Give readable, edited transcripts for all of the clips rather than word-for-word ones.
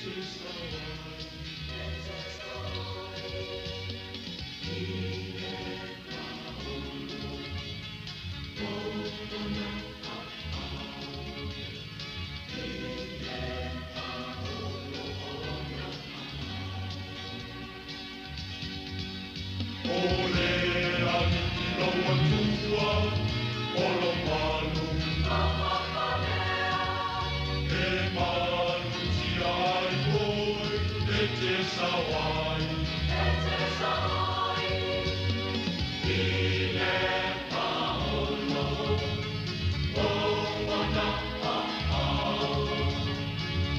O le alii lou Atua, o lou malu, e malutia ai oe e te sao ai. I le paolo o ona aao,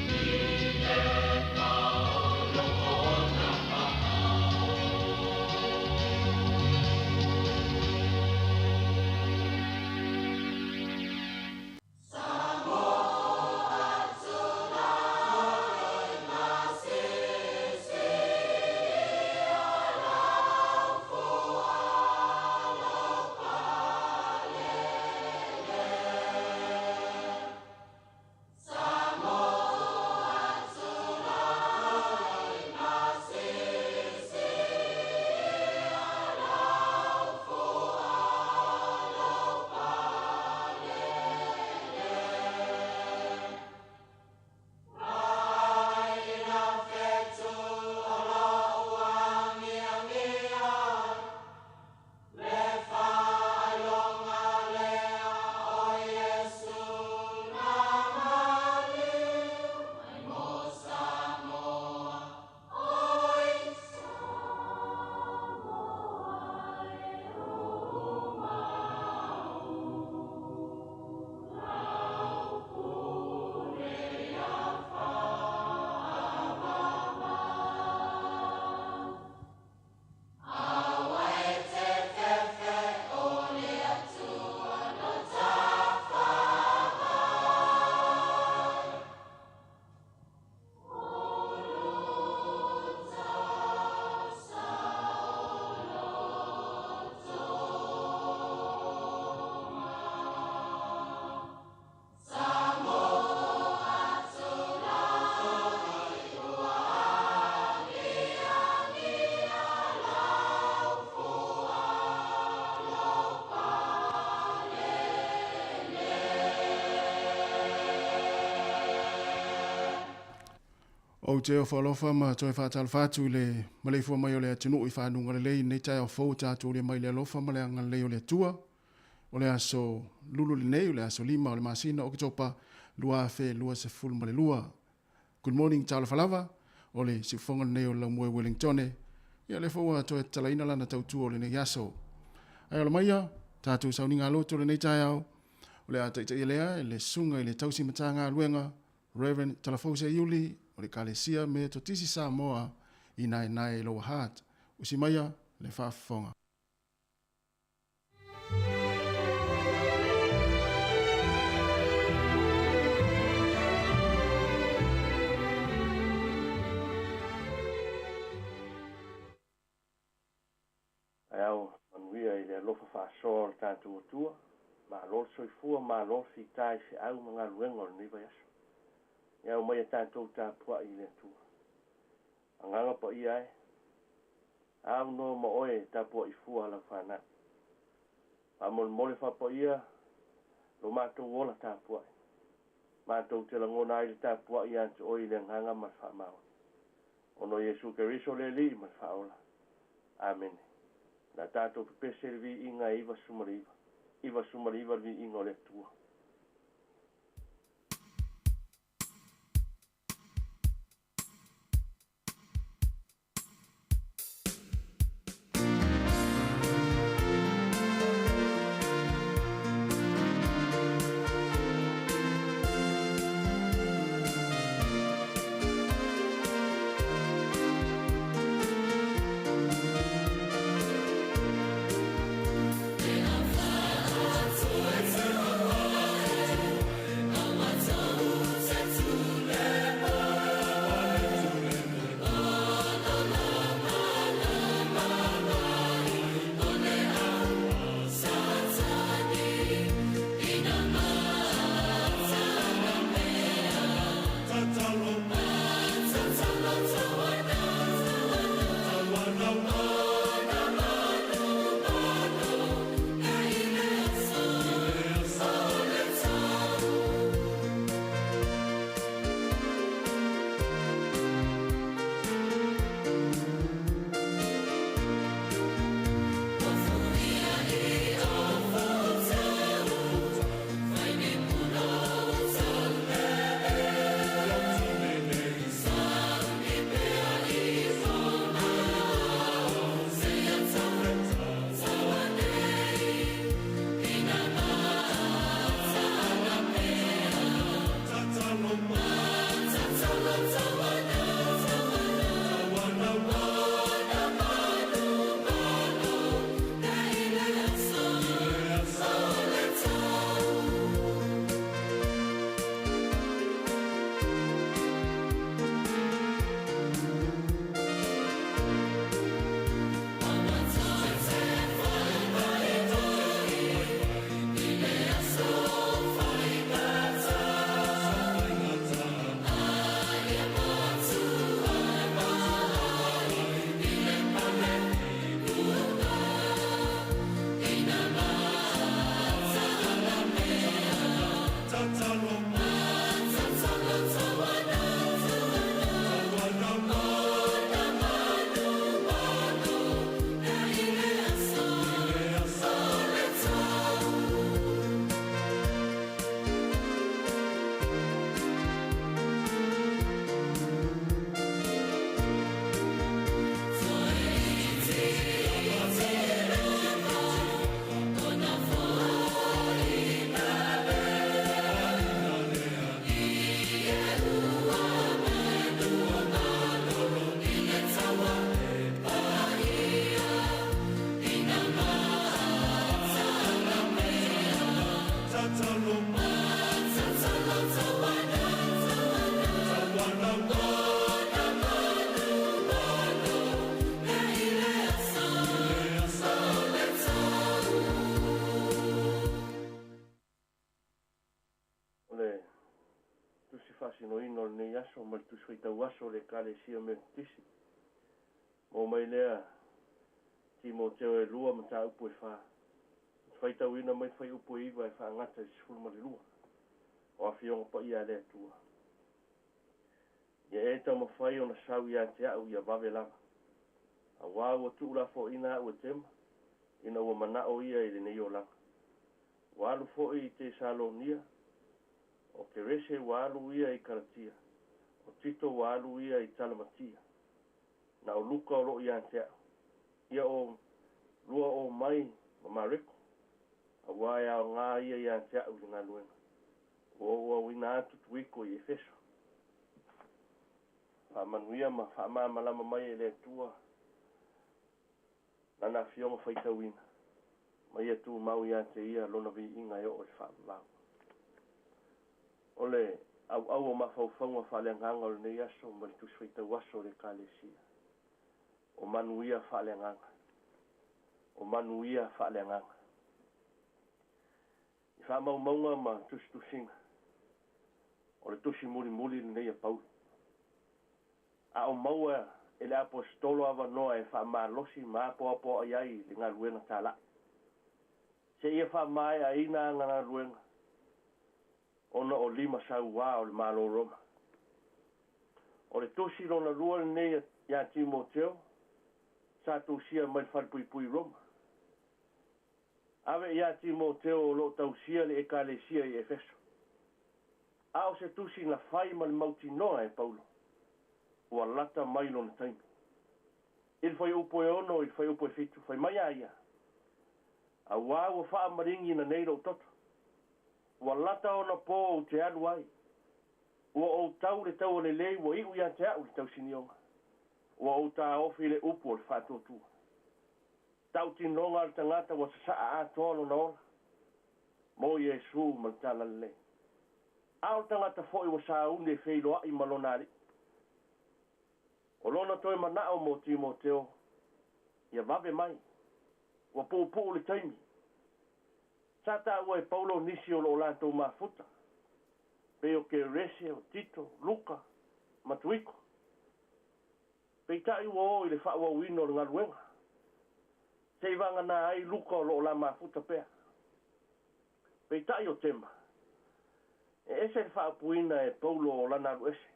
i le paolo o ona aao. Ou te ofo alofa ma toe faatalofa atu i le maleifua mai o le atunuu i fanuga lelei i lenei taeao fou ua tatou aulia mai i le alofa ma le agalelei o le Atua. O le aso lulu lenei, o le aso 5 o le masina o Oketopa 2022. Good morning talofa lava, o le siufofoga lenei o le Laumue Wellingtone. Ia o lea foi ua toe tatalaina lana tautua o lenei aso. Ae ola maia, tatou sauniga loto lenei taeao, o le a taitaia lea e le susuga i le tausi Matagaluega Rev. Talafou Seiuli o le Ekalesia Metotisi Samoa i Naenae Lower Hutt. Usi maia le faafofoga. Ae ao manuia i le alofa faasoa o le tatou Atua, malo le soifua, malo le fita i feau ma galuega o lenei vaiaso. Ia aumaia tatou tapuai i le Atua. Agaga Paia e, aunoa ma oe e tapuai fua lau fanau. Faamolemole faapaia lo matou ola tapuai. Matou te lagona ai le tapuai ia te oe i le agaga ma le faamaoni. Ona o Iesu Keriso le Alii ma le Faaola. Amene. O le a tatou pepese i le viiga e 99, 99 le viiga o le Atua. O le tusi faasinoina o lenei aso ma le tusi faitau aso o le Ekalesia Metotisi. Maua mai lea Timoteo e 2 mataupu e 4. Ou te faitauina mai le fuaiupu e 9 e faagata i le 12. O Afioga Paia a le Atua. Ia e taumafai ona sau ia te a'u ia vave lava, auā ua tuulafoaina a'u e Tema, ina ua mana'o ia i lenei olaga. Ua alu foi i Tesalonia, o Kerese ua alu ia i Kalatia, o Tito ua alu ia i Talamatia. Na o Luka o lo'o ia te a'u. Ia o lua o mai ma Mareko, auā e aogā ia ia te a'u i le galuega. Ua ou auina atu Tuiko i Efeso. Faamanuia ma faamalamalama mai e le Atua Lana Afioga faitauina, ma Ia tumau ia te Ia Lona viiga e oo i le faavavau. O le auau o mafaufauga faaleagaga o lenei aso ma le Tusi Faitau Aso o le Ekalesia, o manuia faaleagaga. O manuia faaleagaga. I faamaumauga ma tusitusiga, o le tusi mulimuli lenei a Paulo. A o maua e le Aposetolo avanoa e faamalosi ma apoapoai ai le galuega talai, seia faamaeaina ana galuega ona o lima sauā o le Malo Roma. O le tusi lona lua lenei ia Timoteo sa tusia mai le falepuipui Roma. Ave ia Timoteo o lo o tausia le Ekalesia i Efeso. A o se tusi na fai ma le mautinoa e Paulo, ua lata mai lona taimi. I le fuaiupu e 6 i le fuaiupu e 7, fai mai a ia, Auā ua faamaligiina nei lou toto, ua lata ona pō ou te alu ai, ua ou tau le taua lelei ua iu ia te a'u le tausinioga, ua ou taofi le upu o le faatuatua. Tautinoga a le tagata ua sasaa atoa lona ola mo Iesu ma le Talalelei. A o le tagata foi ua sauni e feiloai ma lona Alii. O lona toe manao mo Timoteo, ia vave mai, ua puupuu le taimi. Sa taua e Paulo nisi o lo o latou mafuta, pei o Kerese, o Tito, Luka, ma Tuiko. Peitai ua o i le faaauauina o le galuega, se i vagana ai Luka o lo o la mafuta pea. Peitai o Tema, e ese le faaupuina e Paulo o lana alu ese.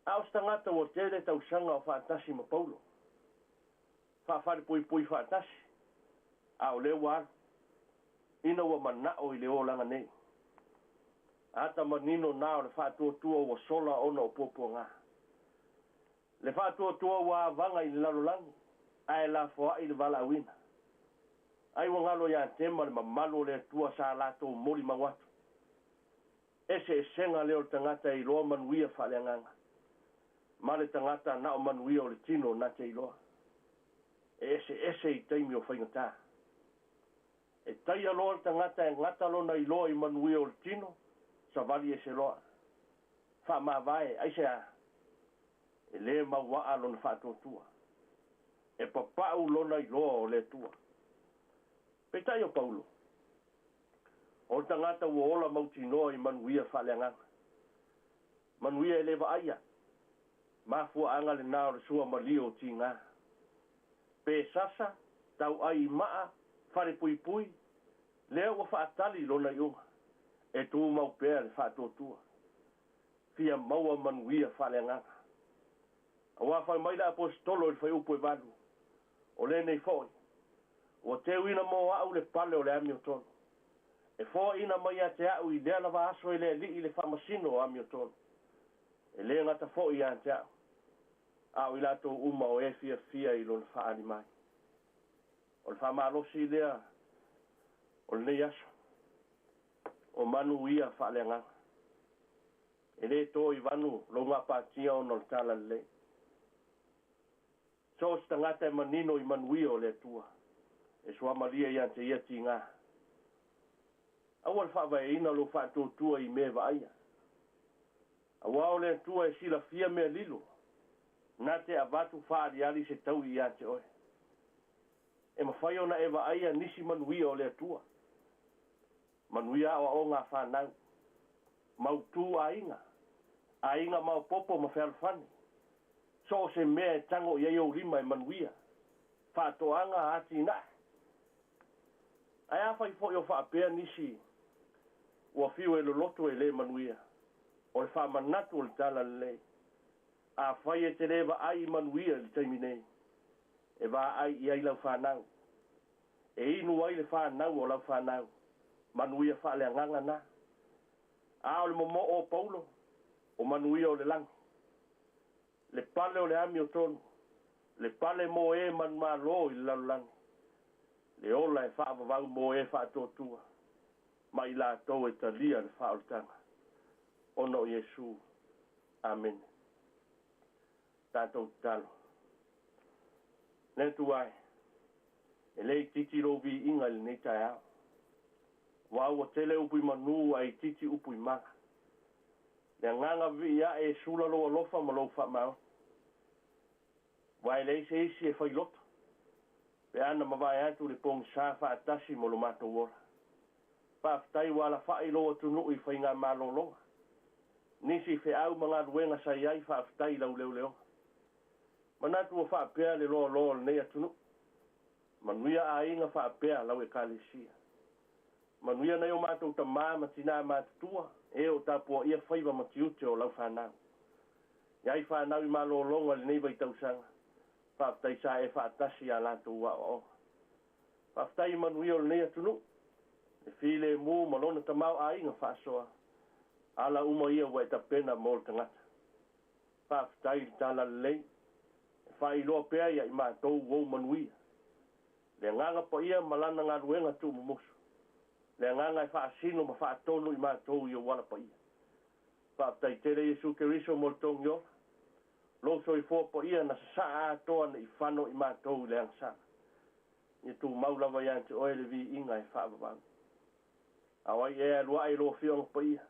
A o se tagata ua tele tausaga o faatasi ma Paulo, faafalepuipui faatasi, a o lea ua alu, ina ua manao i le olaga nei. Ata manino na o le faatuatua ua sola ona o puapuaga. Le faatuatua ua avaga i le lalolagi, ae lafoai le valaauina. Ai ua galo ia Tema le mamalu o le Atua sa latou molimau atu. Eseesega lea o le tagata e iloa manuia faaleagaga, ma le tagata na o manuia o le tino na te iloa. E eseese i taimi o faigata. E taia loa le tagata e gata lona iloa i manuia o le tino, savali ese loa. Faamavae, aisea? E lē mauaa lona faatuatua. E papau lona iloa o le Atua. Peitai o Paulo, o le tagata ua ola mautinoa i manuia faaleagaga. Manuia e lē vaaia. Mafuaaga lenā o le suamalie o tigā. Pe sasa, tauai i maa, falepuipui, lea ua faatali lona iuga, e tumau pea le faatuatua. Fia maua manuia faaleagaga. Auā fai mai le Aposetolo i le fuaiupu e 8, O lenei foi, ua teuina mo a'u le pale o le amiotonu, e foaina mai ia te a'u i lea lava aso e le Alii le faamasino o amiotonu, e lē gata foi ia te a'u, a o i latou uma o e fiafia i lona faaali mai. O le faamalosi lea o lenei aso, o manuia faaleagaga. E lē to i vanu lou gapatia ona o le Talalelei. So o se tagata e manino i manuia o le Atua, e suamalie ia te ia tigā. Aua le faavaeina lou faatuatua i mea e vaaia. Auā o le Atua e silafia mea lilo, na te avatu faaaliali se taui ia te oe. E mafai ona e vaaia nisi manuia o le Atua. Manuia aoaoga a fanau. Mautu aiga, aiga maopoopo ma fealofani. So o se mea e tago i ai ou lima e manuia, faatoaga, atinae. Ae afai foi o faapea nisi ua fiu e loloto e le manuia, o le faamanatu o le Talalelei, afai e te le vaai i manuia i le taimi nei, e vaai i ai lau fanau, e inu ai le fanau o lau fanau, manuia faaleagaga na. A o le momoo o Paulo, o manuia o le lagi, le pale o le amiotonu, le pale mo e manumalo i le lalolagi, le ola e faavavau mo e faatuatua, ma i latou e talia le faaolataga, ona o Iesu. Amene. Tatou tatalo. Le Atua e, e le itiiti lou viiga i lenei taeao, aua ua tele upu i manu ae itiiti upu i mala. Le agaga vivii ae e sula lou alofa ma lou faamaoni. Aua e leai se isi e fai loto, pe a na mavae atu le pogisa faatasi mo lo matou ola. Faafetai ua alafai lou atunuu i faigamalologa. Nisi feau ma galuega sa i ai, faafetai i lau leoleoga. Manatu ua faapea le loaloa o lenei atunuu. Manuia aiga faapea lau Ekalesia. Manuia nai o matou tamā ma tinā matutua, e o tapuaia faiva ma tiute o lau fanau. I ai fanau i malologa i lenei vaitausaga, faafetai sa e faatasi i a latou aoaoga. Faafetai i manuia o lenei atunuu, le filemu ma lona tamaoaiga faasoa, ala uma ia ua e tapena mo le tagata. Faafetai i le Talalelei, e faailoa pea ia i matou ou manuia. Le Agaga Paia ma Lana galuega tuumumusu, le Agaga e faasino ma faatonu i matou i ou ala paia. Faafetai tele Iesu Keriso mo le togi ola, lou soifua paia na sasaa atoa ne i fano i matou i le agasala. Ia tumau lava ia te oe le viiga e faavavau. A o ai ea e alu ae i lou Afioaga Paia?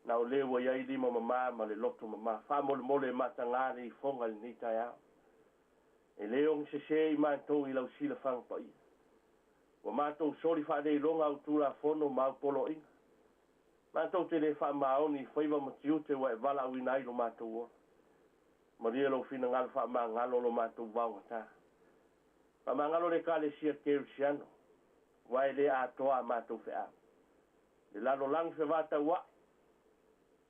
Na o le ua i ai lima mama ma le loto mama. Faamolemole e mataga le ifoga i lenei taeao. E le ogisese i matou i lau silafaga paia. Ua matou soli faaleiloga au Tulafono ma au poloaiga. Matou te le faamaoni i faiva ma tiute ua e valaauina ai lo matou ola. Malie lou finagalo faamagalo lo matou vaogata. Faamagalo le Ekalesia Kerisiano, aua e le atoa a matou feau. Le lalolagi fevataua'i,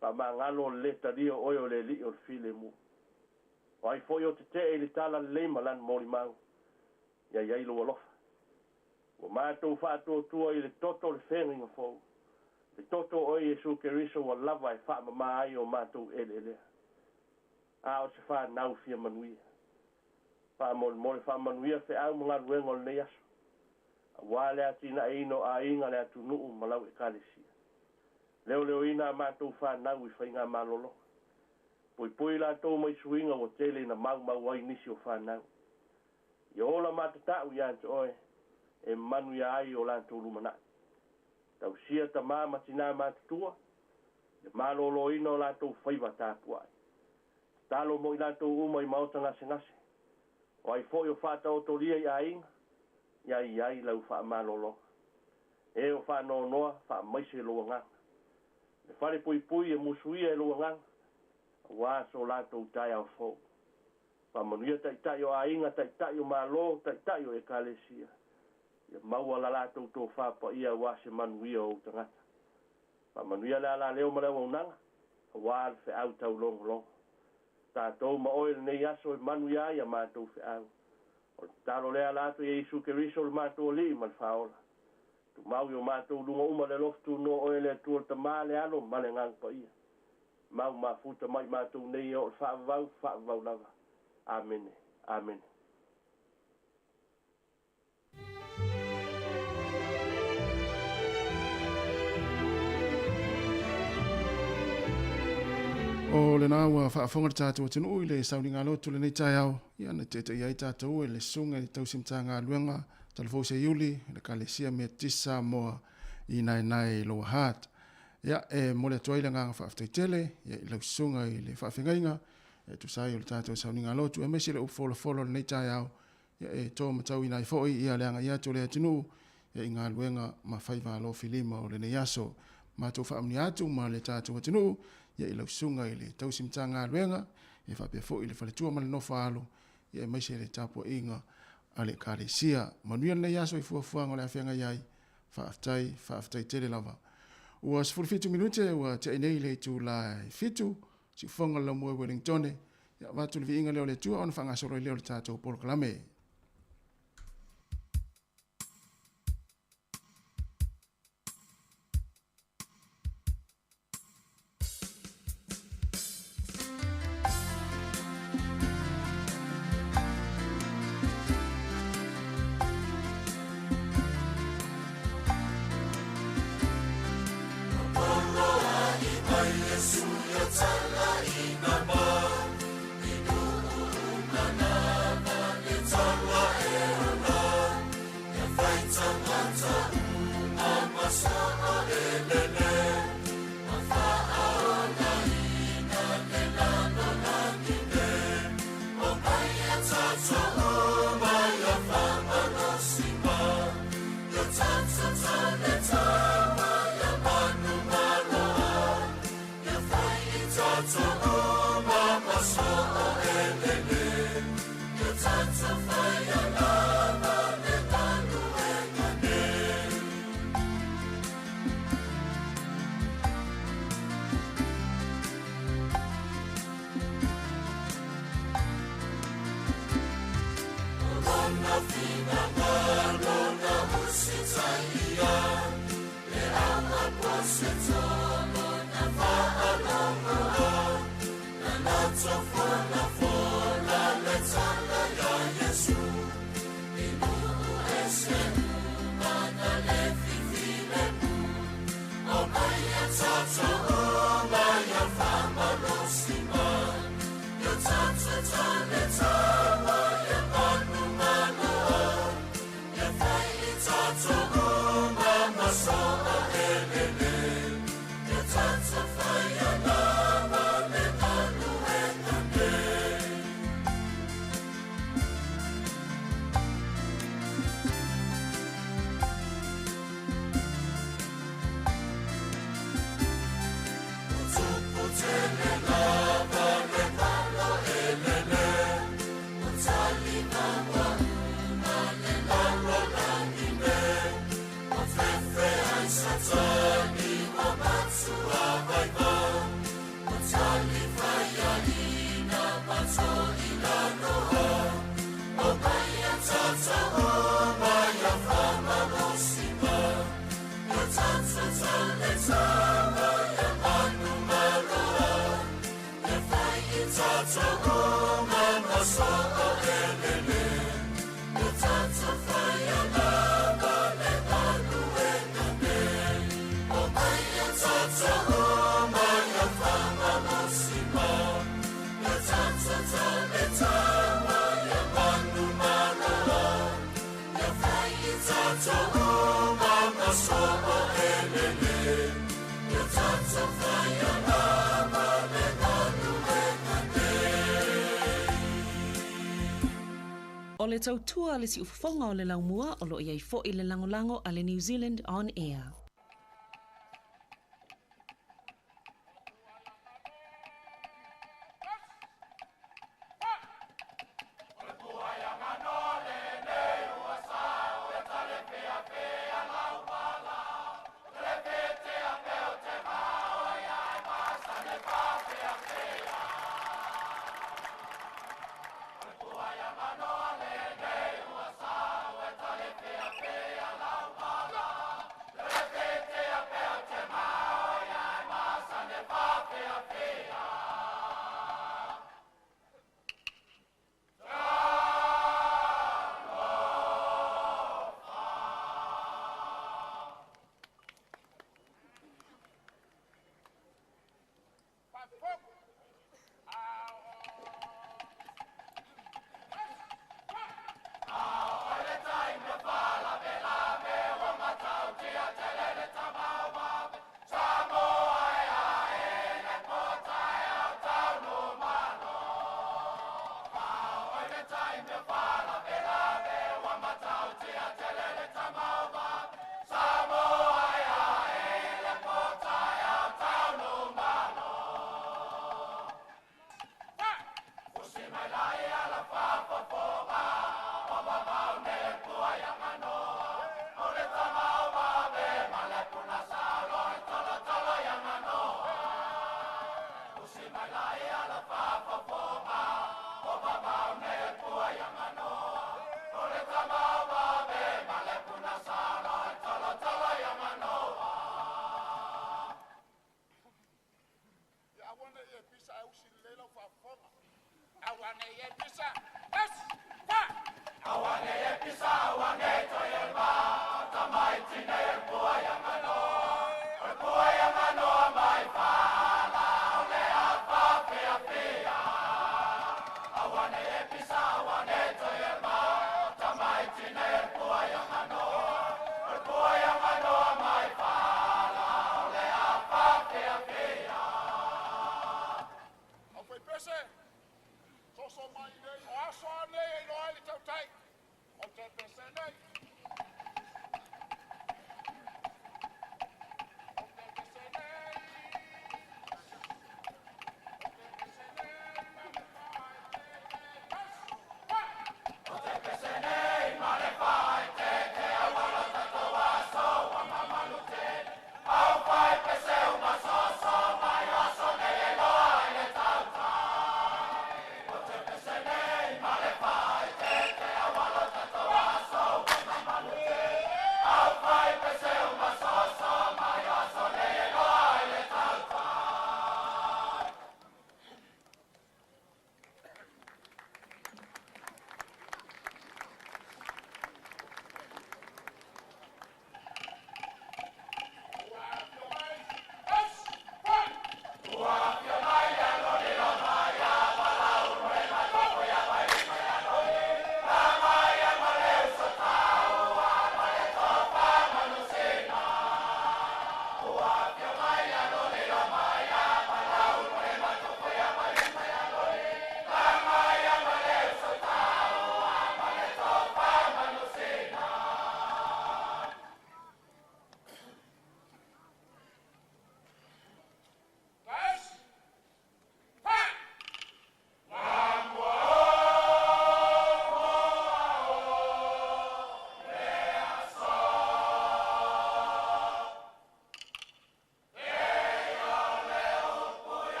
faamagalo o le lē talia o oe o le Alii o le filemu. O ai foi o tetee i le talalelei ma lana molimau, ia i ai lou alofa. Ua matou faatuatua i le toto o le feagaiga fou, le toto o oe Iesu Keriso ua lava e faamama ai o matou eleelea. A o se fanau fia manuia. Faamolemole faamanuia feau ma galuega o lenei aso, aua le atinaeina o aiga, le atunuu ma lau Ekalesia. Leoleoina a matou fanau i faigamalologa. Puipui latou mai suiga ua tele ina maumau ai nisi o fanau. Ia ola matatau ia te oe e manuia ai o latou lumanai. Tausia tamā ma tinā matutua, le maloloina o latou faiva tapuai. Tatalo mo i latou uma i maota gasegase. O ai foi o faataotolia i aiga, ia i ai lau faamalologa. E o faanoanoa, faamaise lou agaga. Le fale puipui e musuia e lou agaga, aua so latou taeao fou. Faamanuia taitai o aiga, taitai o Malo, taitai o Ekalesia. Ia maua la latou tofa paia aua se manuia o ou tagata. Faamanuia le alaleo ma le auaunaga, aua le feau taulogologo. Tatou ma oe i lenei aso e manuia ai a matou feau. O le tatalo lea ala atu ia Iesu Keriso lo matou Alii ma le Faaola. Tumau i o matou luga uma le alofa tunoa oe le Atua le Tama, le Alo ma le Agaga Paia. Mau mafuta mai matou nei e oo i le faavavau, faavavau lava. Amene. Amene. O lena ua faafofoga le tatou atunuu i le sauniga lotu lenei taeao, ia na taitaia ai tatou e le Susuga i le Tausi Matagaluega Talavou Seiuli, le Ekalesia Metotisi Samoa i Naenae i Lower Hutt. Ia, e momoli atu ai le agaga faafetai tele ia, i lau susuga i le faafegaiga e tusa ai o le tatou sauniga lotu, aemaise le upu folafolo o lenei taeao, ia, e to matauina ai foi ia le agai atu o le atunuu ia, i galuega ma faiva alofilima o lenei aso. matou faamanuia atu ma le tatou atunuu, ia i lau susuga i le tausi Matagaluega, ia faapea foi le faletua ma le nofo a alo, ia aemaise le tapuaiga a le Ekalesia. Manuia lenei aso i fuafuaga o le a feagai ai. Faafetai, faafetai tele lava. Ua 17 minute ua tiai nei le itula e 7, siufofoga o le laumua i Wellingtone, ia avatu le viiga lea o le Atua ona faagasolo ai lea o le tatou polokalame. O le tautua a le siufofoga o le laumua o lo o i ai foi le lagolago a le New Zealand On Air. Soso mai nei, o aso a nei e iloa ai le tautai. Ou te pese nei.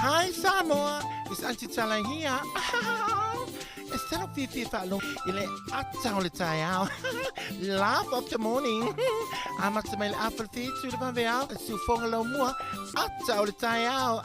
Hi Samoa, it's Auntie Tala here. E salo fiafia faalogo i le ata o le taeao. Laugh of the morning. Amata mai le afa le whitu le vaveao, e siufoga lau mua, ata o le taeao.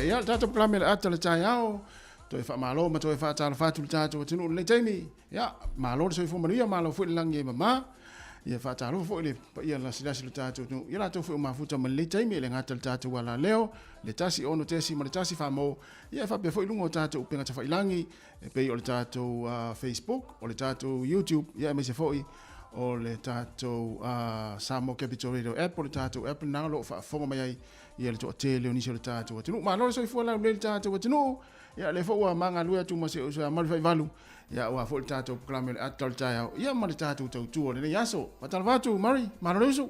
Ia, le tatou polokalame le ata le taeao, toe faamalo ma toe faatalofa atu le tatou atunuu i lenei taimi. Ia, malo le soifua manuia, malo foi le lagi e mama. Ia faatalofa foi le paia lasilasi le tatou atunuu. Ia latou foi o mafuta ma lenei taimi, e le gata le tatou alaleo, le tasi ono tesi ma le tasi famo. Ia e faapea foi luga o tatou upega tafailagi, e pei o le tatou uh, Facebook, o le tatou YouTube, ia aemaise foi o le tatou uh, Samoa Capital Radio app, o le tatou app lena o lo o faafofoga mai ai ia le toatele o nisi o le tatou atunuu. Malo le soifua laulelei le tatou atunuu. Ia lea foi ua magalue atu ma se uso ia Malu Faivalu. Ia ua foi le tatou polokalame o le ata o le taeao. Ia ma le tatou tautua o lenei aso. Faatalofa atu Murray, malo le uso.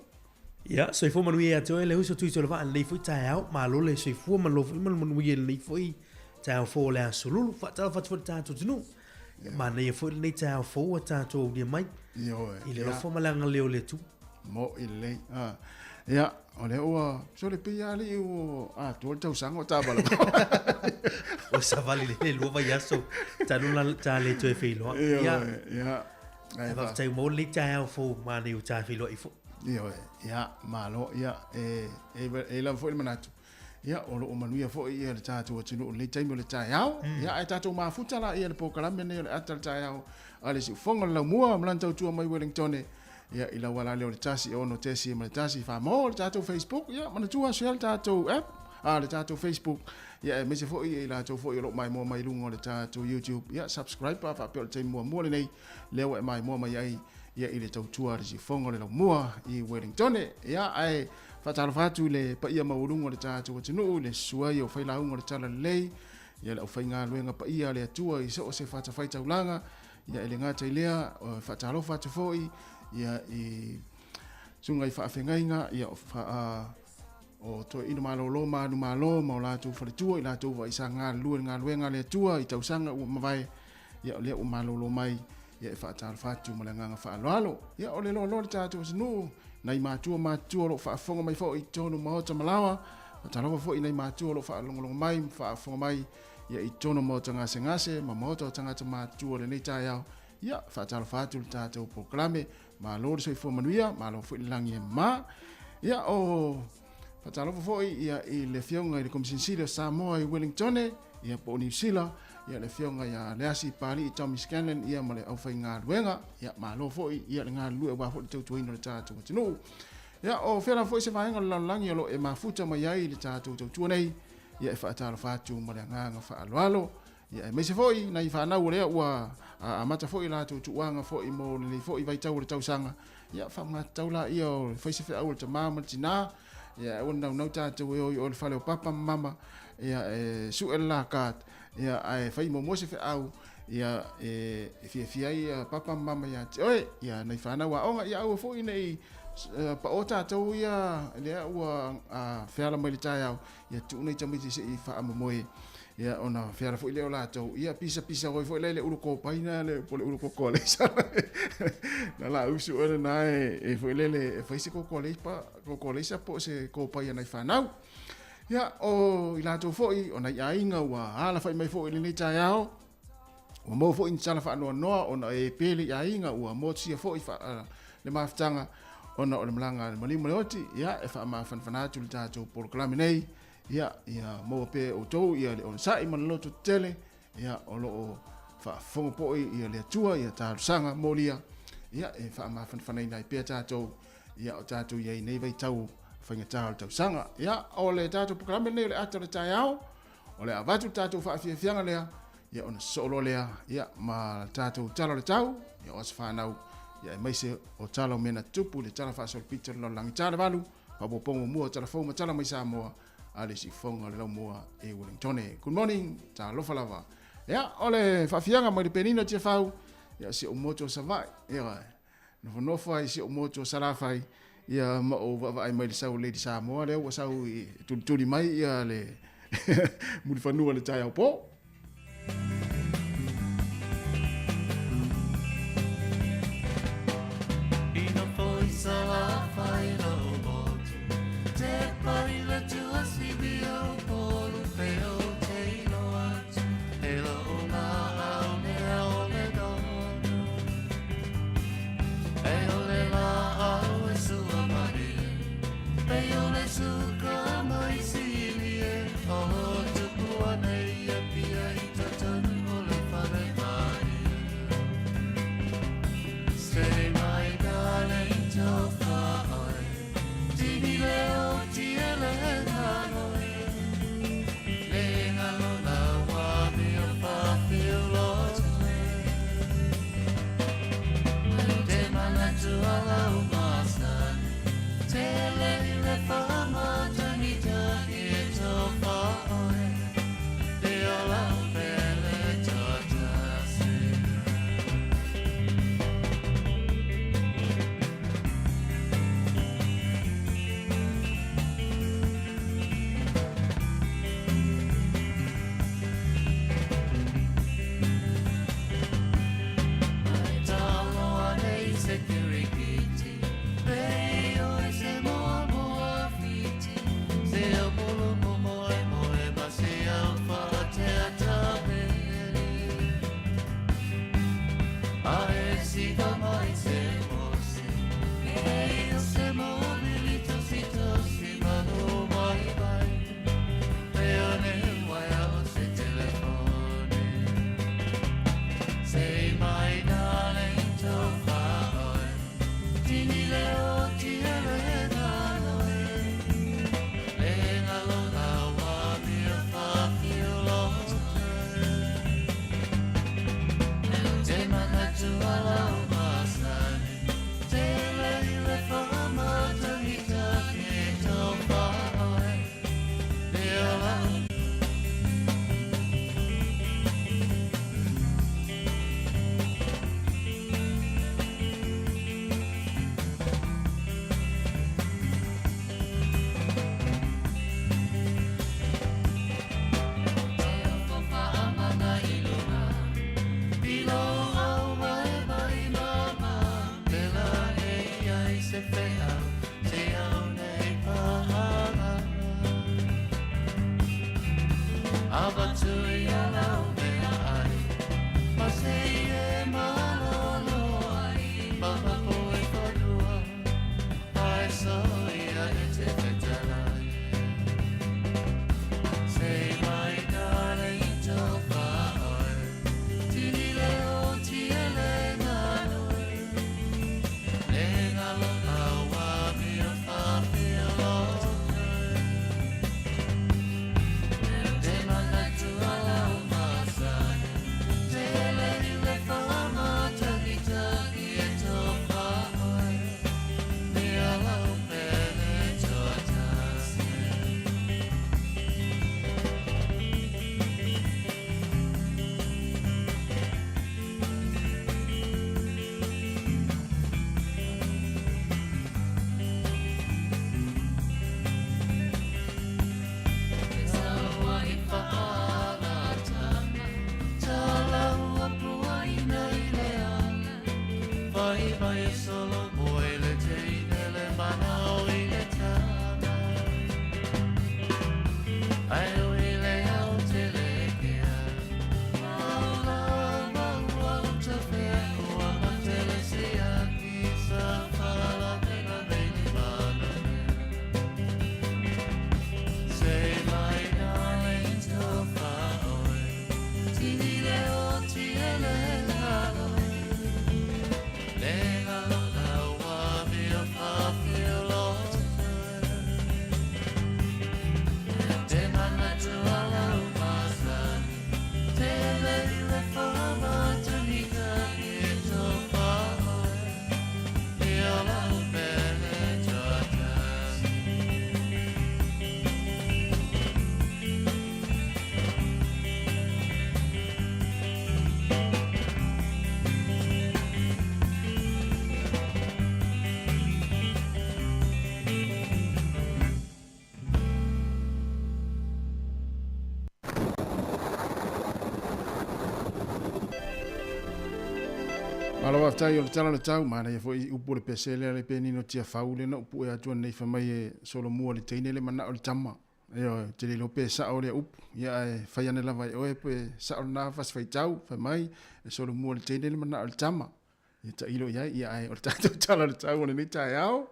Ia, soifua manuia ia te oe le uso Tuitola Vaa lenei foi taeao. Malo le soifua ma lo foi ma le manuia i lenei foi taeao fou o le aso Lulu. Faatalofa atu foi le tatou atunuu. Ia, manaia foi lenei taeao fou ua tatou aulia mai. Ioe. I le alofa ma le agalelei o le Atua. Mo'i lelei. Ah. Ia, o lea ua, sole pei lava alii ua atoa le tausaga o tavala. Ua savali le lua vaiaso talu la ta le toe feiloai. Ia, ia. Ae faafetai mo lenei taeao fou manaia ua ta feiloai foi. Ioe, ia, malo, ia, e, e, e lava foi le manatu. Ia, o lo o manuia foi ia le tatou atunuu i lenei taimi o le taeao. Mm. Ia, ae tatou mafuta la ia le polokalame lenei o le ata o le taeao a le siufoga o le laumua ma lana tautua mai Wellingtone. Ia, i lau ala lea o le 1 6 tesi ma le 1 4 mo le tatou Facebook. Ia, manatua share le tatou app, a le tatou Facebook. Ia, aemaise foi i latou foi o lo o maimoa mai luga o le tatou YouTube. Ia, subscribe pa faapea o le taimi muamua lenei lea ua e maimoa mai ai ia i le tautua a le siufoga o le laumua i Wellingtone. Ia, ae Faatalofa atu i le paia maualuga o le tatou atunuu, i le susu ai o failauga o le Talalelei, ia le aufaigaluega paia a le Atua i so o se fatafaitaulaga, ia e le gata i lea, faatalofa atu foi ia i susuga i faafeagaiga, ia o, fa, o toeaina malolo ma anu malo ma o latou faletua, i latou vaai sa galulue i le galuega a le Atua i tausaga ua mavae, ia o lea ua malolo mai, ia e faatalofa atu ma le agaga faaaloalo. Ia o le loaloa le tatou atunuu, nai matua matutua o lo o faafofoga mai foi i totonu maota ma laoa, faatalofa foi i nai matua o lo o faalogologo mai ma faafofoga mai ia i totonu maota gasegase ma maota o tagata matutua o lenei taeao. Ia faatalofa atu le tatou polokalame, malo le soifua manuia, malo foi le lagi e mama. Ia o Faatalofa foi ia i le Afioga i le Komisina Sili o Samoa i Wellingtone, ia po o Niu Sila, ia le Afioga ia Leasi Papalii Tommy Scanlon ia ma le aufaigaluega. Ia malo foi ia le galulue aua foi le tautuaina o le tatou atunuu. Ia o fea lava foi se vaega o le lalolagi o lo o e mafuta mai ai i le tatou tautua nei, ia e faatalofa atu ma le agaga faaaloalo. Ia aemaise foi nai fanau o lea ua amata foi latou tuuaga foi mo lenei foi vaitau o le tausaga. Ia faamagata laia o fai se feau o le tamā ma le tinā. Ia aua ne naunau tatou e o i o le fale o papa ma mama. Ia e sue le la card. Ia ae fai muamua se feau ia e fiafia ai papa ma mama ia te oe. Ia nai fanau aoga ia aua foi nei Pao tatou ia lea ua feala mai le taeao, ia tuu nai tamaiti se i faamomoe, ia ona feala foi lea o latou, ia pisa pisa oi foi lea le ulu kopai na le po le ulu koko aleisa. Na la usu oe lena e foi lele e fai se koko aleisa, koko aleisa po o se kopai a nai fanau. Ia o i latou foi o nai aiga ua alafai mai foi i lenei taeao, Ua maua foi ni tala faanoanoa ona e pele i aiga ua motusia foi fa, le mafutaga ona o le malaga a le maliu ma le oti. Ia, e faamafanafana atu le tatou polokalame nei, ia, ia maua pea e outou ia le onosai ma le loto tetele, ia, o lo o faafofoga poi ia le Atua ia talosaga molia, ia, e faamafanafanaina ai pea tatou, ia, o tatou i ai nei vaitau faigata o le tausaga. Ia, o le tatou polokalame lenei o le ata o le taeao, o le a avatu le tatou faafiafiaga lea, ia ona sosoo loa lea, ia ma tatou tala o le tau, ia o aso fanau, ia aemaise o tala o mea na tutupu i le tala faasolopito o le lalolagi. Tala valu, faaopoopoga muamua o tala fou ma tala mai Samoa a le siufofoga o le laumua i Wellingtone. Good morning, talofa lava. Ia, o le faafiaga mai le penina o Tiafau, ia o si ou motu o Savaii, ia, nofonofo ai si ou motu o Salafai, ia ma ou vaavaai mai le sau Lady Samoa lea ua sau i tulituli mai ia le mulifanua le taeao po. Ina foi Salafai lo motu, te pai le tua sibi o polu pe o te iloa atu, e lo la au nea o le donu. E o le la au e sua marie, pe o le suka mai sili e, o tupu ana ia pia i totonu. Malo faafetai o le tala o le tau, manaia foi upu o le pese lea le penino tiafau lea na upu e atu nei fai mai e solomua le teine le manao le tama. Ioe, ou te le iloa pe sao lea upu, ia ae fai ane lava e oe pe sao lena fasi faitau, fai mai e solomua le teine le manao le tama. Ia tailo i ai, ia ae o le tatou tala o le tau o lenei taeao,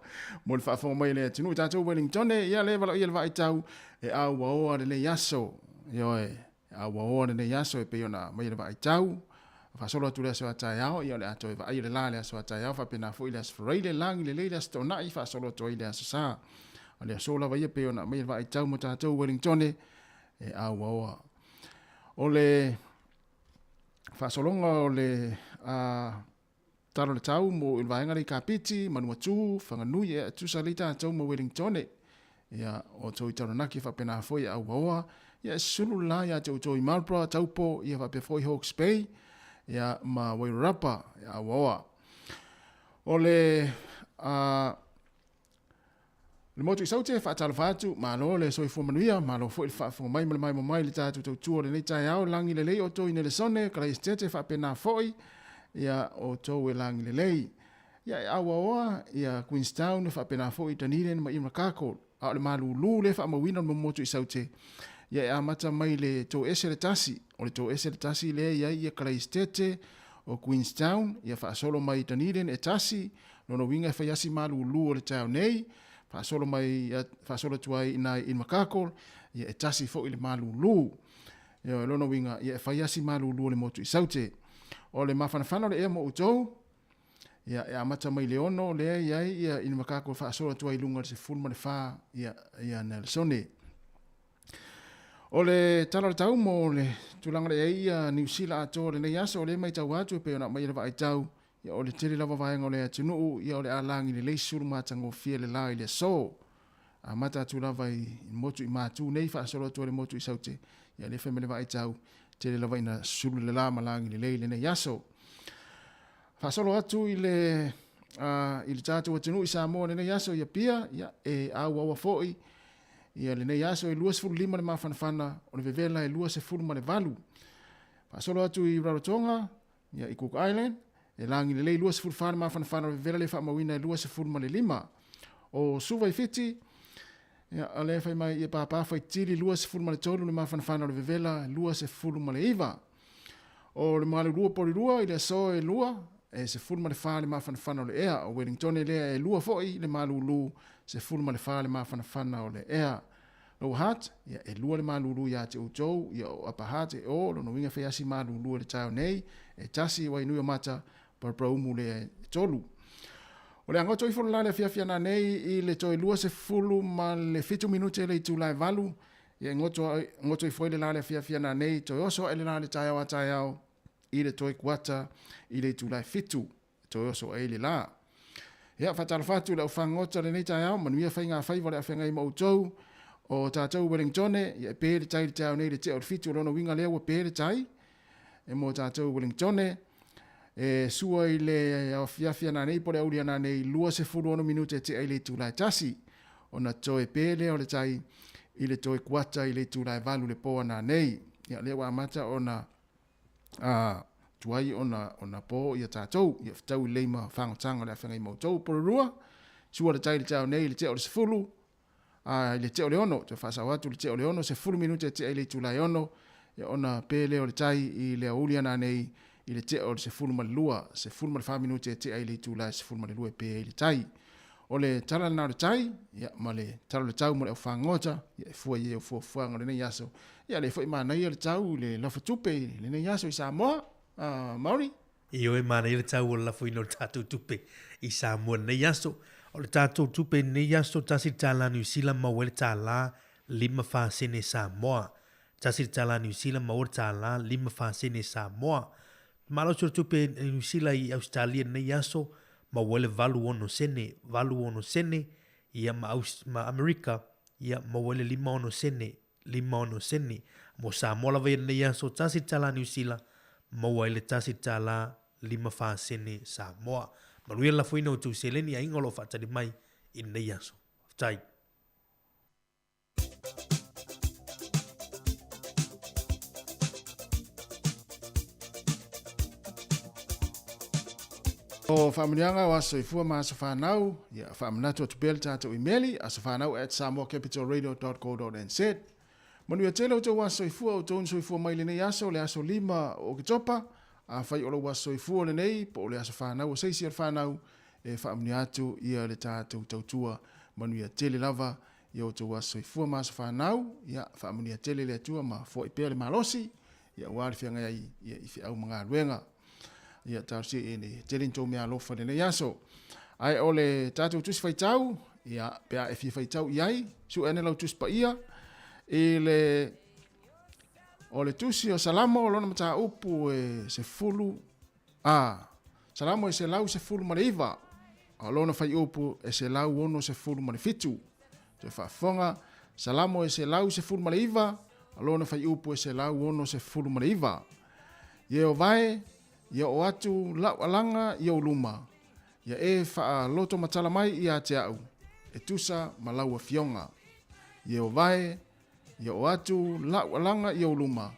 mo le faafofoga mai a le atunuu i tatou Wellingtone, ia le valaauia le vaaitau e auaoa lenei aso. Ioe, e auaoa lenei aso e pei ona aumai le vaaitau. Faasolo atu le aso a taeao, ia o le a toe vaai le la le aso a taeao, faapena foi le aso Faraile, lagi lelei le aso Toonai, faasolo atu ai le aso Sa. O le aso lava ia pei ona aumai le vaaitau mo tatou Wellingtone e auaoa. O le faasologa o le tala o le tau mo le vaega lea i Kapiti, Manuatū, Whanganui, e tusa lei tatou ma Wellingtone. Ia, o tou i Taranaki faapena foi e auaoa. Ia, e sulu la ia te outou i Marlborough, Taupo, ia faapea foi Hawke's Bay, ia, ma Wairarapa, e auaoa. O le, Le motu i Saute, faatalofa atu, malo le soifua manuia, malo foi le faafofoga mai ma le maimoa mai i le tatou tautua o lenei taeao, lagi lelei outou i Nelesone, Kalaisitete faapena foi, ia outou e lagi lelei. Ia e auaoa, ia Queenstown faapena foi Dunedin ma Invercargill, a o le malulu lea faamauina o le motu i Saute, ia e amata mai le toese le tasi, o le toese le tasi lea i ai ia Kalaisitete o Queenstown, ia faasolo mai Dunedin e tasi, Lona uiga e fai asi malulu o le taeao nei, faasolo mai, faasolo atu ai i nai Invercargill, ia e tasi foi le malulu. Ia, lona uiga, ia e fai asi malulu o le motu i Saute. O le mafanafana o le ea mo outou, ia e amata mai le ono lea i ai ia Invercargill faasolo atu ai i luga o le 14 ia, ia Nelsone. O le tala o le tau mo le tulaga le ai ia Niu Sila atoa lenei aso, o lea matau atu e pei ona aumai e le vaaitau, Ia, o le tele lava vaega o le atunuu, ia o le a lagi lelei sulu matagofie le la i le aso. Amata atu lava i le motu i Matu nei faasolo atu ai le motu i Saute, ia lea fai mai le vaaitau, tele lava ina sulu le la ma lagi lelei lenei aso. Faasolo atu i le i le tatou atunuu i Samoa lenei aso i Apia, ia e auaua foi ia lenei aso e 25 le mafanafana, o le vevela e 28. Faasolo atu i Rarotonga, Ia, i Cook Island, e lagi lelei 24 le mafanafana o le vevela le faamauina e 25. O Suva i Fiti, ia, o lea fai mai ia pāpā faitili 23 le mafanafana o le vevela 29. O le malulua Porirua i le aso e lua, e 14 le mafanafana o le ea. O Wellingtone lea e lua foi le malulu 14 le mafanafana o le ea. Lower Hutt, ia, e lua le malulu iā te outou, ia, o Upper Hutt e o, lona uiga fai asi malulu e le taeao nei, e tasi, Wainui o Mata, Paraparaumu lea e tolu. O le agoto ifo le la le afiafi ana nei i le toe 20 ma le 7 minute le itula e valu, ia e goto, goto ifo ai le la le afiafi ana nei, toe oso ae le la le taeao a taeao i le toe kuata i le itula e 7. Toe oso ai le la. Ia, faatalofa atu i le aufagota lenei taeao, manuia faiga faiva o le afeagai ma outou, o tatou Wellingtone, ia e pe le tai le taeao nei le tea o le 7, o lona uiga lea ua pe le tai, e mo tatou Wellingtone, e sua i le afiafi ana nei po le auli ana nei 26 minute e tea i le itula e tasi, ona toe pe lea o le tai i le toe kuata i le itula e 8 le po ana nei. Ia, lea ua amata ona a tuai ona ona po ia tatou ia fetau i lei ma fagotaga o le afeagai ma outou. Porirua, sua le tai i le taeao nei i le tea o le 10, a i le tea o le 6, toe faasao atu le tea o le 6, 10 minute e tea i le itula e 6, ia ona pe lea o le tai i le aouli ana nei i le tea o le 12, 14 minute e tea i le itula e 12 e pe ai le tai. O le tala lena o le tai, ia, ma le tala o le tau mo le aufagota, ia, e fua i ai au fuafuaga o lenei aso. Ia, lea foi manaia le tau i le lafo tupe i lenei aso i Samoa, Maori. Ioe, manaia le tau o le lafoina o le tatou tupe i Samoa i lenei aso. O le tatou tupe i lenei aso, tasi le tālā Niu Sila maua ai le tālā lima whā sene Samoa. Tasi le tālā Niu Sila maua le tālā lima whā sene Samoa. Malosi o le tupe i Niu Sila i Ausetalia i lenei aso, maua ai le 86 sene, 86 sene, ia ma, Aus, ma Amerika, ia maua ai le 56 sene, 56 sene. Mo Samoa lava ia lenei aso, tasi le tālā Niu Sila, maua ai le tasi le tālā 54 sene Samoa. Manuia le lafoina o tou seleni aiga o lo o faatali mai i lenei aso. Faafetai. O faamanuiaga o aso soifua ma aso fanau, ia faamanatu atu pea le tatou imeli, asofanau@samoacapitalradio.co.nz. Manuia tele outou aso soifua, outou na soifua mai lenei aso, le aso 5 o Oketopa. Afai o lou aso soifua lenei, po o le aso fanau o se isi o le fanau, e faamanuia atu ia le tatou tautua. Manuia tele lava ia outou aso soifua ma aso fanau, ia faamanuia tele le Atua ma foai pea le malosi, ia aua le feagai ai ia i feau ma galuega. Ia talosia ia ina ia tele ni tou meaalofa i lenei aso. Ae o le tatou tusi faitau, ia pe a e fia faitau i ai, sue ane lau tusi paia i le o le tusi o Salamo lona mataupu e 10 a Salamo e 119 a o lona fuaiupu e 167. Toe faafofoga, Salamo e 119 a lona fuaiupu e 169. Ieova e, ia oo atu lau alaga i ou luma, ia e faaloto matala mai ia te au, e tusa ma lau afioga. Ieova e, ia oo atu lau alaga i ou luma,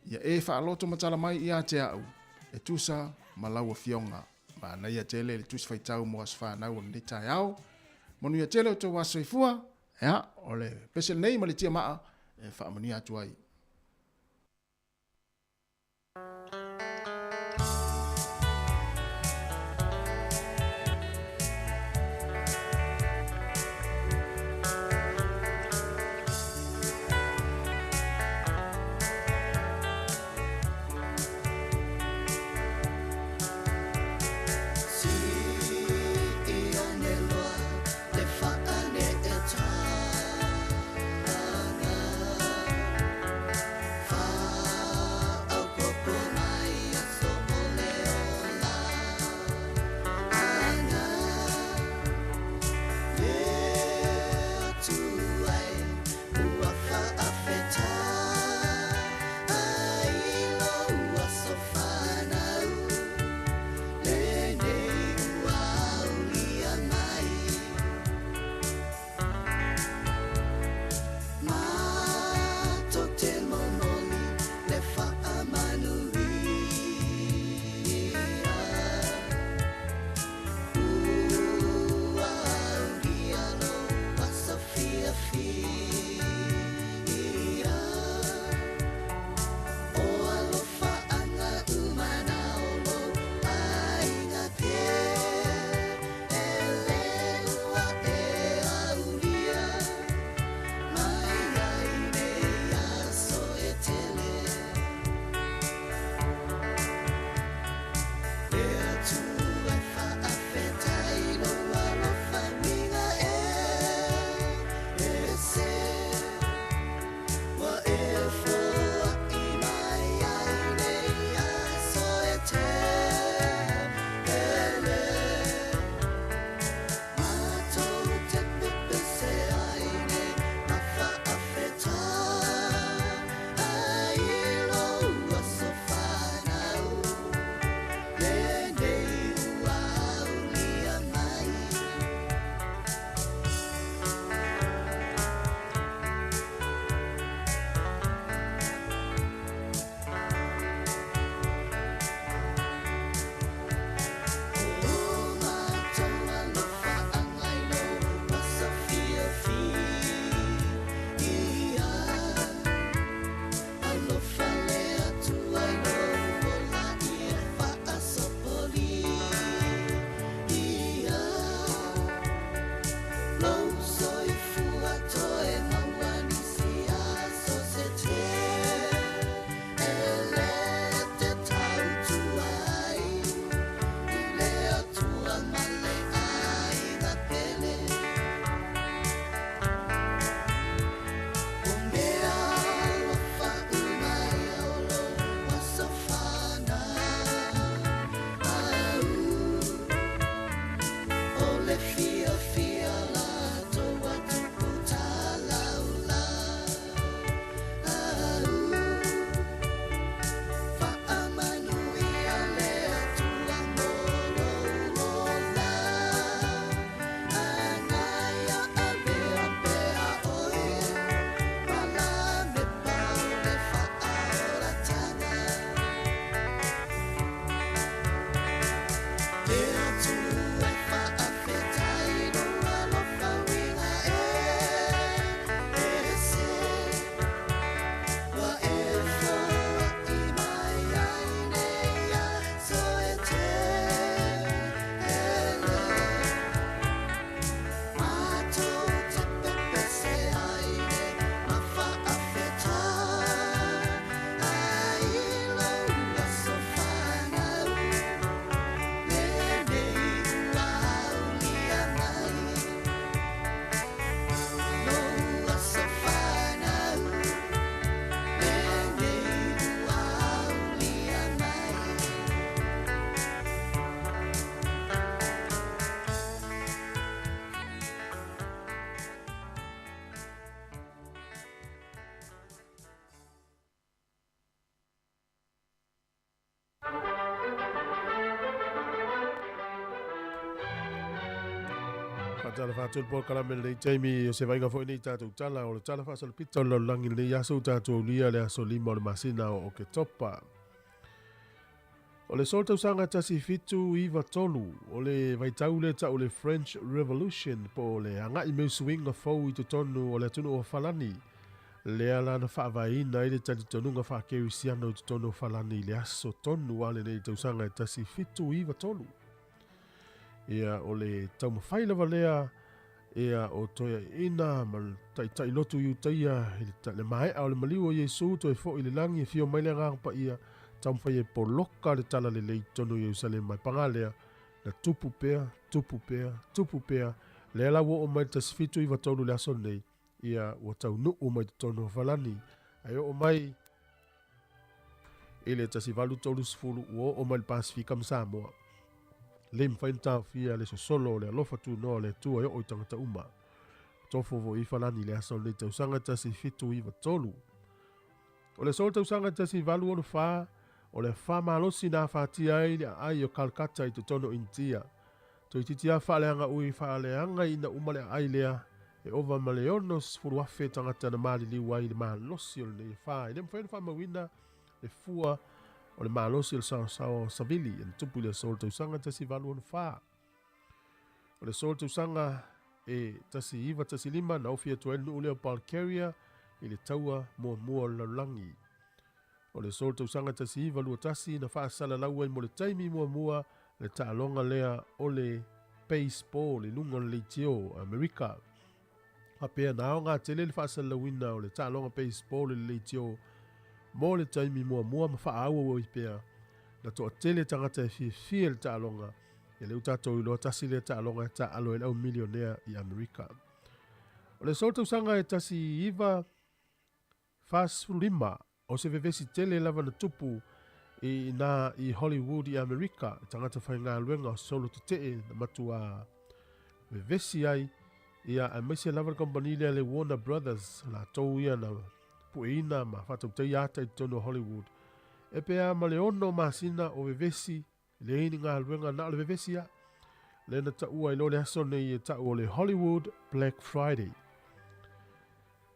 ia e faaloto matala mai ia te au, e tusa ma lau afioga. Manaia tele le tusi faitau mo aso fanau o lenei taeao. Manuia tele outou aso soifua. Ia, o le pese lenei ma le tiamaa e faamanuia atu ai. Faatalofa atu le polokalame lenei taimi o se vaaiga foi nei tatou tala o le tala faasolopito o le lalolagi lenei aso ua tatou aulia le aso 5 o le masina o Oketopa. O le solo tausaga 1793 o le vaitau lea tau le French Revolution po o le agai mai suiga fou i totonu o le atunuu o Falani lea la na faavaeina ai le talitonuga faakerisiano i totonu o Falani i le aso tonu a lenei tausaga e 1793. Ia, o le taumafai lava lea ia o toeaiina ma le taitai lotu Iutaia i le, le maea o le maliu o Iesu toe foi i le lagi e fio mai le Agaga Paia, taumafai e poloka le talalelei i totonu o Ierusalema. E paga lea, na tupu pea, tupu pea, tupu pea, lea la ua oo mai le 1793 i le aso lenei, ia ua taunuu mai totonu o Falani. Ae oo mai i le 1830 ua oo mai le Pasefika ma Samoa. Le mafai ona taofia le sosolo o le alofa tunoa o le Atua e oo i tagata uma. Tofo foi i Falani i le aso o lenei tausaga 1793. O le aso o le tausaga 1864, o le afa malosi na afatia ai le aai o Calcutta i totonu o Initia. Toeitiiti lava faaleagaui faaleagaina uma le aai lea, e ova ma le 60,000 tagata na maliliu ai i le malosi o lenei afa. E le mafai ona faamauina le fua o le malosi o le saosaoa o Savili e na tupu i le aso o le tausaga 1864. O le aso o le tausaga e 1915 na ofi atu ai le nuu lea o Bulgaria i le taua muamua o le lalolagi. O le aso o le tausaga 1921 na faasalalau ai mo le taimi muamua le taaloga lea o le baseball i luga o le leitio o Amerika. Faapea na aoga tele le faasalalauina o le taaloga baseball i le leitio mo le taimi muamua ma faaauau ai pea na toatele tagata e fiafia i le taaloga. Ia lea ua tatou iloa tasi lea taaloga e taaalo ai le au milionea i Amerika. O le aso o le tausaga e 19 45, o se vevesi tele lava na tupu i ina i Hollywood i Amerika, i tagata faigaluega o solo tetee na matuā vevesi ai, ia aemaise lava le kamupani lea le Warner Brothers, latou ia na pueina ma faatautaia ata i totonu o Hollywood. E pe a ma le 6 masina o vevesi, e leai ni galuega, na o le vevesi lava. Lea na taua ai loa le aso nei e tau o le Hollywood Black Friday.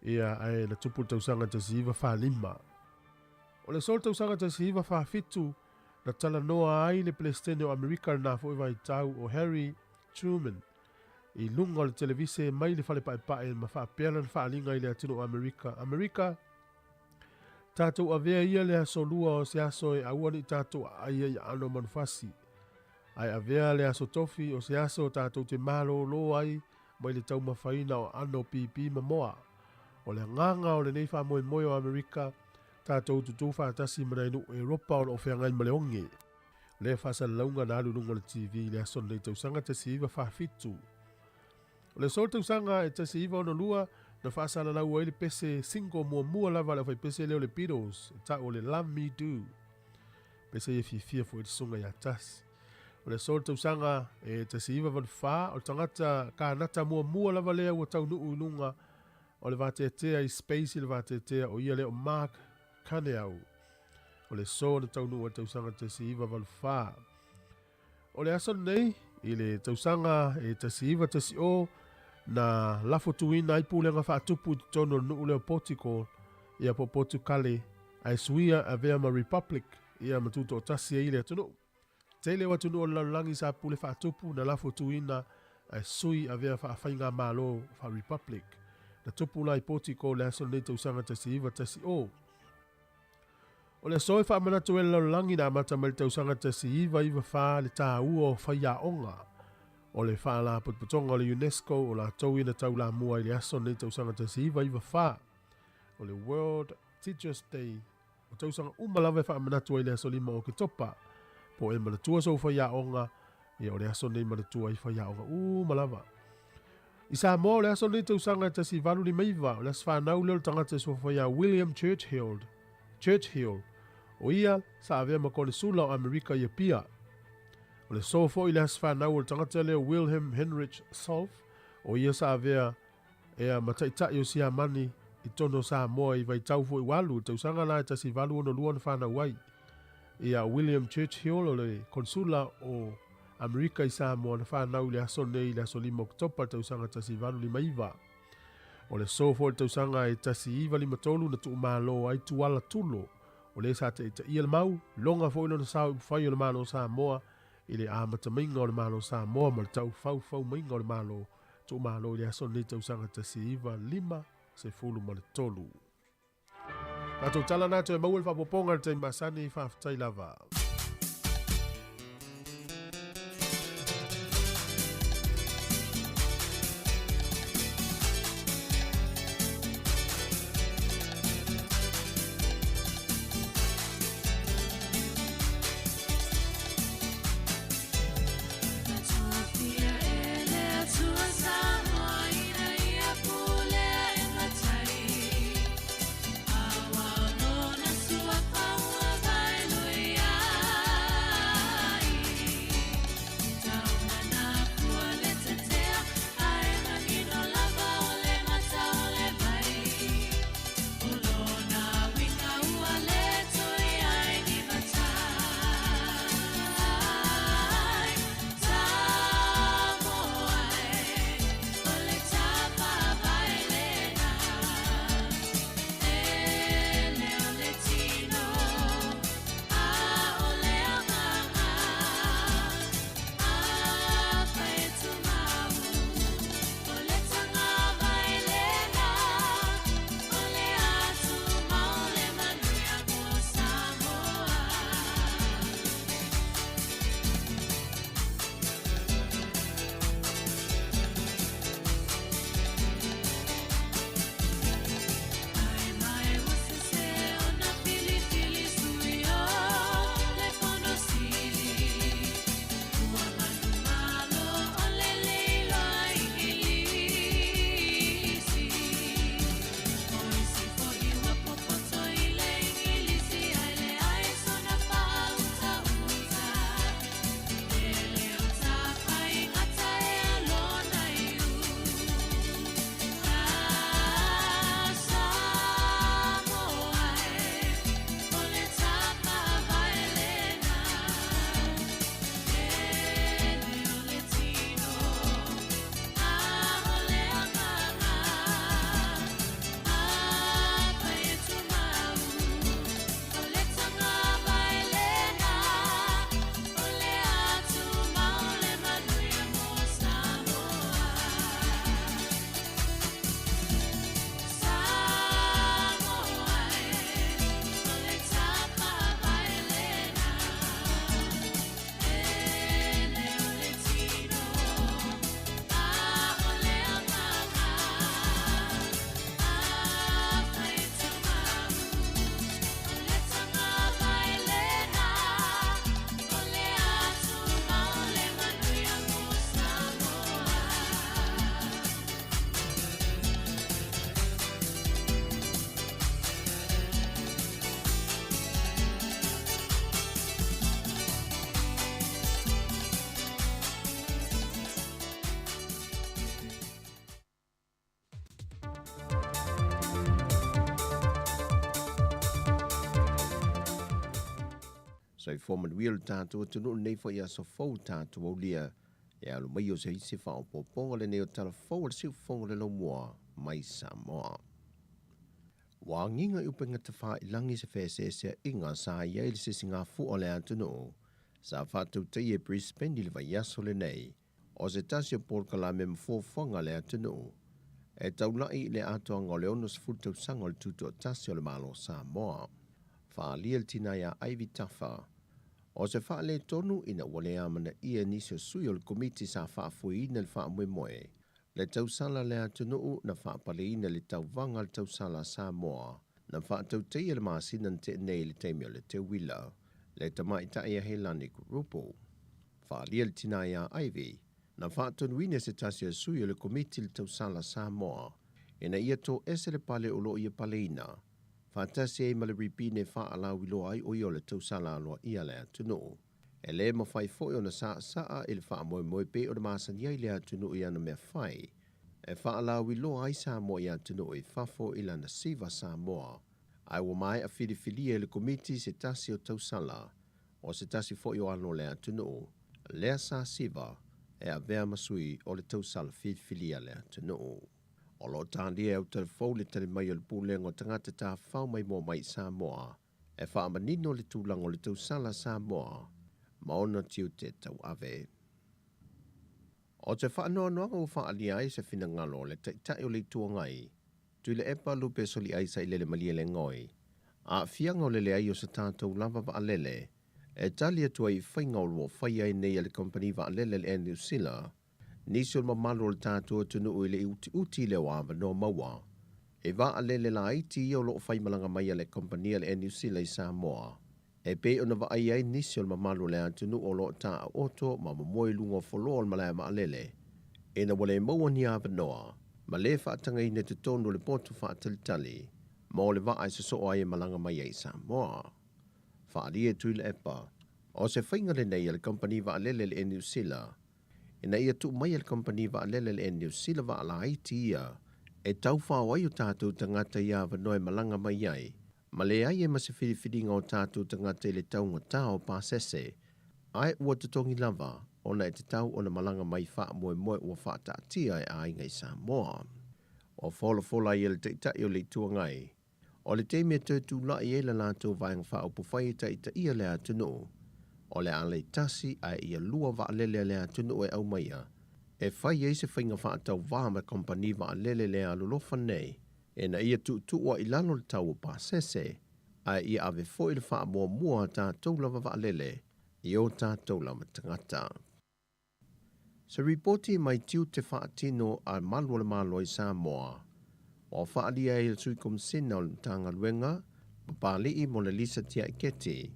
Ia, ae na tupu le tausaga 1945. O le aso o le tausaga 1947, na talanoa ai le Peresetene o Amerika i lena foi vaitau o Harry Truman i luga o le televise mai le fale paepae ma faapea lana faaaliga i le atunuu o Amerika, Amerika, tatou avea ia le aso lua o se aso e aua ne i tatou aai ai i aano o manufasi. Ae avea le aso tofi o se aso tatou te malōlō ai mai le taumafaina o aano o pīpī ma moa. O le agaga o lenei faamoemoe o Amerika, tatou tutū faatasi ma nai nuu Europa o lo o feagai ma le oge. Lea faasalalauga na alu i luga o le TV i le aso lenei tausaga 1947. O le aso o le tausaga e 1962 na faasalalau ai le pese single muamua lava a le aufaipese lea o le Beatles e tau o le Love Me Do. Pese ia fiafia foi le susuga ia Tasi. O le aso o le tausaga e 1984, o le tagata Kanata muamua lava lea ua taunuu i luga o le vateatea i space i le vateatea o ia lea o Mark Kaneau. O le aso na taunuu ai le tausaga 1984. O le aso lenei, i le tausaga e 1910, na lafo tuina ai pulega faatupu i totonu o le nuu lea o Portugal, ia po o Potukale, ae suia avea ma Republic, ia ma tutoatasi ai le atunuu. Tele o atunuu o le lalolagi sa pule faatupu na lafo tuina ae sui avea faafaigamalo faa-Republic. Na tupu la i Portugal le aso lenei tausaga 1910. O le aso e faamanatu ai le lalolagi na amata mai le tausaga 1994 le tāua o faiaoga o le Faalapotopotoga o le UNESCO o latou ia na taulamua i le aso lenei tausaga 1994 o le World Teachers Day. O tausaga uma lava e faamanatu ai le aso 5 o Oketopa. Po o e manatua sou faiaoga, ia o le aso lenei manatua ai faiaoga uma lava. I Samoa o le aso lenei tausaga e 1859, o le aso fanau lea o le tagata e suafa ia William Churchill, Churchill, o ia sa avea ma Konesula o Amerika i Apia. O le aso foi le aso fanau o le tagata lea Wilhelm Heinrich Solf, o ia sa avea ea ma taitai o Siamani i totonu o Samoa i vaitau foi ua alu, i le tausaga la e 1862 na fanau ai ia William Churchill o le Konesula o. Amerika i Samoa na whanau i le aso nei i le aso 5 Oketopa le tausaga 1859. O le aso foi i le tausaga e 1953 na tuumalo ai Tuala Tulo, o le sa taitaia le mau, loga foi lona sao i upufai o le Malo o Samoa i le amatamaiga o le Malo o Samoa ma le taufaufau maiga o le Malo tuumalo i le aso lenei tausaga 1953. Tatou tala na toe maua le faaopoopoga i le taimi masani, faafetai lava. Soifua manuia lo tatou atunuu lenei foi aso fou tatou aulia e alo mai o se isi faaopoopoga lenei o tala fou a le siufofoga o le laumua mai Samoa. Ua agiga i upega tafailagi se feeseeseaiga sa i ai le sisigafua o le atunuu sa faatautaia i Brisbane i le vaiaso lenei o se tasi o polokalame ma fuafuaga a le atunuu e taulai i le atoaga o le 60 tausaga o le tutoatasi o le Malo o Samoa. Faaalia le tina ia Ivy Tafa o se faaletonu ina ua le amanaia e nisi o sui o le Komiti sa faafoeina le faamoemoe le tausala a le atunuu na faapaleina le tauvaga a le tausala a Samoa na faatautaia le masina na tea nei i le taimi o le teuila le tamaitai a Helani Kurupu. Faaalia le tina ia Ivy na faatonuina e se tasi o sui o le Komiti le tausala a Samoa ina ia toese le pale o lo o ia paleina faatasi ai ma le ripine e faalauiloa ai o ia o le tausala aloaia a le atunuu. E le mafai foi ona saasaa i le faamoemoe pei ona masani ai le atunuu i ana mea fai e faalauiloa ai Samoa i atunuu i fafo i lana siva Samoa, ae ua maea filifilia e le Komiti se tasi o tausala o se tasi foi o alo o le atunuu. Lea Sa Siva e avea ma sui o le tausala filifilia a le atunuu. O lo o talia e Autalafou le tali mai o le Pulega o Tagata Tafafao Maimoa mai i Samoa e faamanino le tulaga o le tausala Samoa ma ona tiute tauave. O se faanoanoaga ua faaalia ai se finagalo o le Taitai o le Itu Agai, Tuilaepa Lupe Soliai Sailele Malielegaoi, aafiaga o le leai o se tatou lava vaalele e tali atu ai i faiga o lo o faia ai nei e le kamupani vaalele le Air New Sila nisi o le mamalu o le tatou atunuu i le utiuti lea o avanoa maua. E vaalele laiti ia o lo o faimalaga mai a le kamupani a le Air New Sila i Samoa e pei ona vaai ai nisi o le mamalu o le atunuu o lo o taoto ma momoe i luga o foloa o le malae vaalele ina ua le maua ni avanoa ma le faatagaina i totonu o le potu faatalitali mo le vaa e sosoo ai e malaga mai ai i Samoa. Faaalia e Tuilaepa, o se faiga lenei a le kamupani vaalele le Air New Sila ina ia tuu mai e le kamupani vaalele le Air New Sila vaa laiti ia e taufao ai o tatou tagata i avanoa e malaga mai ai ma leai ai ma se filifiliga o tatou tagata i le taugata o pasese, ae ua totogi lava ona e tatau ona malaga mai faamoemoe ua faataatia e aiga i Samoa. Ua folafola ai e le Taitai o le Itu Agai, o le taimi e toe tulai ai le latou Vaega Faaupufai e taitaia le atunuu, o le a laitasi ae ia lua vaalele a le atunuu e aumaia e fai ai se faiga faatauvā ma kamupani vaalele le alolofa nei ina ia tuutuu ai i lalo le tau o pasese, ae ia ave foi le faamuamua a tatou lava vaalele i o tatou lava tagata. Se ripoti mai tiute faatino a Malu o le Malo i Samoa, ua faaalia ai e le Sui Komisina o le Matagaluega, Papali'i Monalisa Tiaiketi,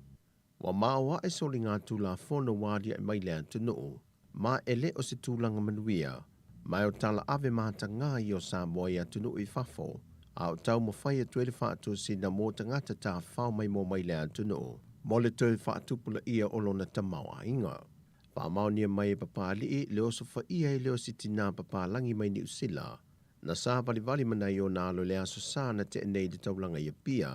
Ua maoae soligatulafono ua aliae mai le atunuu, ma e le o se tulaga manuia, ma e o tala ave matagā ia o Samoa i atunuu i fafo, a o taumafai atu ai le faatosina mo tagata tafafao maimoa mai le atunuu mo le toe faatupulaia o lona tamaoaiga. Faamaonia mai e Papali'i le osofaia e le o se tinā papalagi mai Niu Sila, na savalivali ma nai ona alo i le Aso Sa na tea nei i le taulaga i Apia,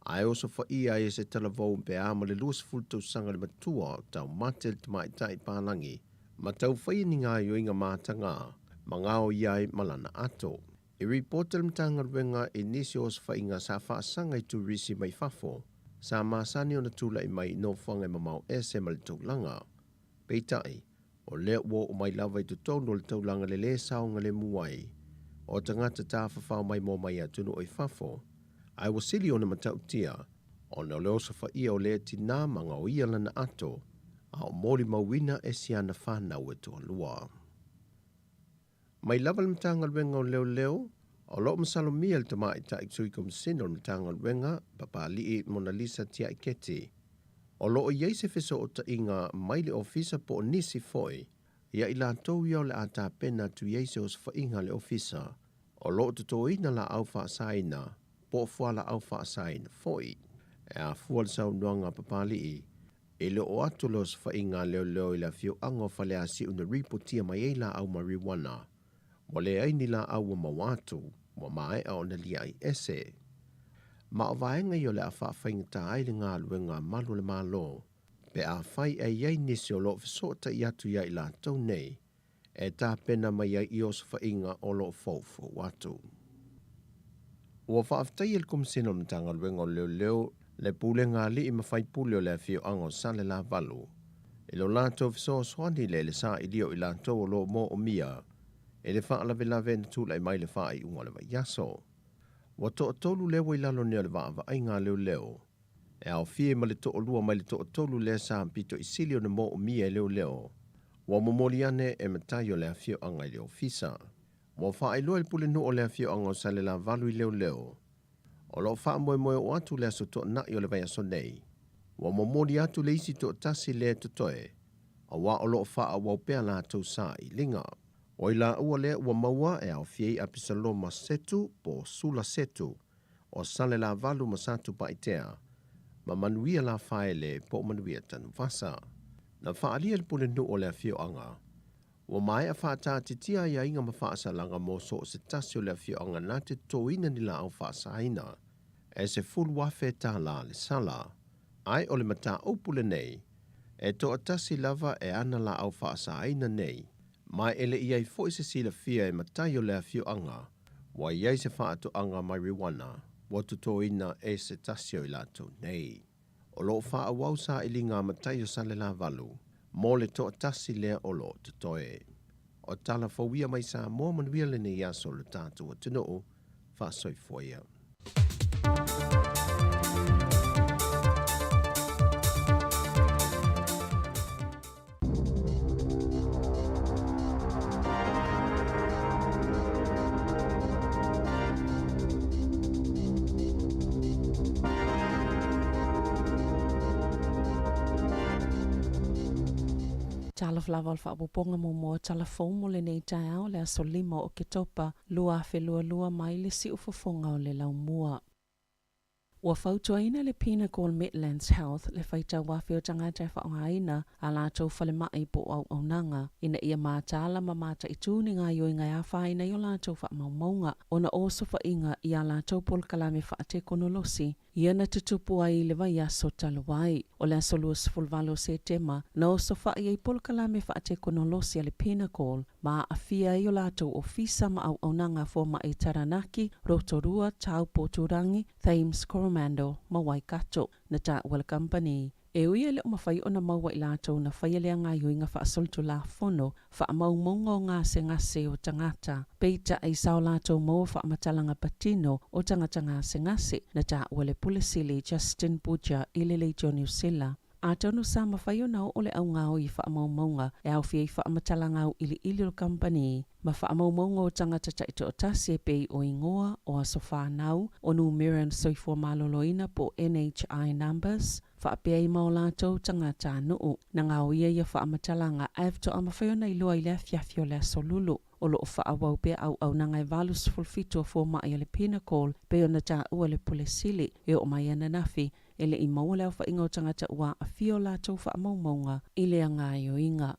Ae osofaia ai e se talavou pe a ma le 20 tausaga le matua o taumate le tamaitai palagi ma taufaia ni gaoioiga matagā ma gaoia ai ma lana ato. I ripota le Matagaluega i nisi o osofaiga sa faasaga i turisi mai fafo sa masani ona tulai mai i nofoaga e mamao ese ma le taulaga. Peitai, o lea ua oo mai lava i totonu o le taulaga le lē saogalemu ai o tagata tafafao maimoa mai atunuu i fafo, ae ua sili ona matautia ona o le osofaia o lea tinā ma gaoia lana ato a o molimauina e si ana fanau e toalua. Mai lava le Matagaluega o Leoleo, o lo o masalomia le tamaitai Sui Komisina o le Matagaluega, Papali'i Monalisa Tiaiketi, o lo o i ai se fesootaiga mai le ofisa po o nisi foi ia i latou ia o le a tapena atu i ai se osofaiga a le ofisa o lo o totoina laau faasaina po o fualaau faasaina foi. E afua le saunoaga a Papali'i i le oo atu o le osofaiga a leoleo i le afioaga o Faleasiu na ripotia mai ai laau marijuana. Ua leai ni laau ua maua atu, ua maea ona liai ese. Ma o vaega ia o le a faafaigata ai le galuega a malu o le Malo, pe afai e i ai nisi o lo o fesootai atu iā i latou nei e tapena mai ai i osofaiga o lo o foufou atu. Ua faafetaia le Komisina o le Matagaluega o Leoleo, le Pulega Alii ma Faipule o le Afioaga o Salelavalu i lo latou fesoasoani i le le sailia o i latou o lo o moomia i le faalavelave na tulai mai i le faaiuga o le vaiaso. Ua toatolu lea ua i lalo nei o le vaavaaiga a leoleo e aofia ai ma le toalua mai le toatolu lea sa pito i sili ona moomia e leoleo ua momoli ane e matai o le afioaga i le ofisa. Ua faailoa e le pulenuu o le afioaga o Salelavalu i leoleo o lo o faamoemoe oo atu le aso toanai o le vaiaso nei. Ua momoli atu le isi toatasi lea e totoe, aua o lo o faaauau pea latou sailiga. O i laua lea ua maua e aofia ai Apisaloma Setu po o Sula Setu o Salelavalu ma Satupaitea, ma Manuia Lafaele po o Manuia Tanuvasa. Na faaalia e le pulenuu o le afioaga, Ua maea faataatitia aiaiga ma faasalaga mo so o se tasi o le afioaga na te totoina ni laau faasaina e $10,000 le sala. Ae o le mataupu lenei, E toatasi lava e ana laau faasāina nei, ma e le i ai foi se silafia e matai o le afioaga ua i ai se faatoaga marijuana ua totoina e se tasi o i latou nei. O lo o faaauau sailiga a matai o Salelavalu mo le toatasi lea o lo o totoe. O tala fou ia mai Samoa manuia lenei aso lo tatou atunuu, faasoifua ia. Talofa lava o le faaopoopoga muamua tala fou mo lenei taeao le aso 5 o Oketopa 2022 mai le siufofoga o le laumua. Ua fautuaina le Pinnacle Midlands Health le faitau afe o tagata e faaaogaina a latou falemai po o auaunaga ina ia mataala ma mataitū ni gaoioiga e afaina ai o latou faamaumauga ona o osofaiga i a latou polokalame faatekonolosi ia na tutupu ai i le vaiaso talu ai. O le aso 28 o Setema na osofai ai polokalame faatekonolosi a le Pinnacle ma aafia ai o latou ofisa ma auaunaga fomai i Taranaki, Rotorua, Taupo, Turangi, Thames, Coromandel ma Waikato. Na taua le kamupani e ui e le o mafai ona maua i latou na faia lea gaoioiga faasolitulafono faamaumauga o gasegase o tagata. Peitai sa o latou maua faamatalaga patino o tagata gasegase na taua le Pule Sili Justin Butcher i le Leitio Niu Sila. Atonu sa mafai ona oo le augaoi i faamaumauga e aofia ai faamatalaga auiliili o le kamupani ma faamaumauga o tagata taitoatasi e pei o igoa, o aso fanau, o numera o soifua maloloina po o NHI numbers, faapea ai ma o latou tagatanuu. Na gaoia ia faamatalaga ae faatoa mafai ona iloa i le afiafi o le aso Lulu. O lo o faaauau pea auaunaga e 87 o fomai a le Pinnacle pei ona taua e le Pule Sili e oo mai ananafi e le i maua le aofaiga o tagata ua aafia o latou faamaumauga i lea gaoioiga.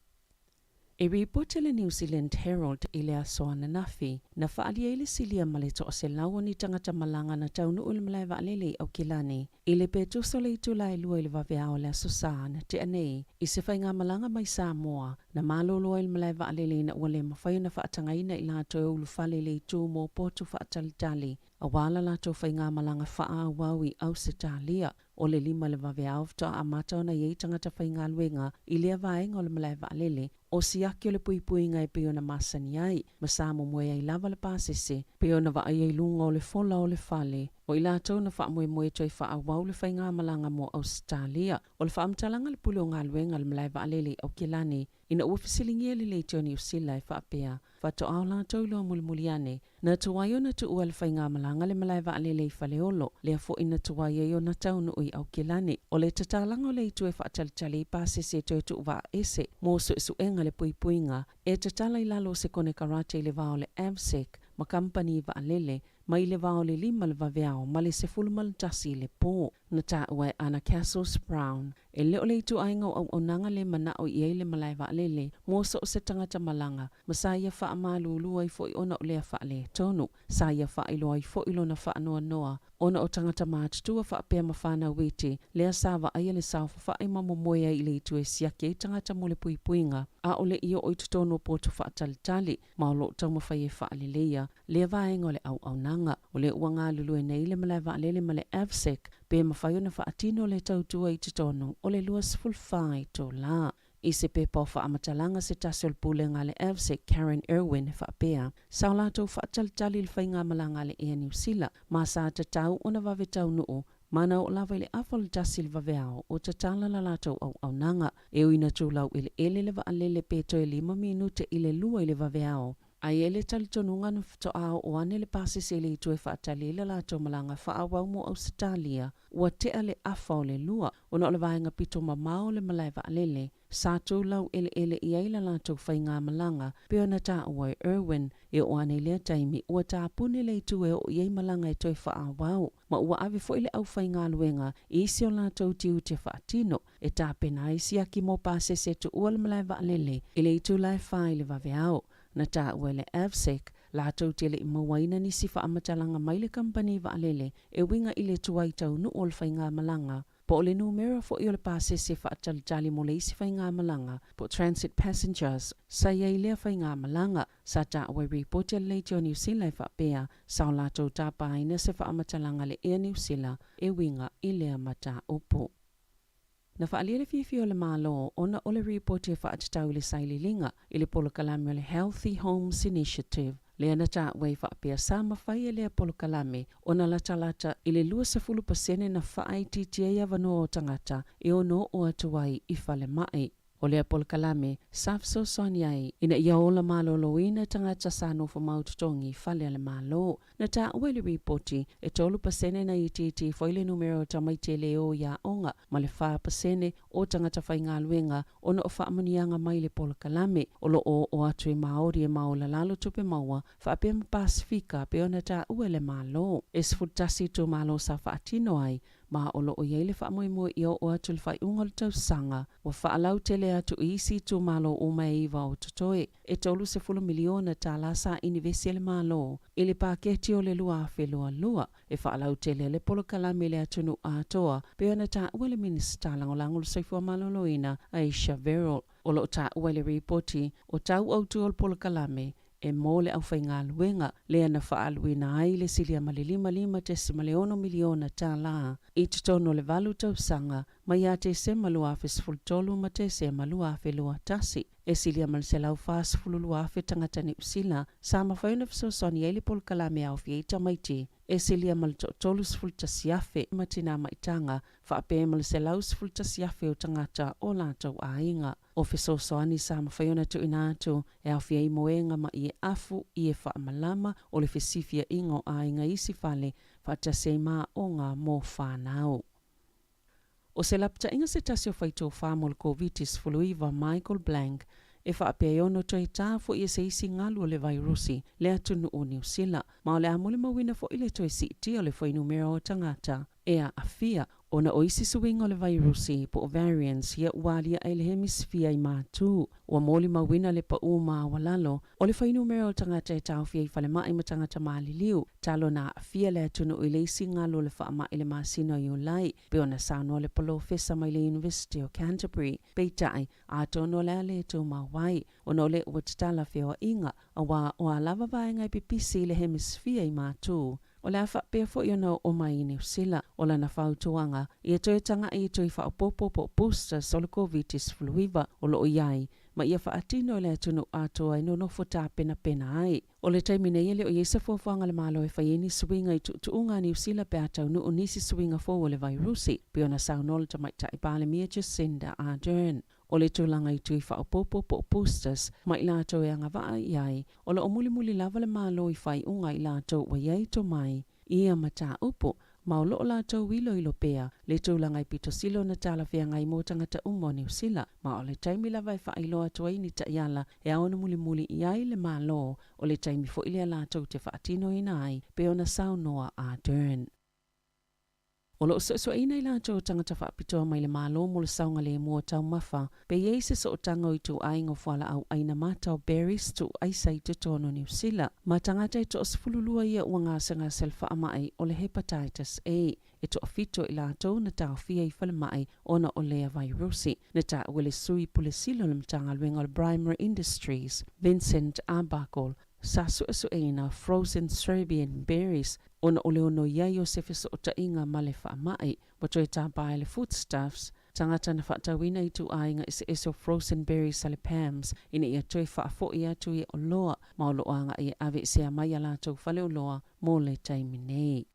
E ripoti le New Zealand Herald i le aso ananafi, na faaalia ai le silia ma le 100 o ni tagata malaga na taunuu i le malae vaalele i Aukilani i le pe tusa o le itula e 2 i le vaveao o le aso Sa na tea nei i se faigamalaga mai Samoa na malolo ai le malae vaalele ina ua le mafai ona faatagaina i latou e ulufale i le itu mo potu faatalitali aua la latou faigamalaga faaauau i Ausetalia. O le 5 i le vaveao faatoa amata ona i ai tagata faigaluega i lea vaega o le malae vaalele o siaki o le puipuiga e pei ona masani ai ma sa momoe ai lava le pasese pei ona vaaia i luga o le fola o le fale o i latou na faamoemoe toe faaauau le faigamalaga mo Ausetalia. O le faamatalaga a le Pule o Galuega a le Malae Vaalele i Aukilani ina ua fesiligia le Leitio Niu Sila e faapea, faatoa o latou iloa mulimuli ane, na tuai ona tuua le faigamalaga le malae vaalele i Faleolo, lea foi na tuai ai ona taunuu i Aukilani. O le tatalaga o le itu e faatalitali i pasese e toe tuuvaaese mo suesuega le puipuiga e tatala i lalo o se konekarate i le va o le AVSEC ma kamupani vaalele mai le va o le 5 le vaveao ma le 11 i le po. Na taua e Anna Castles Brown e le o le ituaiga o auaunaga le manao i ai le malae vaalele mo so o se tagata malaga ma sa ia faamalulu ai foi ona o lea faaletonu. Sa ia faailoa ai foi lona faanoanoa ona o tagata matutua faapea ma fanau iti lea sa vaaia le saofafai ma momoe ai i le itu e siaki ai tagata mo le puipuiga a o le i oo i totonu o potu faatalitali ma o lo o taumafai e faaleleia lea vaega o le auaunaga. O lea ua galulue nei le malae vaalele ma le AVSEC pe mafai ona faatino le tautua i totonu o le 24 itula. I se pepa o faamatalaga se tasi o le pulega a le AVSEC Karen Irwin e faapea, sa o latou faatalitali i le faigamalaga a le Air Niu Sila ma sa tatau ona vave taunuu ma na oo lava i le afa o le 1 i le vaveao o tatala la latou auaunaga. E ui na tulau eleele le vaalele pe toe 5 minute i le 2 i le vaveao, Ae i ai le talitonuga na faatoa oo ane le pasese i le itu e faatali ai le latou malaga faaauau mo Ausetalia, ua tea le afa o le 2 ona o le vaega pito mamao o le malae vaalele sa tulau eleele i ai la latou faigamalaga pei ona taua e Irwin. E oo ane i lea taimi, ua tapuni le itu e oo i ai malaga e toe faaauau, ma ua ave foi le aufaigaluega i isi o latou tiute faatino e tapena ai siaki mo pasese e tuua le malae vaalele i le itula e 4 i le vaveao. Na taua e le AVSEC latou te le i mauaina nisi faamatalaga mai le kamupani vaalele e uiga i le tuai taunuu o le faigamalaga. Po o le numera foi o le pasese faatalitali mo le isi faigamalaga po o transit passengers sa i ai i lea faigamalaga. Sa taua i ripoti a le Leitio Niu Sila e faapea, sa o latou tapaina se faamatalaga a le Air Niu Sila e uiga i lea mataupu. Na faaalia le fiafia o le Malo ona o le ripoti e faatatau i le sailiiliga i le polokalame o le Healthy Homes Initiative, lea na taua ai faapea sa mafai e lea polokalame ona latalata i le 20 pasene na faaitiitia ai avanoa o tagata e ono oo atu ai i falemai. O lea polokalame sa fesoasoani ai ina ia ola maloloina tagata sa nofo mau totogi i fale a le Malo. Na taua i le ripoti, e 3% na itiiti foi le numera o tamaiti e le o i aoga ma le 4% o tagata faigaluega ona o faamanuiaga mai le polokalame o lo o oo atu i Māori e maolalalo tupe maua faapea ma Pasefika pei ona taua e le Malo. E 11 itumalo sa faatino ai ma o lo o i ai le faamoemoe ia oo atu i le faaiuga o le tausaga, ua faalautele atu i isi itumalo uma e iva o totoe. E $30 miliona tala sa inivesi e le Malo i le paketi o le 2022 e faalautele ai le polokalame i le atunuu atoa, pei ona taua e le Minisita Lagolago o le Soifua Maloloina, Ayesha Verrall. O lo o taua i le ripoti, o tau autu o le polokalame e mo le aufaigaluega, lea na faaaluina ai le silia ma le $55.6 miliona tala i totonu o le valu tausaga mai ia Tesema 2013 ma Tesema 2021. E silia ma le 142,000 tagata Niu Sila sa mafai ona fesoasoani ai le polokalame e aofia ai tamaiti e silia ma le toa-31,000 ma tinā maitaga faapea ma le 111,000 o tagata o latou aiga. O fesoasoani sa mafai ona tuuina atu e aofia ai moega ma ie afu, ie faamalama, o le fesifiaiga o aiga i isi fale, faatasi ai ma aoga mo fanau. O se lapataiga se tasi o faitofa mo le Koviti-19, Michael Blank, e faapea e ono toe ta foi e se isi galu o le vairusi le atunuu o Niu Sila, ma o le a molimauina foi le toe siitia o le fuainumera o tagata e aafia ona o isi suiga o le vairusi po o variants ia ua aliae i le hemisifia i matu. Ua molimauina le pau maualalo o le fuainumera o tagata e taofia i falemai ma tagata maliliu talu ona aafia le atunuu i le isi galu o le faamai i le masina o Iulai, pei ona saunoa le polofesa mai le Iunivesite o Canterbury. Peitai, atonu o le a le tumau ai, ona o lea ua tatala feoaiga, aua o a lava vaega e pipisi i le hemisifia i matu. O le a faapea foi ona oo mai i Niu Sila. O lana fautuaga, ia toe taga'i i tui faaopoopo po o boosters o le Koviti-19 o lo o i ai, ma ia faatino i le atunuu atoa e nonofo tapenapena ai. O le taimi nei e le o i ai se fuafuaga a le Malo e fai ai ni suiga i tuutuuga a Niu Sila pe a taunuu nisi suiga fou o le vairusi, pei ona saunoa le Tamaitai Palemia Jacinda Ardern. O le tulaga i tui faaopoopo po o boosters ma i latou e agavaa i ai, o lo o mulimuli lava le Malo i faaiuga a i latou ua i ai tomai i ia mataupu, ma o lo o latou iloilo pea le tulaga e pito sili ona talafeagai mo tagata uma o Niu Sila, ma o le taimi lava e faailoa atu ai ni taiala e ao ona mulimuli i ai le Malo, o le taimi foi lea latou te faatinoina ai, pei ona saunoa Ardern. O lo o suesueina i latou o tagata faapitoa mai le Malo mo le saogalemu o taumafa, pe i ai se sootaga o ituaiga o fualaau ʻaina mata o berries tuu aisa i totonu o Niu Sila, ma tagata e toa-12 ia ua gasegase le faamai o le Hepatitis A. E toafito i latou na taofia i falemai ona o lea vairusi. Na taua e le Sui Pule Sili o le Matagaluega o le Primary Industries, Vincent Arbuckle, Sa suesueina frozen Serbian berries ona o le ono i ai o se fesootaiga ma le faamai. Ua toe tapa ai le Foodstuffs, tagata na faatauina i ituaiga eseese o frozen berries a le Pams ina ia toe faafoi atu i oloa ma o lo o agai e aveesea mai a latou faleoloa mo le taimi nei.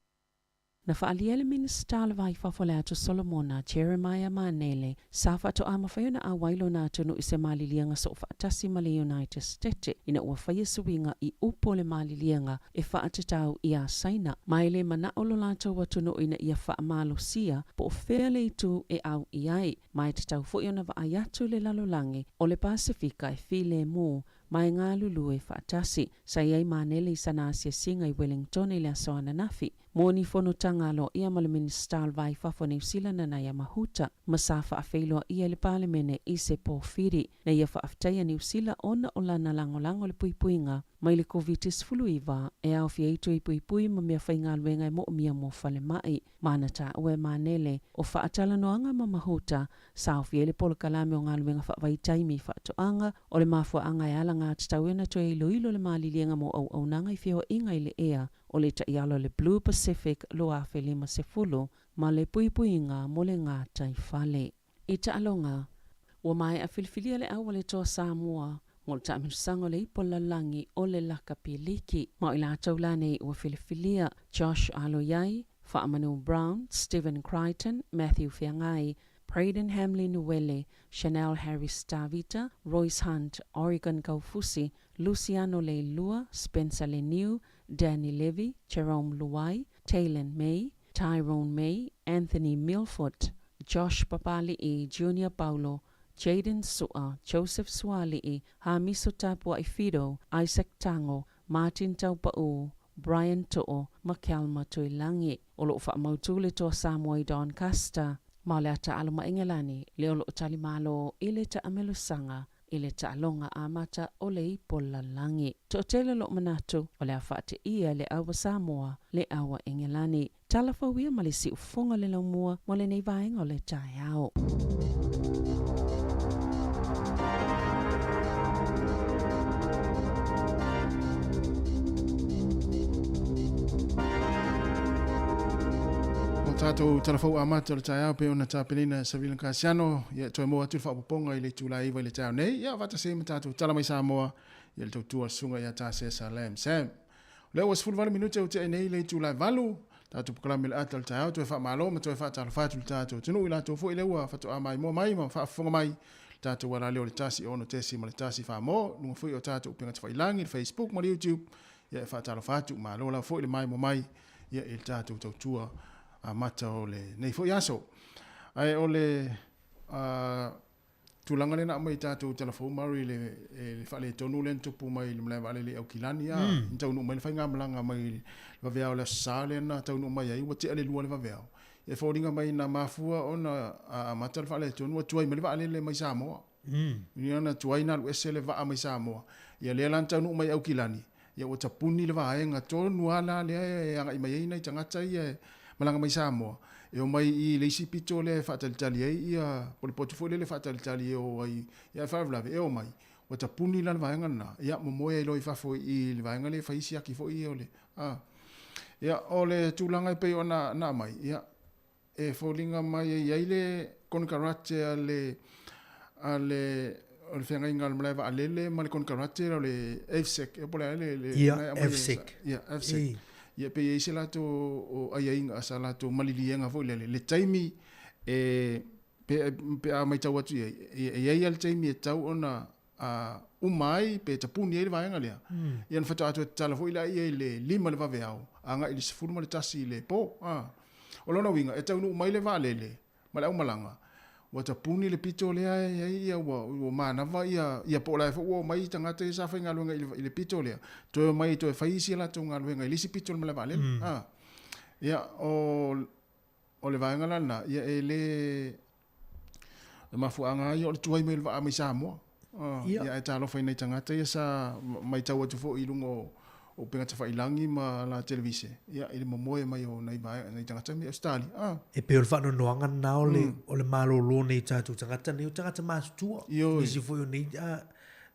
Na faaalia le Minisita o le Va i Fafo o le Atu Solomona, Jeremiah Manele, sa faatoa mafai ona auai lona atunuu i se maliliega soofaatasi ma le United State ina ua faia suiga i upu o le maliliega e faatatau iā Saina. Ma e le manao lo latou atunuu ina ia faamalosia po o fea le itu e au i ai, ma e tatau foi ona vaai atu le lalolagi o le Pasefika e filemu ma e galulue faatasi. Sa i ai Manele i sana asiasiga i Wellingtone i le aso ananafi. Mo ni fonotaga aloaia ma le Minisita o le Va i Fafo o Niu Sila Nanaia Mahuta, ma sa faafeiloaia i le Palemene i se pōfiri na ia faafetaia Niu Sila ona o lana lagolago i le puipuiga mai le Koviti-19 e aofia ai tui puipui ma mea faigaluega e moomia mo falemai. Ma na taua e Manele o faatalanoaga ma Mahuta sa aofia ai le polokalame o galuega faavaitaimi i faatoaga, o le mafuaaga e alagatatau ai ona toe iloilo le maliliega mo auaunaga i feoaiga i le ea o le taiala o le Blue Pacific 2050 ma le puipuiga mo le gataifale. I taaloga, ua maea filifilia le au a le Toa Samoa mo le taamilosaga o le Ipu o le Lalolagi o le Lakapi Liki. Ma o i latou la nei ua filifilia, Josh Aloiai, Faamanu Brown, Stephen Crichton, Matthew Feagai, Brayden Hamlin Uele, Chanel Harris Tavita, Royce Hunt, Oregon Kaufusi, Luciano Leilua, Spencer Leniu, Danny Levy, Jerome Luai, Taylen May, Tyrone May, Anthony Milford, Josh Papali'i, Junior Paulo, Jayden Su'a, Joseph Suali'i, Hamiso Tapua'i Fido, Isaac Tago, Martin Taupa'u, Brian To'o ma Kelma Tuilagi. O lo o faamautu le Toa Samoa i Doncaster, ma o le a taalo ma Engelani le o lo o talimalo i le taamelosaga i le taaloga amata o le ipo lalagi. Toatele o loo manatu o le a faateia le au a Samoa le au a Engelani. Tala fou ia ma le siufofoga o le laumua mo lenei vaega o le taeao. O tātou talafou amata o le taeao pe ona tapenaina e Savila Kasiano, ia toe maua atu le faaopoopoga i le itula e 9 i le taeao nei, ia faatasi ai ma tātou tala mai Samoa, ia le tautua a le susuga ia Tasesa Lam Sam. O lea ua 18 minute ua tea nei le itula e 8, tātou polokalame le ata o le taeao, toe faamalo ma toe faatalofa atu i le tātou atunuu i latou foi lea ua faatoa maimoa mai ma faafofoga mai le tātou alaleo o le 1 6.1 Famo, luga foi o tātou upega tafailagi, le Facebook ma le YouTube, ia e faatalofa atu, malo lava foi le maimoa mai ia i le tātou tautua amata o lenei foi aso. Ae o le tulaga lea na aumai i tatou talafou Murray i le, le faaletonu lea na tupu mai i le malae vaalele i Aukilani a na taunuu mai le faigamalaga mai le vaveao o le Aso Sa lea na taunuu mai ai ua tea le 2 le vaveao. E foliga mai na mafua ona amata le faaletonu ua tuai mai le vaalele mai Samoa. Ia na tuai na alu ese le vaa mai Samoa. Ia lea la na taunuu mai Aukilani, ia ua tapuni le vaega tonu lava la lea e agai mai ai nai tagata ia e malaga mai Samoa, e omai i le isi pito lea e faatalitali ai ia, po o le potu foi lele e faatalitali e o ai, ia ae faalavelave e omai, ua tapuni la le vaega lena, ia momoe ai loa i fafo i le vaega lea e fai siaki foi ia o le, a. Ia, o le tulaga e pei ona na aumai, ia, e foliga mai e i ai le konekarate a le a le o le feagaiga a le malae vaalele ma le konekarate o le AVSEC e po o le a le le Ia, AVSEC. Ia, AVSEC. Ia pe i ai se latou o aiaiga sa latou maliliega foi lele le taimi e pe pe a matau atu i ai e i ai lava le taimi e tatau ona a uma ai pe tapuni ai le vaega lea, ia ona faatoa toe tatala foi lea i le 5 le vaveao agai i le 11 i le po. A. O lona uiga, e taunuu mai le vaalele ma le aumalaga, ua tapuni le pito lea e i ai ia ua, ua manava ia, ia po o la e foi ua omai tagata ia sa faigaluega i le, i le pito lea, toe omai e toe fai isi a latou galuega i le isi pito o le malae vaalele. A. Ia, o, O le vaega la lena, ia e le o le mafuaaga lava ia o le tuai mai o le vaa mai Samoa. Ia, ae talofa i nai tagata ia sa matau atu foi i luga o upega tafailagi ma la televise, ia i le momoe mai o nai vaega nai tagata mai Ausetalia. E pei o le faanoanoaga lena o le o le malolo nei o tatou tagata nei, o tagata matutua. Nisi foi o nei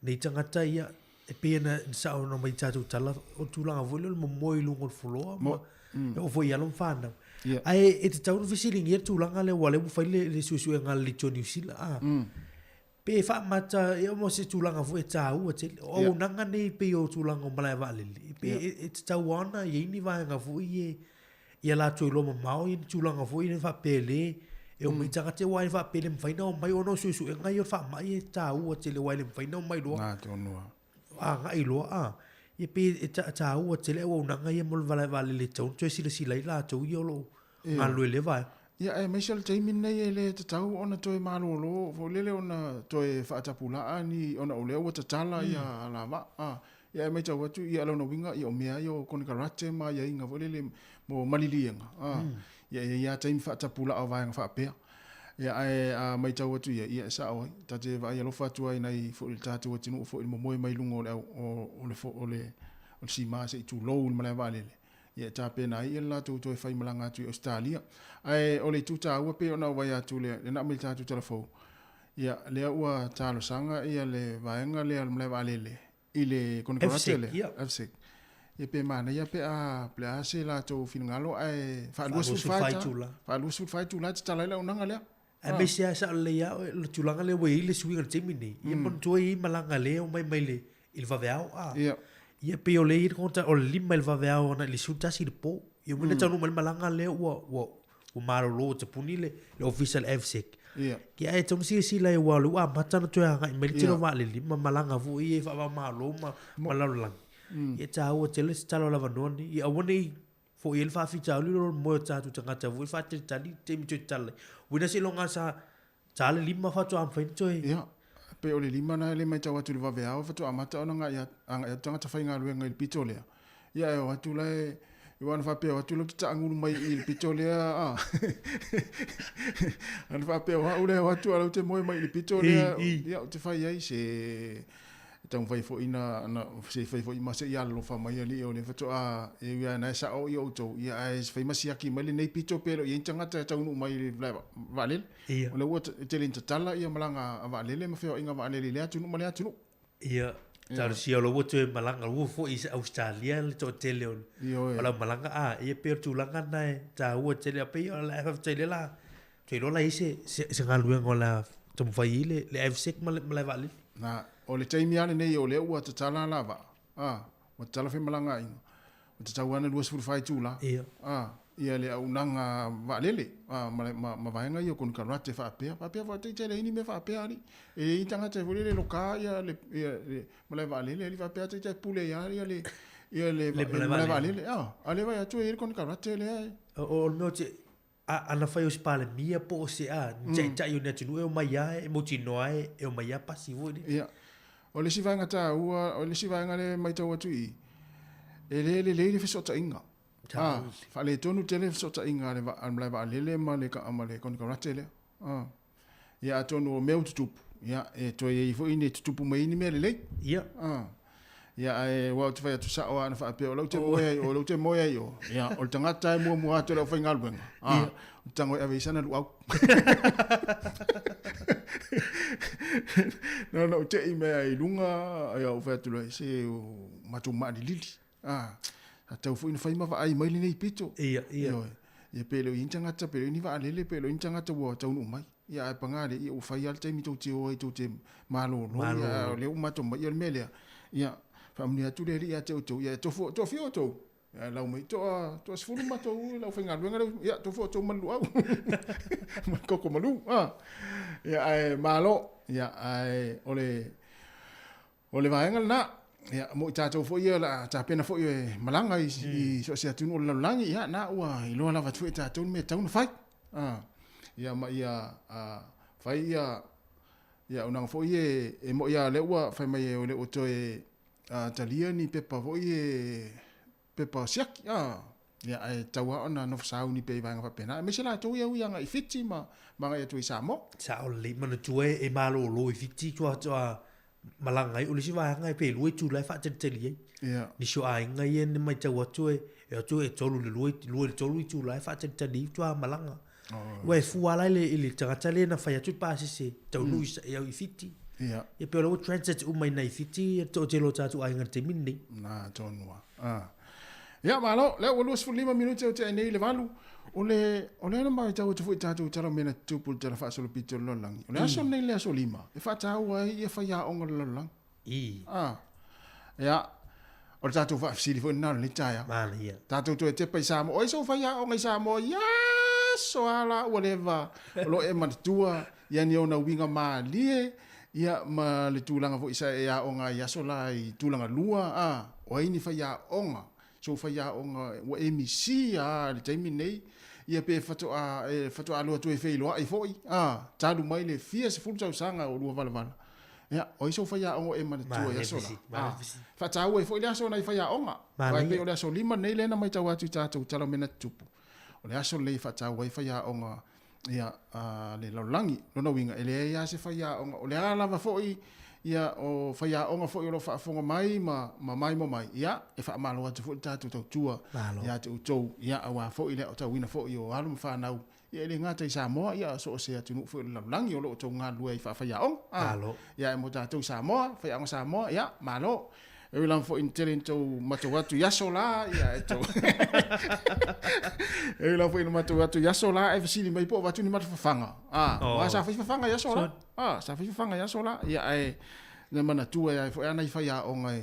nei tagata ia E pei ona sao ona mai tatou tala o tulaga foi lea o le momoe i luga o le foloa ma e oo foi i alo ma fanau. Ae e tatau ona fesiligia le tulaga lea aua o lea ua fai le, le suesuega a le Leitio Niu Sila a. Pe faamata e mo se tulaga foi e taua tele. O auaunaga nei pei o tulaga o malae vaalele, pe e tatau lava ona i ai ni vaega foi e ia latou iloa mamao ni tulaga foi lea faapea le e omai tagata aua e faapea e le mafai ona omai ona o suesuega ia o le faamai e taua tele aua e le mafai ona omai loa agai loa a. Ia pei e taua tele auaunaga ia mo le vaalele e tatau ona toe silasila ai latou ia o lo o galulue i lea vaega. Ia aemaise o le taimi lenei e le tatau ona toe malolo foi lele ona toe faatapulaa ni ona o lea ua tatala ia alavaa. Ia e matau atu, ia lona uiga, ia o mea ia o konekarate ma aiaiga foi lele mo maliliega, a, ia, e i ai lava taimi faatapulaa o vaega faapea. Ia, ae a matau atu ia, ia e sao ai. Ta te vaai alofa atu ai nai foi le tatou atunuu foi i le momoe mai luga o le au, o, o le, o le, o le sima se i tulou i le malae vaalele, ia e tapena ai ia le latou toe faimalaga atu i Ausetalia. Ae o le itu taua pei ona ou vaai atu le, le na mai le tatou tala fou, ia, lea ua talosaga ia le vaega lea o le malae vaalele i le konekarate lea, FSEC. Ia pe manaia pe a, pe a se latou finagalo ae faa 24 itula, faa 24 itula e tatala ai le auaunaga lea. Aemaise lava sao lelei lava oe, o le tulaga lea ua i ai le suiga i le taimi lenei, ia manatua e i ai malaga lea e omai mai le i le vaveao a. Ia. Ia pei o lea e i ai le konekarate o le 5 i le vaveao agai i le 11 i le po. Ia mea na taunuu mai le malaga lea ua ua ua malolo ua tapuni le le ofisa o le AVSEC. Ia. Ia ae tatau ona silasila aua o lea ua amata ona toe agai mai le tele o vaalele ma malaga foi ia faava-o-Malo ma ma lalolagi. Ia e taua tele se tala o le avanoa lenei. Ia aua ne i foi ai le faafitauli o le moe o tatou tagata foi faatalitali i le taimi toe tatala ai. Uiga seiloga sa sa le 5 faatoa mafai ona toe. Ia, pei o le 5 lena e le matau atu i le vaveao faatoa amata ona agai atu tagata faigaluega i le pito lea. Ia e o atu la e aua ana faapea o atu la ou te taagulu mai i le pito lea a. Ana faapea o au lea o atu a o la ou te moe mai i le pito lea, ia ou te fai ai se e taumafai foi na, na se i fai foi ma se i alolofa mai alii o lea faatoa e ui lava na e sao i outou ia ae fai ma siaki mai lenei pito pe le o i ai ni tagata e taunuu mai i le vaalele. Ia. O lea ua tele ina tatala ia malaga a vaalele ma feoaiga vaalele i lea atunuu ma lea atunuu. Ia, talosia o la ua toe malaga, ua foi i Ausetalia le toatele o Ioe. lau malaga, a, ia pei o le tulaga lena e taua tele. A pei o le a faafetai lea la, ou te iloa la e i ai se, se, se galuega o le a taumafai ai le, le AVSEC ma le malae vaalele. Na, o le taimi lava lenei o lea ua tatala la vaa, a, ua tatala femalagaaiga, ua tatau lava ona 24 itula, Ia. a, ia le auaunaga vaalele, a, ma, ma, ma vaega ia o konekarate faapea, faapea foi te ita e leai ni mea faapea alii. E i ai tagata foi lele e loka ia le, ia le malae vaalele, alii faapea te ita e pule ai lava ia le, ia le, Le malae malae vaalele. A, a lea e vaai atu e i ai le konekarate lea e. O, o le mea ou te, A, ana fai o se Palemia po o se a, ni taitai o ni atunuu e omai lava e mautinoa e, e omai lava pasi foi lea. Ia. O le isi vaega taua, o le isi vaega lea e matau atu i i, e le lelei le fesootaiga. A, faaletonu tele le fesootaiga a le, a le malae vaalele ma le, ma le konekarate lea. A. Ia atonu o mea ua tutupu, ia, e toe i ai foi ni tutupu mai ai ni mea lelei. Ia. A. Ia ae aua ou te fai atu sao lava ana faapea o lea ou te moe ai o, o lea ou te moe ai o. Ia, o le tagata e muamua atu o le aufaigaluega. A, ou te tago e ave i sana luau. Na ona ou tei mai lava i luga, ia ou fai atu loa, se ua matou maalilili. A, sa tatau foi ona fai ma vaai mai lenei pito. Ia, ia. Ioe. Ia pe le o i ai ni tagata, pe le o i ai ni vaalele, pe le o i ai ni tagata ua taunuu mai. Ia ae paga lea, ia ua fai lava le taimi tou te o ai tou te malolo, Malolo. ia ae o lea ua matou mai, ia o le mea lea, ia faamanuia atu le Alii ia te outou, ia e tofu, toafia outou? Ia lau mai, toa, toa 10 matou le aufaigaluega lea, ia tofu outou ma le luau, ma le koko malu, a. Ia ae malo, ia ae o le, O le vaega lena, ia, mo i tatou foi ia o le a tapena foi e malaga i, i so o se atunuu o le lalolagi, ia, na ua iloa lava atu foi e tatou le mea e tatau ona fai. A, ia, ma ia a, fai ia, ia auaunaga foi ia e, e mo'i lava o lea ua fai mai o lea ua toe a, talia ni pepa foi ia pepa siaki, a, ia, ae tatau lava ona nofo sauni pea i vaega faapena, aemaise latou ia e ui agai i Fiti ma, ma agai atu ai i Samoa. Sao lelei, manatua e malolo i Fiti tua malaga ai, o le isi vaega e pe 2 itula e faatalitali ai. Ia. Nisi o aiga ia na matau atu e, e atu e 3 i le 2, 2 i le 3 itula e faatalitali ai faatoa malaga. Oh. Aua e fua la i le, i le tagata lea na fai atu le pasese taunuu i, i Fiti. Ia. Ia pei o lea ua transit uma i nai Fiti ia le toatele o tatou aiga i le taimi lenei. Na tonu lava. Ah. Ia, malo, lea ua 25 minute o tea nei i le 8. O le, o lea na matau atu foi tatou i tala o mea na tutupu i le Tala Faasolopito o le Lalolagi. O le aso lenei le aso 5, e faataua ai ia faiaoga o le lalolagi. I. Ah. Ia, o le tatou faafesili foi lena o lenei taeao. Manaia. Tatou toe tepa i Samoa. O ai sou faiaoga i Samoa? Ia aso a la ua leva. O lo o e manatua ia ni ona uiga malie, ia ma le tulaga foi sa e aoga ai i aso la i tulaga lua, a, o ai ni faiaoga, sou faiaoga ua e misia a i le taimi lenei, ia pe faatoa, e faatoa alu atu e feiloai foi, a, talu mai le fia sefulu tausaga o lua valavala. Ia, o ai sou faiaoga o e manatua i aso la? A, faataua ai foi le aso o nai faiaoga. Aua e pei o le aso lima lenei lea na matau atu i tatou tala o mea na tutupu, o le aso lenei e faataua ai faiaoga ia, a le lalolagi. Lona uiga, e leai lava se faiaoga, o le a lava foi ia, o faiaoga foi o lo o faafofoga mai ma ma maimoa mai, ia, e faamalo atu foi le tatou tautua ia te outou, ia, aua foi le aotauina foi o alo ma fanau Ia e le gata i Samoa, ia a so o se atunuu foi o le lalolagi o lo o outou galulue ai faafaiaoga. A, Malo. Ia ae mo tatou i Samoa, faiaoga Samoa, ia, malo. E ui lava foi ina tele ina tou matou atu i aso la, ia e tou E ui lava foi ina matou atu i aso la, ae fesili mai po o avatu ni mata fafaga. A, oh. Aua sa fai fafaga i aso la. A, sa fai fafaga i aso la. Ia ae na manatua ai foi ana i faiaoga i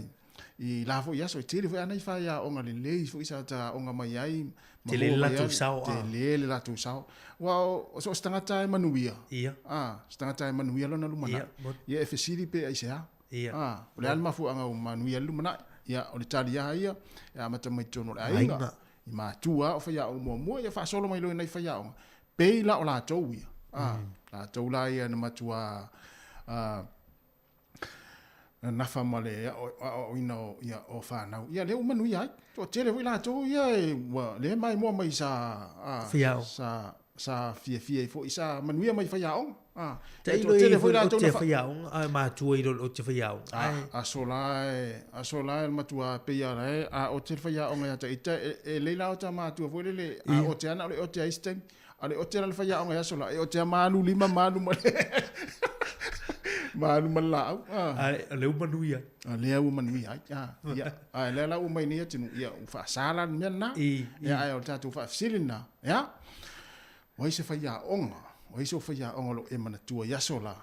I la foi aso, e tele foi ana i faiaoga lelei foi sa ta aoga mai ai. Ma Tele le latou sao. Tele le latou sao. Aua o so o se tagata e manuia. Ia. A, se tagata e manuia lona lumanai. Ia. Ia e fesili pe aisea. Ia. A, o le a le mafuaaga ua manuia ai le lumanai. Ia, o le tali lava ia, e amata mai totonu o le aiga. Aiga. I matua o faiaoga muamua, ia faasolo mai loa i nai faiaoga. Pei la o latou ia. A, latou la ia na matua a, nafa ma le aoaoina o, ia, o fanau. Ia, lea ua manuia ai. Toatele foi latou ia e, ua, lea e maimoa mai sa, a, Fiao. sa, sa fiafia ai foi, sa manuia mai faiaoga. A, e Tailo toatele i foi foi latou ote na fa... faiaoga, a matua i lo ote faiaoga. A, Ai. aso la e, aso la e matua pei a la e, a ote le faiaoga ia te ita, e, e lei la ota matua foi lele, a Ia. ote ana o le ote a isi taimi. A le ote la le faiaoga i aso la, e ote a ma alu lima, ma alu ma le ma alu ma le laau. Ah. A o lea ua manuia. A lea ua manuia ai. Ah, ia. A lea la ua mai nei atunuu, ia, ua faasa la le mea lena. I, i. Ia, ae o le tatou faafesili lena, ia, o ai se faiaoga, o ai sou faiaoga o lo o e manatua i aso la,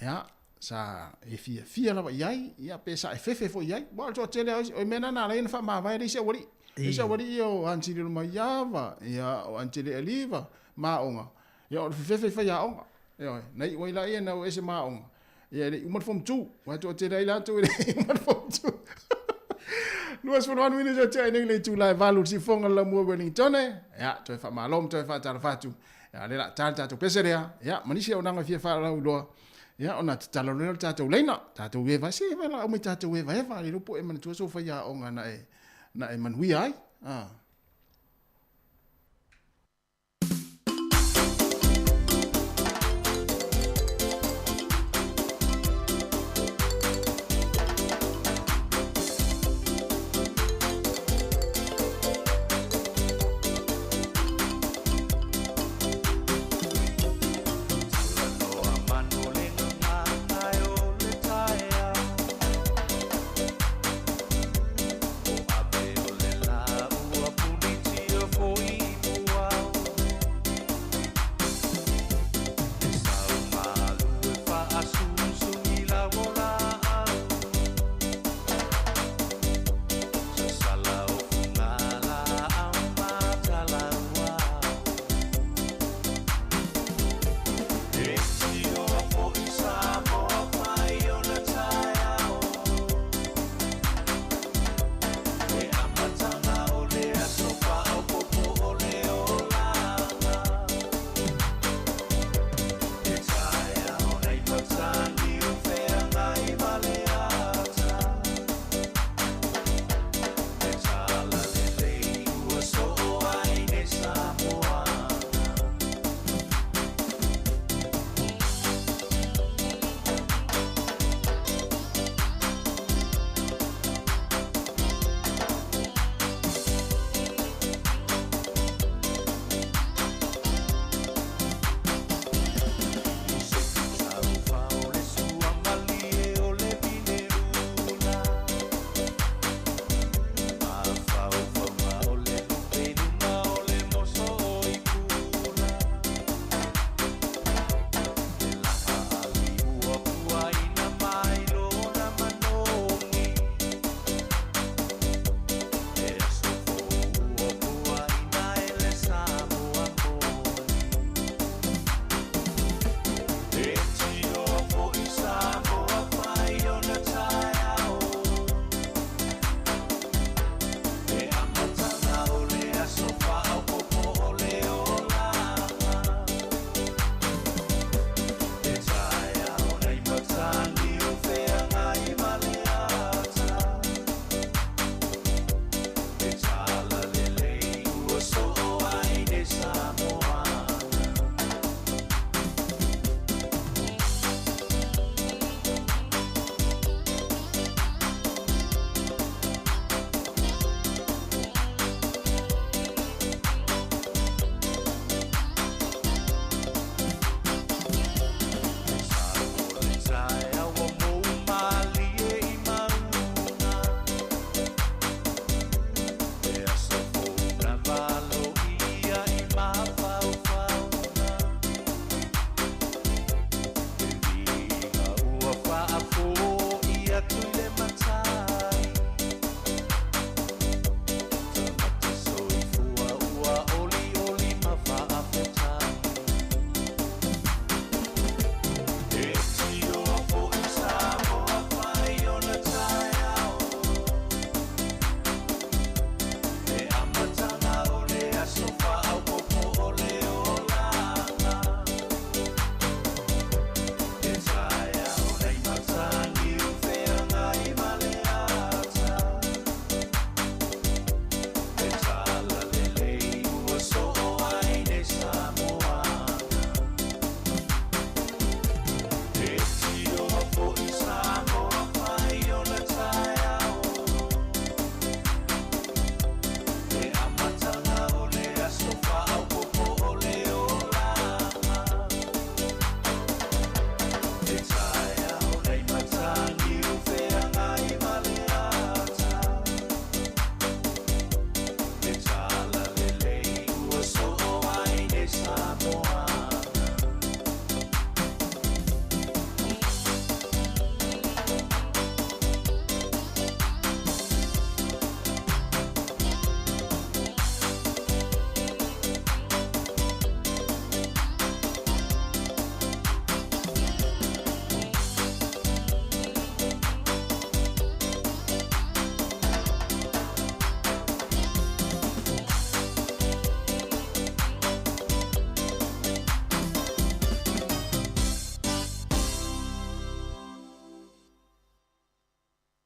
ia, sa e fiafia lava i ai, ia, pe sa e fefe foi i ai. Aua o le toatele o isi, o le mea lena na ala ai ona faamavae le isi aualii. Le isi aualii ia o Aunty Lomaiava, ia, o Aunty Lealiva, ma aoga, ia, o le fefefe i faiaoga. Ioe, na iu ai laia na o ese ma aoga, ia, e le i uma le form 2, aua e toatele ai latou e le i uma le form 2. 28 minute o tea nei le itula e valu le sifoga le lamua Wellingtone. Ia, toe faamalo ma toe faatalofa atu. Ia, lea la ta le tatou pese lea. Ia, ma nisi auaunaga e fia faalauiloa. Ia, ona tatalo lea o le tatou laina. Tatou eva, se eva la aumai tatou evaeva. Le iloa po o e manatua sou faiaoga na e, na e manuia ai. Ah.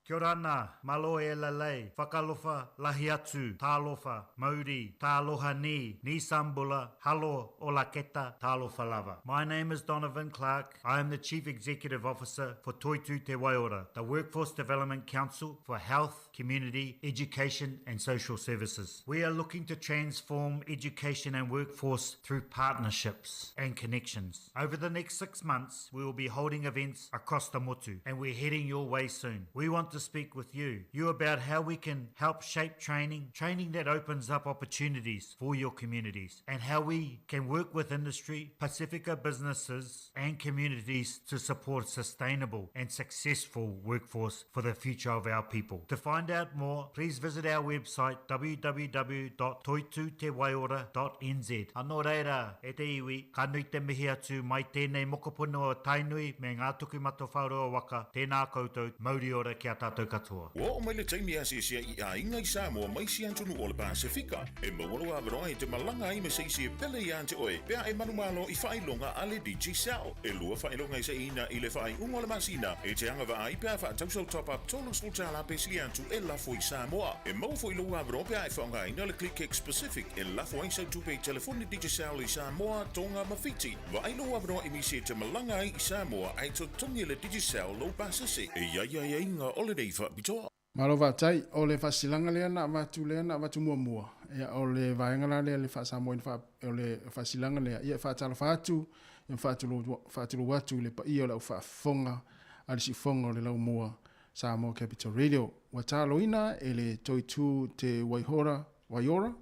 Kia ora ana, malo e lalei, whakalofa, lahi atu, talofa, mauri, taloha ni, ni sambula, halo, ola keta, talofa lava. My name is Donovan Clark. I am the Chief Executive Officer for Toitu Te Waiora, the Workforce Development Council for Health, Community, Education and Social Services. We are looking to transform education and workforce through partnerships and connections. Over the next six months, we will be holding events across the motu, and we're heading your way soon. We want to speak with you, you about how we can help shape training, training that opens up opportunities for your communities, and how we can work with industry, Pacifica businesses, and communities to support sustainable and successful workforce for the future of our people. To find out more, please visit our website www.toitutewaiora.nz. Anō reira, e te iwi, ka nui te mihi atu mai tēnei mokopuna o Tainui me ngā Tokumatawhaorua waka, tēnā koutou, mauri ora ki a tātou katoa. Ua oo mai le taimi e asiasi ai i aiga i Samoa mai isi atunuu o le Pasefika. E maua lou avanoa e te malaga ai ma se isi e pele ia te oe, pe a e manumalo i faailoga a le Digicel. E lua faailoga e saina i le faaiuga o le masina e te agavaa ai pe a faatau sau top up $30 pe sili atu e lafo i Samoa. E maua foi lou avanoa pe a e faaaogaina le ClickX Pacific e lafo ai sau tupe i telefoni Digicel i Samoa, Tonga ma Fiti. Vaai lou avanoa e misi e te malaga ai i Samoa ae totogi e le Digicel lou pasese. E i ai aiaiga o lenei faapitoa. Malo faafetai. O le faasilaga lea na avatu lea na avatu muamua, ia o le vaega la lea le faa-Samoa ina faa, o le faasilaga lea, ia e faatalofa atu, ia ma faatulou, faatulou atu i le paia o le au faafofoga a le siufofoga o le Laumua Samoa Capital Radio. Ua taloina e le Toitū Te Waihora, Waiora,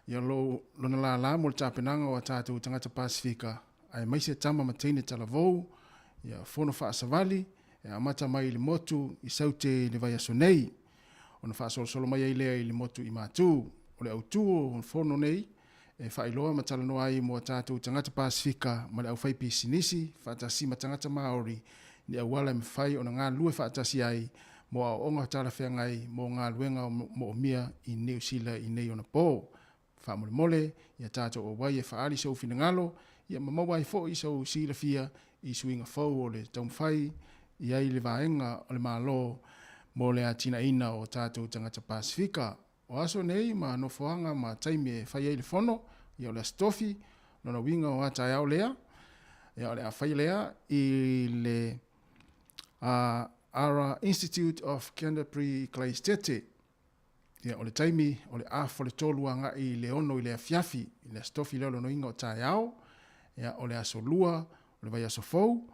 ia lou, lona lālā mo le tapenaga o a tātou tagata Pasifika, aemaise tama ma teine talavou, ia fono faasavali, e amata mai i le motu i Saute i le vaiaso nei, ona faasolosolo mai ai lea i le motu i Matū. O le autū o le fono nei, e faailoa ma talanoa ai mo a tātou tagata Pasifika ma le aufaipisinisi faatasi ma tagata Māori ni auala e mafai ona galulue faatasi ai mo aoaoga talafeagai mo galuega moomia i Niu Sila i nei ona pō. Faamolemole ia tātou auai e faaali sou finagalo ia ma maua ai foi sou silafia i suiga fou o le taumafai i ai le vaega o le Malo mo le atinaeina o tātou tagata Pasifika. O aso nei ma nofoaga ma taimi e fai ai le fono, ia o le Aso Tofi, lona uiga o a taeao lea, ia o le a fai lea i le Ara Institute of Canterbury i Kalaistete. Ia, o le taimi o le afa o le tolu agai i le ono i le afiafi, i le Aso Tofi lea o lona uiga o taeao, ia, o le Aso Lua, o le vaiaso fou,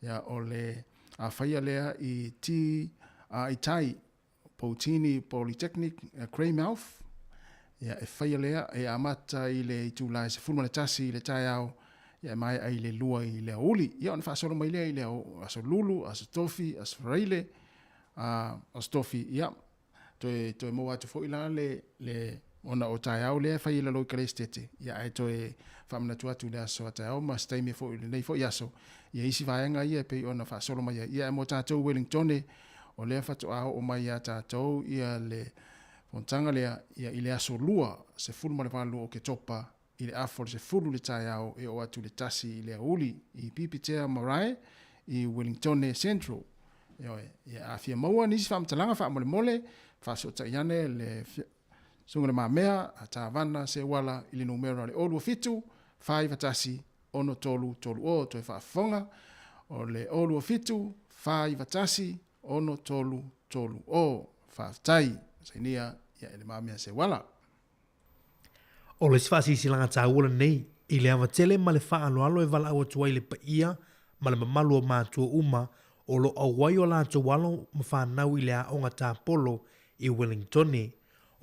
ia, o le a faia lea i T, a, i tai, Poutini Polytechnic, Greymouth, ia, e faia lea, e amata i le itula e 11 i le taeao, ia, e maea i le lua i le aoauli. Ia, ona faasolo mai lea i le Aso Lulu, Aso Tofi, Aso Faraile, a Aso Tofi, ia, toe, toe maua atu foi la le, le, ona o taeao lea e fai i lalo i Kaleistete, ia, ae toe faamanatu atu i le aso a taeao ma se taimi foi i lenei foi aso, ia isi vaega ia e pei ona faasolo mai ai. Ia, ae mo tatou Wellingtone, o lea faatoa oo mai ia tatou ia le fonotaga lea, ia, i le aso Lua, 18 o Oketopa, i le afa o le 10 i le taeao e oo atu i le 1 i le aoauli i Pipitea Marae i Wellingtone Central. Ioe, ia a fia maua nisi faamatalaga faamolemole, faafesootai ane le Susuga Le Mamea a Tāvana Seuala i le numera o le 027 491 6330. Toe faafofoga, o le 027 491 6330. Faafetai. Sainia ia e Le Mamea Seuala. O le isi faasilasilaga taua lenei, i le ava tele ma le faaaloalo e valaau atu ai le paia ma le mamalu o matua uma o lo o auai o latou alo ma fanau i le aoga tapolo i Wellingtone.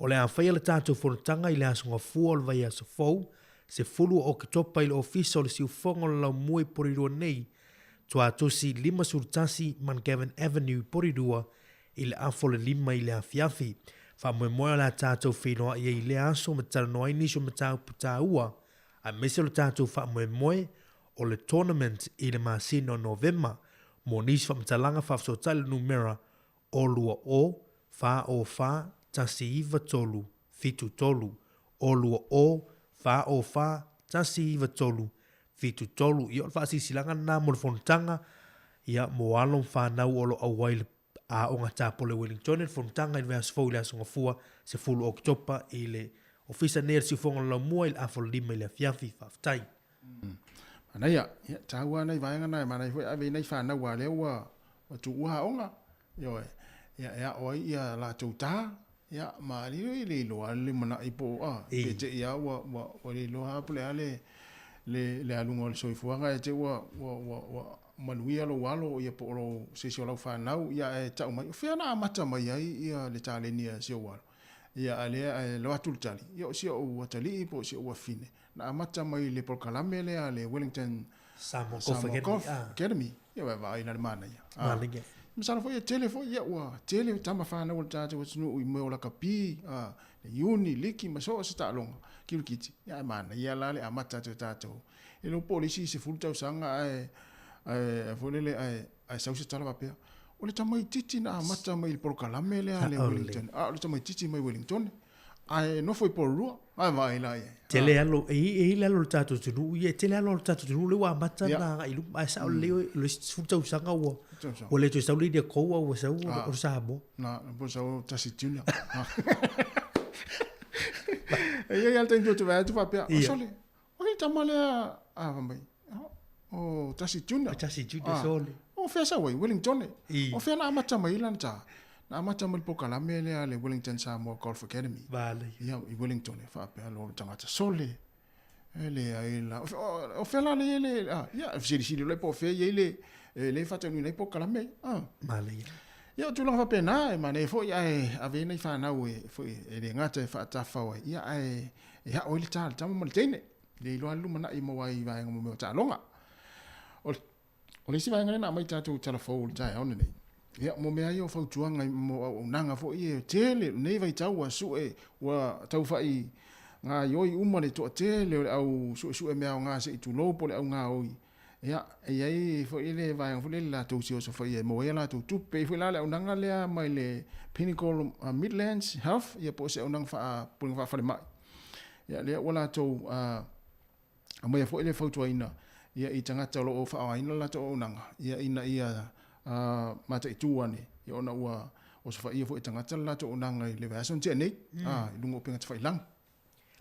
O le a faia le tatou fonotaga i le Aso Gafua o le vaiaso fou, 10 o Oketopa i le Ofisa o le Siufofoga o le Laumua i Porirua nei, Tuatosi 51 Mungavin Avenue, Porirua, i le afa o le 5 i le afiafi. Faamoemoe o le a tatou feiloai ai i lea aso ma talanoa ai nisi o mataupu taua, aemaise o le tatou faamoemoe o le tournament i le masina o Novema. Mo nisi faamatalaga faafesootai le numera o 2 o 4 o 4 1 9 3 7 3 o 2 o 4 o 4 1 9 3 7 3. Ia o le faasilasilaga lena mo le fonotaga, ia mo alo ma fanau o lo o auai i le. Aoga Tapole Wellington le fonotaga i le vaiaso fou i le Aso Gafua 10 Oketopa i le Ofisa nei o le Siufoga o le Laumua i le afa o le 5 i le afiafi. Faafetai. Manaia, ia, taua nai vaega na e manaia foi ave i nai fanau a lea ua ua tuua aoga, ioe, ia e ao ai ia latou ta, ia ma le le iloa le lumanai po o a, pe te i a ua ua ua le iloa lava po o le a le le le aluga o le soifuaga ae te i ua ua ua ua manuia lou alo ia po o lou se isi o lau fanau ia ae tau mai o fea na amata mai ai ia le taleni a si ou alo. Ia a lea ae loa atu le tali, ia o si ou atalii po o si ou afafine na amata mai i le polokalame lea a le Wellington Samoa Golf Academy. Golf Academy. Ia vaai la le manaia. Manaia. Masalo foi e tele foi ia ua tele tama fanau o le tatou atunuu i mea o lakapi, a, le iuni, liki ma so o se taaloga, kirikiti. Ia ae manaia la le amata atu e tatou. E le iloa po o le isi 10 tausaga ae ae foi lele ae ae sau se tala faapea, o le tamaitiiti na amata mai i le polokalame lea a le Wellington, a o le tamaitiiti mai Wellington, ae nofo i Porirua, ae vaai la i ai. Tele alo, e i, e i le alo o le tatou atunuu, ia, e tele alo o le tatou atunuu lea ua amata ona agai i luma, ae sao lelei o le isi 10 tausaga ua, ua le toe sau le India Kou, a ua sau o le Samoa. Na, po sau tasi junior. E i ai lava le taimi ou te vaai atu faapea, o sole, O le tama lea a fai mai, o Tasi Junior. O Tasi Junior ah, sole. O fea sau ai, Wellington. I. O fea na amata mai lana ta. Na amata mai le polokalame lea le Wellington Samoa Golf Academy. Vale. Ia, i Wellington, e faapea lo tagata sole. E le ai la. O fea la le le, ah, ia, e fesilisili loa po o fea i ai le, e le faataunuuina ai polokalame. Ah. Male ia. Ia, o tulaga faapena, e manaia foi ae ave ai nai fanau e, foi, e le gata e faatafafao ai, ia, ae e ao ai le ta le tama ma le teine, le iloa le lumanai e maua ai i vaega mo mea o taaloga. O le, o le isi vaega lea na aumai tatou tala fou o le taeao lenei, ia, mo mea ia o fautuaga mo auaunaga foi e tele, lenei vaitau ua sue, ua taufai gaioi uma le toatele o le au suesue mea aoga se i tulou po o le au gaoi. Ia, e i ai foi le vaega foi lele latou te osofaia e maua ai a latou tupe. E i ai foi la le auaunaga lea mai le Pinnacle Midlands Health, ia po o se auaunaga faa, pulega faafalemai. Ia, lea ua latou aumaia foi le fautuaina ia i tagata o lo o faaaogaina le latou auaunaga, ia ina ia mataitu ane, ia ona ua osofaia foi e tagata le latou auaunaga i le vaiaso na tea nei, i luga o upega tafailagi.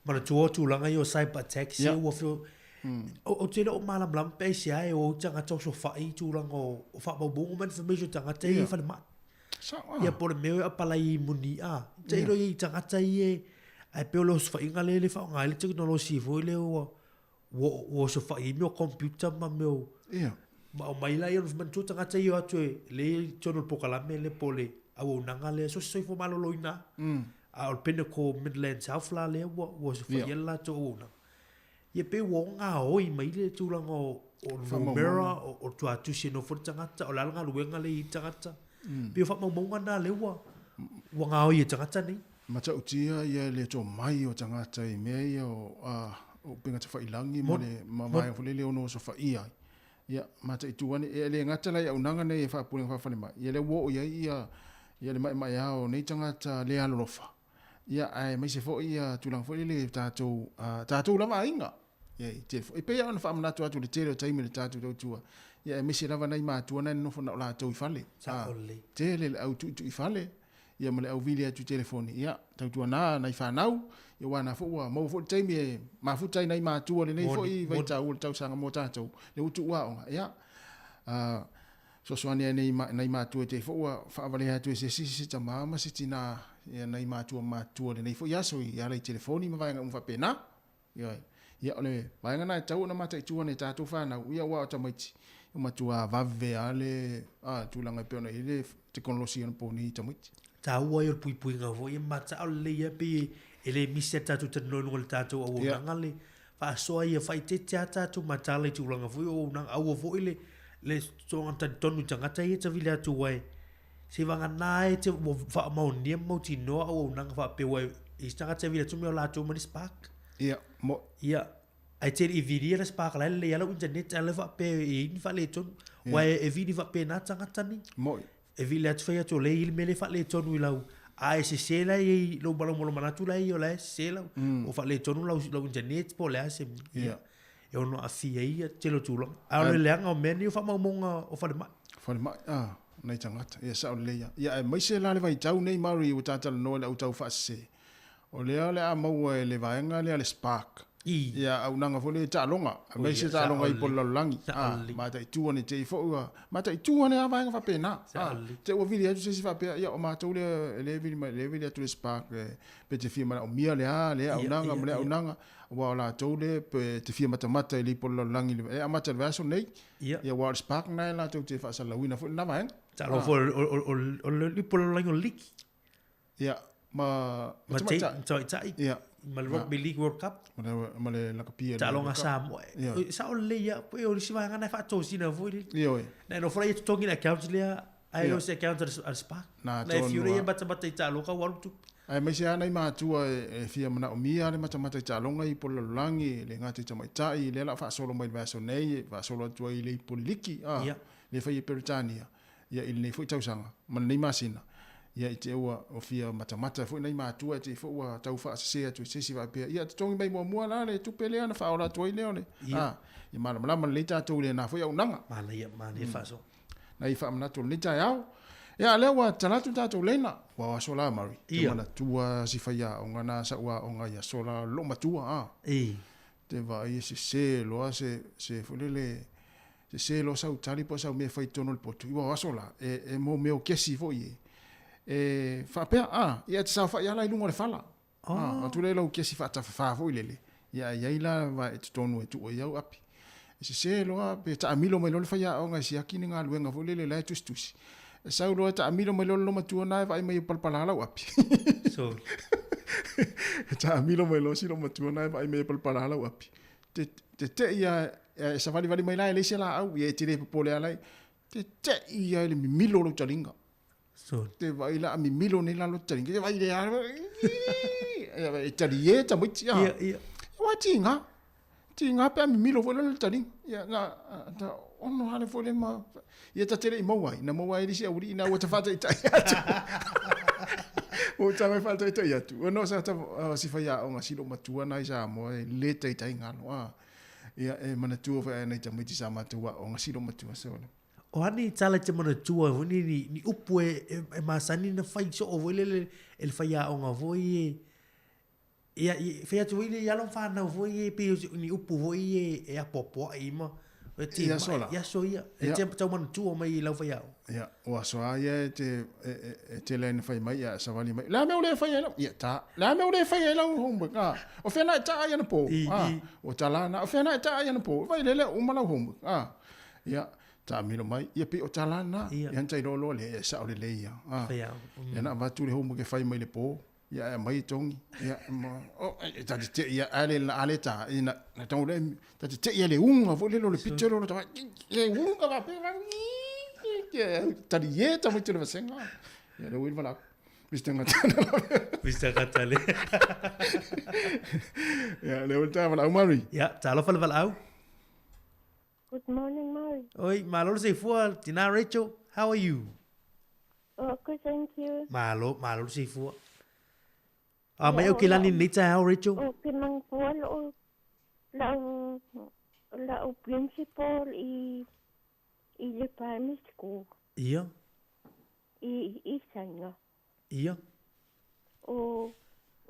Manatua tulaga ia o cyber attacks ia ua feel Ou te le o malamalama pe aisea e o ai tagata osofai i tulaga o faamaumauga ma information o tagata ia i falemai. Ia po o le mea o e apalai i moni a. Tailo i tagata ia ae pei o le osofaiga lea e le faaaoga ai le tekonolosi foi lea ua ua osofai ai mea o computer ma mea o ma aumai laia ona manatua tagata ia o atu e lea i totonu o le polokalame lea po o le auaunaga lea so o se soifua maloloina lava. A o le Pinnacle Midlands Health la lea ua osofaia le latou auaunaga. Ia pei ua gaoi mai le tulaga o o numera, o o tuatusi e nofo ai le tagata, o le a le galuega lea e i ai le tagata. Pei o faamaumauga na lea ua ua gaoi e tagata nei. Matautia ia le tomai o tagata i mea ia o a o upega tafailagi ma le ma vaega foi lele e ono osofaia ai. Ia, mataitu ane, e le gata la i auaunaga nei e faapulega faafalemai, ia lea ua oo i ai ia ia le maemaea o nei tagata le alolofa. Ia, aemaise foi ia tulaga foi lele i tatou, tatou lava aiga. Ia, i tele foi. E pei lava ona faamanatu atu i le tele o taimi i le tatou tautua, ia aemaise lava nai matua na e nonofo na o latou i fale. Sao lelei. Tele le au tuitui i fale, ia ma le au vili atu i telefoni, ia, tautuana nai fanau, ia aua na foi ua maua foi le taimi e mafuta ai nai matua i lenei foi vaitau o le tausaga mo tatou, lea ua tuu aoga, ia, fesoasoani ai nei nai matua i te i foi ua faavalea atu e se isi se tama ma se tina ia nai matua matutua i lenei foi aso i ala i telefoni ma vaega uma faapena. Ioe. Ia o le vaega lena e tatau ona mataitu ane e tatou fanau, ia aua o tamaiti ua matua vave lava le tulaga e pei ona i ai le tekonolosi anapo nei i tamaiti. Taua ia o le puipuiga foi e matao lelei lava pei e le misi a tatou talanoa i luga o le tatou auaunaga le faasoa ia faaeteete lava tatou mataala i tulaga foi o auaunaga. Aua foi le le soona talitonu i tagata ia e tavili atu ai seivagana e te ua faamaonia ma mautinoa auaunaga faapea ua i isi tagata e vili atu mea o latou ma ni spark. Ia, mo. Ia, ae te le i vilia le spark la e lelei lava lau internet ae la e faapea e i ai ni faaletonu. Aua e vili faapena tagata nei. Moi. E vili atu fai atu o lea e i ai le mea lea e faaletonu i lau a e sese la e i ai lou manatu la e i ai o la e sese lau o faaletonu lau lau internet po o le a se mea. Ia. E ono aafia ai ia tele o tulaga. A o le leaga o mea nei o faamaumauga o falemai. Falemai, ah. Nai tagata. Ia, sao lelei lava. Ia, aemaise la le vaitau nei, Murray, ua ta talanoa i le au tau faasese, o lea o le a maua e le vaega lea le Spark. Ia, auaunaga foi lea i taaloga, aemaise taaloga i ipu a le lalolagi. A, mataitu ane te i foi ua, mataitu ane lava vaega faapena. A, te ua vili atu se isi faapea, ia o matou lea e le vili mai, le vili atu le Spark pe te fia manaomia le a, lea auaunaga ma lea auaunaga, aua o latou lea pe te fia matamata i le ipu a le lalolagi e amata i le vaiaso lenei. Ia, aua o le Spark lena e latou te faasalalauina foi lena vaega. Taaloga foi o le ipu a le lalolagi o le liki. Ia, ma ma tamaitai. Ia. Ma le Rugby League World Cup. Ma le lakapi. Taaloga Samoa. E sao lelei lava, pei o le isi vaega lena e faatosina foi lele. Ioe. Na e nofo la ia totogi le account lea, ae le o se account a le Spark. Na e fiu lea ia matamata i taaloga ua alu tupe. Aemaise lava nai matua e fia manaomia le matamata i taaloga i ipu o le lalolagi, e le gata i tamaitai, lea o le a faasolo mai i le vaiaso nei, e faasolo atu ai i le ipu o le liki, a, lea e fai e Peretania, ia, i lenei foi tausaga ma lenei masina. Ia, i te ua fia matamata foi nai matua, i te i foi ua tau faasese atu i se isi faapea, ia, totogi mai muamua la le tupe lea ona faaola atu ai lea o le, a, ia malamalama lelei tatou i lena foi auaunaga. Manaia, manaia le faasoa. Nai faamanatu o lenei taeao. Ia, lea ua tatala atu le tatou laina. Ua o aso la, Murray. Te manatua si faiaoga na sa'u aoga i aso la, loo matua, a. Te vaai e sese loa se, se foi lele, sese loa sau tali po o sau mea e fai i totonu o le potu. Ua o aso la, e, e mo mea o kesi foi e, e faapea, a, ia e te saofai lava la i luga o le fala. Oh. Atu lea lau kesi faatafafā foi lele, ia e i ai la vae i totonu e tuu ai au api. E sese loa pe taamilo mai loa le faiaoga e siaki ni galuega foi lele la e tusitusi. E sau loa e taamilo mai loa le loomatua na e vaai mai e palapala lau api. Sorry. E taamilo mai loa si loomatua na e vaai mai e palapala lau api. Te te tei a e savalivali mai la e leai se laau, ia e te le popole ala ai. Te tei a i le mimilo o lou taliga. Te vaai la a mimilo nei la lo tali. Te vaai le a. E tali e tamaiti a. Ia, ia. Ua tiga. Tiga pe a mimilo foi la le tali. Ia, na, ta ono hale foi le ma. Ia ta tele i maua ai. Na maua ai le isi aualii na ua ta faataitai atu. Ua ta mai faataitai atu. Ona o sa ta si faiaoga si loomatua na i Samoa e le taitai galo. A. Ia, e manatua foi ai nai tamaiti sa matou aoga si loomatua. So, O a ni tala e te manatua foi ni, ni, ni upu e, e, e masani na fai soo foi lele e le faiaoga foi e, ia, i, fai atu foi le i alo ma whanau foi e, pei o ni upu foi e, e apoapoai ma, e te, I aso la. I aso ia. E te tau manatua mai i lau faiaoga. Ia, o aso a ia e te, e, e, e tele ai na fai mai, ia, e savali mai. Le a mea o le fai ai lau? Ia, ta. Le a mea o le fai ai lau homework? Ah, o whena e ta ai ana pō? Ah, o tala na. O whena e ta ai ana pō? Vai lele, uma lau homework. Ah, Ia, taamilo mai, ia pei o tala lena. Ia na tailoa loa lea, e sao lelei ia. Ah. Ia na avatu le homework e fai mai le po, ia ae aumai e togi. Ia, ma, oh, e ta te tei ia, a le, a le ta, ina, na tau le, ta te tei ia le unga foi lele o le pito lele o le tama, e unga faapea, tali e tamaiti o le vasega. Ia, le ua i le valaau. Mr. Gatana. Mr. Gatale. Ia, le ua i le ta valaau, Mary. Ia, talofa le valaau. Good morning, Murray. Oi, malo le soifua, tina Rachel. How are you? Oh, good, thank you. Malo, malo le soifua. A mai au ke lani nei taeao, Rachel? O ke mangfua loo, lau, lau principal i, i le primary school. Ia. I, i Saina. Ia. O,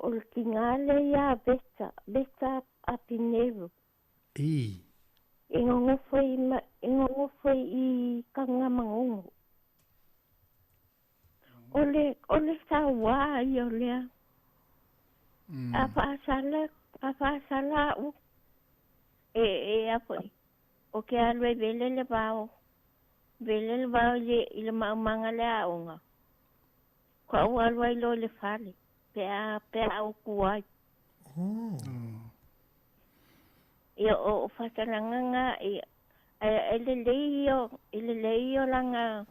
o le tina le ia Vesta, Vesta Apineru. I. E nonofo i ma, e nonofo i Kagamagogo. O le, o le sauā ia o lea. A faasala, a faasala a'u, e, e a foi, o ke alu e vele le vao, vele le vao i le, i le maumaga le aoga. Ko au alu ai loa i le fale, pe a, pe a uku ai. Oh. Ia o faatalaga na ia e lelei ia e lelei ia o lana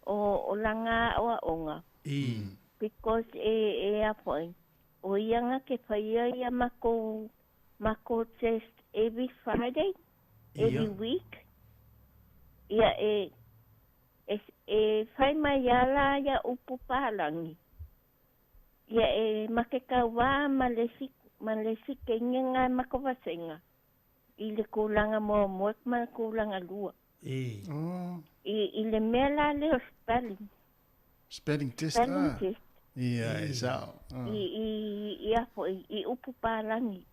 o o lana aoaoga. Because e e a foi o ia na ke faia ia makou makou test every Friday every week ia e e e fai mai ala ia upu palagi. Ia e ma ke kauā ma le isi, ma le isi keiga ma ka vasega i le kulaga muamua ma le kulaga lua. I. I, i le mea la lea o spelling. Spelling test, Spelling ah. test. Ia, e sao. Ah. I, i, i a fo'i, i upu palagi.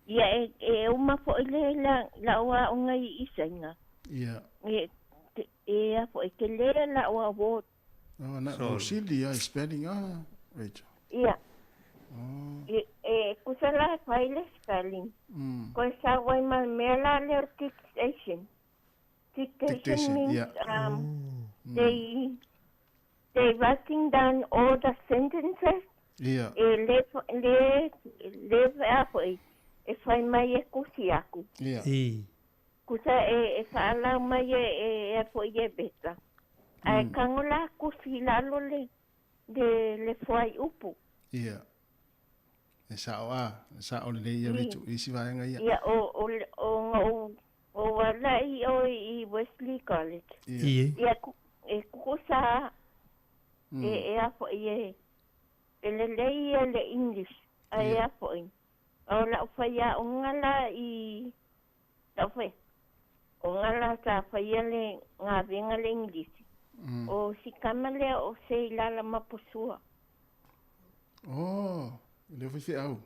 Ia, e, e uma fo'i le la, la'u a'oga i Isaina. Ia. E, te, e a fo'i, telē la'u award. Oh, na, o sili ai spelling, ah, Rachel. Ia. Oh. E, e kusa la e fai le spelling. Koe sau ai ma le mea la lea o le dictation. Dictation Dictation, means yeah. they they writing down all the sentences. Ia. E le le le a fo'i e fai mai e kusi aku. Ia. I. Kusa e e fa'alau mai e e a fo'i e beta. Ae kago la kusi i lalo le le le fuaiupu. Ia. E sa'o a, e sa'o lelei ia I. Rachel, i isi vaega ia. Ia o o o o o ala'i oe i Wesley College. Ia. I. Ia ku, e kukusa e e a fo'i e e lelei ia le English ae Ia. a fo'i. O la'u faia'oga la i la'u fai oga la sa faia le gavega le English. O sikama lea o Seilala Mapusua. Oh, e le faifeau.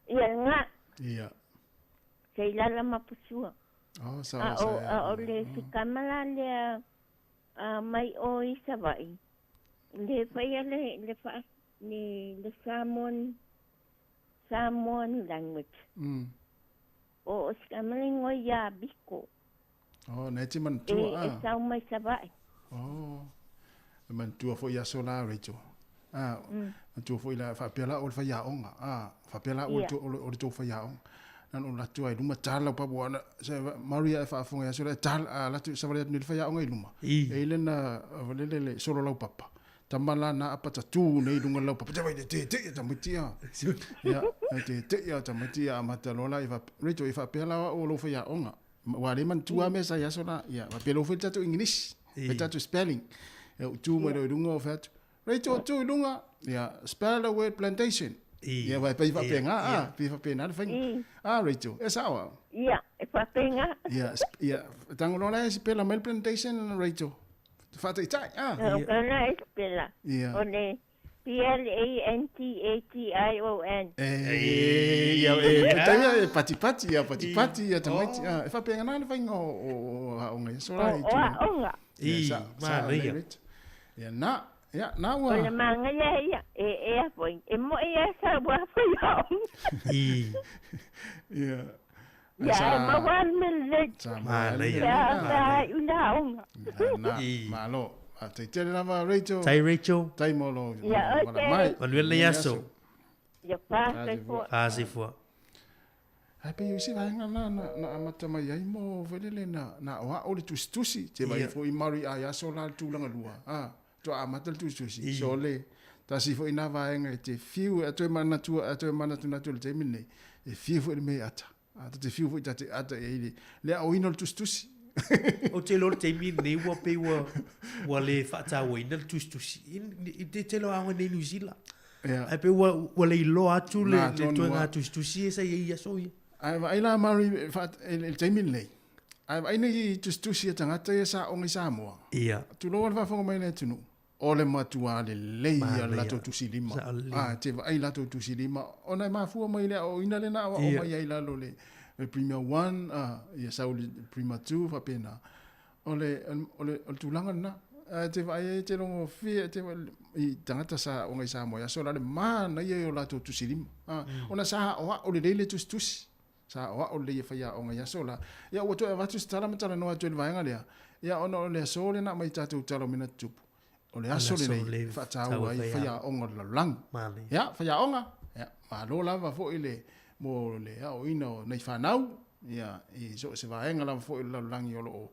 Ia lena. Ia. Seilala Mapusua. Oh, sa A sa. o a o le sikama la lea a mai o i Sava'i. Le faia le le fa le le Samoan Samoan language. O o sikama le igoa ia Biko. Oh, na e te E manatua e ah. sau mai Sava'i. Oh. E manatua foi aso la Rachel. Ah, manatua foi la faapea la o le faiaoga. Ah, faapea la o le Ia. o le o le tou faiaoga. Na o latou ai luma tala papa ua se Maria e faafofoga i aso la e tala a latou savali atu nei le faiaoga i luma. I. E i lena valele le solo lau papa. Tama la na apa tatū nei i luga o le laupapa. Te vai te te te tamaiti a. Ia, e te te ia tamaiti a amata loa la i faapea. Rachel, i faapea la o lou faiaoga. Ua le manatua mea sa i aso la. Ia, faapea lou fai le tatou English. I. Le tatou spelling. Ia, ou tu mai loa i luga o fai atu. Rachel, tu i luga. Ia, spell the word plantation. I. Ia, vai pei faapena, Ia. ah, pei faapena le faiga. I. Ah, Rachel, e sao au. Ia, e faapena. Ia, ia, tago loa la e sipela mai le plantation, Rachel. Faataitai, ah. O kana e spela. Ia. O le P L A N T A T I O N. E, ia, e, petaia, e patipati, ia, patipati, ia, tamaiti, ah, e faapena le faiga o, o, o aoga ia, so O la i o tulaga. aoga. Ia, I, sa, sa, manaia. Rachel. Ia, na, ia, na O ua. le magaia ia e e a fo'i. E mo'i ia sa ua faiaoga. I. Ia. Ia, e maua le mea lelei. Sa maua le Manaia. mea Ia, lelei, ah. sa ai ula aoga. Ia, na, I. malo. A tai tele lava, Rachel. Tai Rachel. Tai mo lo. Ia, wala okay. mai. Manuia lenei aso. Ia, fa'asoifua. Fa'asoifua. Ai pe isi vaega na na na amata mai ai mo velele na na o o le tusitusi te vai Ia. foi mari ai aso la le tulaga lua. Ah, to amata le tusitusi. I. So le tasi foi na vaega e te fiu e toe manatua e toe manatunatu le taimi lenei. E fiu foi le mea ata. A te fiu foi tate ata e i le le aoina o le tusitusi. Ou te iloa le taimi lenei ua pei ua ua le faatauaina le tusitusi i i te tele o aoga nei New Zealand. Ia. Ae pei ua ua le iloa atu le Na le tonu toega a. tusitusi e sa i ai i aso ia. Ae vaai la Mari e le taimi lenei. Ae vaai nei tusitusi a tagata ia sa aoga i Samoa. Ia. Tulou le faafofoga mai le atunuu. O le matua lelei ia le Manaia. latou tusilima. Sa lelei. Ah, te vaai latou tusilima. Ona e mafua mai le aoaoina lena aoao Ia. mai ai lalo le le Premier 1, ah, ia sau le Premier 2 faapena. O le o le o le tulaga lena. Ae te vaai ai te logofie te vaai i tagata sa aoga i Samoa i aso la le manaia i o latou tusilima. Ah, ona sa aoao lelei le tusitusi. Sa aoao lelei e faiaoga i aso la. Ia ua toe avatu se tala ma talanoa atu i le vaega lea. Ia ona o le aso lena mai tatou tala o mea na tutupu. O le aso aso lenei lenei e faataua ai faataua faiaoga o le lalolagi. Manaia. Ia, faiaoga. Ia, malo lava foi le mo le aoina o nei whanau. Ia, i so se vaega lava foi o le lalolagi o loo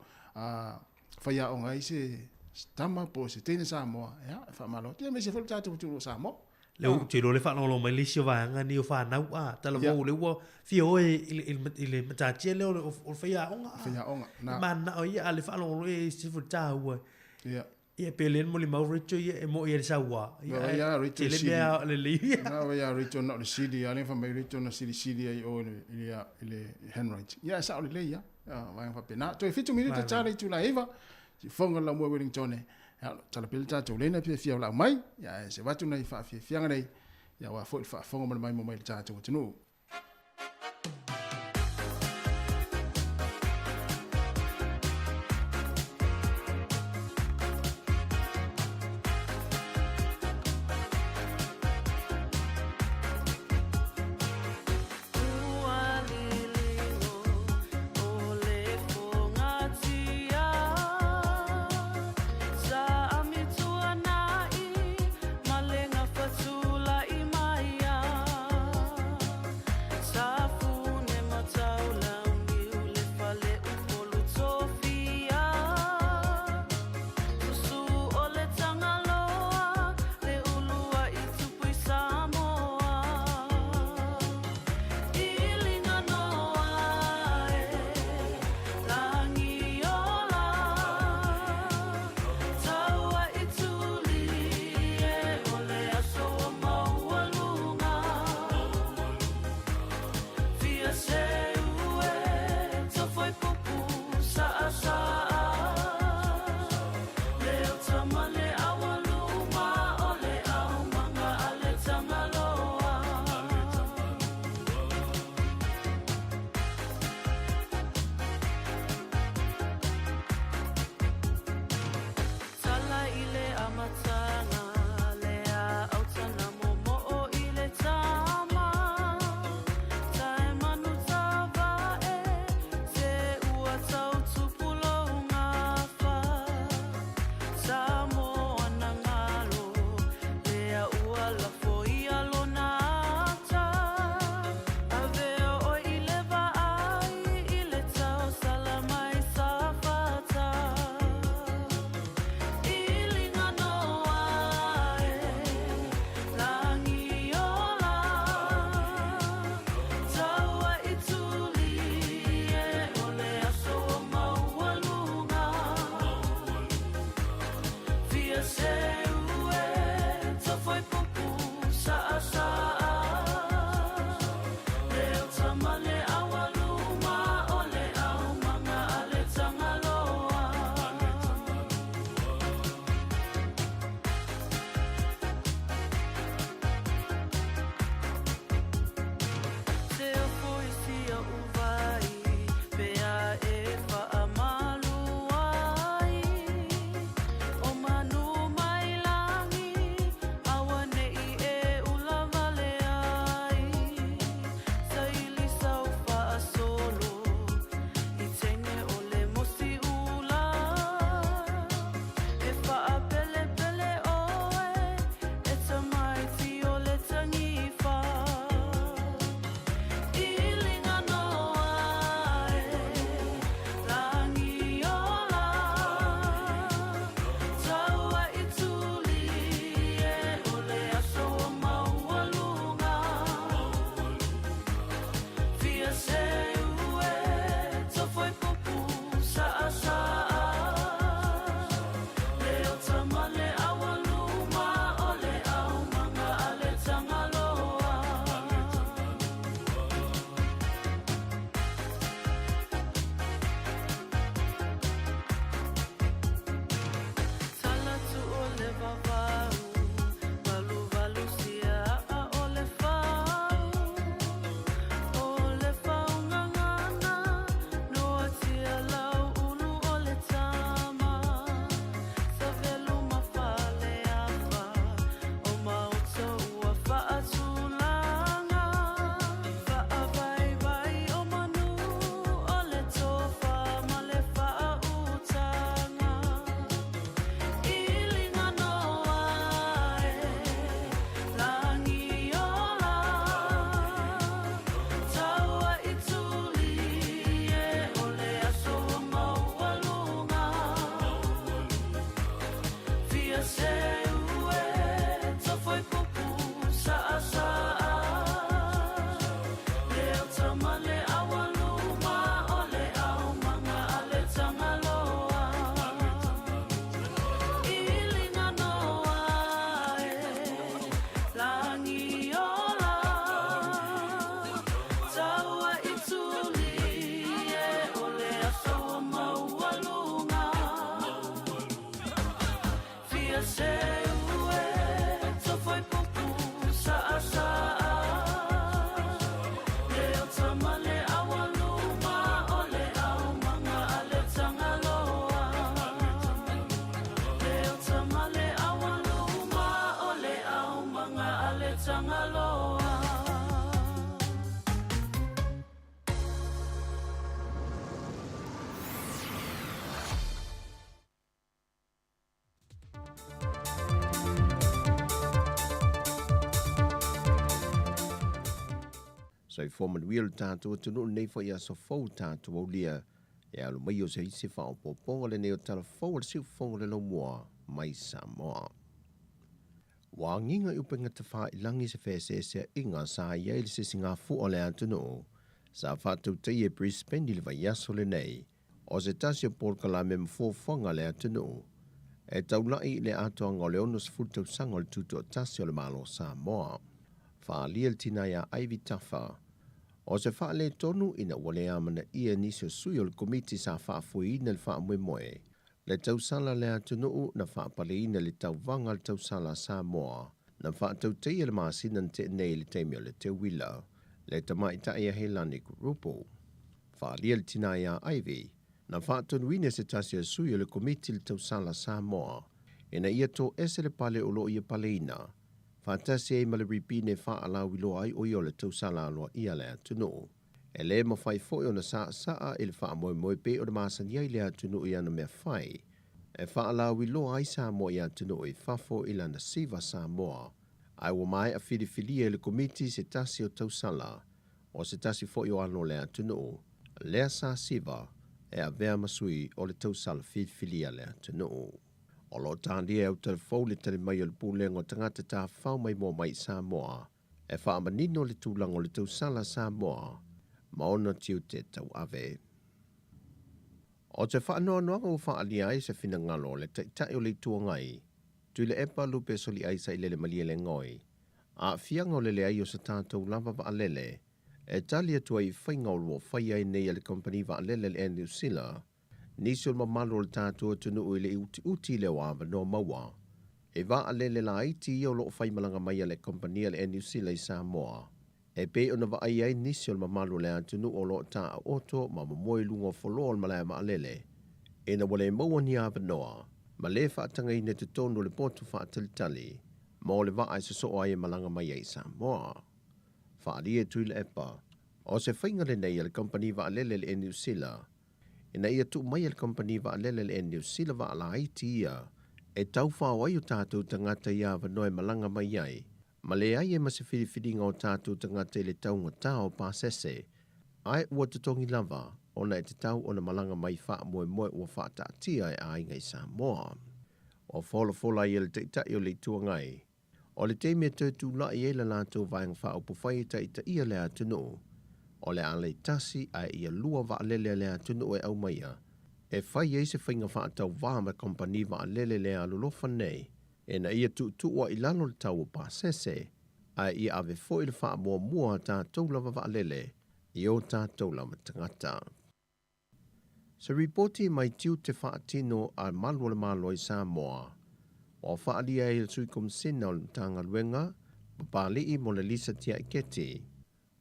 faiaoga ai se tama po o se teine Samoa. Ia, e faamalo atu. Ia, aemaise foi le tatou atunuu o Samoa. Le ou te iloa le faalogologo mai le isi o vaega nei o fanau a tala Ia. fou le ua fia oe i le- i le i le matatia lea o le o le faiaoga a. Faiaoga, na. E mananao ia a le faalogologo e se foi taua. Ia. Ia pe le molimau Rachel ia e mo'i ai le sauā. Ia Na ia Rachel tele sili. mea lelei ia. Na ia Rachel na o le sili, a le wha mai Rachel na sili sili ai o i le, i le, i le handwriting. Ia, e sao lelei ia. Vaega faapena. Toe 7 minute ta le itula e 9, siufofoga o le Laumua i Wellingtone, ia, tala pea le tatou lena pe fia lau mai, ia, ae se avatu nai faafiafiaga nei, ia, aua foi le faafofoga ma le maimoa mai i le tatou atunuu. Soifua manuia lo tatou atunuu lenei foi aso fou tatou aulia e alo mai o se isi faaopoopoga lenei o Tala Fou a le Siufofoga o le Laumua mai Samoa. Ua agiga i upega tafailagi se feeseeseaiga sa i ai le sisigafua o le atunuu sa faatautaia i Brisbane i le vaiaso lenei o se tasi o polokalame ma fuafuaga a le atunuu e taulai i le atoaga o le 60 tausaga o le tutoatasi o le Malo o Samoa. Faaalia le tina ia Ivy Tafa o se faaletonu ina ua le amanaia nisi o sui o le Komiti sa faafoeina le faamoemoe le tausala a le atunuu na faapaleina le tauvaga a le tausala a Samoa na faatautaia le masina na tea nei i le taimi o le teuila le tamaitai a Helani Kurupu. Faaalia le tina ia Ivy na faatonuina e se tasi o sui o le Komiti le tausala a Samoa ina ia toese le pale o lo o ia paleina faatasi ai ma le ripine e faalauiloa ai o ia o le tausala aloaia a le atunuu. E le mafai foi ona saasaa i le faamoemoe pei ona masani ai le atunuu i ana mea fai e faalauiloa ai Samoa i atunuu i fafo i lana siva Samoa, ae ua maea filifilia e le Komiti se tasi o tausala o se tasi foi o alo o le atunuu, lea sa siva e avea ma sui o le tausala filifilia a le atunuu. O lo o talia e Autalafou le tali mai o le Pulega o Tagata Tafafao Maimoa Mai i Samoa e faamanino le tulaga o le tausala a Samoa ma ona tiute tauave. O se faanoanoaga ua faaalia ai se finagalo o le Taitai o le Itu Agai, Tuilaepa Lupe Soliai Sailele Malielegaoi, aafiaga o le leai o se tatou lava vaalele e tali atu ai i faiga o lo o faia ai nei e le kamupani vaalele a le Air New Sila nisi o le mamalu o le tatou atunuu i le utiuti lea o avanoa maua. He vaalele laiti ia o lo o faimalaga mai a le kamupani a le Air New Sila i Samoa. E pei ona vaai ai nisi o le mamalu o le atunuu o lo o taoto ma momoe i luga o foloa o le malae vaalele, ina ua le maua ni avanoa ma le faatagaina i totonu o le potu faatalitali mo le vaa e sosoo ai e malaga mai ai i Samoa. Faaalia e Tuilaepa, o se faiga lenei a le kamupani vaalele a le Air New Sila ina ia tuu mai e le kamupani vaalele a le Air New Sila vaa laiti ia e taufao ai o tatou tagata i avanoa e malaga mai ai ma leai ai ma se filifiliga o tatou tagata i le taugata o pasese, ae ua totogi lava ona e tatau ona malaga mai faamoemoe ua faataatia e aiga i Samoa. Ua folafola ai e le Taitai o le Itu Agai, o le taimi e toe tulai ai le latou Vaega Faaupufai e taitaia le atunuu, o le a laitasi ae ia lua vaalele a le atunuu e aumaia e fai ai se faiga faatauvā ma kamupani vaalele le alolofa nei ina ia tuutuu ai i lalo le tau o pasese, ae ia ave foi le faamuamua a tatou lava vaalele i o tatou lava tagata. Se ripoti mai tiute faatino a Malu o le Malo i Samoa, ua faaalia ai e le Sui Komisina o le Matagaluega, Papali'i Monalisa Tiaiketi,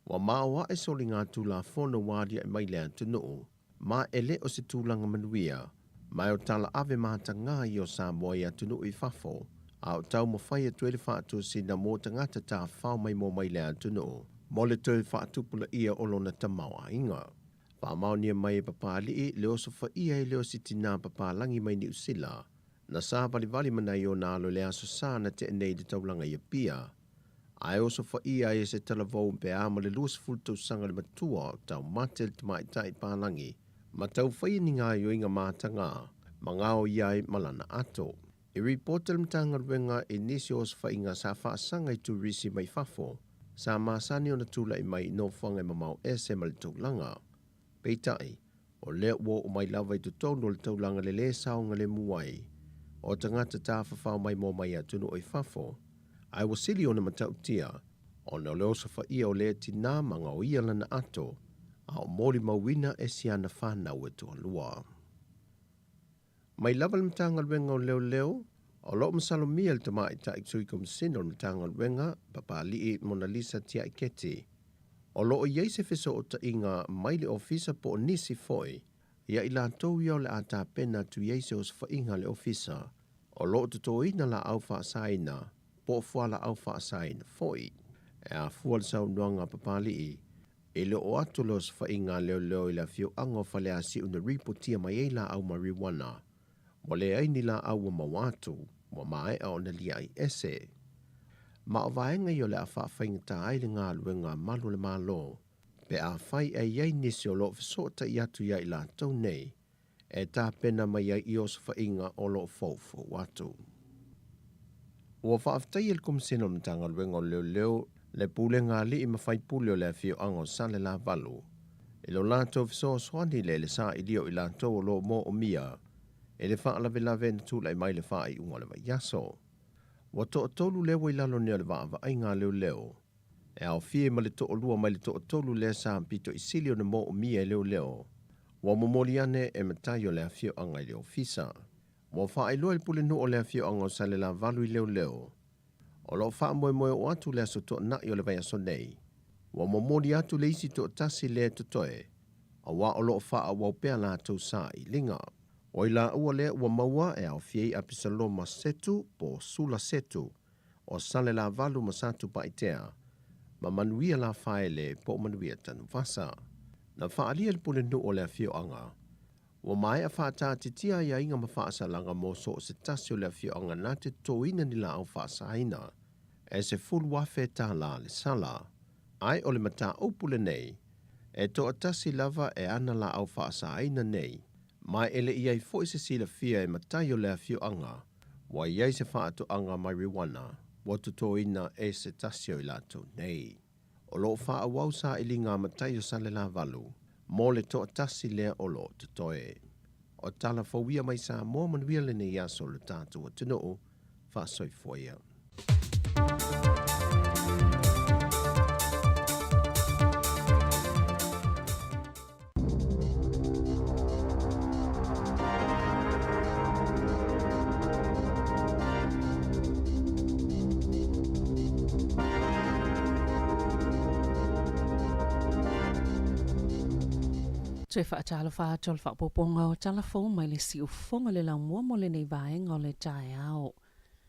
Ua maoae soligatulafono ua aliae mai le atunuu, ma e le o se tulaga manuia, ma e o tala ave matagā ia o Samoa i atunuu i fafo, a o taumafai atu ai le faatosina mo tagata tafafao maimoa mai le atunuu mo le toe faatupulaia o lona tamaoaiga. Faamaonia mai e Papali'i le osofaia e le o si tinā papalagi mai Niu Sila, na savalivali ma nai ona alo i le Aso Sa na tea nei i le taulaga i Apia, Ae osofaia ai e se talavou pe a ma le 20 tausaga le matua o taumate le tamaitai palagi ma taufaia ni gaoioiga matagā ma gaoia ai ma lana ato. I ripota le Matagaluega i nisi o osofaiga sa faasaga i turisi mai fafo sa masani ona tulai mai i nofoaga e mamao ese ma le taulaga. Peitai, o lea ua oo mai lava i totonu o le taulaga le lē saogalemu ai o tagata tafafao maimoa mai atunuu i fafo, ae ua sili ona matautia ona o le osofaia o lea tinā ma gaoia lana ato a o molimauina e si ana fanau e toalua. Mai lava le Matagaluega o Leoleo, O lo o masalomia e le Tamaitai Sui Komasina o le Matagaluega, Papali'i Monalisa Tiaiketi, o lo o i ai se fesootaiga mai le Ofisa po o nisi foi ia i latou ia o le a tapena atu i ai se osofaiga a le Ofisa o lo o totoina laau faasaina po o fualaau faasaina foi. E afua le saunoaga a Papali'i i le oo atu o le osofaiga a leoleo i le afioaga o Faleasiu na ripotia mai ai laau marijuana. Ua leai ni laau ua maua atu, ua maea ona liai ese. Ma o vaega ia o le a faafaigata ai le galuega a malu o le Malo, pe afai e i ai nisi o lo o fesootai atu ia i latou nei e tapena mai ai i osofaiga o lo o foufou atu. Ua faafetaia le Komisena o le Matagaluega o Leoleo, le Pulega a Alii ma Faipule o le afioaga o Salelavalu, i lo latou fesoasoani i le sailia o i latou o lo o moomia i le faalavelave na tulai mai le faaiuga o le vaiaso. Ua toatolu lea ua i lalo nei o le vaavaaiga a leoleo, e aofia ai ma le toalua mai le toatolu lea sa pito i sili ona moomia e leoleo, ua momoli ane e matai o le afioaga i le ofisa. Ua faailoa e le pulenuu o le afioaga o Salelavalu i leoleo, O lo o faamoemoe oo atu le aso Toonai o le vaiaso nei, ua momoli atu le isi toatasi lea e totoe, auā o lo o faaauau pea latou sailiga. O i laua lea ua maua e aofia ai Apisaloma Setu po o Sula Setu, o Salelavalu ma Satupaitea, ma Manuia Lafaele po o Manuia Tanuvasa. Na faaalia e le pulenuu o le afioaga, Ua maea faataatitia aiaiga ma faasalaga mo so o se tasi o le afioaga na te totoina ni laau faasaina e $10,000 le sala. Ae o le mataupu lenei, e toatasi lava e ana laau faasaina nei, ma e le i ai foi se silafia e matai o le afioaga ua i ai se faatoaga marijuana ua totoina e se tasi o i latou nei. O lo o faaauau sailiga a matai o Salelavalu mo le toatasi lea o lo o totoe. O tala fou ia mai Samoa manuia lenei aso o le tatou atunuu, faasoifua ia. Toe faatalofa atu o le faaopoopoga o tala fou mai le siufofoga le laumua mo lenei vaega o le taeao.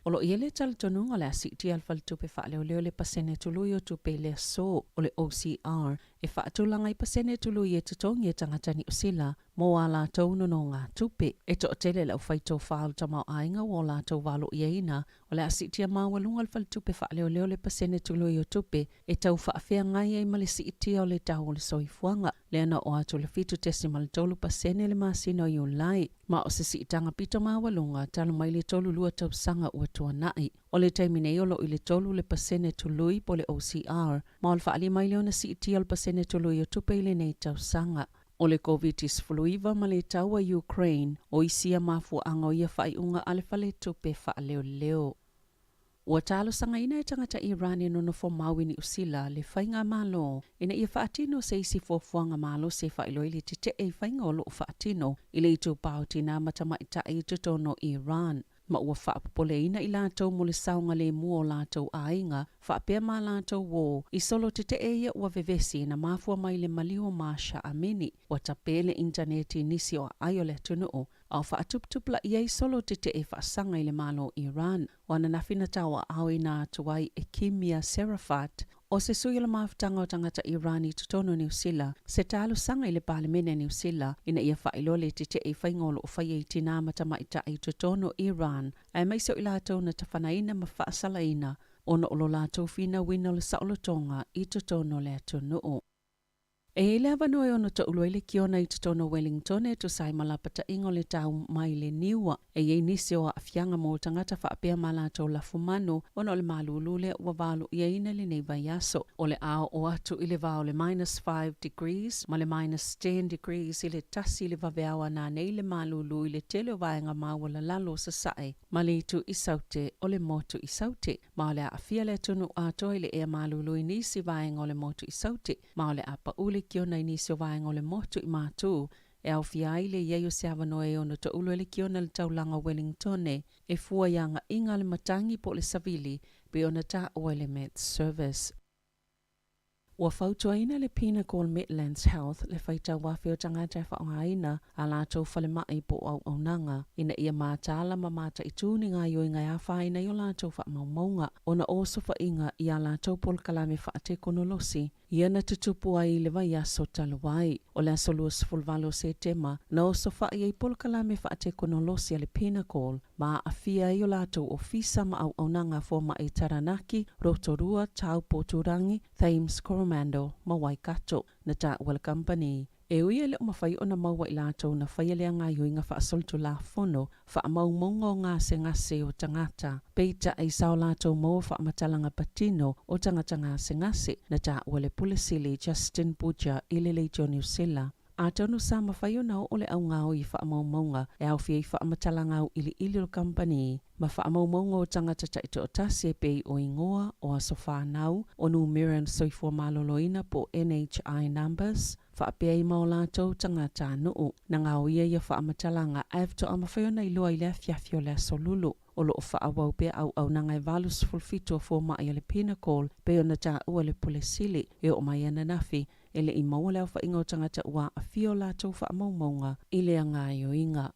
O lo o i ai le talitonuga o le a siitia le faletupe faaleoleo i le pasene tului o tupe i le aso o le OCR e faatulaga i pasene tului e totogi e tagata Niu Sila mo ā latou nonogatupe. E toatele le aufai tofa o le tamaoaiga ua o latou valoiaina o le a siitia maualuga le faletupe faaleoleo le pasene tului o tupe e tau faafeagai ai ma le siitia o le tau o le soifuaga, lea na oo atu i le 7.3% i le masina o Iulai, ma o se siitaga pito maualuga talu mai le 32 tausaga ua tuanai. O le taimi nei o lo o i le 3 le pasene tului po o le OCR, ma o le faaali mai lea ona siitia o le pasene tului o tupe i lenei tausaga. O le Koviti-19 ma le taua i Ukraine, o isi ia mafuaaga o ia faaiuga a le Faletupe Faaleoleo. Ua talosagaina e tagata Iran e nonofo mau i Niu Sila le faigamalo ina ia faatino se isi fuafuaga malosi e faailoa i le tetee i faiga o lo o faatino i le itupa o tinā ma tamaitai i totonu o Iran, ma ua faapopoleina i latou mo le saogalemu o latou aiga faapea ma latou uō i solo tetee ia ua vevesi na mafua mai le maliu o Mahsa Amini. Ua tapē le initaneti i nisi o aai o le atunuu a o faatuputupulaia ai solo tetee faasaga i le Malo o Iran. O ananafi na tauaaoina atu ai e Kimia Serafat, o se sui o le mafutaga o tagata Iran i totonu o Niu Sila, se talosaga i le Palemene a Niu Sila ina ia faailoa le tetee i faiga o lo o faia i tinā ma tamaitai i totonu o Iran, aemaise o i latou na tafanaina ma faasalaina ona o lo latou finauina o le saolotoga i totonu o le atunuu. E i ai le avanoa e ono toulu ai le kiona i totonu o Wellington e tusa ai ma lapataiga o le tau mai le niua. E i ai nisi o aafiaga mo tagata faapea ma latou lafumanu ona o le malūlū lea ua valoiaina i lenei vaiaso. O le a oo atu i le va o le minus 5 degrees ma le minus 10 degrees i le tasi i le vaveao a nanei le malūlū i le tele o vaega maualalalo o Sasae ma le itu i Saute o le motu i Saute. Ma o le a aafia le atunuu atoa i le ea malūlū i nisi vaega o le motu i Saute. Ma o le a paʻu le kiona i nisi o vaega o le motu i Matū e aofia ai le i ai o se avanoa e ono toulu ai le kiona i le taulaga o Wellingtone e fua i agaiga a le matagi po o le savili pei ona taua e le Met Service. Ua fautuaina le Pinnacle Midlands Health le faitau afe o tagata e faaaogaina a latou falemai po o auaunaga ina ia mataala ma mataitū ni gaoioiga e afaina ai o latou faamaumauga ona o osofaiga i a latou polokalame faatekonolosi ia na tutupu ai i le vaiaso talu ai. O le aso 28 o Setema na osofai ai polokalame faatekonolosi a le Pinnacle ma aafia ai o latou ofisa ma auaunaga fomai i Taranaki, Rotorua, Taupo, Turangi, Thames, Coromandel ma Waikato. Na taua le kamupani, e ui e le o mafai ona maua i latou na faia lea gaoioiga faasolitulafono faamaumauga o gasegase o tagata, peitai sa o latou maua faamatalaga patino o tagata gasegase, na taua le Pule Sili Justin Butcher i le Leitio Niu Sila. Atonu sa mafai ona oo le augaoi i faamaumauga e aofia ai faamatalaga auiliili o le kamupani ma faamaumauga o tagata taitoatasi e pei o igoa, o aso fanau, o numera o soifua maloloina po o NHI numbers, faapea ai ma o latou tagatanuu. Na gaoia ia faamatalaga ae faatoa mafai ona iloa i le afiafi o le Aso Lulu. O lo o faaauau pea auaunaga e 87 o fomai a le Pinnacle pei ona taua e le Pule Sili e oo mai ananafi e le i maua le aofaiga o tagata ua aafia o latou faamaumauga i lea gaoioiga.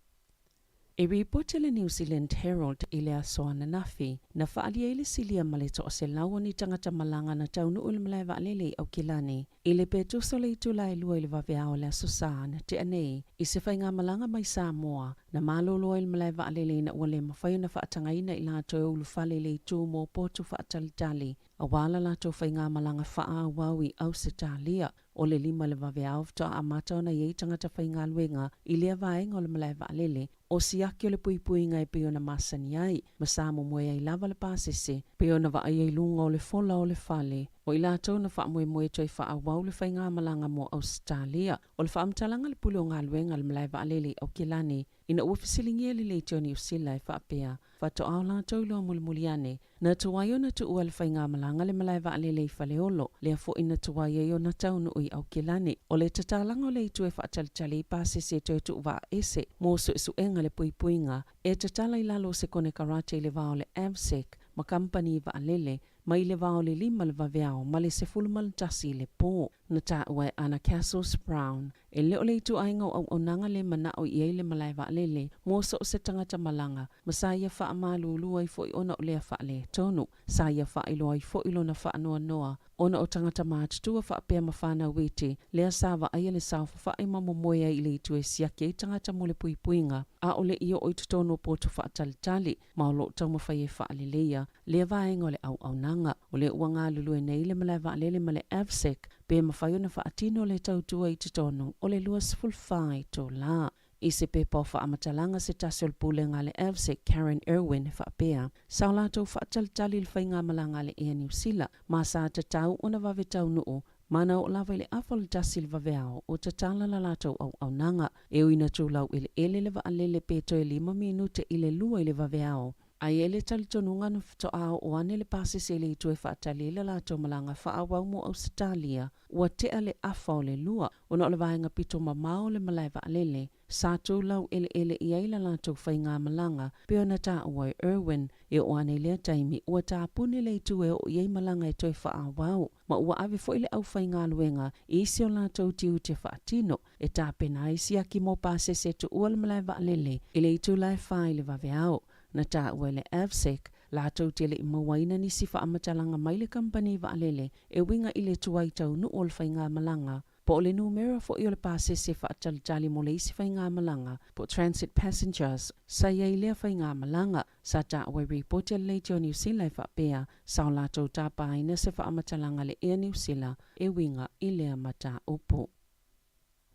E ripoti le New Zealand Herald i le aso ananafi, na faaalia ai le silia ma le 100 o ni tagata malaga na taunuu i le malae vaalele i Aukilani i le pe tusa o le itula e 2 i le vaveao o le Aso Sa na tea nei i se faigamalaga mai Samoa na malolo ai le malae vaalele ina ua le mafai ona faatagaina i latou e ulufale i le itu mo potu faatalitali aua la latou faigamalaga faaauau i Ausetalia. O le 5 i le vaveao faatoa amata ona i ai tagata faigaluega i lea vaega o le malae vaalele, o siaki o le puipuiga e pei ona masani ai, ma sa momoe ai lava le pasese, pei ona vaaia i luga o le fola o le fale. O i latou na faamoemoe toe faaauau le faigamalaga mo Ausetalia. O le faamatalaga a le Pule o Galuega a le Malae Vaalele i Aukilani, ina ua fesiligia e le Leitio Niu Sila e faapea, Faatoa o latou iloa mulimuli ane, na tuai ona tuua le faigamalaga le malae vaalele i Faleolo, lea foi na tuai ai ona taunuu i Aukilani. O le tatalaga o le itu e faatalitali i pasese e toe tuu vaaese mo suesuega le puipuiga e tatala i lalo o se konekarate i le va o le AVSEC ma kamupani vaalele mai le va o le 5 i le vaveao ma le 11 i le po. Na taua e Anna Castles Brown, E le o le ituaiga o auaunaga le manao i ai le malae vaalele mo so o se tagata malaga, ma sa ia faamalulu ai foi ona o lea faaletonu. Sa ia faailoa ai foi lona faanoanoa ona o tagata matutua faapea ma fanau iti, lea sa vaaia le saofafai ma momoe ai i le itu e siaki ai tagata mo le puipuiga, a o le i oo i totonu o potu faatalitali, ma o lo o taumafai e faaleleia lea vaega o le auaunaga. O lea ua galulue nei le malae vaalele ma le AVSEC pe mafai ona faatino le tautua i totonu o le 24 itula. I se pepa o faamatalaga se tasi o le pulega a le AVSEC Karen Irwin e faapea, sa o latou faatalitali i le faigamalaga a le Air Niu Sila ma sa tatau ona vave taunuu ma na oo lava i le afa o le tasi i le vaveao o tatala la latou auaunaga. E ui na tulau eleele le vaalele pe toe 5 minute i le 2 i le vaveao, A i ai le talitonuga na faatoa oo ane le pasese i le itu e faatali ai le latou malaga faaauau mo Ausetalia, ua tea le afa o le 2, ona o le vaega pito mamao o le malae vaalele, sa tulau eleele i ai la latou faigamalaga, pei ona taua e Irwin. E oo ane i lea taimi, ua tapuni le itu e oo i ai malaga e toe faaauau, ma ua ave foi le aufaigaluega i isi o latou tiute faatino, e tapena ai siaki mo pasese e tuua le malae vaalele i le itula e 4 i le vaveao. Na taua e le AVSEC latou te le i mauaina nisi faamatalaga mai le kamupani vaalele e uiga i le tuai taunuu o le faigamalaga, po o le numera foi o le pasese faatalitali mo le isi faigamalaga po o transit passengers sa i ai i lea faigamalaga. Sa taua i ripoti a le Leitio Niu Sila e faapea, sa o latou tapaina se faamatalaga a le Air Niu Sila e uiga i lea mataupu.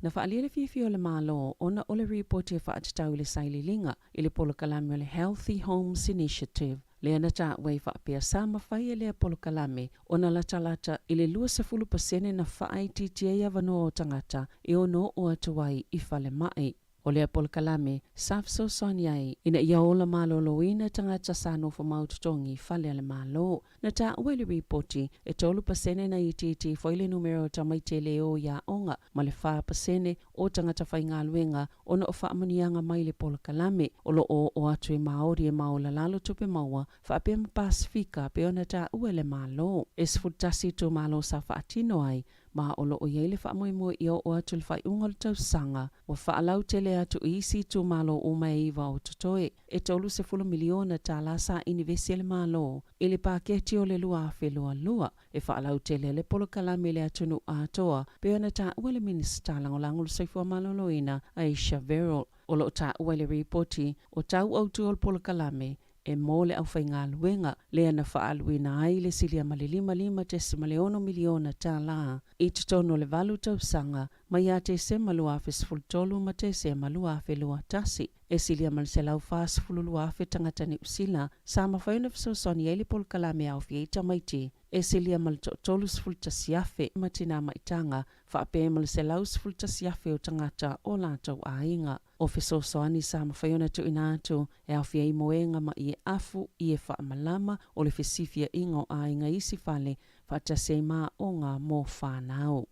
Na faaalia le fiafia o le Malo ona o le ripoti e faatatau i le sailiiliga i le polokalame o le Healthy Homes Initiative, lea na taua ai faapea sa mafai e lea polokalame ona latalata i le 20 pasene na faaitiitia ai avanoa o tagata e ono oo atu ai i falemai. O lea polokalame, sa fesoasoani ai ina ia ola maloloina tagata sa nofomau totogi i fale a le Malo. Na taua i le ripoti, e 3% na itiiti ifo ai le numera o tamaiti e le o i aoga ma le 4% o tagata faigaluega ona o faamanuiaga mai le polokalame o lo o oo atu i Māori e maolalalo tupe maua faapea ma Pasefika pei ona taua e le Malo. E 11 itumalo sa faatino ai ma o lo o i ai le faamoemoe ia oo atu i le faaiuga o le tausaga, ua faalautele atu i isi itumalo uma e iva o totoe. E $30 miliona tala sa inivesi e le Malo i le paketi o le 2022 e faalautele ai le polokalame i le atunuu atoa, pei ona taua le Minisita Lagolago o le Soifua Maloloina, Ayesha Verrall. O lo o taua i le ripoti, o tau autu o le polokalame e mo le aufaigaluega, lea na faaaluina ai le silia ma le $55.6 miliona tala i totonu o le valu tausaga mai ia Tesema 2013 ma Tesema 2021. E silia ma le 142,000 tagata Niu Sila sa mafai ona fesoasoani ai le polokalame e aofia ai tamaiti e silia ma le toa-31,000 ma tinā maitaga faapea ma le 111,000 o tagata o latou aiga. O fesoasoani sa mafai ona tuuina atu e aofia ai moega ma ie afu, ie faamalama, o le fesifiaiga o aiga i isi fale, faatasi ai ma aoga mo fanau.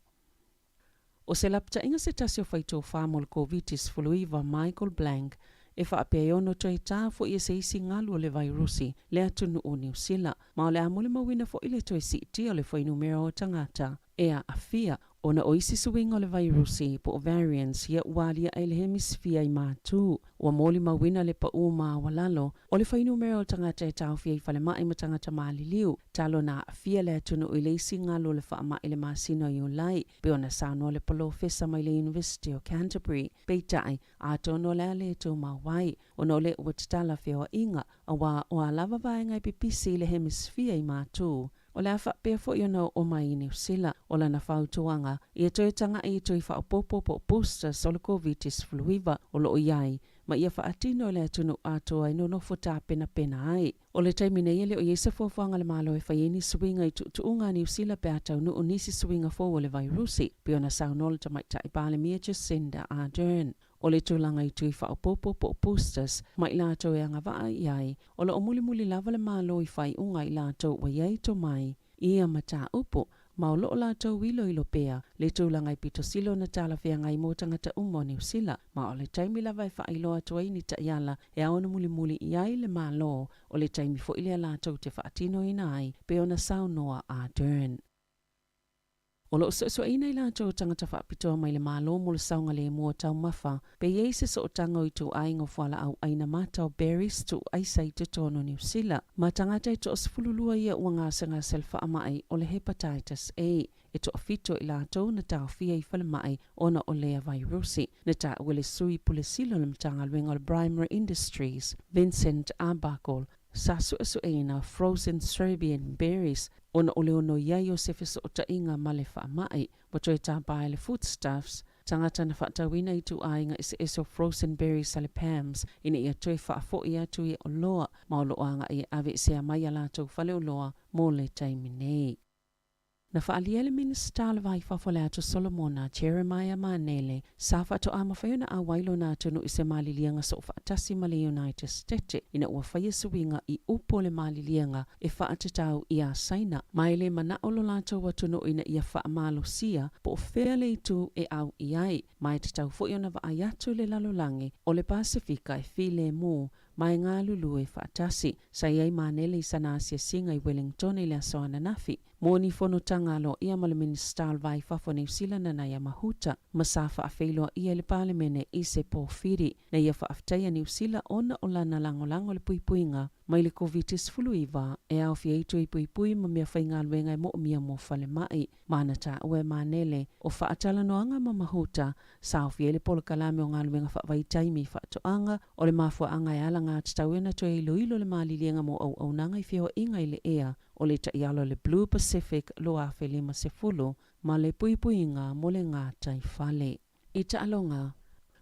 O se lapataiga se tasi o faitofa mo le Koviti-19, Michael Blank, e faapea e ono toe ta foi e se isi galu o le vairusi le atunuu o Niu Sila, ma o le a molimauina foi le toe siitia o le fuainumera o tagata e aafia ona o isi suiga o le vairusi po o variants ia ua aliae i le hemisifia i matu. Ua molimauina le paū maualalo o le fuainumera o tagata e taofia i falemai ma tagata maliliu talu ona aafia le atunuu i le isi galu o le faamai i le masina o Iulai, pei ona saunoa le polofesa mai le Iunivesite o Canterbury. Peitai, atonu o le a le tumau ai ona o lea ua tatala feoaiga, aua o a lava vaega e pipisi i le hemisifia i matu. O le a faapea foi ona oo mai i Niu Sila, o lana fautuaga, ia toe taga'i i tui faaopoopo po o boosters o le Koviti-19 o lo o i ai, ma ia faatino i le atunuu atoa e nonofo tapenapena ai. O le taimi nei e le o i ai se fuafuaga a le Malo e fai ai ni suiga i tuutuuga a Niu Sila pe a taunuu nisi suiga fou o le vairusi, pei ona saunoa le Tamaitai Palemia Jacinda Ardern. O le tulaga i tui faaopoopo po o boosters ma i latou e agavaa i ai, o lo o mulimuli lava le Malo i faaiuga a i latou ua i ai tomai i ia mataupu, ma o lo o latou iloilo pea le tulaga e pito sili ona talafeagai mo tagata uma o Niu Sila, ma o le taimi lava e faailoa atu ai ni taiala e ao ona mulimuli i ai le Malo, o le taimi foi lea latou te faatinoina ai, pei ona saunoa Ardern. O lo o suesueina i latou tagata faapitoa mai le Malo mo le saogalemu o taumafa, pe i ai se sootaga o ituaiga o fualaau aina mata o berries tuu aisa i totonu o Niu Sila, ma tagata e toa-12 ia ua gasegase i le faamai o le Hepatitis A. E toafito i latou na taofia i falemai ona o lea vairusi. Na taua e le Sui Pule Sili o le Matagaluega o le Primary Industries, Vincent Arbuckle, Sa suesueina frozen Serbian berries ona o le ono i ai o se fesootaiga ma le faamai. Ua toe tapa ai le Foodstuffs, tagata na faatauina ituaiga eseese o frozen berries a le PAMS ina ia toe faafoi atu i oloa ma o lo o agai e aveesea mai a latou faleoloa mo le taimi nei. Na faaalia e le Minisita o le Va i Fafo o le Atu Solomona, Jeremiah Manele, sa faatoa mafai ona auai lona atunuu i se maliliega soofaatasi ma le United Stete ina ua faia suiga i upu o le maliliega e faatatau iā Saina. Ma e le manao lo latou atunuu ina ia faamalosia po o fea le itu e au i ai, ma e tatau foi ona vaai atu le lalolagi o le Pasefika e filemu ma e galulue faatasi. Sa i ai Manele i sana asiasiga i Wellingtone i le aso ananafi mo ni fonotaga aloaia ma le Minisita o le Va i Fafo o Niu Sila Nanaia Mahuta ma sa faafeiloaia i le Palemene i se pōwhiri na ia faafetaia Niu Sila ona o lana lagolago i le puipuiga mai le Koviti-19 e aofia ai tui puipui ma mea faigaluega e moomia mo falemai. Ma na taua e Manele o faatalanoaga ma Mahuta sa aofia ai le polokalame o galuega faavaitaimi i faatoaga, o le mafuaaga e ala tatau ai ona toe iloilo le maliliega mo auaunaga i feoaiga i le ea o le taiala o le Blue Pacific 2050 ma le puipuiga mo le gataifale. I taaloga,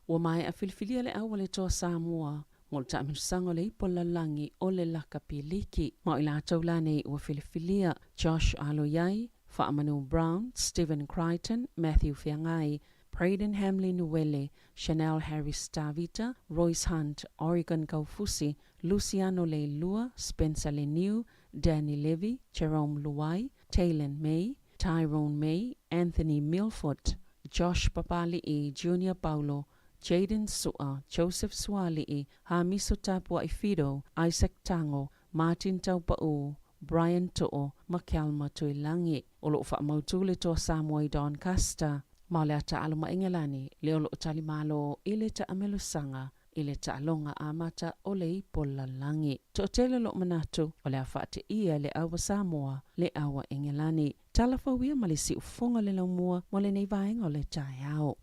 ua maea filifilia le au a le Toa Samoa mo le taamilosaga o le ipu a le lalolagi o le lakapi liki. Ma o i latou la nei ua filifilia, Josh Aloiai, Faamanu Brown, Stephen Crichton, Matthew Feagai, Braden Hamlin Uele, Chanel Harris Tavita, Royce Hunt, Oregon Kaufusi, Luciano Leilua, Spencer Leniu, Danny Levy, Jerome Luai, Taylor May, Tyrone May, Anthony Milford, Josh Papali'i, Junior Paulo, Jaden Su'a, Joseph Suali'i, Hamiso Tapua'ifido, Isaac Tango, Martin Taupa'u, Brian To'o ma Kelma Tuilagi. O lo o faamautu le Toa Samoa i Doncaster, ma o le a taalo ma Engelani lea o lo o talimalo i le taamelosaga i le taaloga amata o le Ipo Lalagi. Toatele o lo o manatu o le a faateia le au a Samoa le au a Engelani. Tala fou ia ma le siufofoga o le laumua mo lenei vaega o le taeao.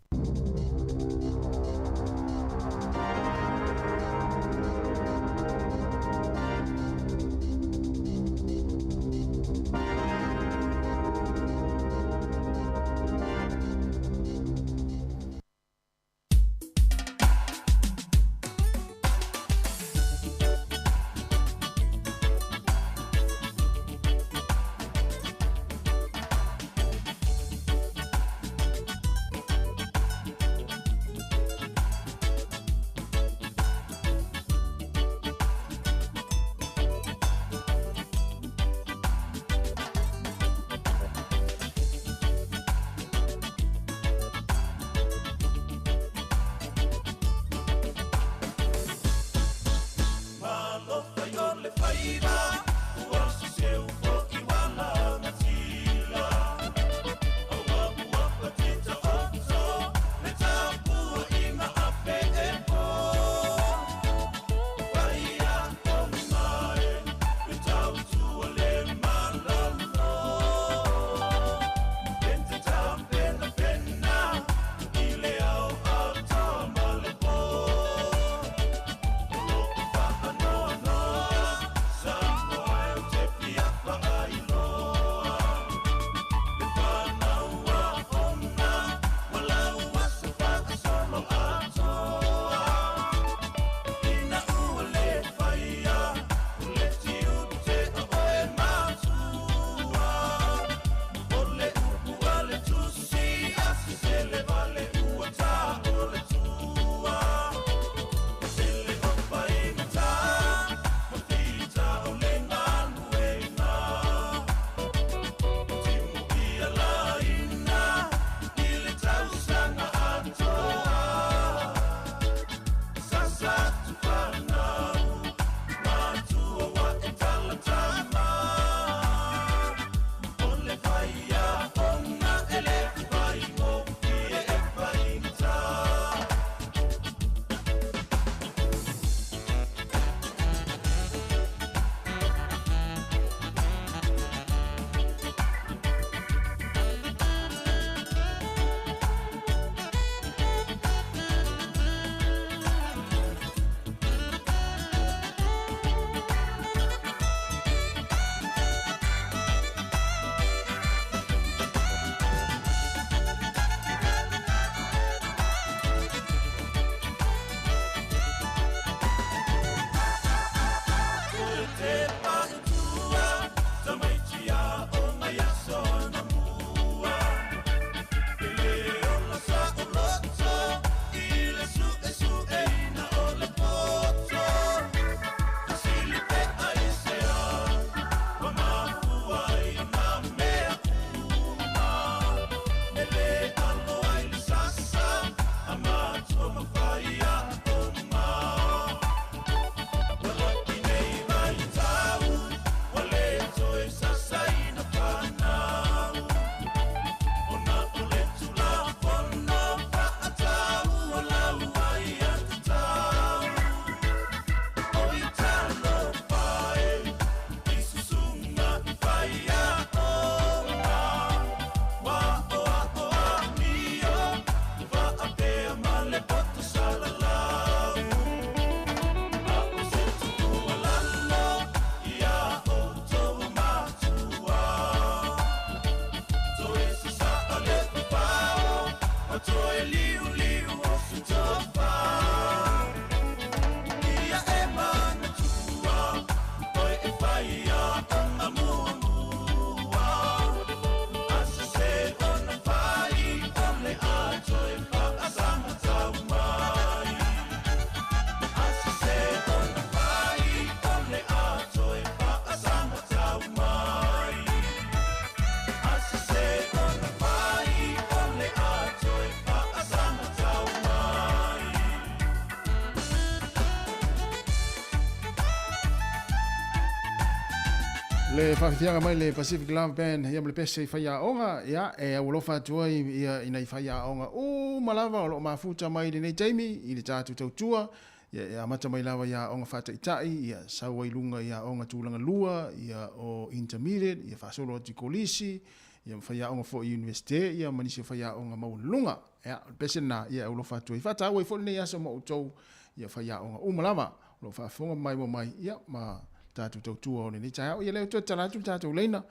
Le faafiafiaga mai le Pacific Love Band ia ma le pese i faiaoga, ia e aualofa atu ai ia i nai faiaoga uma lava o lo o mafuta mai i lenei taimi i le tatou tautua, ia e amata mai lava i aoga faataitai, ia sau ai luga i aoga tulaga lua, ia o intermediate, ia faasolo atu i kolisi, ia ma faiaoga foi i Iunivesite, ia ma nisi o faiaoga maualuluga. Ia, o le pese lena, ia e aualofa atu ai. Faataua ai foi lenei aso ma outou ia faiaoga uma lava o lo o faafofoga ma maimoa mai, ia, ma tatou tautua o lenei taeao. Ia lea ua toe tatala atu le tatou laina,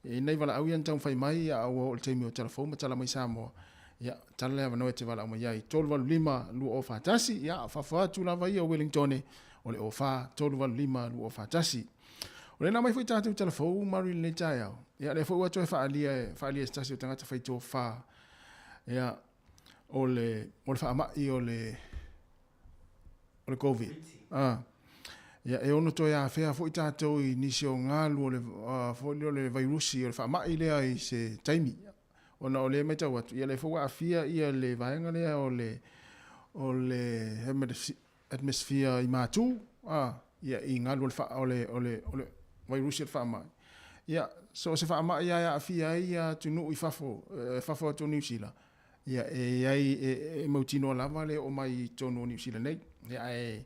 e i ai nai valaau ia na taumafai mai, ia, a ua oo i le taimi o tala fou ma tala mai Samoa, ia, tala le avanoa e te valaau mai ai, 385 2041, ia, o fafo atu lava ia o Wellingtone, o le 04 385 2041. O lea na aumai foi tatou tala fou Murray i lenei taeao, ia, lea foi ua toe faaalia e, faaalia e se tasi o tagata fai tofa, ia, o le, o le faamai o le, o le Covid. Ah. Ia, e ono toe afea foi tatou i nisi o galu o le, uh, foi lea o le vairusi, o le faamai lea i se taimi. Ona o lea e matau atu, ia lea foi ua aafia ia le vaega lea o le, o le atmosphere i Matu, ah, ia, i galu o le, o le, o le, o le vairusi o le faamai. Ia, so o se faamai lava e aafia ai ia atunuu i fafo, eh, fafo atu o Niu Sila, Ia, e i ai, e, e mautinoa lava le oo mai i totonu o Niu Sila nei. Ia, ae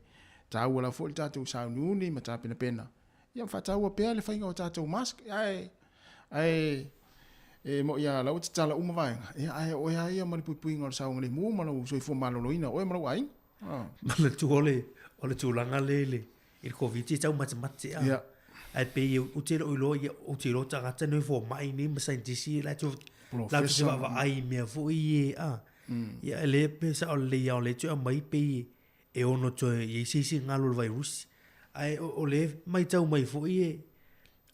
taua lava foi le tatou sauniuni ma tapenapena. Ia, ma faataua pea le faiga o tatou mask. Ae, ae, e mo'i lava o la ua tatala uma vaega. Ia, ae o oe lava ia ma le puipuiga o le saogalemu ma lou soifua maloloina, o oe ma lou aiga. Ah. Manatua o le, o le tulaga lea i le, i le Koviti e taumatemate a. Yeah. Ae pei ou te le o iloa, ia, ou te iloa tagata nei fomai nei ma saienitisi latou latou te vaavaai i mea foi ia a. Ia e le pe sao lelei lava o lea e toe aumai pei e ono toe i ai se isi galu o le vairusi. Ae o, o lea e matau mai foi e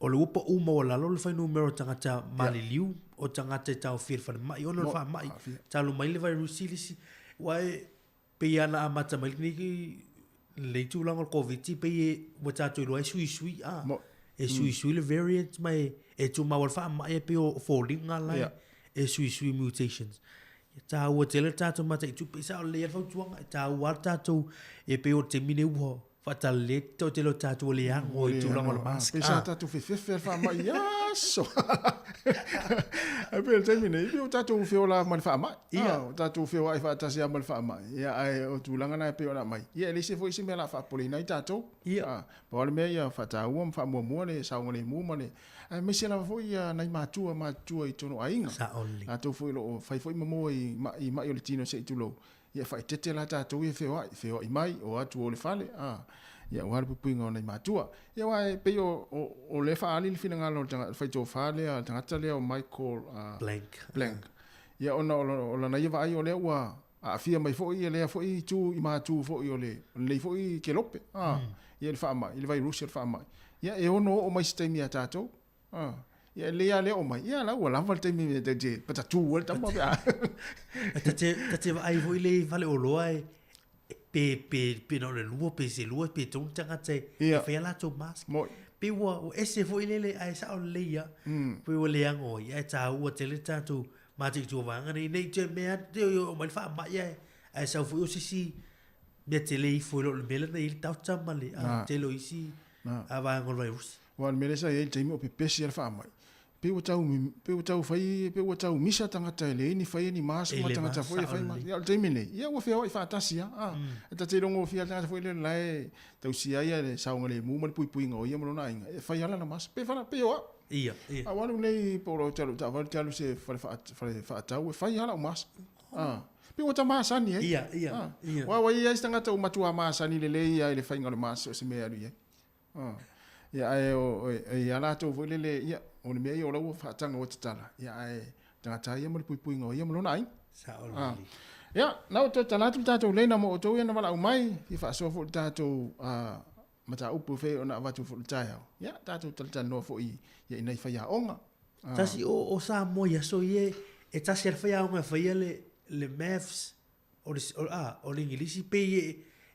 o lea ua pau maualalo le fuainumera o tagata maliliu, o tagata e taofia i le falemai ona o le faamai talu mai le vairusi le isi. Aua e Pei lava na amata mai lenei, lenei tulaga o le Koviti, pei e, ua tatou iloa e suisui, a. E suisui le variant ma e, e tumau ai le faamai e pei o foliga la e, e suisui mutations. E taua tele le tatou mataitu, pei sao lelei lava le fautuaga, e taua lava le tatou, e pei o le taimi lenei ua faatalale le toatele o tatou ua le ago i tulaga o le mask. Pei sa tatou fefefe le faamai i aso. Ae pei o le taimi nei, pei ua tatou feola ma le faamai. Ia. Ua tatou feoai faatasi lava ma le faamai. Ia, ae o tulaga na e pei ona aumai. Ia, e leai se foi se mea o le a faapopoleina ai tatou. Ia. Pau lava le mea ia faataua ma faamuamua le saogalemu ma le, aemaise lava foi ia nai matua matutua i totonu o aiga. Sao lelei. Latou foi o lo o fai foi ma moa i mai o le tino se i tulou. Ia faaeteete la tatou ia feoai, feoai mai, o atu o le fale, a, ia aua le puipuiga o nai matua. Ia aua e pei o, o, o lea e faaali le finagalo o le tagata, faitofa lea, le tagata lea o Michael uh, Blank. Blank. Ia ona o, o lana ia vaai o lea ua aafia mai foi ia lea foi itu i matu foi o le, o lenei foi kelope, a, mm. ia le faamai, le vairusi o le faamai. Ia e ono oo mai se taimi ia tatou, Ah, ia e lelei lava le oo mai. Ia la ua lava le taimi e ta te patatū ai le tama pe a. Ta te, ta te vaai foi le i faleoloa e, pe, pe, pe na o le lua, pe se lua, pe tolu tagata e, Ia. e fai a latou mask. Moi. Pei ua, ua ese foi lele, ae sao lelei lava. Mm. Pei ua leaga ai, ae taua tele le tatou mataitu o vaega nei, nei te mea te oo mai le faamai ae, ae sau foi o se isi mea tele ifo i lo le mea lea na i ai le Delta ma le, a, tele o isi Na. a vaega o le vairusi. Aua o le mea lea sa i ai i le taimi o pepesi lava le faamai, pei ua tau, pei ua tau fai, pei ua tau misa tagata e leai ni faia ni mask ma tagata foi e fai mask. Ia o le taimi lenei, ia ua feoai faatasi lava. A, e ta te iloa-gofie lava le tagata foi lea la e tausia ai le saogalemu ma le puipuiga o ia ma lona aiga, e fai lava lana mask. Pe fana, pei o au. Ia, ia. A ua alu nei po o lau te alu i le taavale, te alu i se fale fale faatau, e fai lava lau mask. A, pei ua ta masani ai. Ia, ia, A, ia. Aua ua i ai se tagata ua matua masani lelei lava i le faiga o le mask so o se mea e alu i ai. A, ia ae o, e i ai latou foi lele, ia, o le mea ia o la ua faataga ua tatala, ia ae tagata lava ia ma le puipuiga o ia ma lona aiga. Sao A, lelei. ia, na ua toe tatala atu le tatou laina mo outou ia na valaau mai, fia faasoa foi i le tatou a, mataupu e fai ona avatu foi i le taeao. Ia, tatou talatalanoa foi ia i nai faiaoga. A. Tasi o, o Samoa i aso ia, e tasi lava le faiaoga e faia le, le maths, o le, o, a, o le Igilisi, pei e,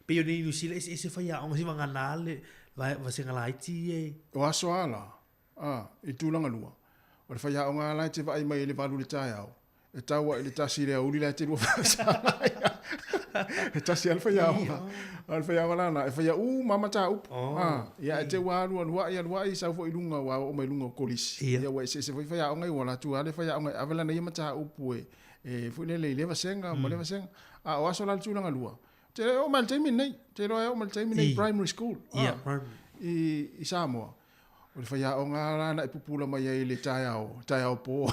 pei o nei i Niu Sila eseese faiaoga seiavagana le vasega laiti ia e. O aso a la, a, i tulaga lua, o le faiaoga lava la e te vaai mai i le valu i le taeao, e tau ai i le tasi i le aoauli la e te lua faasala ai. E tasi lava le faiaoga. A o le faiaoga la lena, e faia uma lava mataupu. Ia ae te i ua alu alu ai alu ai sau foi i luga ua oo mai i luga o kolisi. Ia ua eseese foi faiaoga ia ua alu atu lava le faiaoga e ave lana ia mataupu e foi lele i lea vasega ma lea vasega. A o aso la i le tulaga lua, ou te le oo mai i le taimi lenei, ou te iloa e oo mai i le taimi lenei i primary school i Samoa. O le faiaoga lava la na e pupula mai ai i le taeao, taeao po.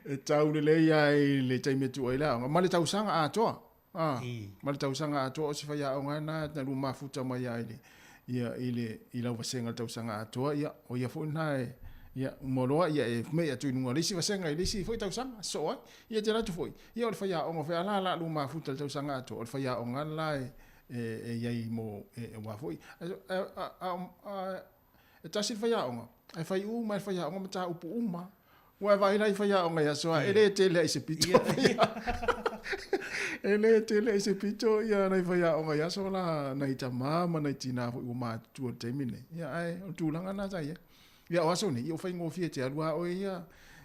E tau lelei lava i le taimi e tuu ai le aoga, ma le tausaga atoa. Ah, ma le tausaga atoa o se faiaoga lena na lua mafuta mai lava i le, ia, i le, i lau vasega i le tausaga atoa, ia, o ia foi lena e, ia, uma loa, ia, e mei atu i luga o le isi vasega i le isi foi tausaga, sosoo ai. Ia, e tele atu foi, ia, o le faiaoga foi, a la o le a lua mafuta i le tausaga atoa, o le faiaoga lava la e, e i ai mo, aua foi, e tasi le faiaoga, ae fai uma e le faiaoga mataupu uma. Ua e vaai la i faiaoga i aso a, e le tele ai se pito. E le tele ai se pito ia nai faiaoga i aso la, nai tama ma nai tina foi ua matutua i le taimi lenei. Ia ae o le tulaga lena sa i ai. Ia o aso nei, ia ua faigofie e te alu lava oe ia,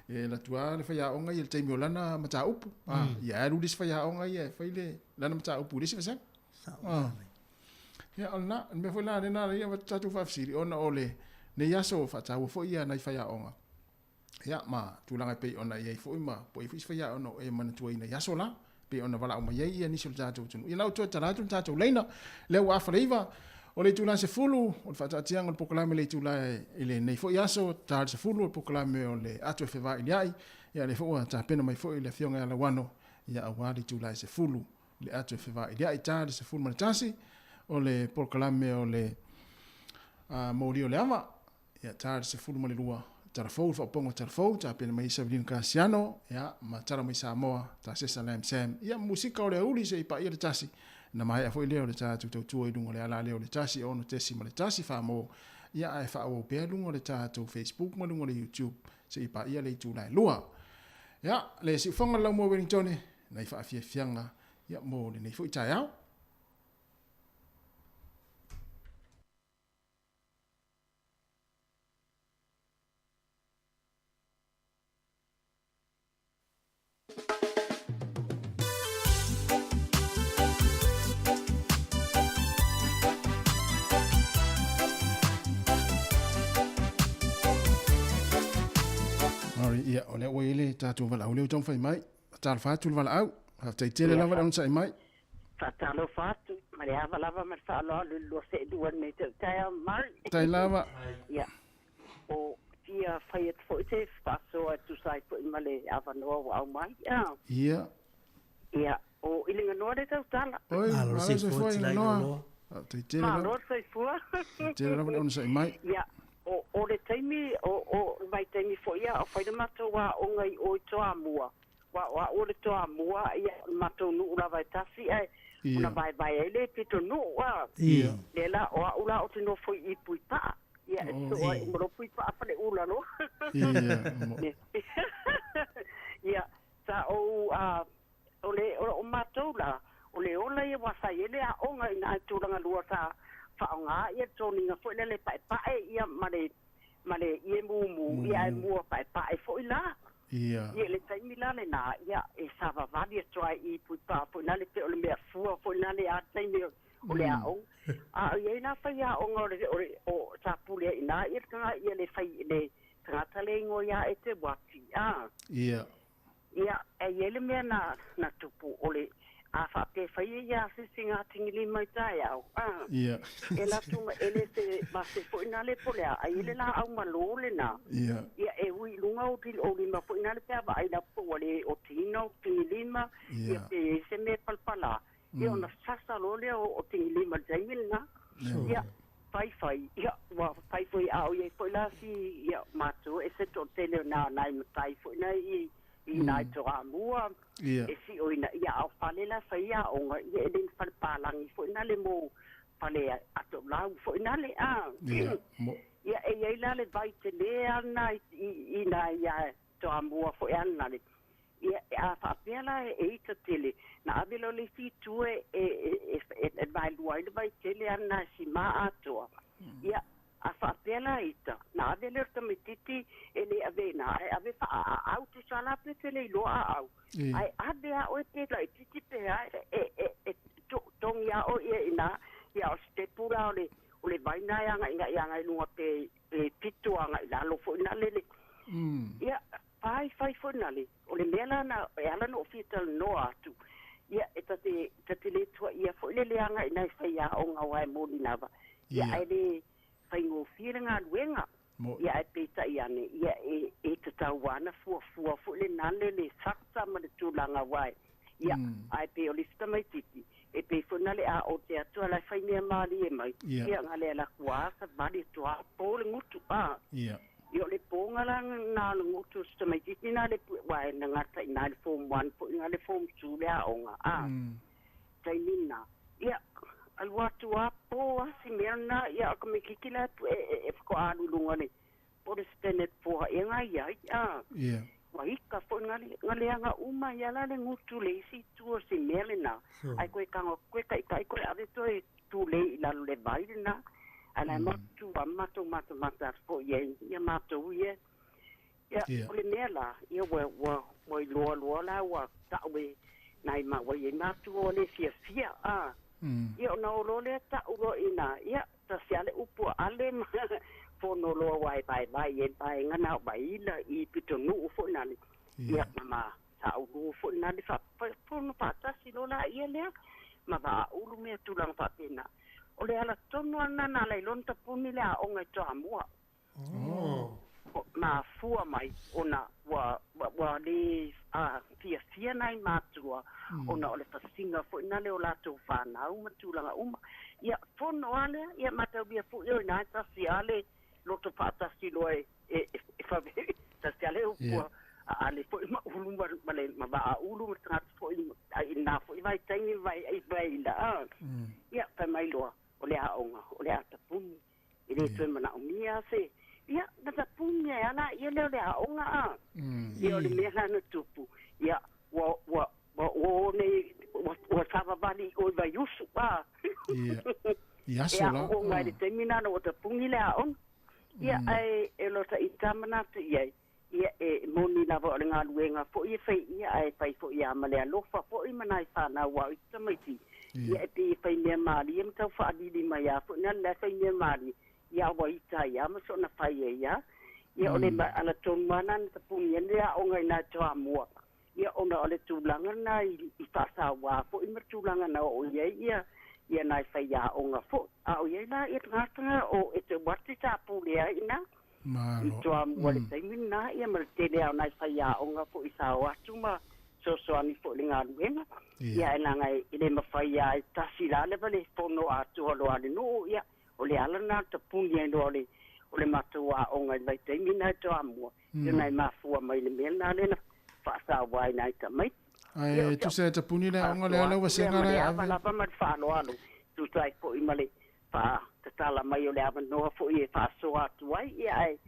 e alu atu lava le faiaoga ia i le taimi o lana mataupu. Ia alu le isi faiaoga ia e fai le lana mataupu i le isi vasega. Ia o lena, le mea foi lena lena ia tatou faafesili ona o lenei aso faataua foi ia nai faiaoga. Ia ma tulaga e pei ona i ai foi ma po o i ai foi se faiaoga o e manatuaina i aso la, pei ona valaau mai ai ia nisi o le tatou atunuu. Ia la ua toe tala atu le tatou laina, lea ua afa le 9, o le itula 10, o le faataatiaga o le polokalame i le itula i lenei foi aso, ta le 10 o le polokalame o le ato e fevailiai, ia lea foi ua tapena mai foi le afioga ia Lauano, ia aua le itula e 10 le ato e fevailiai, ta le 11, o le polokalame o le moli o le ava, Ia, ta le 12, tala fou, le faaopoopoga o tala fou, tapena mai Savelina Kasiano, ia, ma tala mai Samoa, ta Sesa Lam Sam, ia, musika o le aoauli se i paia le tasi, na maea foi lea o le tatou tautua i luga o le ala lea o le 1 6.1 famo, ia, ae faaauau pea luga o le tatou Facebook ma luga o le YouTube, se i paia le itula e 2. Ia, le siufofoga o le Laumua Wellingtone, nai faafiafiaga, ia, mo lenei foi taeao. Ia, o lea ua i ai le tatou valaau lea ua taumafai mai. Talofa atu le valaau. Faafetai tele lava le onosai mai. Faatalofa atu ma le ava lava ma le faaaloalo i le lua seelua i lenei taeao Mari. Tai lava. Ia, o fia fai atu foi se faasoa e tusa ai foi ma le avanoa ua aumai. Ia. Ia, o Iliganoa le tautala. Oi, malo le soifua Iliganoa. Faafetai tele lava. Malo le soifua. Faafetai tele lava le onosai mai. Ia, o le taimi, o le vaitaimi foi ia o fai le matou aoga i o i Toamua, Aua o au o le Toamua, ia, o le matou nuu lava e tasi, ae ona vaevae ai lea i pitonuu, a. Lea la, o au la ou te nofo i i Puipaa, ia, e sosoo ai uma loa Puipaa Faleula loa. Ia, sa ou, o le, o matou la, o le ola ia aua sa i ai le aoga i ina i Tulagalua sa faaaoga ia le toniga foi lea le paepae ia ma le, ma le ie mumu, ia ae mua paepae foi la. Ia. Ia, i le taimi la lena, ia, e savavali atu lava i i Puipaa foi lale, pei o le mea fua foi lale a le taimi o le aoga. A o i ai la faiaoga o le, o le, o, sa pule ai i ina ia le taga, ia le fai, le tagata lea e igoa ia Eteuati, a. Ia. Ia, e i ai le mea na, na tupu, o le, a faapea e fai e ia asiasiga atigilima i taeao, a, Ia. e alu atu ma, e le se mase foi na le po o le a, ai i le laau malo lena. Ia. Ia, e ui i luga o o lima foi na le pe a vaai la po ua le otiina o tigilima, ia pe i ai se mea e palapala, ia ona sasa loa lea o tigilima i le taimi lena. Ia, fai fai, ia, ua fai foi a o i ai foi la si, ia, matou e se toatele o na nai matai foi na i, i nai Toamua, e sio ina, ia, a o fale la fai aoga, ia, e le ni fale palagi foi na le mo fale atolau foi na le, a. Ia, e i ai la le vai tele ana i nai Toamua foi ana le, Ia, a faapea la e ita tele, na ave loa le isi itu e, e, e, e, e vaelua ai le vaitele ana e simā atoa. Ia, a faapea la ita, na Ona ave lea o le tamaitiiti e le ave i ina, ae ave faa-aau, tusa la pe te le iloa aau, ae ave lava oe pe laitiiti pe a, e, e, e togi lava oe ia i ina. Ia, o le sitepu la o le, o le vai lena e agaigai agai i luga pe, pe pito agai i lalo foi na le, le. Ia, fai, fai foi na le, o le mea la na, e ala ona ou fia talanoa atu, ia, e ta te, ta te le tuaia foi le leaga i nai faiaoga aua e moni lava, ia, ae le faigofie le galuega. Ia, ae peitai ane, ia, e, e tatau lava ona fuafua foi lena le, le sasa ma le tulaga aua e, ia, ae pei o le isi tamaitiiti, e pei foi na le a ote atu a la e fai mea malie mai, ia, na le alu atu lava savali atu lava po le gutu, a. Ia o le poga la na o le gutu o si tamaitiiti na le pue, aua na gata i ina i le Form One foi na le Form Two le aoga, a. Taimi na, ia, alu atu lava po lava si mea lena, ia o le tamaitiiti la e pue e faatoa alu i luga o le po o le standard four ea na i ai, a. Ua ika foi na le, na leaga uma ai lava la le gutu i le isi itu o si mea lena, ae toe tago atu toe taitai toe ave toe tulei i lalo o le vai lena, ae la e matutu lava ma matou matamata atu foi i ai ia matou ia. Ia, o le mea la, ia ua, ua, ua iloa loa la ua tau e nai ma, ua i ai matua ua le fiafia, a. Ia ona o loa lea tau loa i ina, ia, tasi lava le upu a Ale ma fono loa aua e vaevae i ai le vaega na o Vaila i pitonuu foi nale, ia, ma ma saulu foi nale fono faatasi loa laia lea ma vaaulu mea tulaga faapena. O le ala tonu lava lena na ala ai loa ona tapuni le aoga i Toamua. Oh. Mafua mai ona ua, ua le fiafia nai matua ona o le fasiga foi nale o latou fanau ma tulaga uma. Ia, fono lava lea, ia mataulia foi o ina e tasi lava le loto faatasi loa e, e, e fave, tasi lava le upu a Ale foi ma Ulu ma, ma le, ma Vaaulu ma tagata foi i lena foi vaitaimi ma Vaila, a. Ia, fai mai loa, o le aoga, o le a tapuni. E le toe manaomia se, ia, na tapuni ai lava laia lea o le aoga, a. Ia, o le mea la na tupu, ia, ua, ua, ua, ua o nei, ua, ua savavali i o i Vaiusu, a. Ia, i aso la. E aooga i le taimi lena ua tapuni le aoga. Ia, ae e lota ita manatu i ai, Ia, e moni lava o le galuega foi e fai ʻia, ae fai foi lava ma le alofa foi ma nai fanau a o isi tamaiti. Ia, e pei e fai mea malie ma tau faalili mai lava foi na la e fai mea malie, ia ua ita ai lava ma soona fai ai lava. Ia, o le ala tonu lava lena na tapuni ai le aoga i nai Toamua, ia ona o le tulaga lena i faasauā foi ma tulaga na oo i ai ia ia nai faiaoga foi. A o i ai la ia tagata o Eteuati sa pule ai i ina i Toamua i le taimi lena, ia ma le tele lava o nai faiaoga foi sa o atu ma fesoasoani foi i le galuega. Ia ae leaga e le mafai lava e tasi la lava le fono atoa loa a le nuu, ia o le ala lena o le tapuni ai loa o le o le matou aoga i le vaitaimi lena i Toamua. Ia ona e mafua mai le mea lena lea na faasaoa ai nai tamaiti. Ae e tusa e tapuni le aoga lea lau vasega la e ave. Lava lava ma le faaaloalo, tusa ai foi ma le faatatala mai o le avanoa foi e faasoa atu ai, ia ae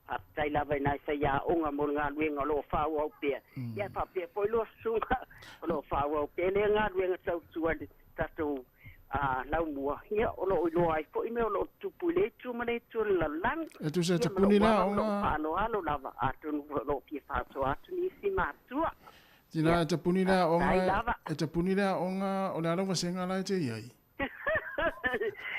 faafetai lava i nai faiaoga mo le galuega o lo o faaauau pea. Ia ae faapea foi lua susuga o lo o faaauau pea lea galuega tautua i le tatou a Laumua, ia, o lo o iloa ai foi mea o lo o tutupu i lea itu ma lea itu o le lalolagi. E tusa e Ia, ma tapuni lou le ava, o lou aoga. faaaloalo lava, atonu foi o lo o fia faasoa atu nisi matua. Tina Ia, e tapuni le faafetai aoga, lava. e tapuni le aoga, o le a lau vasega la e te i ai?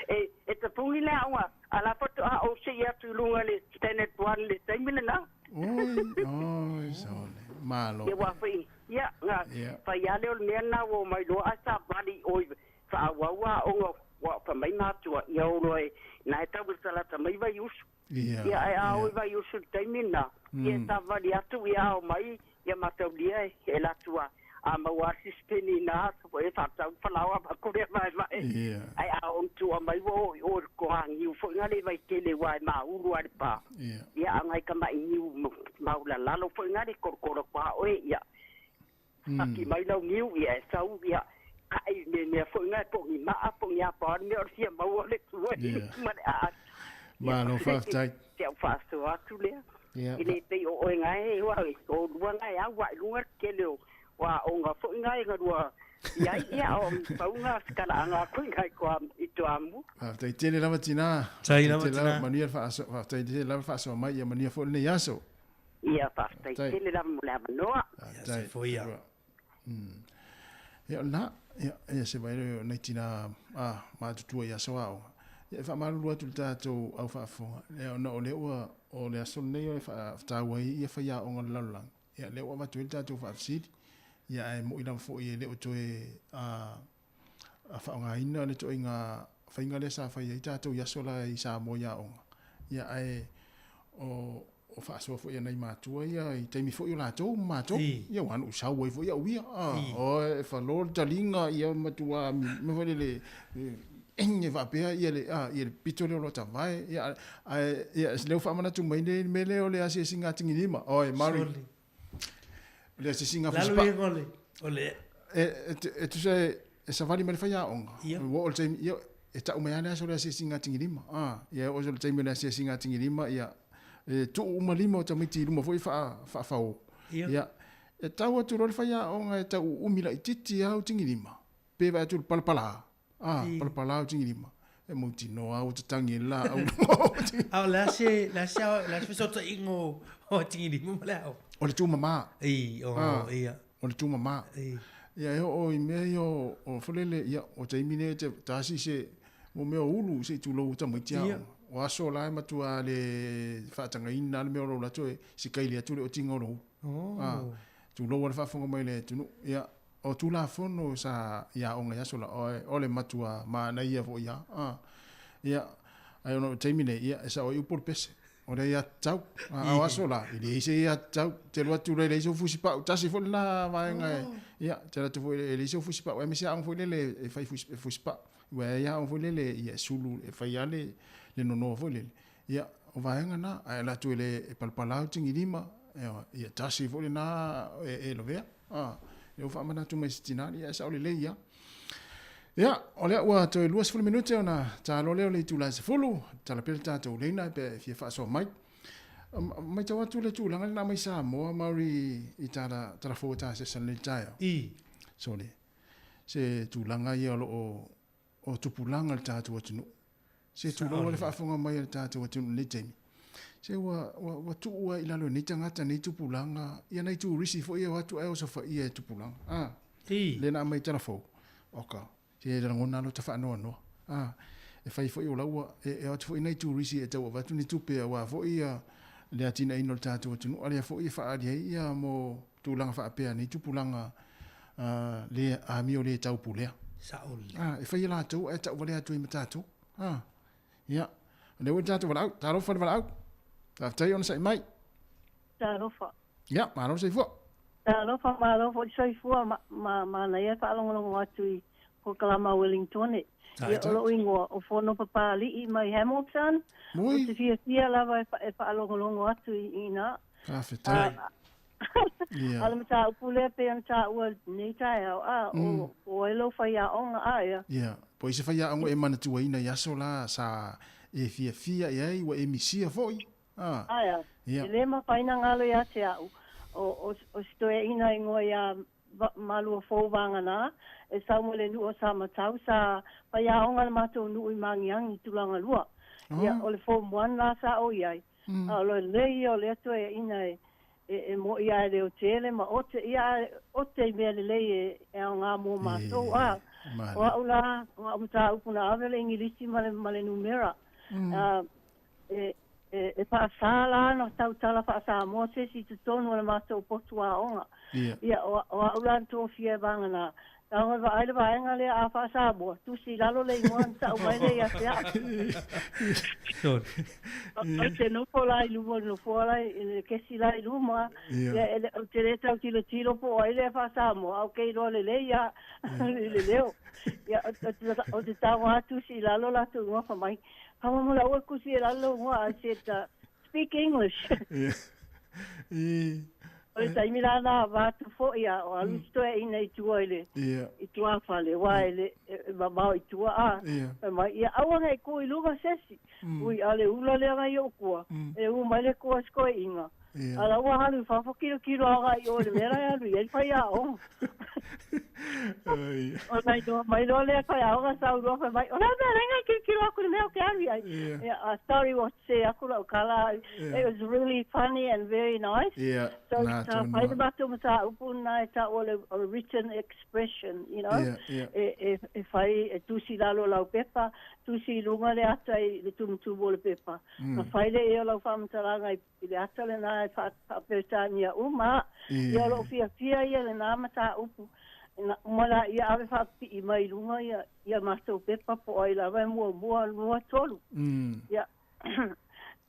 E, e tapuni le aoga, a la faatoa ou sii atu i luga i le Standard One i le taimi lena. Oi, oi, sole. Malo. Ia, ua fai, ia, na fai lava lea o le mea lena ua omai loa ae savali i o i faaauau aoga ua fai mai matua, ia o loa e, na e tau latalata mai Vaiusu. Ia, ae a o i Vaiusu i le taimi lena, ia e savali atu, ia ao mai, ia mataulia e alu atu a, a maua atu si peni i na aso foi e faatau falaoa ma kore maemae. Ae a oo ina tua mai ua oo i o i le toagiu foi na le vaitele aua e maulu lava i le pa. Ia a nai tama'i niu maulalalo foi na le kolokolo atu a oe, ia paki mai lau niu, ia e sau, ia ka'i me mea foi na po o ni ma'a po o ni a pao le mea o le fia maua o le tua ma le a'a. Malo faafetai. Si au faasoa atu lea. E le pei o oe na e, ua, o lua na e au ae i luga le tele o aoga foi na e galua I ai, ia, o pauga se talaaga aku i nai toa, i Toamua. Faafetai tele lava tina. Faafetai lava Tele lava, tina. manuia le faaso, faafetai tele lava le faasoa mai, ia manuia foi lenei aso. Ia, faafetai Faafetai. tele lava mo le avanoa. Ia, soifua ia. Ia, o lena, ia, ia se vaai lea o nai tina, a, matutua i aso aoga. Ia, e faamalulu atu i le tatou au faafofoga, ia, ona o lea ua, o le aso lenei o le faataua ai ia faiaoga o le lalolagi. Ia, lea ua avatu ai le tatou faafesili, ia, ae mo'i lava foi e le o toe, a, faaaogaina le ituaiga faiga lea sa fai ai tatou i aso la i Samoa i aoga. Ia, ae o, o faasoa foi a nai matua ia i taimi foi o latou ma matou. Ia, ua na ou sau ai foi au ia. A, o, e falo le taliga, ia matua mea foi lele, e faapea ia le, a, ia le pito lea o lo tavae. Ia, ae, ia, lea ua faamanatu mai nei le mea lea o le asiasiga a Tigilima. Oi, Mari. Sole. O le asiasiga a Lalo Fusipa. ia o le, o le E, e, e tusa e, e savali mai le faiaoga. Ia. Ua oo i le taimi, ia, e tau mai lava le aso o le asiasiga a Tigilima. A, ia e oo i le taimi o le asiasiga a Tigilima, ia, e tuu uma lima o tamaiti i luma foi faafao. Ia. Ia, e tau atu loa le faiaoga e tau uumi laitiiti lava au Tigilima. Pe vaai atu i le palapala. A, palapala au Tigilima. E mautinoa lava ua tatagi ai le laau i luga o Tigilima. A o le a se, le a se, le a se fesootaiga o, o Tigilima ma le aoga? O le tumama. I, o, Ah. ia. O le tumama. I. Ia e oo i mea ia o, o folele, ia, o taimi nei e te tasi se, mo mea o ulu se i tulou o tamaiti Ia. aoga. O aso la e matua le faatagaina le mea o lou lato e sikaili atu le otiga o lou ulu. Oh. Ah, tulou le faafofoga mai le atunuu. Ia, o Tulafono sa i aoga i aso la, o, o le matua manaia foi ia. Ah, ia, ai ona o taimi nei, ia, e sao ai upu o le pese. O le aiatatau. A o aso la, e leai se aiatatau. Te alu atu loa e leai sou fusipau. Tasi foi lena vaega e, ia, te alu atu foi e leai sou fusipau. Aemaise aoga foi lele e fai fusipau. Ua e ai aoga foi lele, ia, e sulu, e fai lava le, le nonoa foi lele. Ia, o vaega na, ae alu atu e le e palapala au tigilima, ia, ia tasi foi lena e, e lavea. Ah, lea ua faamanatu mai e se tina, ia, e sao lelei ia. Ia, o lea ua toe 20 minute ona talo lea o le itula e 10, tala pea le tatou leina pe e fia faasoa mai. Matau atu le tulaga lena mai Samoa, Maori, i tala, tala fou a tasesa lenei taeao. I. Sole, se tulaga ia o lo o, o tupulaga le tatou atunuu. Se tulaga le faafofoga mai a le tatou atunuu i lenei taimi. Se ua, ua, ua tuu ai i lalo e nei tagata nei tupulaga, ia nai turisi foi e o atu ae osofaia e tupulaga. Ah, I. lea na aumai tala fou. Oka, se lagona lava lo ta faanoanoa. Ah, e fai foi o la ua, e, e o atu foi nai turisi e tau avatu ni tupe aua foi ia le atinaeina o le tatou atunuu, a lea foi e faaali ai ia mo tulaga faapea nei tupulaga, le amio le taupulea. Sao lelei. Ah, e fai e latou ae tau valea atu ai ma tatou. Ah, ia, o lea ua i le tatou valaau, talofa le valaau. Faafetai ona sa'i mai. Talofa. Ia, malo le soifua. Talofa, malo foi le soifua, ma, ma, manaia e faalogologo atu i polokalama a Wellingtone. Ia, o lou igoa, o Fono Papali'i mai Hamilton. Moi. Ou te fiafia lava e, e faalogologo atu i, i ina. Faafetai. Ia. A o le mataupu lea pei ona taua i lenei taeao, a, o, o ai lou faiaoga, a ia. Ia, po o ai se faiaoga e manatuaina i aso la sa e fiafia i ai, ua e misia foi. A. Aea, Ia. e lē mafai ona galo iā te a'u, o, o, o si toeaina igoa iā Maluafou Vaganā, e sau mai le nuu o Samatau, sa faiaoga le matou nuu i Magiagi i Tulagalua. Ia, o le Form One la sa ou i ai, a o le lelei ia o lea toeaina e, e, e mo'i lava e leotele ma ote, ia ae ote i mea lelei e, e aogā mo matou, a. O a'u la, o a'u mataupu na ave le Igilisi ma le, ma le numera. A, e, e, e faasā la ona tautala faa-Samoa se isi i totonu o le matou potu aoga. Ia. Ia, o, o a'u la na tofia e Vaganā. Tago e vaai le vaega lea a faa-Samoa, tusi i lalo le igoa ona ta'u mai lea ia te a'u. Sorry. Ou te nofo la i luma o le nofoa la i le kesi la i luma, Ia. ia, e le, ou te le tau tilotilo po o ai lea faa-Samoa, ae ou ke iloa lelei lava i le leo. Ia, ou te, ou te tago lava tusi i lalo latou igoa fai mai, Faamolemole aua e tusi i lalo lou igoa, I said, speak English. Ia. I. O le taimi la na avatu foi a o alu si toeaina i tua i le Ia. i tuafale aua e le e mamao i tua a. Ia. Fai mai, ia aua nei ku i luga se isi. Ui a le ula lea nai o'u kua. E u mai le kua si toeaina. Ia. A la ua alu i fafo kilokilo agai i o i le mea la e alu i ai le faiaoga. Ai. Ona iloa mai loa lea faiaoga sau loa fai mai, o le a le mea leaga e tilotilo aku i le mea ou te alu i ai. Yeah. Sorry ua sese aku lau tala. It was really funny and very nice. Yeah, So na sa tonu fai lava. le matou mataupu lena e taua o le, o le written expression, you know. Yeah, yeah. E, e, e fai, e tusi i lalo o lau pepa, tusi i luga le ata i le tumutumu o le pepa. Ona fai lea i ai o lau faamatalaga i i le ata lena e faa-Peretania uma, ia o lou fiafia ia lena mataupu. Na uma laia ave faapipii mai i luga ia ia matou pepa po o ai lava e muamua, lua, tolu. Ia,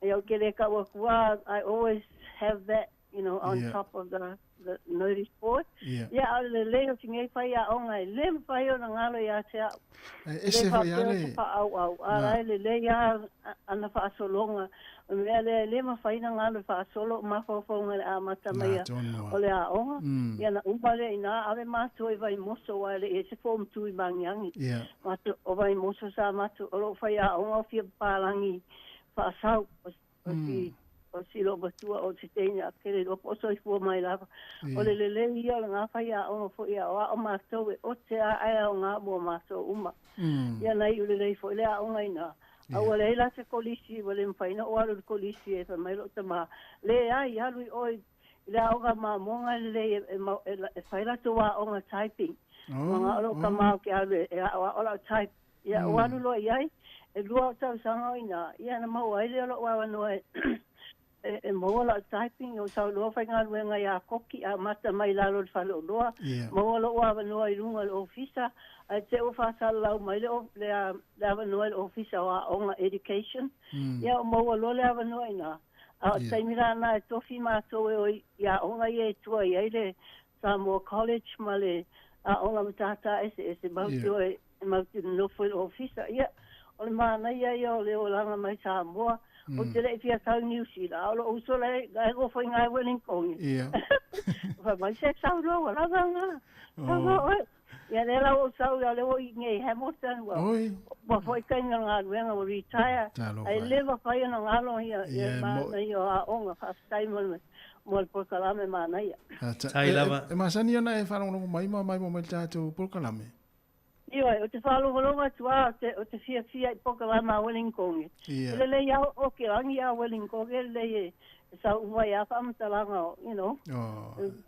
ia ou te le tau atu lava, I always have that, you know, on top of the the notice board. Ia, a o le lelei o si nei faiaoga e le mafai ona galo ia te au. Ae E le ese foi faapea lava o se le faaauau, a la e lelei lava ana faasologa. O le mea lea e le mafai ona galo e faasolo o mafaufauga i le amata mai Na tonu lava. o le aoga. Ia ona uma lea i ina, ave matou i Vaimoso aua e le i i ai se Form Two i Magiagi. Matou, o Vaimoso sa matou, o lou faiaoga o fia papalagi faasau. O o si o si loomatua o se teine a ke le iloa po o soifua mai lava. O le lelei ia o lena faiaoga foi e aoao matou e ote a ae aoga mo matou uma. Ia na iu lelei foi le aoga iina. A ua leai la se kolisi ua le mafai ona ou alu i le kolisi e fai mai lou tama, leai alu i oe i le aoga a mamoga e lelei e, e, e, e fai latou aoga typing. Ua lou tama ou te alu e aoao lau type. Ia, ua alu loa i ai, e lua ou tausaga o i ina, ia na maua ai lea o lou avanoa e, e, e maua lau typing, ou sau loa faigaluega ia Koki, amata mai i lalo i le faleoloa, maua lou avanoa i luga i le ofisa, ae te i ua faasalalau mai le, le, le avanoa i le ofisa o aoga education, ia o maua loa le avanoa i ina. A o le taimi la lena e tofi matou e o i aoga ia e tua i ai le Samoa College ma le aoga matata eseese matou te o e matou te nonofo i le ofisa. Ia, o le manaia ia o le olaga mai Samoa. Ou te le i fia sau i Niu Sila, a o lou uso la e, la e nofo i ina i Wellington. Fai mai, se sau loa ua lava lena. Sau loa oe. Ia lea la ua ou sau, ia lea ua i inei i Hamilton, ua, ua foi taimi o le galuega, ua retire. Ae le mafai ona galo ia, ia manaia o aoga. Faafetai mo le, mo le polokalame manaia. Tai lava. E masani ona e faalogologo mai ma maimoa mai i le tatou polokalame. Ioe, ou te faalogologo atu lava, ou te, ou te fiafia i polokalame a Wellington. E lelei lava o ke lagi a Wellington, e lelei e, e sau uma ai lava faamatalaga o, you know,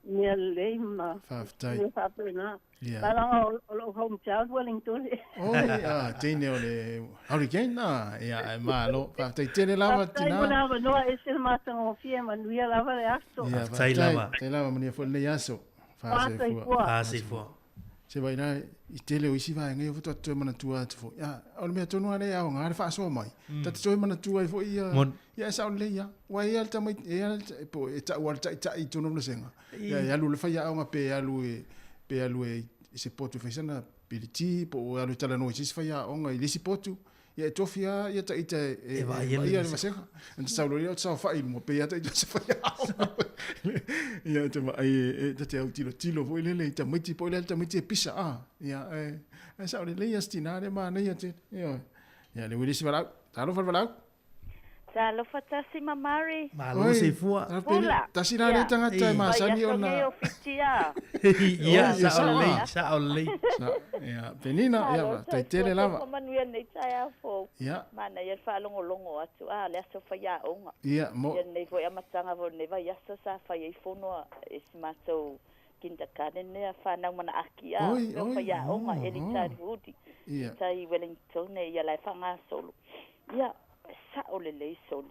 mea lelei ma Faafetai. mea faapena. Leaga o, o lou hometown Wellington. Oi, a, teine o le Hurricane, a, ia, e malo. Faafetai tele lava, Faafetai tina. mo le avanoa, ese le matagofie, manuia lava le aso. Ia, Faafetai lava. Faafetai lava, manuia foi lenei aso. Faasoifua. Faasoifua. Se vaai la, i tele o isi vaega ia faatoa toe manatua atu foi. A, o le mea tonu lava lea e aoga le faasoa mai. Ta te toe manatua ai foi ia, ia e sao lelei lava. Aua e i ai lava le tamaiti, e i ai lava le, po e tau lava le taitai i totonu o le vasega. Ia e alu i le faiaoga pe alu e, pe alu e i se potu e fai sana piliti, po o e alu e talanoa i se isi faiaoga i le isi potu. Ia e tofi lava ia taita e, e, E vaai e le le vasega. Ana sau loa ia o te saofai i luma, pei lava taita o se faiaoga. Ia e te vaai e, e ta te autilotilo foi lele i tamaiti, po o le a le tamaiti e pisa, a. Ia, e, e sao lelei ia si tinā lea manaia tele. Ioe. Ia, le ua le isi valaau. Talofa le valaau. Talofa tasi ma Mari. Malo soifua. Pula. Tasi la lea tagata e masani ona. Vai aso nei o Fitia. Ia, sao lelei, sao lelei. Ia, Penina, ia, faafetai tele lava. Malo soifua manuia lenei taeao fou. Ia. Manaia le faalogologo atu, a, le aso faiaoga. Ia, mo. Ia lenei foi amataga foi o lenei vaiaso sa fai ai fono a e si matou kindergarten lea, fanau manaaki a, mea o faiaoga, early childhood, i tai i Wellington, ia la e faagasolo. Ia, e sa'o lelei soli.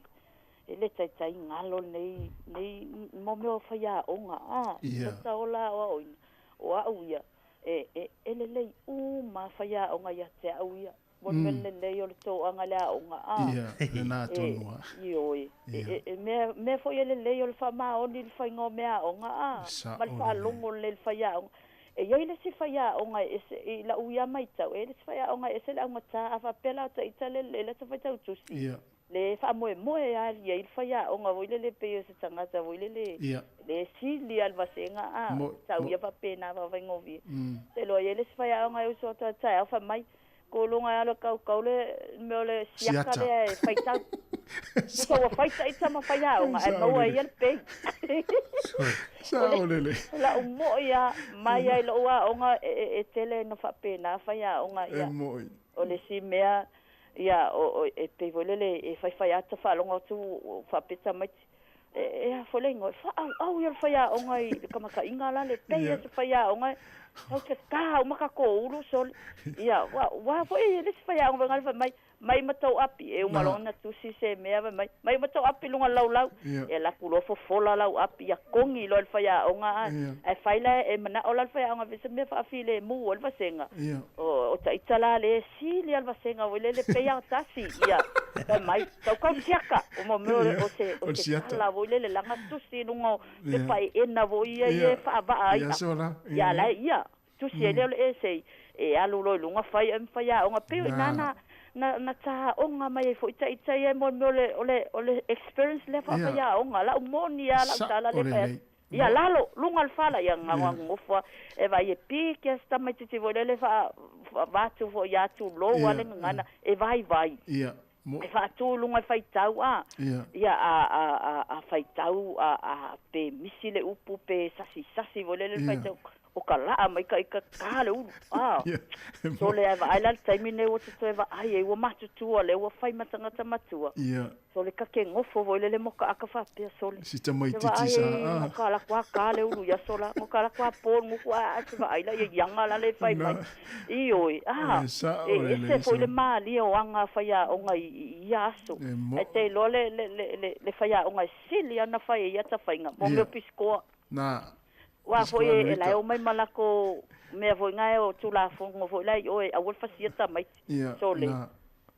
E le taitai galo lenei, nei mo mea o faiaoga, a, tota ola aoaoina, o a'u ia, e, e, e lelei uma faiaoga ia te a'u ia. Mo le mea lelei o le toaga i le aoga, a. Ia, lena tonu lava. E, ioe. E, e, e mea, mea foi e lelei o le faamaoni i le faiga o meaaoga, a, ma le faalogo lelei i le faiaoga. E i ai le isi faiaoga e ese, i la'u ia maitau, e i ai le isi faiaoga e ese le augatā, a faapea la o taita lelei la ta faitau tusi, le faamoemoe lava i ai le faiaoga foi lele pei o se tagata foi lele le sili lava i le vasega, a, tau ia faapena faafaigofie. Ou te iloa e i ai le isi faiaoga e uso atu lava i le taeao fai mai, Kologa e alu e kaukau le mea o le siaka lea e faitau. Tusa ua fai ita ma faiaoga ae maua e ia le pei. Sao lelei. O lau moi lava, mai lava i lou aoga e tele ina faapena faiaoga ia. E moi. O le isi mea, ia, e pei foi lele e faifai ata faalogo atu faapea tamaiti, E a foi le igoa, e faaauau ia o le faiaoga i le kamakaʻiga la le pei ia se faiaoga e tau te tā uma tatou ulu sole. Ia, ua, ua foi e le isi faiaoga foi ngale fai mai, mai ma tou api, e uma loa ona tusi se mea fai mai, mai ma tou api i luga o le laulau. Ia alu atu loa fofola lau api, ia kogi loa e le faiaoga a, ae fai la e manao la le faiaoga e fai se mea faafilemu ai le vasega. O, o taita la le sili a le vasega foi lele pei a tasi, ia, fai mai, Taukau siaka, o mo mea o se, o se tala foi lele laga tusi i luga o pepa eena foi ia ia e faavaa ai. Ia la ia, tusi ai lea o le essay, e alu loa i luga fai ai ma faiaoga, pei o i ina na, na, na tāoga mai ai foi ita ia mo le mea o le, o le, o le experience lea faafaiaoga. Lau moni lava lau tala lea e fai atu. Ia lalo, luga o le fala, ia gagogofo e vaai e piki a si tamaitiiti foi lele faa, avatu foi ia tulou a le gagana, e vaivai. E faatu i luga e faitau a, ia a, a, a, a faitau a, a pe misi le upu pe sasisasi foi lele le faitau, o ka laa mai ka ika ka le ulu. A, sole ae vaai la le taimi nei ua te toe vaai ai ua matutua lea ua fai ma tagata matua. Sole ka ke gofo foi lele mo ka aka faapea sole. Si tamaitiiti sa a. Ngo ka lako a ka le ulu ia sola, ngo ka lako a po nguku a a se vaai la ia ianga la le fai mai. Ioe, a, e ese foi le malie o aga a faiaoga i ia aso. Ae te iloa le, le, le, le faiaoga e sili ana fai e ia tafaiga, mo mea o pisikoa. Ua foi e la e omai ma lako mea foi na o Tulafono foi la i o e aua le fasia tamaiti. Sole.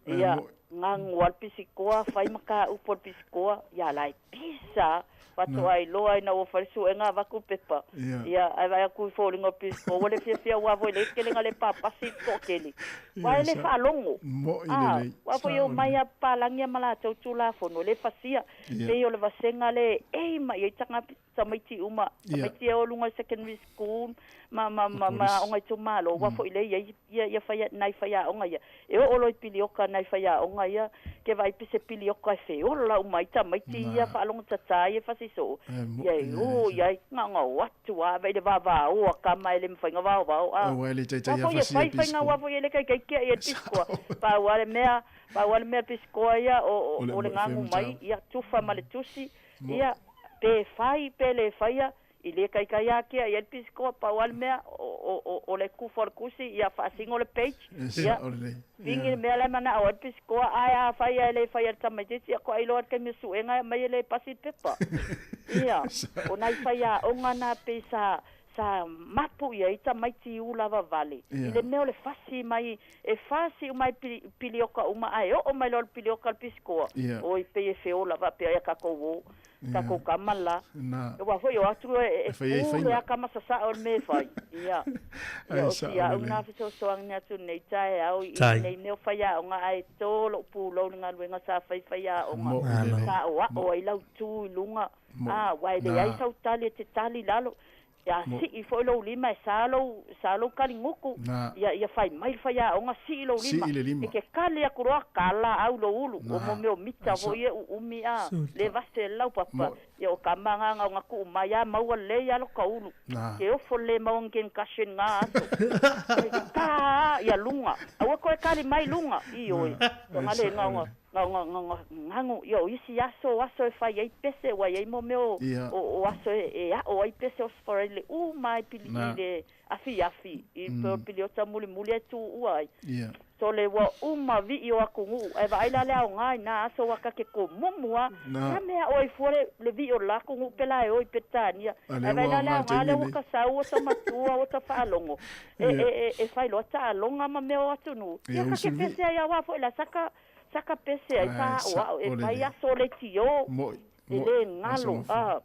Ia, gagu a le pisikoa, fai ma ka upu a le pisikoa, ia la e pisa faatoa iloa ina ua fai le suega avatu pepa. Ia, ae vaai atu i foliga o le pisikoa, ua le fiafia aua foi le kelega le papasi i le toatele. Aua e le faalogo. A, aua foi e omai a papalagi a ma latou Tulafono, e le fasia. Pei o le vasega le e mai ai tagata tamaiti uma, tamaiti e o luga i secondary school ma ma ma ma aoga itumalo, aua foi lea e i ai ia ia fai nai faiaoga ia. E oo loa i pilioka nai faiaoga ia, ke vaai pe se pilioka e feola uma ai tamaiti ia faalogotatā ia e fasi soo, ia e o i ai, gaga o atu lava i le vavaoa kama e le mafai ona vaovao a. Aua e le taitai Aua foi e fasia fai faiga aua foi e le kaikaikia i ai le pisikoa. Pau lava le mea, pau lava le mea pisikoa ia o o le gagu mai, ia tufa ma le tusi, Ia, pe fai pe le faia, i le kaikai ākea i ai le pisikoa, pau lava le mea, o, o, o le kufa o le kusi, ia faasino le page, ia, fingi le mea la e manao ai le pisikoa, ae afai lava e le faia e le tamaitiiti, ia koa iloa le taimi o suega e aumai e le pasi le pepa. Ia, o nai faiaoga na pei sa, sa mapu i ai tamaiti i ula vale, i le mea o le fasi mai E fasi uma ai pilioka uma ae oo mai loa le pilioka le pisikoa, oi pei e feola faapea ia takou o, takou kama la. Aua foi o atu e pu le aka ma sasao le mea e fai. Ia, ia o si au na fesoasoani atu nei taeao i nei mea o faiaoga ae to lou pulou i le galuega sa fai faiaoga sa aoao ai lau tu i luga, a, aua e leai sau tali e te tali i lalo. Ia sii foi lou lima e sa lou, sa lou kaliguku. Ia, ia fai mai le faiaoga, sii lou lima. Sii le lima. E ke kali aku loa, kala au lou ulu. O mo mea o mita foi e uumi a le vase e lau papa. Ia o ka magaga o ga kuu mai a maua lelei a lo ka ulu. Ke ofo le maua ni concussion nga aso. Ka ia luga. Aua koe kali mai luga. Ioe. Toga le gaoga. Gago, ia o isi aso, aso e fai ai pese, ua i ai mo mea o, o, o aso e, e aʻo ai pese o sfora i le uma ai pili i le afiafi, i mm. piliota mulimuli e tuua ai. So le ua uma viʻi o atunuu, ae vaai la le aoga i nā aso ua ka ke komumu a. Na mea aʻo ai fua le, le viʻi o la atunuu pela e o i Peretania. Ae vaai la le aoga lea ua ka sau ua ta matua ua ta faalogo. E, e, e, e fai loa taaloga ma mea o atunuu. Ia ka ke pese ai aua foi la saka Saka pese ai sa aʻoaʻo e fai aso leitio e le galo a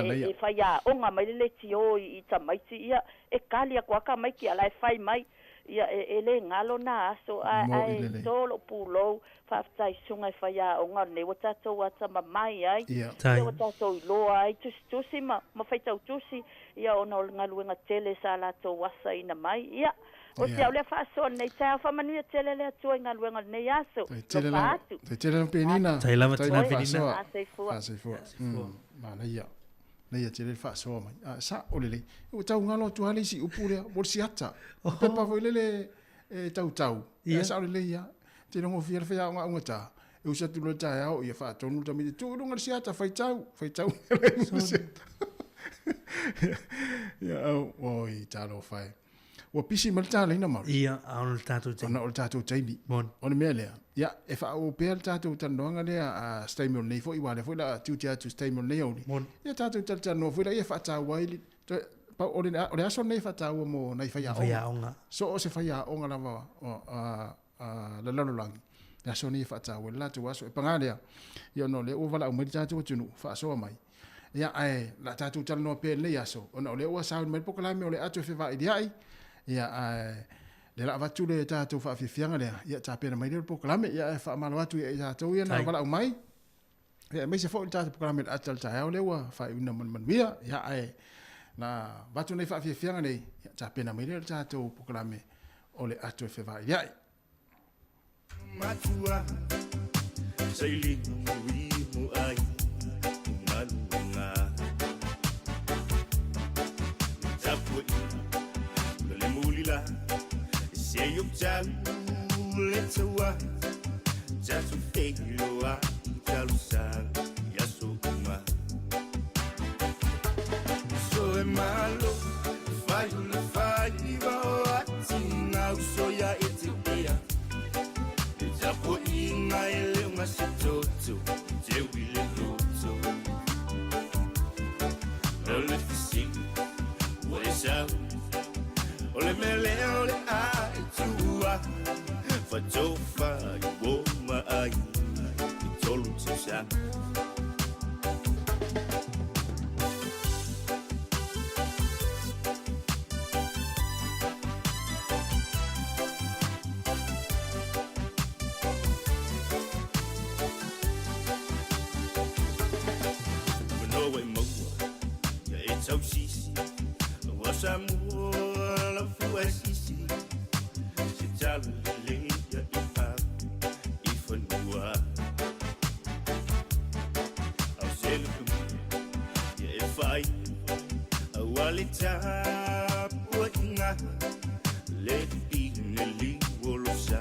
e fai aoga mai le leitio i tamaiti ia e kali aku a tamaiti a la e fai mai ia e le galo na aso ae to lou pulou faafetai susuga e fai aoga lenei ua tatou atamamai ai ia ua tatou iloa ai tusitusi ma faitau tusi ia ona o le galuega tele sa latou asaina mai ia. O si au lea faasoa lenei taeao, faamanuia tele le Atua i galuega o lenei aso. Lofa atu. Tai tele lava Penina. Tai lava tina Penina. Faasoifua. Faasoifua. Manaia. Manaia tele le faasoa mai. A sa'o lelei. Ua tau galo atu lava le isi upu lea, mo le siata. Pepa foi lele e tautau. Ia sa'o lelei lava. Te iloa gofie le faiaoga augata. E usu atu loa i le taeao, ia faatonu le tamaitiiti, tuu i luga le siata, faitau, faitau le siata. Ia, au, oi, talofa e. Ua pisi mai le taleina Mauri. Ia, a ona o le tatou taimi. Ona o le tatou taimi. Moni. O le mea lea, ia, e faaauau pea le tatou talanoaga lea a se taimi o lenei foi, aua o lea foi o le a tiute atu i se taimi o lenei aoauli. Moni. Ia tatou talatalanoa foi laia e faataua ai le, toe, pau, o le, o le aso lenei e faataua mo nai faiaoga. Faiaoga. So o se faiaoga lava o, a, a le lalolagi, le aso lenei e faataua ai le latou aso. E paga lea, ia ona o lea ua valaau mai le tatou atunuu, faasoa mai. Ia, ae o le a tatou talanoa pea i lenei aso, ona o lea ua sauni mai le polokalame o le ato e fevailiai, ia, ae lea o le a avatu le tatou faafiafiaga lea, ia tapena mai lea o le polokalame, ia, ae faamalo atu ia i tatou ia na valaau mai, ia, aemaise foi le tatou polokalame o le ata o le taeao lea ua faaiuina ma le manuia, ia, ae na avatu nei faafiafiaga nei, ia, tapena mai lea o le tatou polokalame o le ato e fevailiai. Matua sailiga mo ai galuega tapuaiga la le mulila se yo tau le taua tatou feiloai i talosaga i aso uma. So e malo fai o le faiva o atinga uso ia e te ea e tapuaiga e le o gase toto teu i le loto o le fesili ua e sau o le mea lea o le a e tua fatofa i uo ma aiga i tolu tausaga. Manoa e maua ia e tausisi Ua Samoa lau fua e sisi Se tala lelei ia i ave i fanua Au se lukumia ia e fai Aua le tapuaiga Le pine liu o lo sa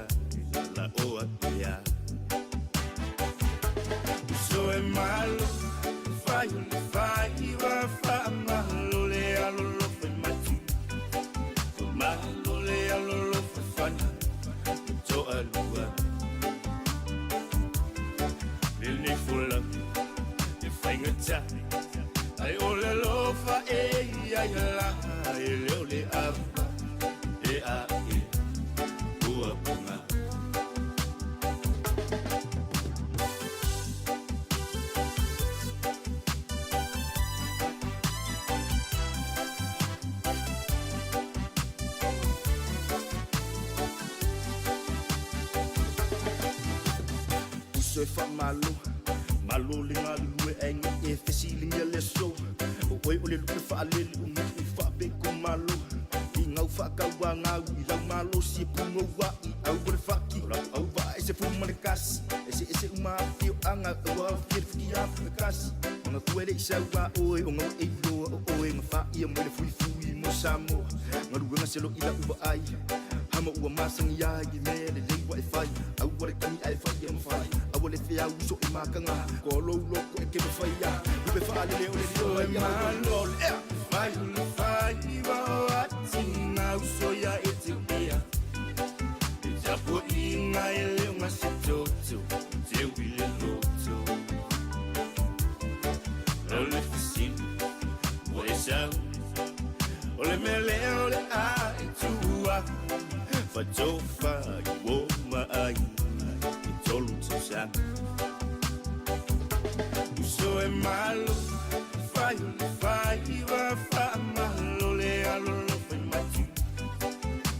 la oa ea Uso e malo fai o le faiva faamalo le alolofa i matu Faamalo le alolofa i fana ma toalua Lenei folauga e faigata ai o le alofa e i ai la e le o le ava e a e ua ponga. Uso e faamalo malo le galulue aiga e fesiligia le aso o oe o le lupe faalele o nuu faapeko malo i gau faakauagau i lau malosi e pugouaʻi au o le faki o lau auvaa e se fou ma le kasi eseese uma afioaga ua aofia le fukiafakakasi magatua e leʻi sauā oe o gaua e iloa o oe gafaʻia mai le fuifui mo Samoa galuega se loʻi lau vaai hama ua masagi ai i mea lelei ua e fai aua le tagi ae fai e mafai aua le feau uso i makaga ko lou loko e ke mafaia lupe faalele o le lio ai malo le ea fai o le faiva o atinga uso ia e te ea e tapuaiga e le o gase toto teu i le loto o le fesili ua e sau o le mea lea o le a e tua fatofa i uo ma aiga i tolu tausaga. Uso e malo fai o le faiva faamalo le alolofa i matu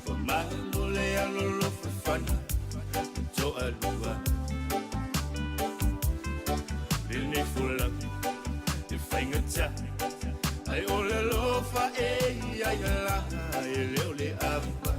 faamalo le alolofa i fana ma toalua lenei folauga e faigata ai o le alofa e i ai la e le o le ava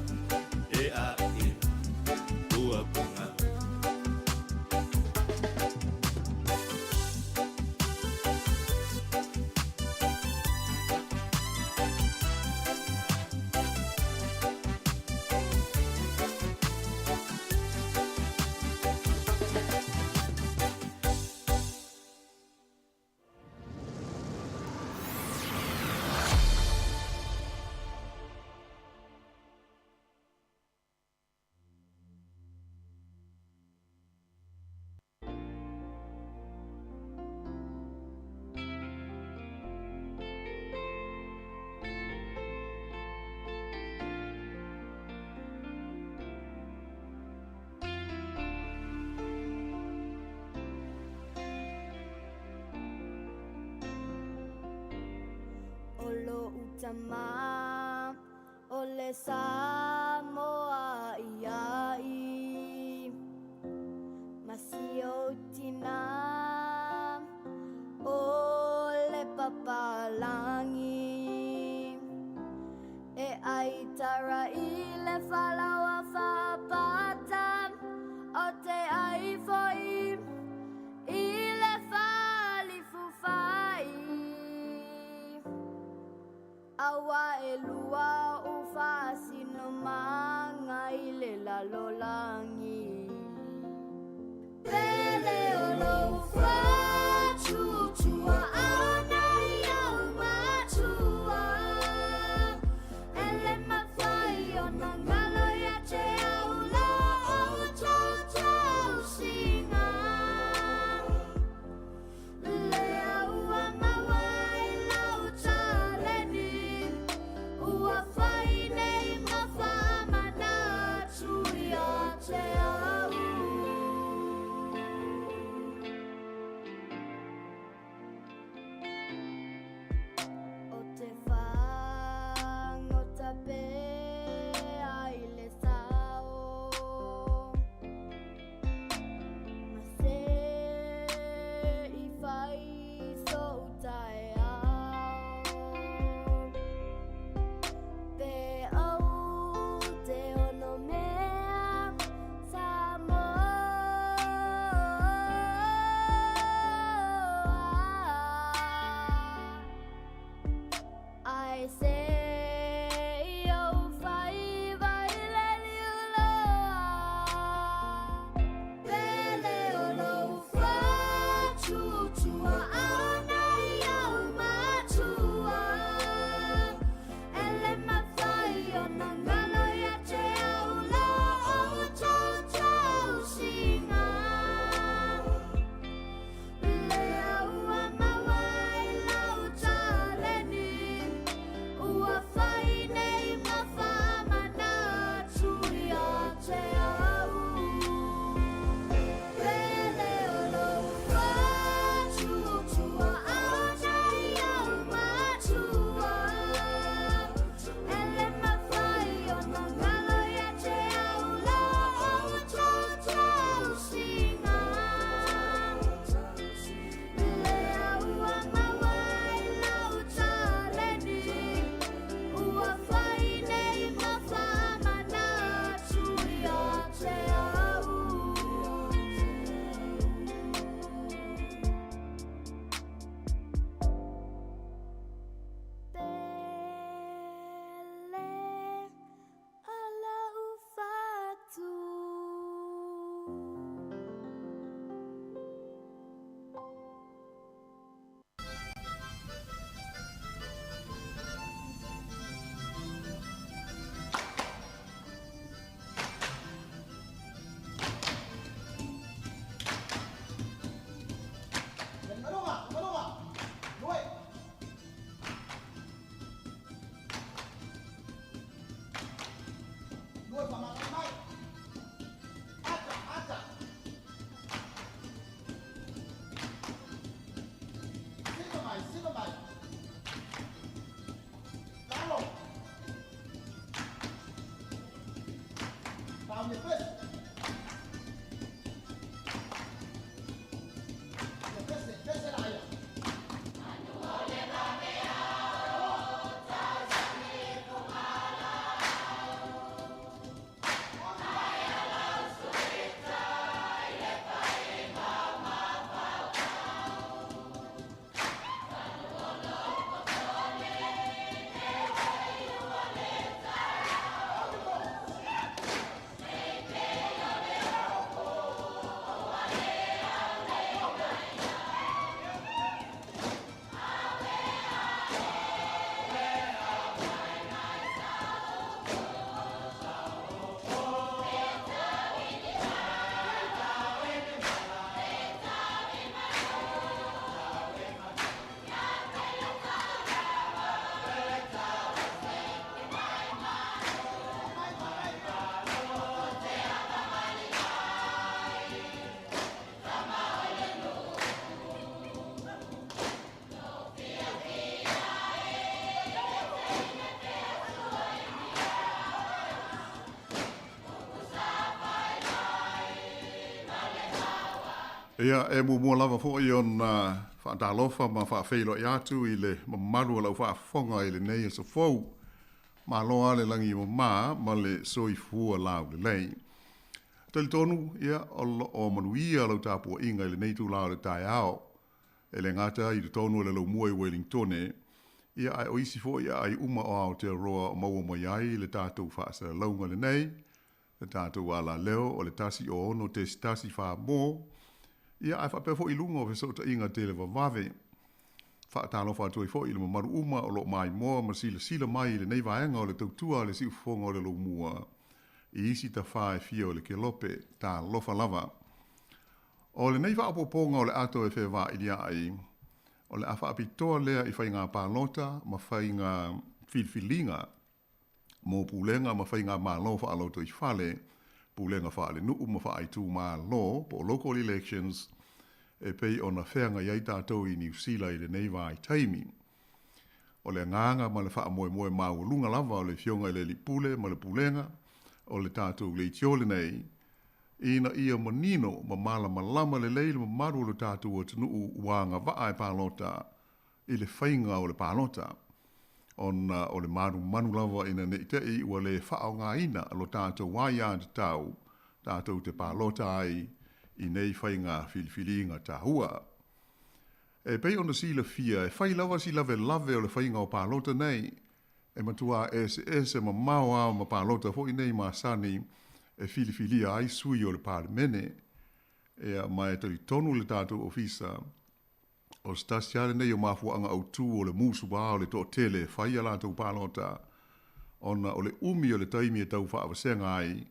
tama o le Samoa i ai ma si ou tina o le papalagi e ai tara i le falaoa faapata o te ai foi i le falifufai aua e lua ou faasinomaga i le lalolagi. Pele o lou faatuatuaʻana i au matua e le mafai ona galo ia te au la outou tausiga lea ua maua i lau taleni ua fai nei ma faamanatu ia te. Ia, e muamua lava foi ona faatalofa ma faafeiloai atu i le mamalu o lau faafofoga i lenei aso fou. Malo lava le lagi e mama ma le soifua laulelei. Talitonu, ia, o lo o manuia lau tapuaiga i lenei itula o le taeao. E le gata i totonu o le laumua i Welingtone, ia ae o isi foi aai uma o Aotearoa o maua mai ai le tatou faasalalauga lenei, le tatou alaleo o le 106.1 mo, ia ae faapea foi i luga o fesootaiga televavave. Faatalofa atu ai foi i le mamalu uma o lo o maimoa ma silasila mai i lenei vaega o le tautua a le siufofoga o le laumua i isi tafā e fia o le kelope. Talofa lava! O lenei faaopoopoga o le ato e fevailia'i, o le a faapitoa lea i faiga palota ma faiga filifiliga mo pulega ma faigamalo faalotoifale, pulega faalenuu ma faaitumalo po o local elections e pei ona feagai ai tatou i Niu Sila i lenei vaitaimi. O le agaga ma le faamoemoe maualuga lava o le Afioga i le Alii Pule ma le Pulega o le tatou leitio lenei, ina ia manino ma malamalama lelei le mamalu o le tatou atunuu ua agavaa e palota i le faiga o le palota, ona o le manumanu lava ina ne i te i ua le faaaogaina lo tatou aiatatau tatou te palota ai i nei faiga filifiliga taua. E pei ona silafia, e fai lava si lavelave o le faiga o palota nei, e matua eseese mamao lava ma palota foi nei masani e filifilia ai sui o le Palemene. Ia, ma e talitonu le tatou Ofisa, O se tasi lava lenei o mafuaaga autu o le musu a o le toatele e fai a latou palota, ona o le umi o le taimi e tau faavasega ai,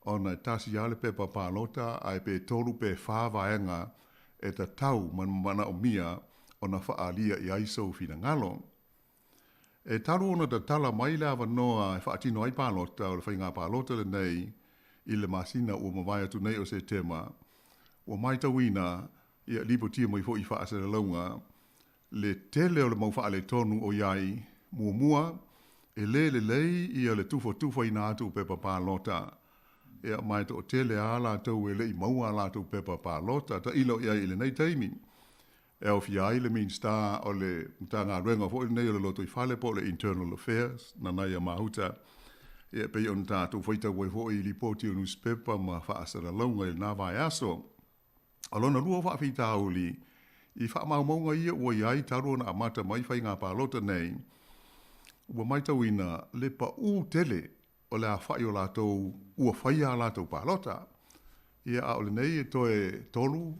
ona e tasi lava le pepa palota ae pe tolu pe fa vaega e tatau ma manaomia ona faaalia i ai sou finagalo. E talu ona tatala mai le avanoa e faatino ai palota o le faiga palota lenei i le masina ua mavae atu nei o Setema, ua matauina Ia lipotia mai foi i faasalalauga le tele o le mau faaletonu o i ai, muamua, e le lelei ia le tufatufaina atu o pepa palota, ia ma e toatele lava latou e le i maua a latou pepa palota tailo i ai i lenei taimi. E aofia ai le Minisita o le Matagaluega foi lenei o le Lotoifale po o le Internal Affairs, Nanaia Mahuta, ia e pei ona tatou faitau ai foi i lipoti o nusipepa ma faasalalauga i lena vaiaso. O lona lua o faafitauli, i faamaumauga ia ua i ai talu ona amata mai faiga palota nei, ua matauina le paū tele o le afa'i o latou ua faia a latou palota. Ia, a o lenei e toe tolu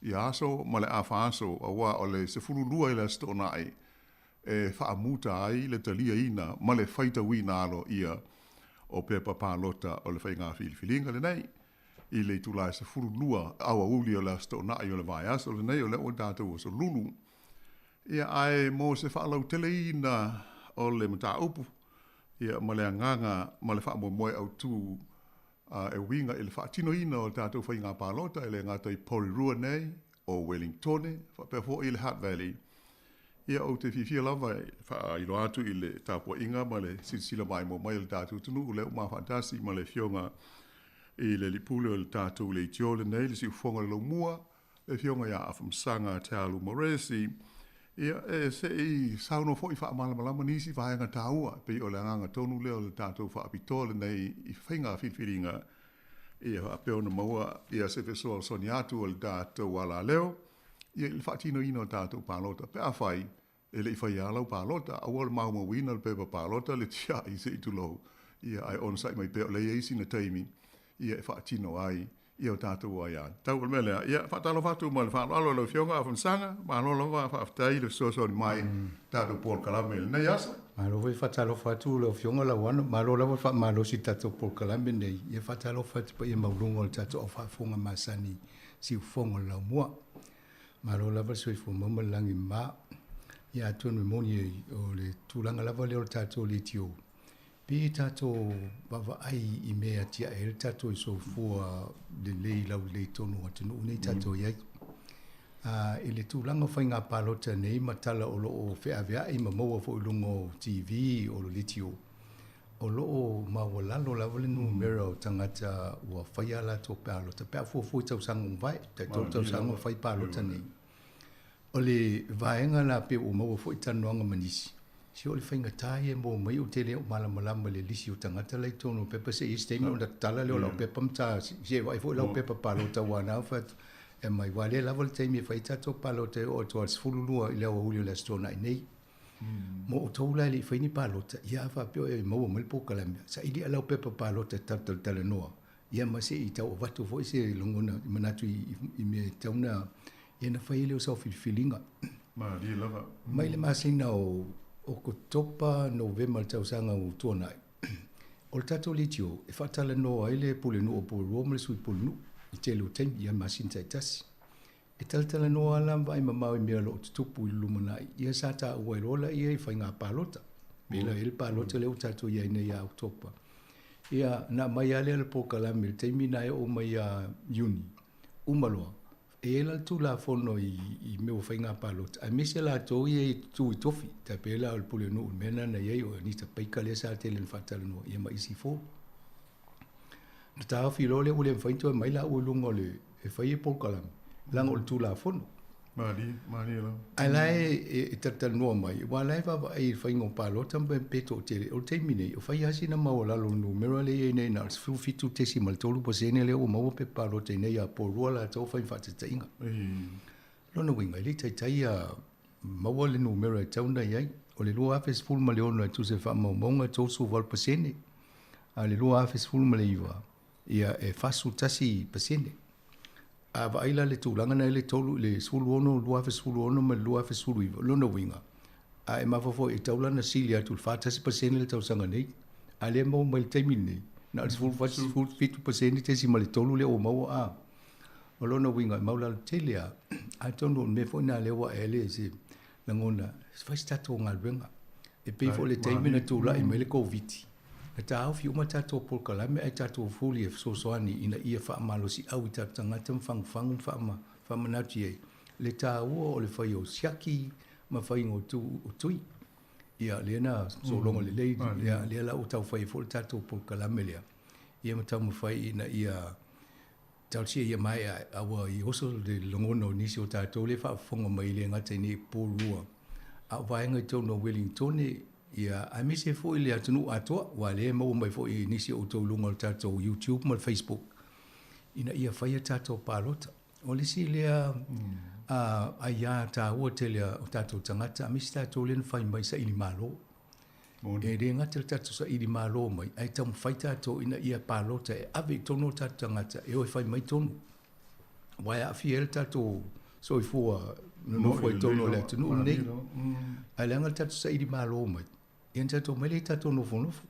ia aso ma le afa aso, auā o le 12 i le Aso Toonai e faamuta ai le taliaina ma le faitauina aloaia o pepa palota o le faiga filifiliga lenei. I le itula e 12 aoauli o le Aso Toonai o le vaiaso lenei, o lea ua tatou aso Lulu. Ia, ae mo se faalauteleina o le mataupu, ia, ma le agaga ma le faamoemoe autu e uiga i le faatinoina o tatou faiga palota e le gata i Porirua nei, o Welingtone, faapea foi i le Hutt Valley, Ia, ou te fiafia lava e faailoa atu i le tapuaiga ma le silasila maimoa mai a le tatou atunuu, lea ua ma faatasi ma le Afioga i le Alii Pule o le tatou leitio lenei, le Siufofoga o le Laumua, le Afioga ia Afamasaga Tealu Moresi. Ia, e se i saunoa foi faamalamalama nisi vaega taua, e pei o le agaga tonu lea o le tatou faapitoa lenei i faiga filifiliga, ia faapea ona maua ia se fesoasoani atu a le tatou alaleo, ia i le faatinoina o tatou palota pe afai e le i faia lava lau palota, aua le maumauina le pepa palota le tiai se i tulou, ia ae onosai mai pea o lea e i ai sina taimi ia e faatino ai ia o tatou aiatatau. O le mea lea, ia faatalofa atu ma le faaaloalo i lau Afioga Afamasaga, malo lava faafetai le fesoasoani mai i le tatou polokalame i lenei aso. Malo foi faatalofa atu lau Afioga Lauano, malo lava le faamalosi i le tatou polokalame lenei, ia faatalofa atu i paia maualuga o le tatou au faafofoga masani siufofoga o le laumua. Malo lava le soifua maua ma le lagi mama. Ia atonu e moni ai, o le tulaga lava lea o le tatou leitio, pei e tatou vaavaai i mea e atiae ai le tatou soifua lelei laulelei i totonu o atunuu nei tatou i ai. I le tulaga o faiga palota nei ma tala o lo o feaveai ma maua foi i luga o TV o le leitio, O lo o maualalo lava le numera o tagata ua faia a latou palota pe a fuafua i tausaga ua mavae, tai-tolu tausaga o fai palota nei. O le vaega la pei ua maua foi talanoaga ma nisi, se o le faigata ia e maua mai ou te le o malamalama i le lisi o tagata la i totonu o le pepa se i ai se taimi ona tatala lea o lau pepa ma ta se i vaai foi lau pepa palota aua na fai atu e aumai aua lea e lava le taimi e fai ai tatou palota e oo atu lava i le 12 i le aoauli o le Aso Toonai nei. Mo outou la e le i fai ni palota, ia a faapea e maua mai le polokalame, saili lau pepa palota e talatalanoa, ia ma se i tau avatu foi se lagona manatu i mea e tatau ona, ia ona fai ai lea o sau filifiliga. Malie lava. Mai le masina o Oketopa, Novema i le tausaga ua tuanai, o le tatou leitio e faatalanoa ai le Pulenuu o Porirua ma le Sui Pulenuu i le tele o taimi, ia masina taitasi. E talatalanoa lava la ma vaai mamao i mea o lo o tutupu i le lumanai, ia sa taua ai loa laia i faiga palota. Pei la i ai le palota lea ua tatou i ai nei ia Oketopa. Ia, na aumai lava lea o le polokalame i le taimi lena e oo mai ia Iuni, uma loa, e i ai la le Tulafono i, i mea o faiga palota, aemaise latou ia e tutu i tofi, tai pei la o le Pulenuu i le mea lena na i ai, o Anita Baker lea sa tele ina faatalanoa, ia ma isi foi. Na taofi loa lea ua le mafai ona toe aumai laua i luga o le e fai ai polokalame, leaga o le Tulafono. Malie, malie lava. Ae la e, e talatalanoa mai, aua la e vaavaai i le faiga o palota ma pe toatele. O le taimi nei, o fai lava sina maualalo o le numera lea e i ai nei na o le 17.3% lea ua maua pepa palota i inei ia Porirua latou fai ma faataitaiga. Lona uiga, e le i taitai ia maua le numera e tatau ona i ai. O le 2016 e tusa i faamaumauga e 38%, a o le 2019, ia e 41%. A vaai la le tulaga na i le 3, le 16, 2016 ma le 2019, lona uiga, a e mafaufau e tatau la ona sili atu i le 41% le tausaga nei, a lea e maua mai i le taimi lenei, na o le 17.3 lea ua maua a. O lona uiga e maualalo tele lava. Atonu o le mea foi lena lea ua ae ai se lagona, fai se tatou galuega. E pei foi o le taimi na tulai mai le Koviti, na taofi uma tatou polokalame ae tatou fuli e fesoasoani ina ia faamalosiau i tatou tagata ma fagufagu ma faamanatu i ai le taua o le fai o siaki ma faiga o tui. Ia lea na sologa lelei, ia lea la ua tau fai ai foi le tatou polokalame lea, ia ma taumafai ina ia Talosia ia maea a ua i oso le lagona o nisi o tatou lea e faafofoga mai e le gata i nei Porirua, a o vaega i totonu o Welingtone, ia, aemaise foi le atunuu atoa, aua lea e maua mai foi e nisi o outou i luga o le tatou YouTube ma le Facebook, ina ia faia tatou palota. O le isi lea aia taua tele a o tatou tagata, aemaise tatou lea na fai mai saili malo. E le gata i le tatou saili malo mai, ae taumafai tatou ina ia palota e ave i totonu o tatou tagata e o e fai mai tonu. Aua e aafia ai le tatou soifua nonofo i totonu o le atunuu lenei. Ae leaga le tatou saili malo mai, ia na tatou omai lea i tatou nofonofo.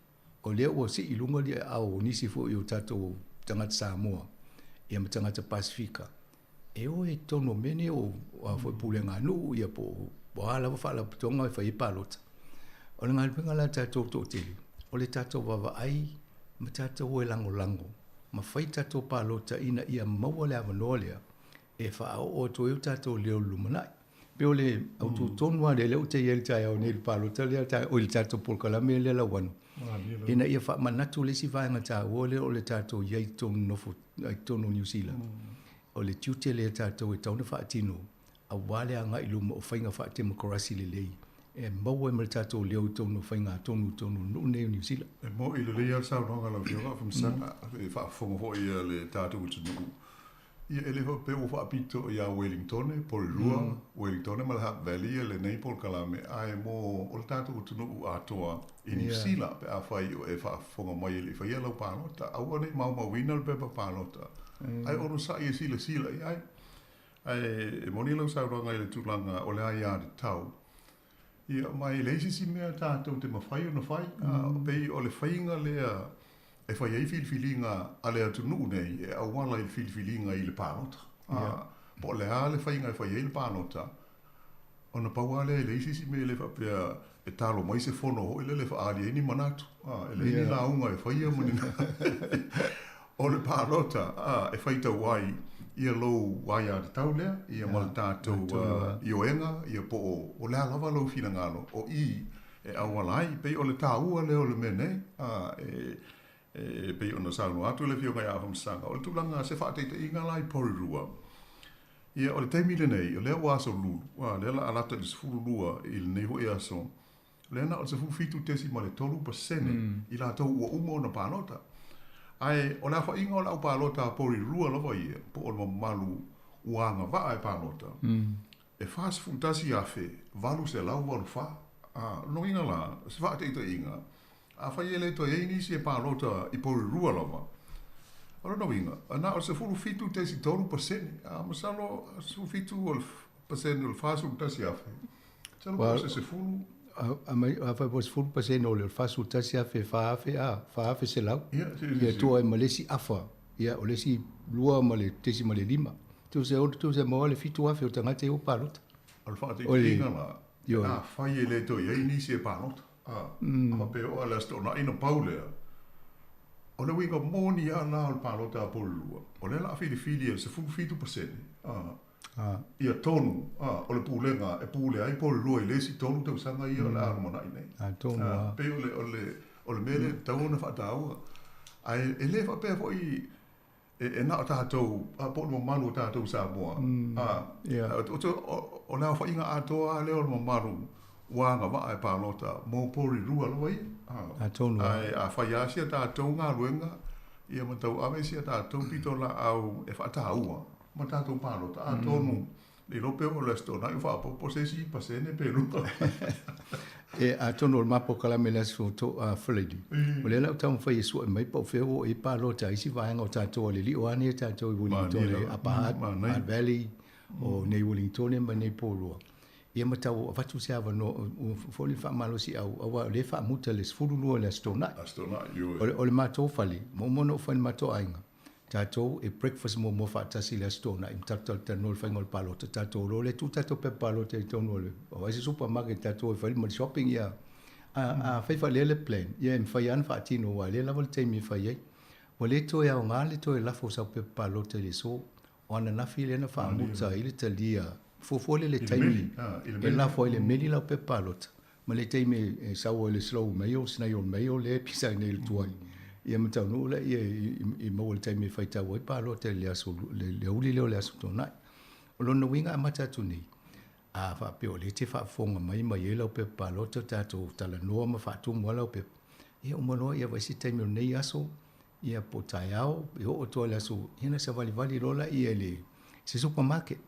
O lea ua sii i luga le aao o nisi foi o tatou tagata Samoa ia ma tagata Pasefika e o i totonu o mea nei o a foi pulega a nuu ia po o a lava faalapotopotoga e fai ai palota. O le galuega la a tatou toatele, o le tatou vaavaai ma tatou o e lagolago ma fai tatou palota ina ia maua le avanoa lea e faaoo atu ai o tatou leo i le lumanai. Pei o le autu tonu lava lea, lea ou te i ai i le taeao nei i le palota lea, oi le tatou polokalame lea Lauano, ina ia faamanatu le isi vaega taua lea o le tatou i ai i totonu nofo i totonu o Niu Sila, o le tiute lea tatou e tatau ona faatino aua le agai i luma o faiga faatemokarasi lelei e maua ai ma le tatou leo i totonu o faigatonu i totonu o le nuu lenei o Niu Sila. E moni lelei lava le saunoaga a lau Afioga Afamasaga, e faafofoga foi le tatou atunuu Ia, e le faapea ua faapito ia Wellingtone, Porirua, Wellingtone ma le Hutt Valley ia lenei polokalame, ae mo o le tatou atunuu atoa i Niu Sila, pe afai o e faafofoga mai e le i faia lau palota, aua ne i maumauina le pepa palota, ae onosai e silasila i ai. Ae e moni lau saunoaga i le tulaga o le aiatatau, Ia, ma e leai se isi mea tatou te mafai ona fai, a pei o le faiga lea e fai ai filifiliga a le atunuu nei e auala i le filifiliga i le palota. A, po o le a le faiga e fai ai le palota, ona pau lava lea e leai se isi mea e le faapea e talo mai se fono foi lele e faaali ai ni manatu, a, e leai ni lauga e faia ma ni O le palota, a, e faitau ai ia lou aiatatau lea, ia ma le tatou ioega, ia po o le a lava lou finagalo, o i e auala ai. Pei o le taua lea o le mea nei, a, e, e pei ona saunoa atu le Afioga ia Afamasaga, o le tulaga se faataitaiga la i Porirua. Ia, o le taimi lenei, o lea ua aso Lulu, a, lea la a lata i le 12 i lenei foi aso, o lea na o le 17.3% i latou ua uma ona palota. Ae o le aofaiga o le au palota a Porirua lava ia, po o le mamalu ua agavaa e palota, e 41,884. A, o lona uiga la, o se faataitaiga, afai e le toe i ai nisi e palota i Porirua lava, o lona uiga, na o le 17.3%, a, masalo 17 o le pasene o le 41,000, masalo po o se 10. Afai po o le 10% o le 41,000 e 4,000, a, 4,100. Ia tua ai ma le isi afa, ia o le isi 2 ma le 0.5. Tusa e tusa e maua le 7,000 o tagata ia ua palota. O le faataitaiga la, afai e le toe i ai nisi e palota, a, a faapea o le Aso Toonai na pau lea, o le uiga moni lava la o le palota a Porirua, o lea o le a filifili e le 17%, a, ia tonu, a, o le pulega e pule ai Porirua i le isi 3 tausaga ia o le a lumanai nei. Atonu lava. Pei o le, o le, o le mea lea e tatau ona faataua. Ae e le faapea foi e na o tatou, a, po o le mamalu o tatou Samoa, a, o le aofaiga atoa lava lea o le mamalu ua agavaa e palota mo Porirua lava ia. Atonu lava. Ae afai lava si a tatou galuega, ia ma tauave si a tatou pitolaau e faataua ma tatou palota, atonu Le iloa pe oo i le Aso Toonai o faaopoopo se isi pasene pe lua. E, atonu o le ma polokalame i le aso to, Friday, o lea la ou taumafai e sue mai po o fea ua oo i ai palota a isi vaega o tatou a le lio lava nei tatou i Wellington, Upper Hutt, Hutt Valley, o nei Wellington ma nei Porirua. Ia ma tau avatu se avanoa foi le faamalosiau aua o lea e faamuta i le 12 i le Aso Toonai. Aso Toonai, ioe. O le matou fale, ma uma ona ou fai i le matou aiga, Tatou e breakfast muamua faatasi i le Aso Toonai ma tatou talatalanoa i le faiga o le palota. Tatou loa lea tuu tatou pepa palota i totonu o le o ai se supermarket tatou e fai ma le shopping ia. A, a fai faalelei le plan, ia e mafai lava ona faatino aua o lea e lava le taimi e fai ai. Ua le toe aoga le toe lafo o sau pepa palota i le aso. O ananafi lea na faamuta ai le talia. Fuafua lea i le taimi e lafo ai i le meli lau pepa palota. Ma le taimi e sau ai le slow mail, snail mail lea e pisa ai nei i le tuai. Ia ma taunuu laia i maua i le taimi e faitau ai palota i le aso, le aoauli lea o le Aso Toonai. O lona uiga amata atu nei, a faapea o lea e te faafofoga mai ma i ai lau pepa palota, tatou talanoa ma faatumu lava lau pepa, ia uma loa ia vaai se taimi o lenei aso, ia po o taeao, e oo atu lava i le aso, ia ona savalivali loa lea i le se supermarket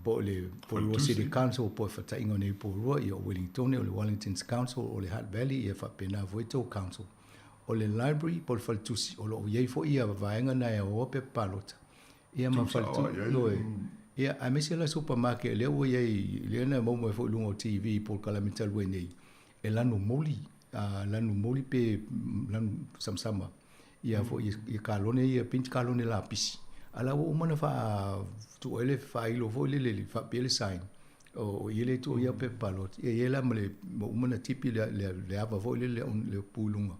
po o le Porirua City Council po o le fataiga o nei Porirua, ia o Wellingtone, o le Wellington Council, o le Hutt Valley, ia faapena foi tou council. O le library po o le faletusi, o lo o i ai foi ia vaega na e aoaoa pepa palota. Ia ma faletusi, ioe. Ia, aemaise la supermarket lea ua i ai, lea na maua mai foi i luga o TV i polokalame talu ai nei, e lanu moli, lanu moli pe lanu samasama ia foi ia kalone ia penti kalone lapisi a la ua uma ona faa tuu ai le faailo foi lele le faapea le sign o ia le tuu ia pepa palota ia ia la ma le ma uma ona tipi le le le ava foi lele le pu i luga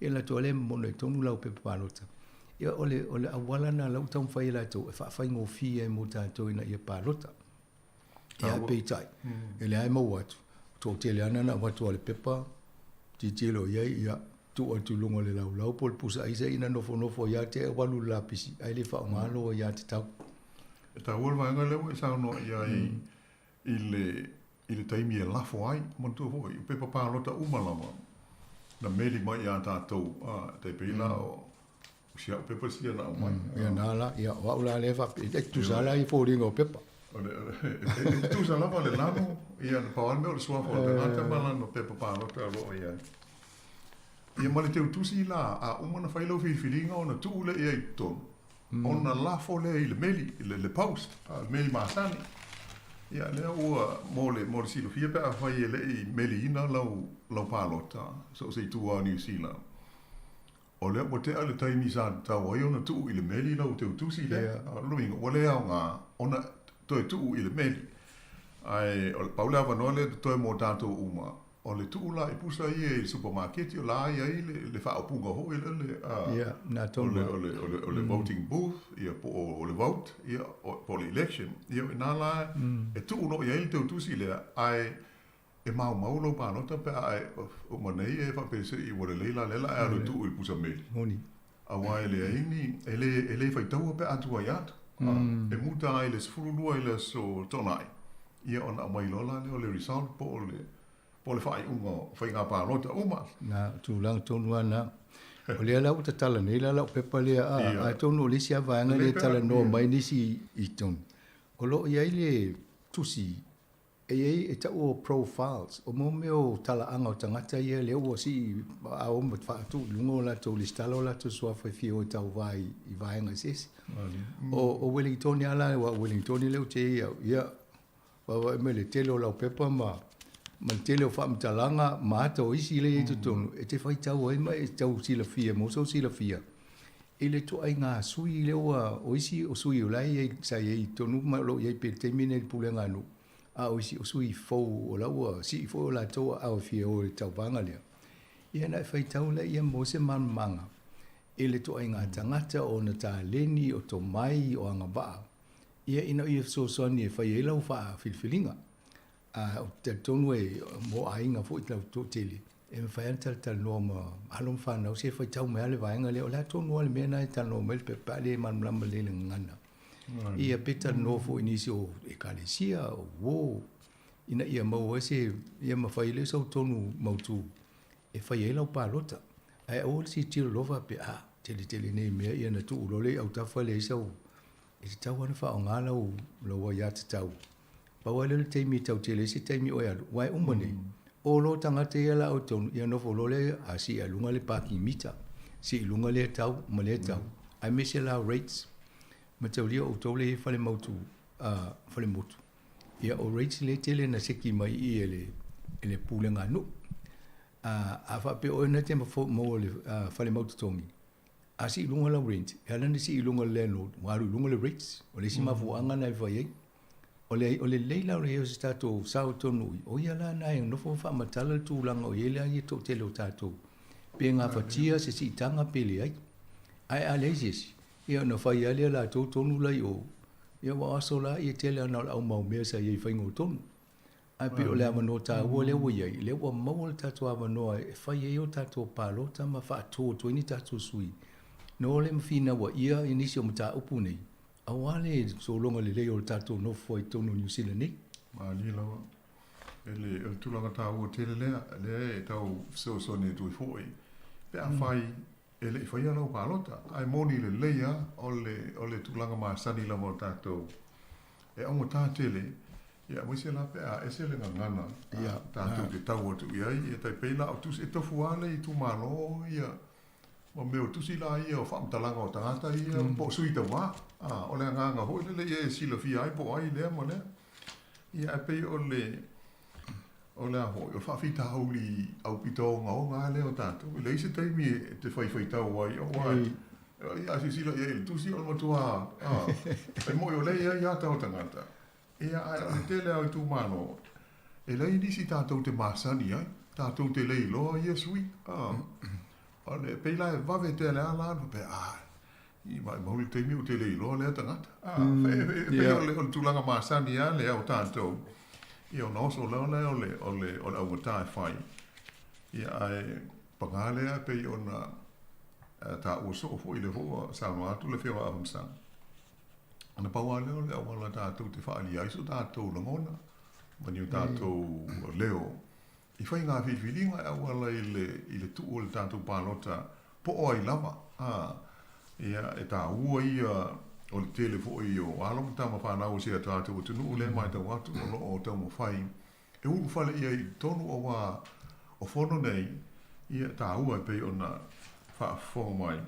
ia latou lea e momona i totonu lau pepa palota ia o le o le auala lena la ua taumafai e latou e faafaigofie ai mo tatou ina ia palota. Ia ae peitai, e leai e maua atu, toatele lava na avatu a le pepa, tilotilo i ai, ia, tuu atu i luga o le laulau po o le pusa aisa ina nofonofo ai lava te au alu i le lapisi, ae le faaaoga lou aiatatau. E taua le vaega lea ua e saunoa i ai i le i le taimi e lafo ai, manatua foi, o pepa palota uma lava na meli mai ia tatou, a, e tai pei la o O si au pepa sia na aumai. Ia na la, ia o au la lea faapea, e tutusa la i foliga o pepa. O le, e tutusa lava le lano, ia na pau lava le mea o le suafa o le tagata ma lana pepa palota o lo o i ai. Ia ma le teutusi la, a uma ona fai lau filifiliga ona tuu lea i ai i totonu, ona lafo lea i le meli, le, le post, a, le meli masani. Ia lea ua, mo le, mo le silafia pe afai e le i meliina lau, lau palota, so o se itu lava o Niu Sila, O lea ua tea le taimi sa tatau ai ona tuu i le meli lau teutusi lea. O lona uiga, ua le aoga ona toe tuu i le meli. Ae o le pau le avanoa lea e totoe mo tatou uma, o le tuu la i pusa ia i le supamaketi o la e i ai le, le faaupuga foi lea le, a, Ia, na o tonu le, lava. o le, o le, o le voting booth, ia, po o le vote, ia, o, po o le election. Ia, o i ina la e tuu loa i ai le teutusi lea, ae E maumau lou palota pe a e uma nei e faapea ua lelei la lea o le a e alu e tuu i le pusa meli. Moni. Aua e leai ni, e le, e le faitaua pe a tuai atu. E muta ai le 12 i le aso Toonai, ia ona aumai loa la lea o le result po o le, po o le faaiuga o faiga palota uma. Na, o tulaga tonu lava na. O lea la ua tatala nei la lau pepa lea, a, atonu o le isi lava vaega lea e talanoa mai nisi i totonu, o lo o i ai le tusi E i ai, e tau o profiles, o mo mea o talaaga o tagata ia lea ua sii ao ma faatu i luga o latou lesitala o latou suafa e fia o e tauva i vaega eseese. O, o Wellingtoni lava la, aua o Wellingtoni lea ou te i ai au, ia, vaavaai mai le tele o lau pepa ma, ma le tele o faamatalaga ma ata o isi lea e i ai i totonu, e te faitau ai ma e tau silafia mo sou silafia i le ituaiga sui lea ua, o isi o sui o la e i ai, sa i ai i totonu ma o lo o i ai pea i le taimi lenei i le pulega a nuu. A o isi o sui fou o la ua sii foi o latou aao e fia o i le tauvaga lea, ia ona e faitau laia mo se malamalamaga i le ituaiga tagata o ona taleni, o tomai, o agavaa, ia ina ia fesoasoani e fai ai lau faafilifiliga. A ou te talitonu e mo aiga foi lau toatele, e mafai lava ona talatalanoa ma alo ma fanau se faitau mai lava le vaega lea, o le a tonu lava le mea lena e talanoa mai le pepa pe a le malamalama lelei i le gagana. Ia pe talanoa foi i nisi o ekalesia, o uo, ina ia maua ai se, ia mafai ai lea o sau tonu mautu e fai ai lau palota. Ae aua le tilotilo loa faapea, a, tele tele nei mea ia ona tuu loa lea i autafa leai sau, e tatau lava ona faaaoga lau, lau aiatatau. Pau lava lea o le taimi e tau tele ai se taimi o e alu, aua e uma nei, o loa tagata ia la o i totonu, ia nofo loa lea, a sii i luga le parking meter, sii i luga lea tau ma lea tau, aemaise la rates. Mataulia outou lea e i ai fale mautu, fale motu, ia o rates lea e tele na seki mai i i e le, e le pulega a nuu. A faapea oe na te maua le fale mau totogi, a sii i luga lau rent, e ala ona sii i luga e le landlord, ua alu i luga le rates. O le isi mafuaaga lena e fai ai. O le, o le lelei la o le i ai o se tatou sao i totonu i, o ia la lena e nofo ma faamatala le tulaga o i ai le toatele o tatou, pe gafatia se siitaga pe leai. Ae a leai se isi, ia ona fai lava lea latou tonu la i o, ia ua aso la ia tele lava na o le au mau mea sa i ai i faiga o tonu. Ae pei o le avanoa taua lea ua i ai, lea ua maua le tatou avanoa e fai ai o tatou palota ma faatu atu ai ni tatou sui no le ma finauaia i nisi o mataupu nei, aua le sologa lelei o le tatou nofo ai i totonu o Niu Sila nei. Malie lava. E le, o le tulaga taua tele lea, lea e tau fesoasoani atu ai foi, pe afai e le i faia lau palota, ae moni lelei lava o le, o le tulaga masani lava o tatou e augata tele, ia aemaise la pe a ese le gagana tatou te tau atu i ai, ia tai pei la o tusi, e tofu lava le itumalo ia ma mea o tusi la ia o faamatalaga o tagata ia po o sui tauva, o le agaga foi lele ia e silafia ai po o ai lea ma lea. Ia ae pei o le, O le a foi, o le faafitauli aupito ogaoga lava lea o tatou. E leai se taimi e te faifaitau ai, aua ia a silasila i ai i le tusi, o le matua, a, e moni o lea e i ai ata o tagata, ia, ae o le tele lava o itumalo, e leai nisi tatou te masani ai, tatou te le iloa ia sui, a. O le, pei la e vave tele lava la, faapea, a, i maumau le taimi ou te le iloa lea tagata. A, e pei o le tulaga masani lava lea o tatou, ia ona oso loa lea o le, o le, o le augata e fai. Ia, ae paga lea e pei ona taua soo foi lea foi ua saunoa atu le Afioga ia Afamasaga. Ona pau lava lea o le auala tatou te faaalia ai so tatou lagona ma ni o tatou leo I faiga filifiliga e auala i le, i le tuu o le tatou palota po o ai lava, ā, ia, e tāua ia o le tele foi o alo ma tama fanau o si a tatou atunuu lea e matau atu o lo o taumafai e ulufale ʻia i totonu auā o fono nei, ia, e tāua e pei ona faafofoga mai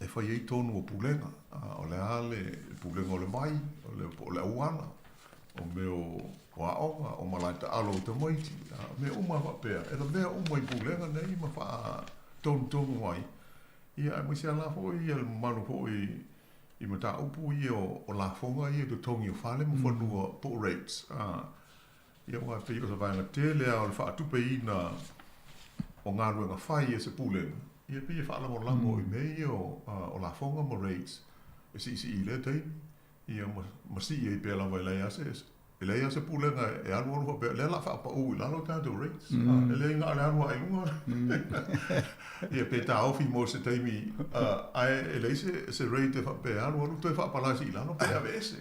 e fai ai tonu o pulega, ā, o le a le pulega o le vai, o le, po o le auala, o mea o aoga, o malae taalo o tamaiti, a mea uma faapea, e lavea uma i pulega nei ma faatonutonu ai, ia aemaise lava la foi ia le mamalu foi i mataupu ia o lafoga ia i totogi o fale ma fanua po o rates, a, ia aua e pei o se vaega tele lava o le faatupeina o galuega fai e se pulega, ia e pei e faalagolago i mea ia o lafoga ma rates e siisii i lea taimi. Ia, ma sii ai pea lava e leai lava se E leai lava se pulega e alualu faapea, lea o le a faapau i lalo tatou rates. E leai na o le alu lava i luga. Ia pe taofi mo se taimi, ae e leai se rate e faapea e alualu toe faapalasi i lalo pe aveese.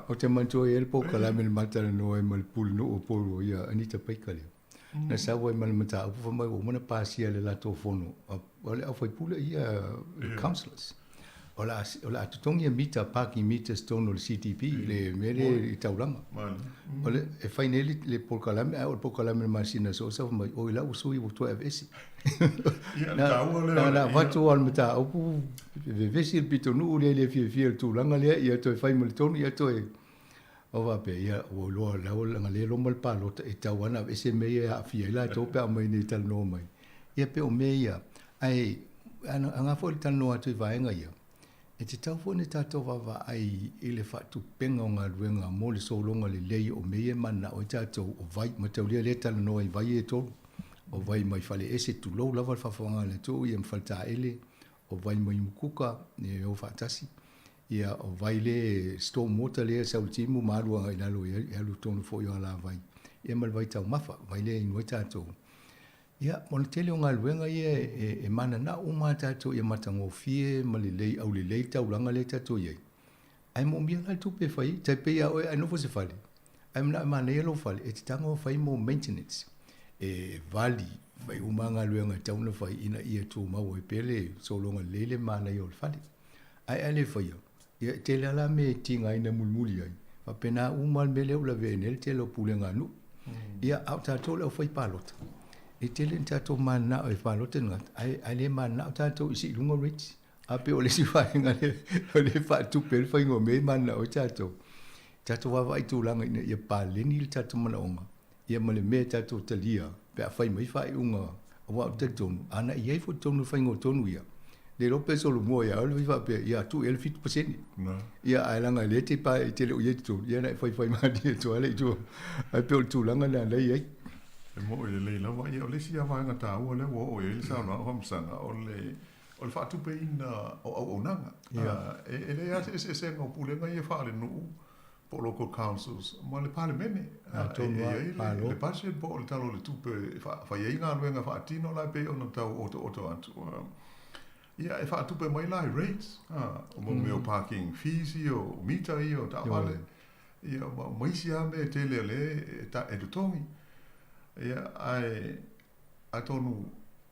Ou te manatua e i ai le polokalame na ma talanoa ai ma le pulenuu o Upolu, ia Anita Baker lea. Na sau ai ma le mataupu fai mai ua uma ona pasia e le latou fono, o le aufaipule ia, councillors. O le a, o le a totogi ia mita, parking meters i totonu o le CDB, le mea lea i taulaga. O le, e fai nei le, le polokalame, ae o le polokalame i le masina soo, sau fai mai, oi la ua sui ua toe aveese. Ia, le taua lea. Na, na avatu lava le mataupu, vevesi le pitonuu lea i le fiafia i le tulaga lea, ia toe fai ma le tonu, ia toe... O faapea, ia, ua iloa, la ua leaga lea e loma le palota, e tatau lava ona aveese mea ia e aafia ai latou pe a aumai nei e talanoa mai. Ia pei o mea ia, ae aoga foi le talanoa atu i vaega ia, e tatau foi ona tatou vaavaai i le faatupega o galuega mo le sologa lelei o mea ia e mananao ai tatou, o vai, mataulia lea e talanoa i vai ia e tolu, o vai mai Faleese, tulou lava le faafofoga a le atunuu, ia ma Faletaele, o vai mai Umukuka, e o faatasi. Ia, o vai le storm water lea e sau i timu ma alu agai i lalo e alu tonu foi o alavai, ia ma le vai taumafa, vai lea e inu ai tatou. Ia, o le tele o galuega ia e mananao uma lava tatou ia matagofie ma lelei, aulelei le taulaga lea tatou i ai. Ae moomia la le tupe e fai ai. Tai pei lava oe a e nofo i se fale, ae manao e manaia lou fale, e te tago e fai mo maintenance, e vali, fai uma lava galuega e tatau ona fai ina ia tumau ai pea le sologa lelei le manaia o le fale. Ae a le faia, ia e tele lava la mea e tigaina mulimuli ai, faapena uma lava le mea lea ua lavea ai nei le tele o pulega a nuu. Ia, a o tatou le aufai palota, e tele ina tatou mananao e palota ni tagata, ae, ae le mananao tatou i sii i luga rates. A pei o le isi vaega lea o lea e faatupe ai le faiga o mea e mananao ai tatou. Tatou vaavaai i tulaga ina ia paleni le tatou manaoga, ia ma le mea e tatou talia pe a fai mai faaiuga, aua ou te talitonu, a na i ai foi totonu o le faiga o tonu ia, le iloa pe solomua ia oe le faapea, ia tuu i ai le 7%. Ia, ae leaga o lea e te pa, e te le o i ai i totonu, ia na e faifai malie atu lava lea i tua. Ae pei o le tulaga lena lea e i ai. E moni lelei lava. Ia, o le isi lava vaega taua lea ua oo i ai le saunoaga Faamasanga, o le, o le faatupeina o auaunaga. E, e leai lava se eseesega o pulega ia faalenuu po o local councils ma le Palemene. Atonu lava, e i ai le budget po o le Tala o le Tupe e fai ai galuega faatino la e pei ona tau otooto atu. Ia, e faatupe mai la i rates, o mea o parking fees ia, o mita ia, o taavale, ia, ma isi lava mea e tele o lea e totogi. Ia, ae atonu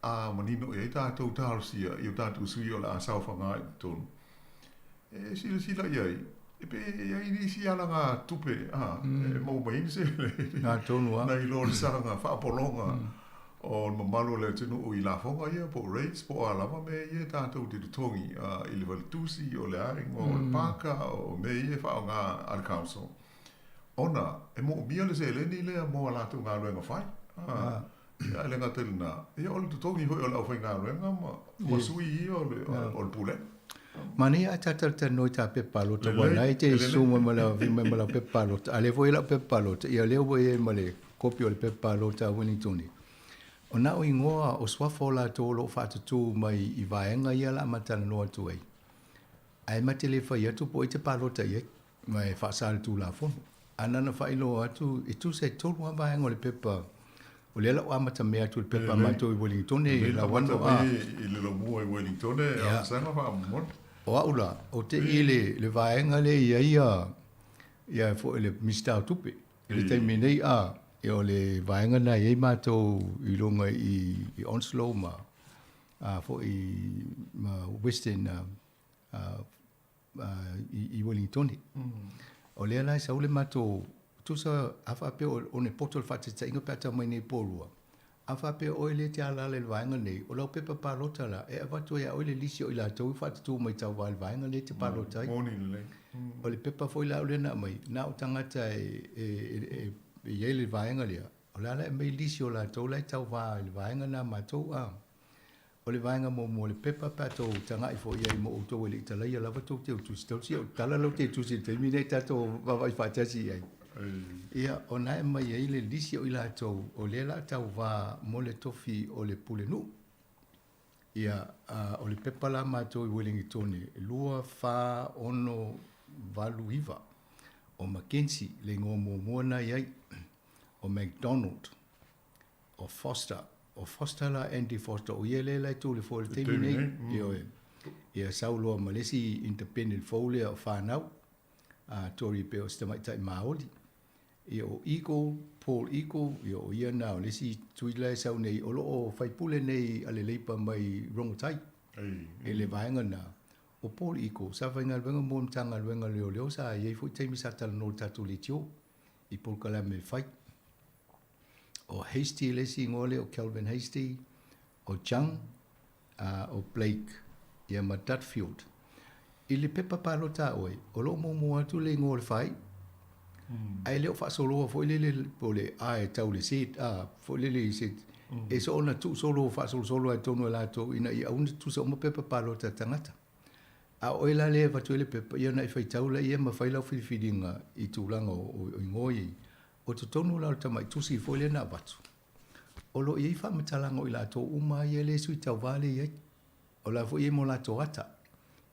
a manino i ai tatou talosia i o tatou sui o le a saofaga i totonu, e silasila i ai, e pe i ai nisi alagatupe a, e maua mai ai ni seleni nai lo le saga faapologa o le mamalu o le atunuu i lafoga ia po o rates po o a lava mea ia tatou te totogi i le faletusi, o le aiga, o le paka, o mea ia e faaaoga a le council, ona e moomia le seleni lea mo a latou galuega fai. Ia, e le gata i lena, ia o le totogi foi o le aufaigaluega ma, ma sui ia o le, o le pulega. Manaia ae ta talatalanoa i ta pepa palota, aua o lena e te susu mai ma lau, mai ma lau pepa palota, a o lea foi e i lau pepa palota, ia o lea ua i ai ma le kopi o le pepa palota a Wellington. O na o igoa o suafa o latou o lo o faatutū mai i vaega ia o le a ma talanoa atu ai, ae ma te le fai atu po o ai te palota i ai. Ma e faasa i le Tulafono. A na ona faailoa atu, e tusa e tolu lava vaega o le pepa, o lea la ua amatamea atu i le pepa a matou i Wellingtone, i Lauano a. I le laumua i Wellingtone, a saga faamomoli. O au la, ou te i le vaega lea e i ai ia, ia foi le Minisita o Tupe. I le taimi nei, a, o le vaega lena e i ai matou i luga i Onslow ma, a foi ma Western i Wellingtone. O lea la e sau le matou, tusa a faapea o le poto o le faataitaiga pe a tau mai nei po lua, a faapea oe lea e te alaala i le vaega nei, o lau pepa palota la, e avatu ai ia oe le lisi o i latou e faatutu mai tauva i le vaega lea e te palota ai. Moni lelei. O le pepa foi la lea na aumai, na o tagata e i ai le vaega lea, o la la e aumai lisi o latou la e tauva i le vaega lena a matou a. O le vaega muamua o le pepa pe a tou tagai foi i ai mo outou e le i talaia lava tou teutusi, tausi au tala lau teutusi i le taimi lenei tatou vaavaai faatasi i ai. Ia, o na e aumai ai le lisi o i latou o lea o le a tauva mo le tofi o le Pulenuu. Ia, a, o le pepa la a matou i Ueligitone, 2, 4, 6, 8, 9. O McKenzie le igoa muamua na i ai, o McDonald, o Foster, o Foster la Andy Foster, o ia lea la e tu i le foe i le taimi nei, ioe. Ia sau loa ma le isi independent fou lea o Whanau, a Tory pei o se tamaitai Māori. Ia o Eagle, Paul Eagle, ia o ia na o le isi tui la e sau nei, o lo o faipule nei a le Leipa mai Rongotai, i le vaega na. O Paul Eagle, sa faigaluega mo le Matagaluega o Leoleo, sa i ai foi taimi sa talanoa i le tatou leitio i polokalame e fai. O Hastie le isi igoa lea, o Kelvin Hastie, o Chung, a o Blake, ia ma Dutfield. I le pepa palota a oe, o lo o muamua atu le igoa o le fai, ae le o faasoloa foi lele po o le A e tau i le Z, a, foi lele i se, e soona tuusolo faasolosolo lava i totonu e latou ina ia aua ne tutusa uma pepa palota a tagata. A o oe la lea e avatu ai le pepa, ia ona e faitau laia ma fai lau filifiliga i tulaga o igoa ia. O totonu la o le tamai tusi foi lea na avatu, o lo o i ai faamatalaga o i latou uma ia lea e sui tauva lea e i ai. O la foi e i ai ma o latou ata,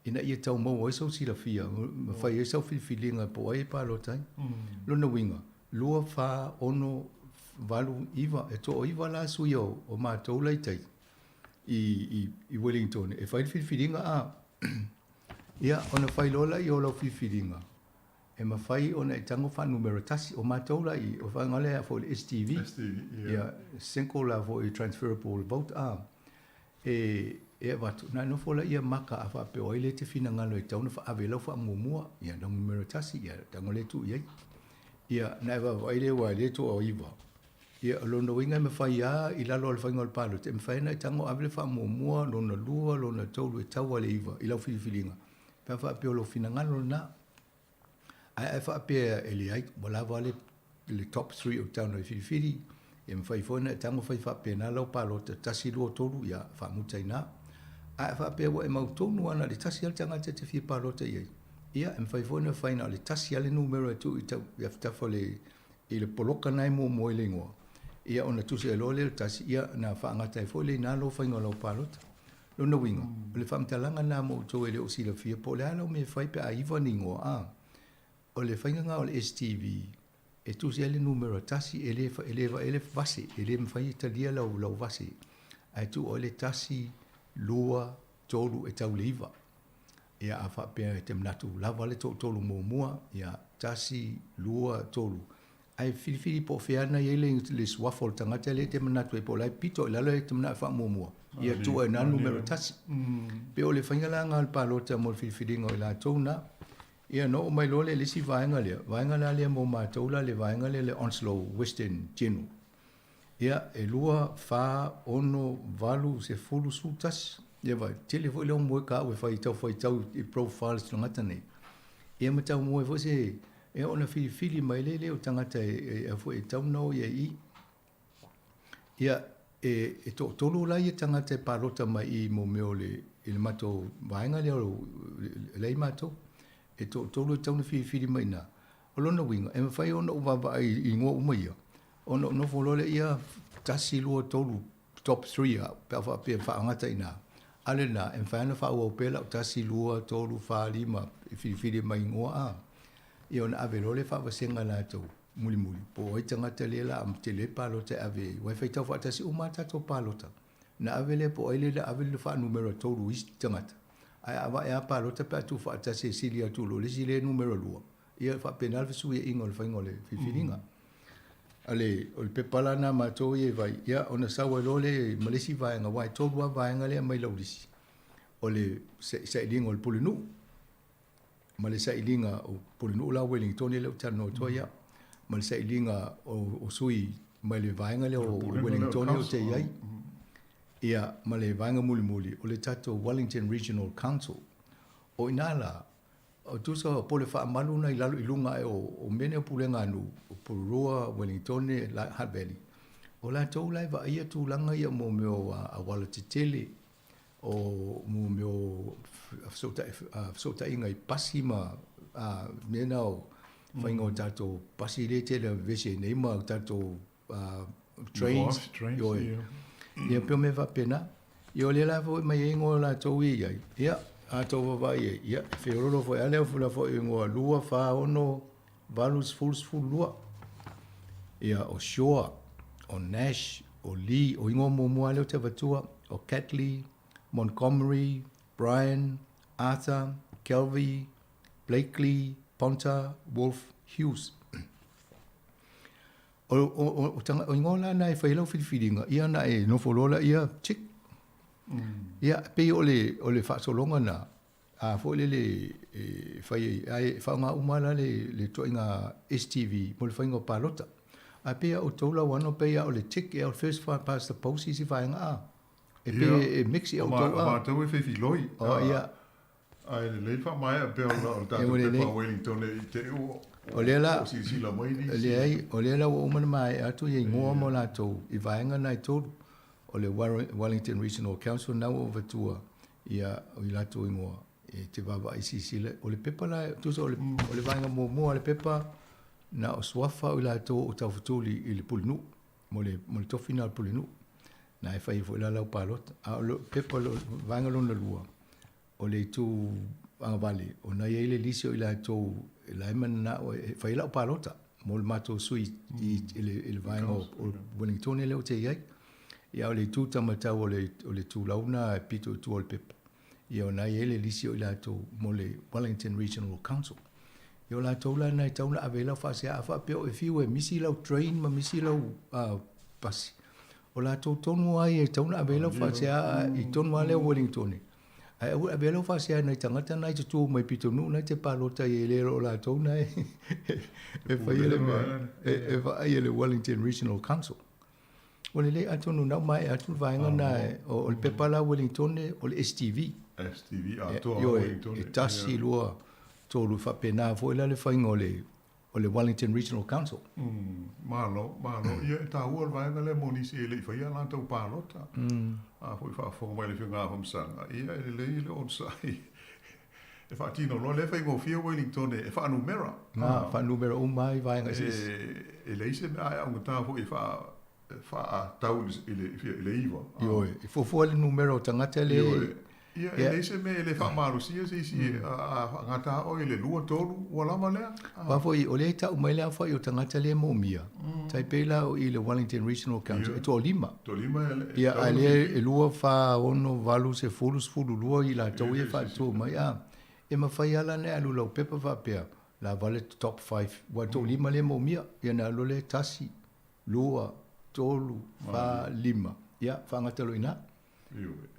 ina ia tau maua ai sou silafia ma fai ai sau filifiliga po o ai e palota ai. Lona uiga, 2, 4, 6, 8, 9, e toaiva la sui o matou la i tai i Wellington e fai le filifiliga a. Ia, ona fai loa lea o lau filifiliga, e mafai ona e tago faanumera tasi. O matou la i, o vaega lea foi le STV, STV, ia, single la foi transferable vote a. E, e avatu, na nofo laia maka a faapea o ai lea e te finagalo e tatau ona faaave lau faamuamua, ia lau numera tasi, ia tago lea e tuu i ai. Ia, na e vaavaai lea aua e le toaiva. Ia, o lona uiga e mafai lava i lalo o le faiga o le palota, e mafai ona e tago ave le faamuamua, lona lua, lona tolu e tau lava i le iva i lau filifiliga, pe a faapea o lou finagalo lena. Ae a e faapea e leai, ua lava le, le top 3 o tau na filifili, e mafai foi ona e tago fai faapena lau palota, 1, 2, 3, ia, faamuta i ina. Ae a faapea ua e mautonu lava na o le tasi lava le tagata e te fia palota i ai, ia, e mafai foi ona fai na o le tasi lava le numera e tuu i tau, i afatafa o le, i le poloka lena e muamua i le igoa, ia ona tusi ai loa lea o le tasi, ia, ona faagata ai foi lea i ina lou faiga o lau palota. Lona uiga, o le faamatalaga lena mo outou e le o silafia po o le a lau mea e fai pe a iva ni igoa, a. O le faiga lena o le STV, e tusi ai le numera tasi, e le, e le, e le vase, e le mafai e talia lau, lau vase, ae tuu ai le tasi, lua, tolu e tau i le iva. Ia, a faapea e te manatu lava le toatolu muamua, ia, tasi, lua, tolu. Ae filifili po o fea na i ai le, le suafa o le tagata lea e te manatu ai po o la e pito i lalo e te manao e faamuamua. Ia tuu ai na numera tasi. Pe o le faiga la lena o le palota mo le filifiliga o i latou na. Ia na oo mai loa lea i le isi vaega lea, vaega la lea mo matou la le vaega lea le Onslow Western General. Ia, e 2, 4, 6, 8, 10, 11. Ia vaai, tele foi le moe ka au e fai tau faitau i profiles o tagata nei. Ia ma tau maua ai foi se, ia ona filifili mai lea lea o tagata e, e, foi e tatau ona o i ai i i. Ia, e, e toatolu la ia tagata e palota mai i mo mea o le, i le matou vaega lea o la i matou. E toatolu e tatau ona filifili mai i ina. O lona uiga, e mafai ona ou vaavaai i igoa uma ia, ona ou nofo loa lea, ia, tasi, lua, tolu, top 3 au, pe a faapea e faagata i ina. A o lena, e mafai lava ona faaauau pea lau tasi, lua, tolu, fa, lima, e filifili mai igoa a. Ia ona ave loa lea faavasega e latou mulimuli, po o ai tagata lea o le a tele palota e ave i ai. Aua e faitau faatasi uma lava tatou palota. Ona ave lea po o ai lea o le a ave le faanumera tolu i isi tagata. Ae a vae lava palota pe a tuufaatasi e sili atu i lo le isi lea e numera lua, ia e faapena le fesuiaiga o le faiga o le filifiliga. A le, o le pepa la lena a matou ia e vaai, ia ona sau ai loa lea ma le isi vaega, aua e tolu lava vaega lea e aumai i lau lisi, o le sailiga o le pulenuu, ma le sailiga o pulenuu la o Ueligitone lea ou te talanoa atu ai au, ma le sailiga o sui mai le vaega lea o Ueligitone ou te i ai, ia, ma le vaega mulimuli, o le tatou Wellington Regional Council. O i ina la, O tusa o pole faamalu na i lalo i luga ae o mea nei o pulega a nuu, o Porirua, Wellingtone, Hutt Valley, o latou la e vaaia tulaga ia mo mea o auala tetele, o mo mea o fesootaiga i pasi ma mea na o faiga o tatou pasi lea e tele vevesi ai nei ma tatou trains, ioe. Ia pei o mea faapena. Ia o lea la foi mai ai igoa o latou ia i ai. Ia, a tou vaavaai i ai, ia, e feololo foi lava le fula foi igoa 2, 4, 6, 80, 12. Ia, o Shaw, o Nash, o Lee, o igoa muamua lava lea ou te avatua, o Catley, Montgomery, Bryan, Arthur, Kelvey, Blakely, Ponta, Wolfe, Hughes. O, o, o, o, tanga, o igoa la na e fai ai lau filifiliga, ia na e nofo loa laia, tick. Ia, pei o le, o le faasologa na, a foi lele e fai ai, ae faaaoga uma la le, le ituaiga STV mo le faiga o palota. Ae pei a outou lauano, pei a o le tick ea o le first past the post isi vaega a. E pei e mix ia outou a. O matou e feifiloi. Oh, ia. Ae lelei le faamaea pea o le tatou pepa a Wellington i te i ua O lea la, silasila mai nisi. Leai, o lea la ua uma ona maea atu ia igoa mo latou i vaega na e tolu, o le Wellington Regional Council na ua avatua ia i latou igoa e te vaavaai silasila. O le pepa la, tusa o le, o le vaega muamua o le pepa, na o suafa o i latou o taufetuli i le Pulenuu, mo le, mo le tofi na o le Pulenuu. Na e fai ai foi la lau palota. A o le pepa, vaega lona lua, O le itu agavale, ona e i ai le lisi o i latou la e mananao e fai ai lau palota mo le matou sui i le vaega o Wellingtone lea ou te i ai. Ia a o le itu taumatau o le tulau lena e pito i tua o le pepa, ia ona e i ai le lisi o i latou mo le Wellington Regional Council. Ia o latou la na e tatau ona ave ai lau faasea a faapea o e fiu e misi lau train ma misi lau pasi, o latou tonu lava ia e tatau ona ave ai lau faasea i tonu lava lea o Wellingtone. Ae aua e avea lau faasea nai tagata na i te tu mai pitonuu na te palota i le o latou na e e faia le mea e vaai e le Wellington Regional Council. Ua lelei atonu na ua maea atu le vaega na o le pepa la Wellington o le STV. STV atoa Wellington. E tasi, lua, tolu faapena foi la le faiga o le o le Wellington Regional Council. Malo, malo. Ia, e taua le vaega lea mo nisi e le i faia a latou palota. A foi faafofoga mai le Afioga ia Afamasaga, ia e lelei le onosai e faatino loa lea faigofie Wellington e faanumera. A, faanumera uma lava i vaega eseese. E leai se mea e augata foi e faatau i le iva. Ioe, e fuafua le numera o tagata lea. Ioe, ia e leai se mea e le faamalosia se isi a faagata oe i le lua, tolu, ua lava lea. Aua foi, o lea e tau mai le aofai o tagata lea e moomia, tai pei la o i le Wellington Regional Council, e toalima. Toalima e Ia, a lea e lua, fa, ono, valu, sefulu, 12 i latou ia e faatu mai, a, e mafai lava la ona e alu i lau pepa faapea, lava le top five, ua toalima lea e moomia, ia ona alu lea tasi, lua, tolu, fa, lima. Ia, faagata loa i ina.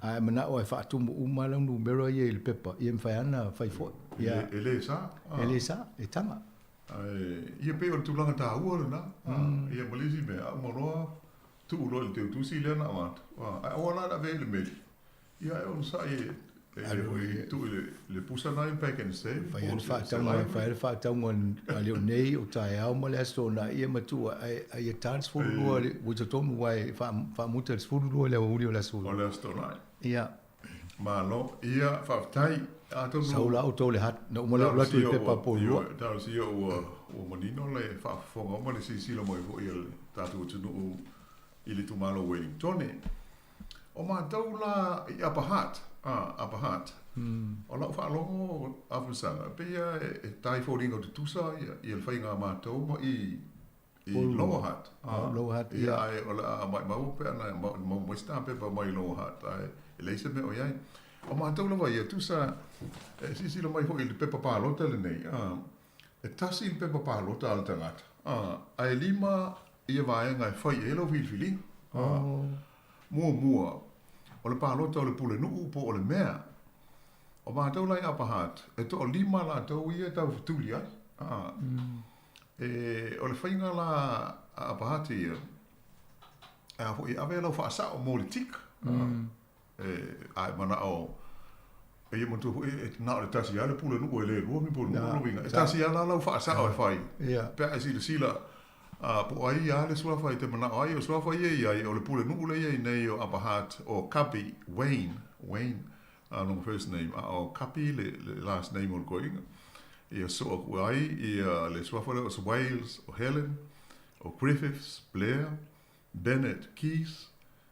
Ae manao e faatumu uma lau numera ia i le pepa, ia e mafai lava ona fai foi. Ia, e le sa. E le sa, e taga. Ae, ia pei o le tulaga taua lena. Ia ma le isi mea, a uma loa tuu loa i le teutusi lea na avatu. Ae aua la le avea i le meli. Ia e onosai e e tuu i le pusa na i Pak'nSave. Fai le faatauga, fai le faatauga a le o nei o taeao ma le aso na ia matua ai ai e ta le 12 ua totonu aua e faamuta le 12 i le aoauli o le aso. O le aso Toonai. Ia. Malo. Ia, faafetai. Atonu. Sau la outou le hat. Na uma lea ou alu atu i le pepa po lua. Talosia ua manino le faafofoga ma le silasila mai foi a le tatou atunuu i le itumalo o Wellingtone. O matou la i Upper Hutt, ah, Upper Hutt, o lau faalogo Afamasaga, e pei lava e ta i foliga o tutusa ia le faiga a matou ma i i Lower Hutt. Ah, Lower Hutt, ia. Ae o le a maumau pe ana maua mai se tapepa mai Lower Hutt, ae e leai se mea o i ai. O matou lava ia, tusa, e silasila mai foi i le pepa palota lenei, ah, e tasi le pepa palota a le tagata, ah, ae lima ia vaega e fai i ai lau filifiliga. Oh. Muamua, o le palota o le pulenuu po o le mea. O matou la i Upper Hutt, e toalima latou ia e taufetuli ai. A, e, o le faiga la a Upper Hutt ia, e a foi, e ave lau faasao mo le tick. E, a e manao, e ia manatua foi, e na o le tasi lava le pulenuu e le lua ni pulenuu lona uiga. E tasi lava la lau faasao e fai, pe a e silasila, a, po o ai lava le suafa e te manao ai. O suafa ia e i ai, o le pulenuu lea e i ai nei o Upper Hutt, o Kapi Wayne, Wayne, lona first name, a o Kapi le, le last name o le toeaina. Ia soo aku ai ia le suafa lea o Swales, o Helen, o Griffiths, Blair, Bennett, Keith,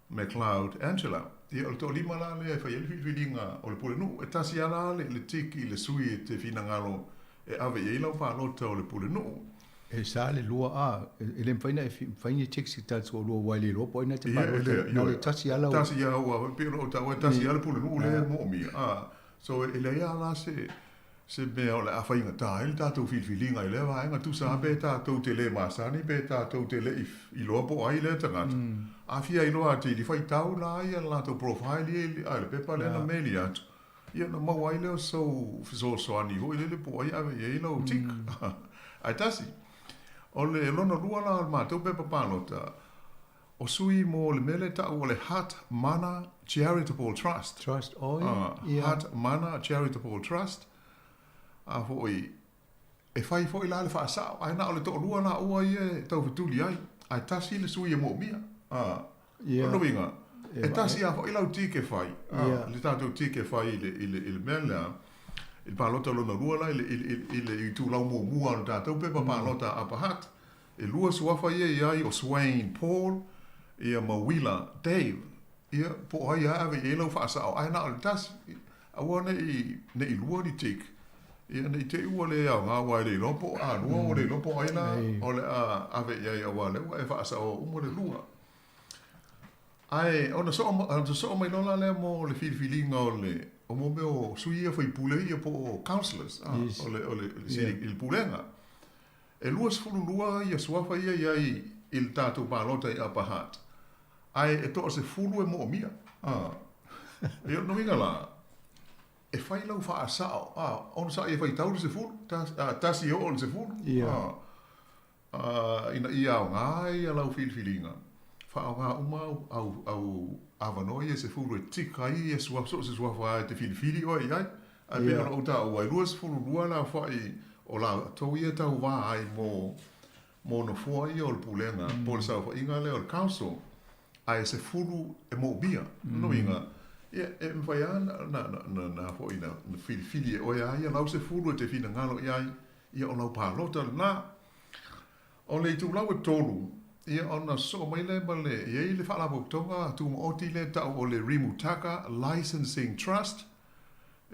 McLeod, Angela. Ia, o le toalima la lea e fai ai le filifiliga o le pulenuu. E tasi lava la le, le tick i le sui e te finagalo e ave i ai lau palota o le pulenuu. E sa le lua a, e le mafai ona e fai ni tick i ta toalua aua e le iloa po o ai na te palota, na o le tasi lava lau. Tasi lava aua pei ona ou taua e tasi lava le pulenuu lea e moomia a, so e leai lava la se se mea o le a faigata ai le tatou filifiliga i lea vaega, tusa lava pe tatou te le masani pe tatou te le i iloa po o ai lea tagata. A fia iloa atili, faitau la ia le latou profile ia i le pepa lea na meli atu, Ia ona maua ai lea o sou fesoasoani foi lele po o ai e ave i ai lau tick. Ae tasi, o le lona lua la o le matou pepa palota, o sui mo le mea lea e tau o le Hutt Mana Charitable Trust. Trust, oi, ia. Hutt Mana Charitable Trust, a foi, e fai foi la le faasao, ae na o le toalua laua ia e taufetuli ai, ae tasi le sui e moomia. A, o lona uiga, e tasi lava foi lau tick e fai, a, le tatou tick e fai i le, i le, i le mea lea, i le palota lona lua la, i le, i le, i le itulau muamua o le tatou pepa palota a Upper Hutt, e lua suafa ia i ai o Swain Paul, ia ma Wheeler Dave. Ia, po o ai lava e ave i ai lau faasao, ae na o le tasi. Aua ne i, ne i lua ni tick, ia ne i te i ua le aoga aua e le iloa po o a lua ua le iloa po o ai la o le a ave i ai aua o lea ua e faasaoa uma le lua. Ae ona soo, ona sosoo mai loa la lea mo le filifiliga o le, o mo mea o sui ia faipule ia po o councillors, a, o le, o le, i le pulega. E 22 ia suafa ia i ai i le tatou palota i Upper Hutt. Ae e toasefulu e moomia. A. Ia o lona uiga la, e fai lau faasao, a, ona sa ia faitau le sefulu, a, tasi e oo i le sefulu, a, a, ina ia aoga ai ia lau filifiliga, faaaoga uma au, au, au avanoa ia e sefulu e tick ai ia suafa, so o se suafa lava e te filifili oe i ai. Ae pei ona ou taua, e 22 le aofai o latou ia e tauvā ai mo mo nofoa ia o le pulega po o le saofaiga lea o le council, ae sefulu e moomia. Lona uiga, ia, e mafai lava na, na, na, na foi na, na filifili e oe lava ia lau sefulu e te finagalo i ai, ia o lau palota lena. O le itulau e tolu, ia ona sosoo mai lea ma le, e i ai le faalapotopotoga tumaoti lea e tau o le Rimutaka Licensing Trust,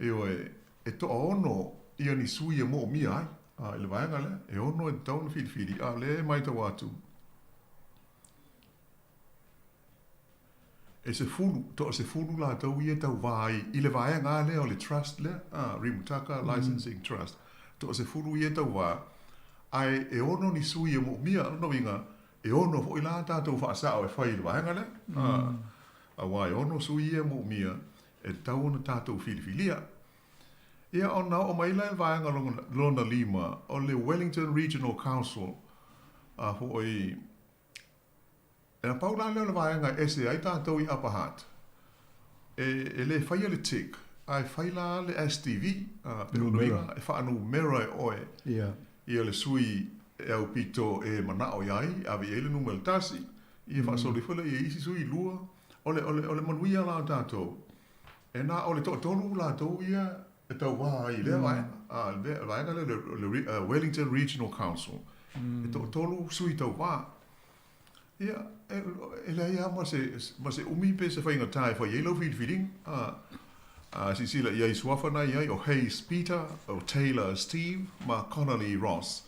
Ioe, e toaono ia ni sui e moomia ai a, i le vaega lea, e ono e tatau ona filifili, a o lea e maitau atu, e sefulu, toasefulu latou ia e tauvā ai i le vaega lava lea o le trust lea, a, Rimutaka Licensing Trust, toasefulu ia e tauvā, ae e ono ni sui e moomia, o lona uiga, e ono foi la tatou faasao e fai i le vaega lea, a, aua e ono sui ia e moomia e tatau ona tatou filifilia. Ia, ona oo mai lea i le vaega lona lima, o le Wellington Regional Council, a foi, e na pau la lea o le vaega e ese ai tatou i Upper Hutt. E, e le faia le tick, ae fai la le STV, a, pe lona uiga, e faanumera e oe ia le sui e aupito e manao i ai, ave i ai le numera tasi, ia faasolo ifo lea i isi sui lua, O le, o le, o le manuia la o tatou, e na o le toatolu latou ia e tauvā ai i lea vaega, a, le vaega lea o le, le Wellington Regional Council, e toatolu sui tauvā. Ia, e, e leai lava ma se, ma se umi pe se faigata e fai ai lau filifiliga. A, a silasila i ai suafa na i ai o Hayes Peter, o Taylor Steve ma Connolly Ross.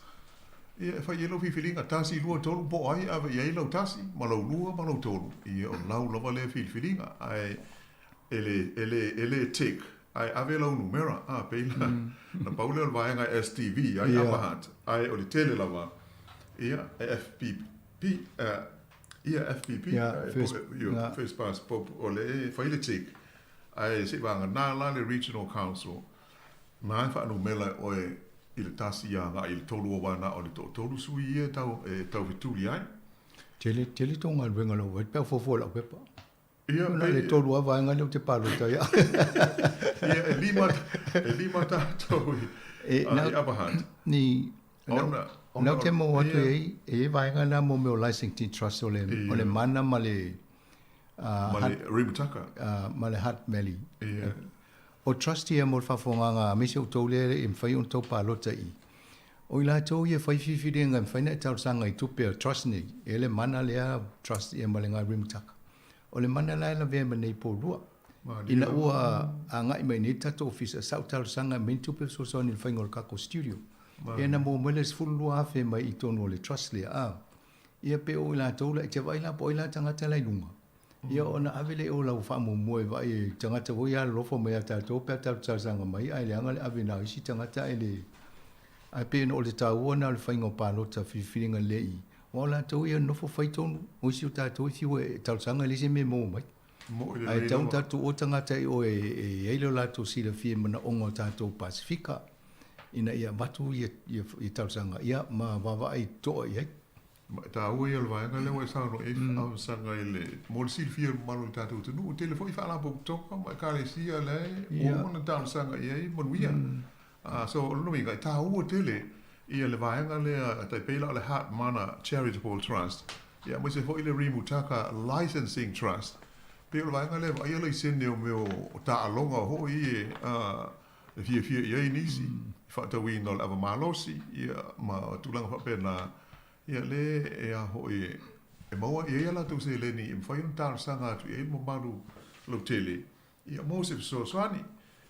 Ia, e fai i ai lau filifiliga, tasi, lua, tolu, po o ai e ave i ai lau tasi, ma lau lua, ma lau tolu. Ia, o lau lava lea filifiliga, ae e le, e le, e le tick, ae ave lau numera, a, pei la, na pau lea o le vaega STV, ai Upper Hutt, ae o le tele lava, ia, e FPP, ia, FPP, ia, First Past, po, o le e fai le tick, ae seivaganā la le Regional Council, Na e faanumela e oe i le tasi agai i le tolu aua na o le toatolu sui ia e tau, e taufetuli ai. Tele, tele tō galuega lau wai, pea fuafua lau pepa. Ia, Na le tolu lava vaega lea ou te palota ai au. Ia, e lima, e lima tatou i, E, i nau, Upper Hutt. ni, Ona, ona, nau te mau atu ia. e ai, e i vaega na mo mea o licensing trust o le, o le mana ma le, Ma le Rimutaka. Ma le Hutt Valley. Ia. O trust ia mo le faafofogaaga a aemaise outou lea e mafai ona outou palota i i. O i latou ia e fai filifiliga e mafai ona e talosaga i tupe a trust nei, e le mana lea trust ia ma le ga Rimutaka. O le mana la e lavea ma nei po lua. Ina ua agai mai nei le tatou ofisa, sa ou talosaga e aumai ni tupe fesoasoani i le faiga o le tatou studio. Ia na maua mai le 12,000 mai i totonu o le trust lea a. Ia pe o i latou la e te vaai la po o ai la tagata la i luga. Ia ona ave lea o lau faamuamua e vaai e tagata foi ia alolofa mai ia tatou pe a tatou talosaga mai ae leaga le ave na o isi tagata ae le ae pei ona o le taua na o le faiga o palota filifiliga lelei i aua o latou ia nofo fai tonu o isi o tatou e fiu e talosaga e leai se mea e maua mai. Ae tatau ona tatou tuua tagata i o e i ai lo latou silafia i manaoga o tatou Pasefika ina ia avatu ia talosaga ia ma vaavaai totoa i ai. Ma e taua ia o le vaega lea ua e saunoa i ai faasaga i le mo le silafia e le mamalu o le tatou atunuu. E tele foi faalapotopotoga ma ekalesia la e ua uma ona talosaga i ai manuia. So o lona uiga e taua tele ia le vaega lea e tai pei la o le Heart Mana Charitable Trust ia aemaise foi le Rimutaka Licensing Trust. Pei o le vaega lea e vaaia laisene o mea o taaloga foi e e fiafia i ai nisi i faatauina o le ava malosi ia ma tulaga faapena. Ia le e a foi e maua i ai a latou seleni e mafai ona talosaga atu i ai le mamalu lautele ia mo se fesoasoani.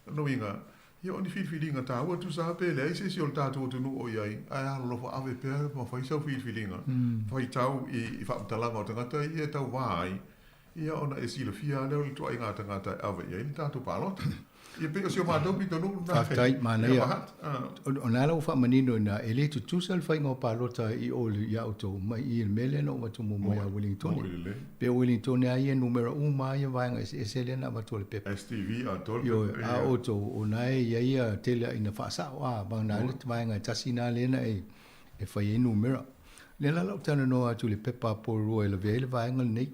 O lona uiga, ia o ni filifiliga taua tusa lava pe leai se isi o le tatou atunuu o i ai, ae alolofa ave pea ma fai sau filifiliga, faitau i faamatalaga o tagata ia e tauva ai, Ia ona e silafia lava lea o le ituaiga tagata e ave i ai le tatou palota. Ia pei o si o matou pitonuu lena. Faafetai, manaia. O lena la ua faamanino i ina, e le tutusa le faiga o palota i o ia outou mai i le mea lea na ou avatu muamua ia Wellingtone. Pei o Wellingtone lava ia e numera uma lava ia vaega eseese lea na avatu e le pepa. STV atoa le pepa. Ioe, a o outou, o lena e i ai ia tele ina faasao, a, vagana ai le vaega e tasi lena lea na e fai ai numera. Lea la lau talanoa atu i le pepa a Porirua e lavea ai le vaega lenei.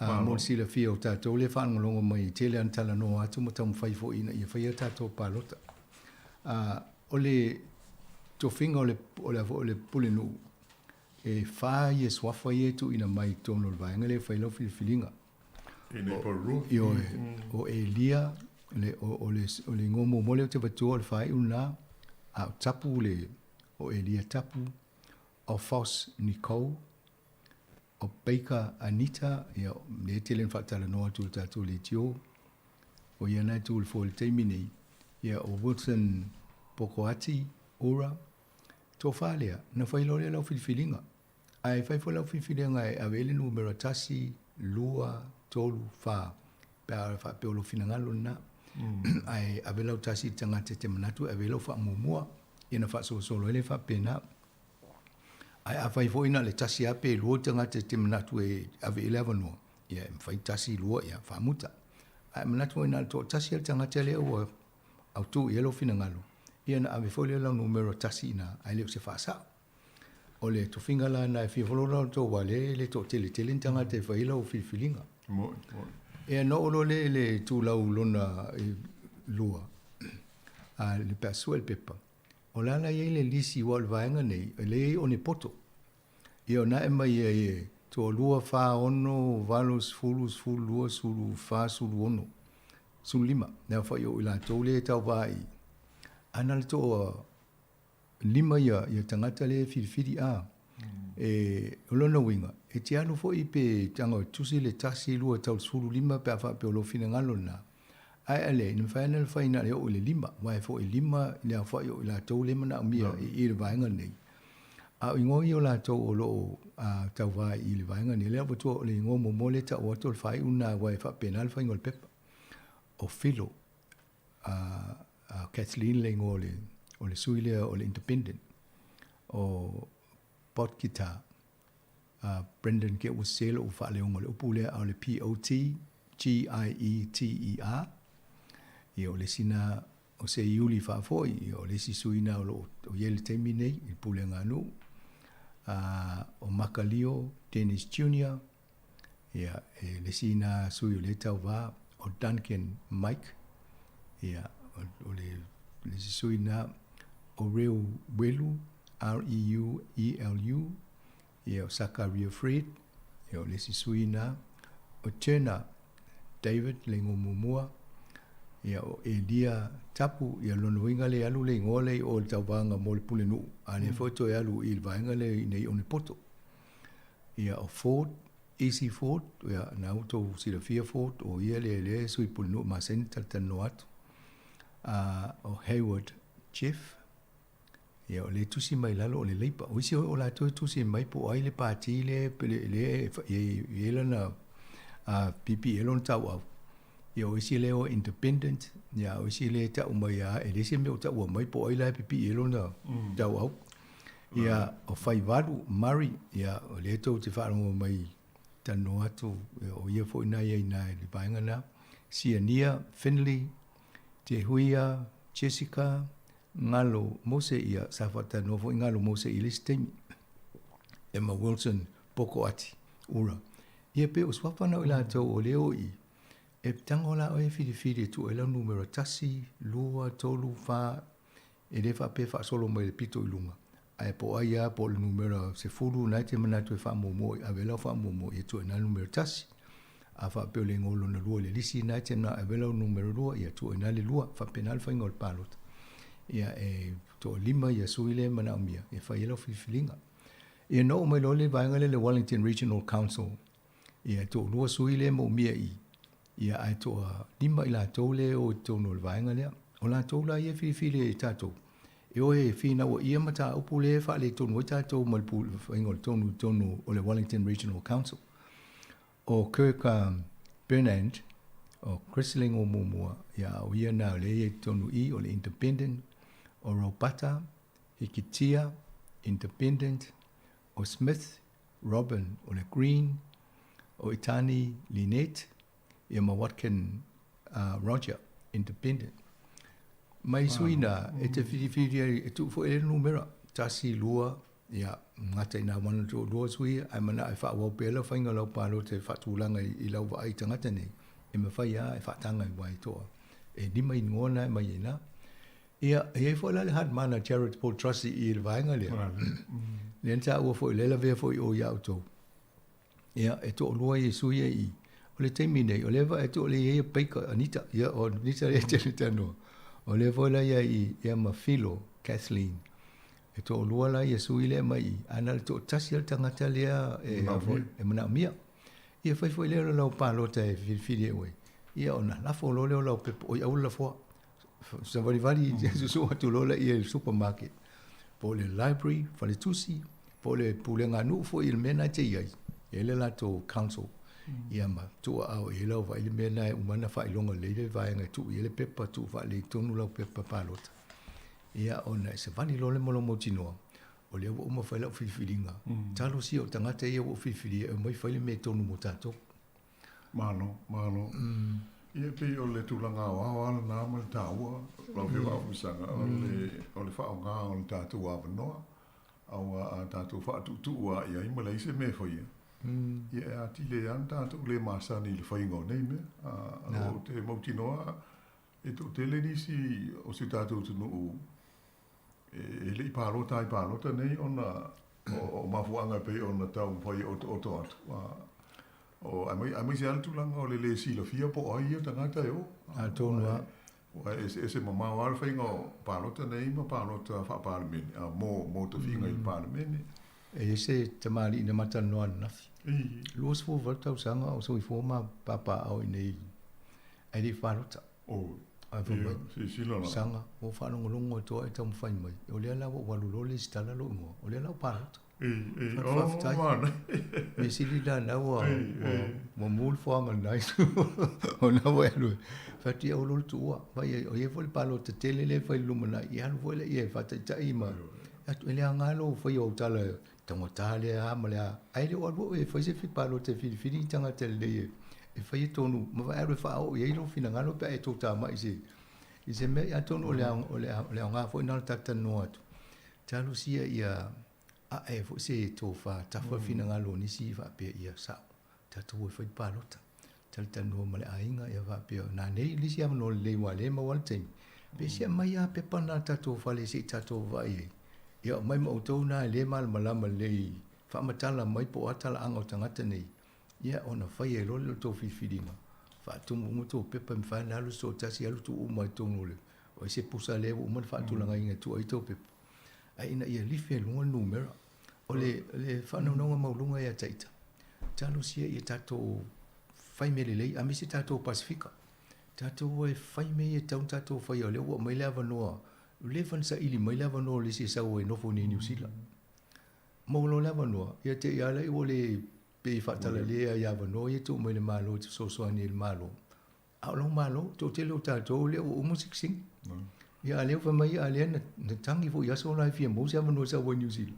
A mo le silafia o tatou lea e faalogologo mai e tele lava ina talanoa atu ma taumafai foi ina ia faia tatou palota. A o le tofiga o le o le o le pulenuu, e fa ia suafa ia e tuuina mai i totonu o le vaega lea e fai lau filifiliga. I nei Porirua. Ioe, o Elia, le, o, o le, o le igoa muamua lea ou te avatua o le faaiu lena, a o Tapu le, o Elia Tapu, o Foss Nicole, o Baker Anita, ia, lea e tele ina faatalanoa atu i le tatou leitio, o ia na e tu i le foe i le taimi nei, ia, o Wilson Pokoati Ora, tofa lea, na fai loa lea lau filifiliga. Ae fai foi lau filifiliga e ave i ai le numera tasi, lua, tolu, fa, pe a faapea o lou finagalo lena. Ae ave lau tasi i le tagata e te manatu e ave i ai lau faamuamua, ia ona faasolosolo ai lea faapena. Ae afai foi na o le tasi lava pe lua tagata e te manatu e ave i ai le avanoa, ia e mafai tasi, lua, ia faamuta. Ae manatu foi na o le toatasi lava le tagata lea ua autu i ai lou finagalo, ia ona ave foi lea o lau numera tasi i ina, ae le o se faasao. O le tofiga la lena e fia follow la outou aua lea e le toatele tele ni tagata e fai ai lau filifiliga. Moni, moni. Ia na oo loa lea i le itulau lona lua, a le pe a sue le pepa, o la la e i ai le lisi aua o le vaega nei, e lea e i ai onepoto. Ia o na e aumai ai e toalua, fa, ono, valo, sefulu, sefululua, sefulufa, sefuluono, sefululima, le aofai o i latou lea e tauva i, a na o le toa lima ia, ia tagata lea e filifili a. E, o lona uiga, e te alu foi pe tago e tusi le tasi, lua tau le 15 pe a faapea o lou finagalo lena. Ae a leai, na mafai lava ona fai na o le oo i le lima, aua e foi lima le aofai o i latou lea e manaomia i i le vaega lenei. A o igoa ia o latou o lo o tauva i le vaega lenei, lea ua tua o le igoa muamua lea e tau atu o le faaiu lena aua e faapena le faiga o le pepa. O Philo, a Kathleen le igoa o le, o le sui lea o le Independent, o Potgieter, a Brendan ke ua sē loʻu faaleoga o le upu lea, a o le P-O-T-G-I-E-T-E-R, ia o le isi na o se Iuli faafoi, ia o le isi sui na o loo o i ai le taimi nei i le pulega a nuu, a o Makalio Dennis Junior, Ia, e le isi na sui o lea tauva, o Duncan Mike, ia, o le, le isi sui na, o Reu Welu, R-E-U-E-L-U, ia, o Sakaria Fred, ia, o le isi sui na, o Turner David, le igoa muamua, ia, o Elia Tapu, ia, lona uiga lea e alu le igoa lea i o i le tauvaga mo le pulenuu, a lea foi toe alu i le vaega lea i nei Onepoto. Ia, o Ford, Easy Ford, ia, na ua outou silafia Ford, o ia lea lea e sui pulenuu masani talatalanoa atu. A, o Hayward Jeff, Ia, o lea e tusi mai i lalo o le Labour. O isi o latou e tusi mai po o ai le pati lea lea e i ai lana PPL lona tauau. Ia o isi lea o independent, ia o isi lea e tau mai lava, e leai se mea o taua mai po o ai la e pipii ai lona tauau. Ia, o Faivalu Murray, ia o lea tou te faalogo mai talanoa atu, o ia foi na i ai i ina i le vaega lena. Siania Finley, Te Huia Jessica, Galo Mose, ia sa faatalanoa foi Galo Mose i le isi taimi. Emma Wilson Pokoati Ura. Ia pei o suafa na o i latou o lea o i, e tago la oe e filifili e tuu ai lau numera tasi, lua, tolu, fa, e le faapea e faasolo mai le pito i luga, ae po o ai lava po o le numera 10 na e te manatu e faamuamua i ave lau faamuamua ia tuu ai ina le numera tasi. A faapea o le igoa lona lua i le lisi na e te manao e ave lau numera lua, ia tuu ai ina le lua. E faapena le faiga o le palota. Ia e toalima ia sui lea e manaomia e fai ai lau filifiliga. Ia na oo mai loa le vaega lea i le Wellington Regional Council, ia e toalua sui lea e moomia i i, ia ae toalima i latou lea e o i totonu o le vaega lea. O latou la ia e filifili e tatou, e o e finauaia mataupu lea e faaletonu ai tatou ma le faiga o le tonu i totonu o le Wellington Regional Council. O Kirk Bernand, o Chris le igoa muamua, ia a o ia na o lea e i ai i totonu i i, o le Independent, o Ropata, Hikitia, Independent, o Smith, Robin, o le Green, o Itani Lynette, ia ma Watkin Roger, Independent. Mai sui na, e te whiriwhiri ai, e tuu foi e le numera, tasi, lua, ia, gata i nā wana toa lua sui, ae manao e faaauau pea lau faiga o lau palota e faatulaga i lau vaai i tagata nei, e mafai lava e faataga i waitoa. E lima inoa na e mai ai na. Ia, e i ai foi la le Hardman a Charitable Trust i le vaega lea. Lea na taua foi, lea e lavea foi i o ia outou. Ia, e toalua Iesu ia i i. O le taimi nei, o lea e vaai atu o lea e i ai a Baker, Anita, ia, o Anita lea e tele talanoa. O lea foi la ia i, ia ma Philo, Kathleen. E toalua la Iesu i lea mai i, ae na o le toatasi lava le tagata lea e, e manaomia. Ia fai foi lea o le lau palota e filifili e oe, ia ona lafo loa lea o lau pepa, oi aua le lafoa. Savalivali susu atu loa laia i le supermarket, po o le library, faletusi, po o le pulega nuu foi i le mea na e te i ai, e i ai le latou council, ia ma tuu aao i ai lau vaai le mea na e uma ona faailoga lelei le vaega e tuu i ai le pepa, tuu faalelei tonu lau pepa palota. Ia ona e savali loa le ma lou mautinoa, o lea ua uma fai lau filifiliga, talosia o tagata ia ua ou filifilia e omai fai le mea tonu mo tatou. Malo, malo. Ia e pei o le tulaga aoao lava lena ma le taua, lau Afioga Afamasaga, o le, o le faaaoga o le tatou avanoa, aua a tatou faatuutuu lava i ai ma leai se mea e faia, ia e atili ai lava ona tatou le masani i le faiga o nei mea. A, ou te mautinoa e toatele nisi o si o tatou atunuu e le i palota ai palota nei ona o mafuaaga e pei ona taumafai e otooto atu. O, aemaise lava le tulaga o le lē silafia po o ai ia tagata e o. Atonu lava. Aua e eseese mamao lava le faiga o palota nei ma palota faa-Palemene, a, mo tofiga i le Palemene. E i ai se tamalii na matalanoa ananafi. 28 tausaga o soifua ma papaaao i inei ae le i palota. Oi, ia, silasila la. Saga, ua ou faalogologo atu au e taumafai mai, o lea la ua ou alu loa lesitala lou igoa, o lea la ua palota. Faafetai. Mea sili la na ua ua mu le foaga i lena itu. O lena ua e alu e fai atu, ia aua loa le tuua. Vaai o i ai foi le palota tele lea e fai i le lumanai, ia alu foi laia e faataitai ma atu e leaga lou faia o au tala taugata lea a ma le a. Ae le o alu oe e fai se palota e filifili ni tagata lelei e faia tonu ma vaai alu e faaoo i ai lou finagalo pe a e toutamai i se mea. Ia atonu o le aoga foi lena o le talatalanoa atu. Talosia ia ae foi se tofa tafa le finagalo o nisi faapea ia sao tatou o e fai le palota. Talatalanoa ma le aiga ia faapea na nei le isi avanoa lelei aua o lea e maua lava le taimi. Pe se aumai lava pepa na i le tatou fale se i tatou vaai ai. Ia aumai ma outou na e le malamalama lelei faamatala mai po o a talaaga o tagata nei ia ona fai ai loa lea o le tou filifiliga. Faatumu uma tou pepa e mafai ona alu se toatasi alu tuu uma i totonu o le o ai se pusa lea ua uma ona faatulagaina e tuu ai tou pepa. Ae ina ia lifi ai i luga le numera. O le, le faanaunauga maualuga ia te ita, talosia ia tatou fai mea lelei, aemaise tatou Pasefika. Tatou e fai mea ia e tatau ona tatou faia, o lea ua aumai le avanoa. Ua leva ona saili mai le avanoa o le isi e sau ai e nofo nei i Niu Sila. Maua loa le avanoa, ia te i lava lea ua le pei e faatalale lava i avanoa ia e tuu mai e le Malo e te fesoasoani ai i le Malo. A o lou Malo, toatele o tatou lea ua uma sitiseni. Ia a lea ua fai mai, a lea na tagi foi i aso la e fia maua se avanoa e sau ai i Niu Sila.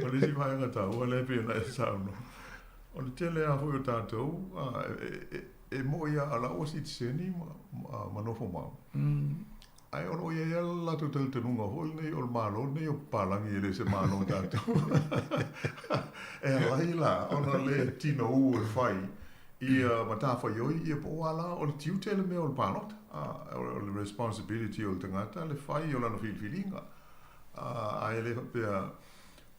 O le isi vaega taua lea e pei ona e saunoa, o le tele lava foi o tatou e mo'i lava o la ua sitiseni ma nofo mau. Ae o lo o i ai lava le latou talitonuga foi lenei o le Malo lenei o papalagi e le o se Malo tatou. E ala ai la ona le tinou e fai ia matafaioi ia po o a la o le tiute le mea o le palota. O le responsibility o le tagata le fai o lana filifiliga. Ae le faapea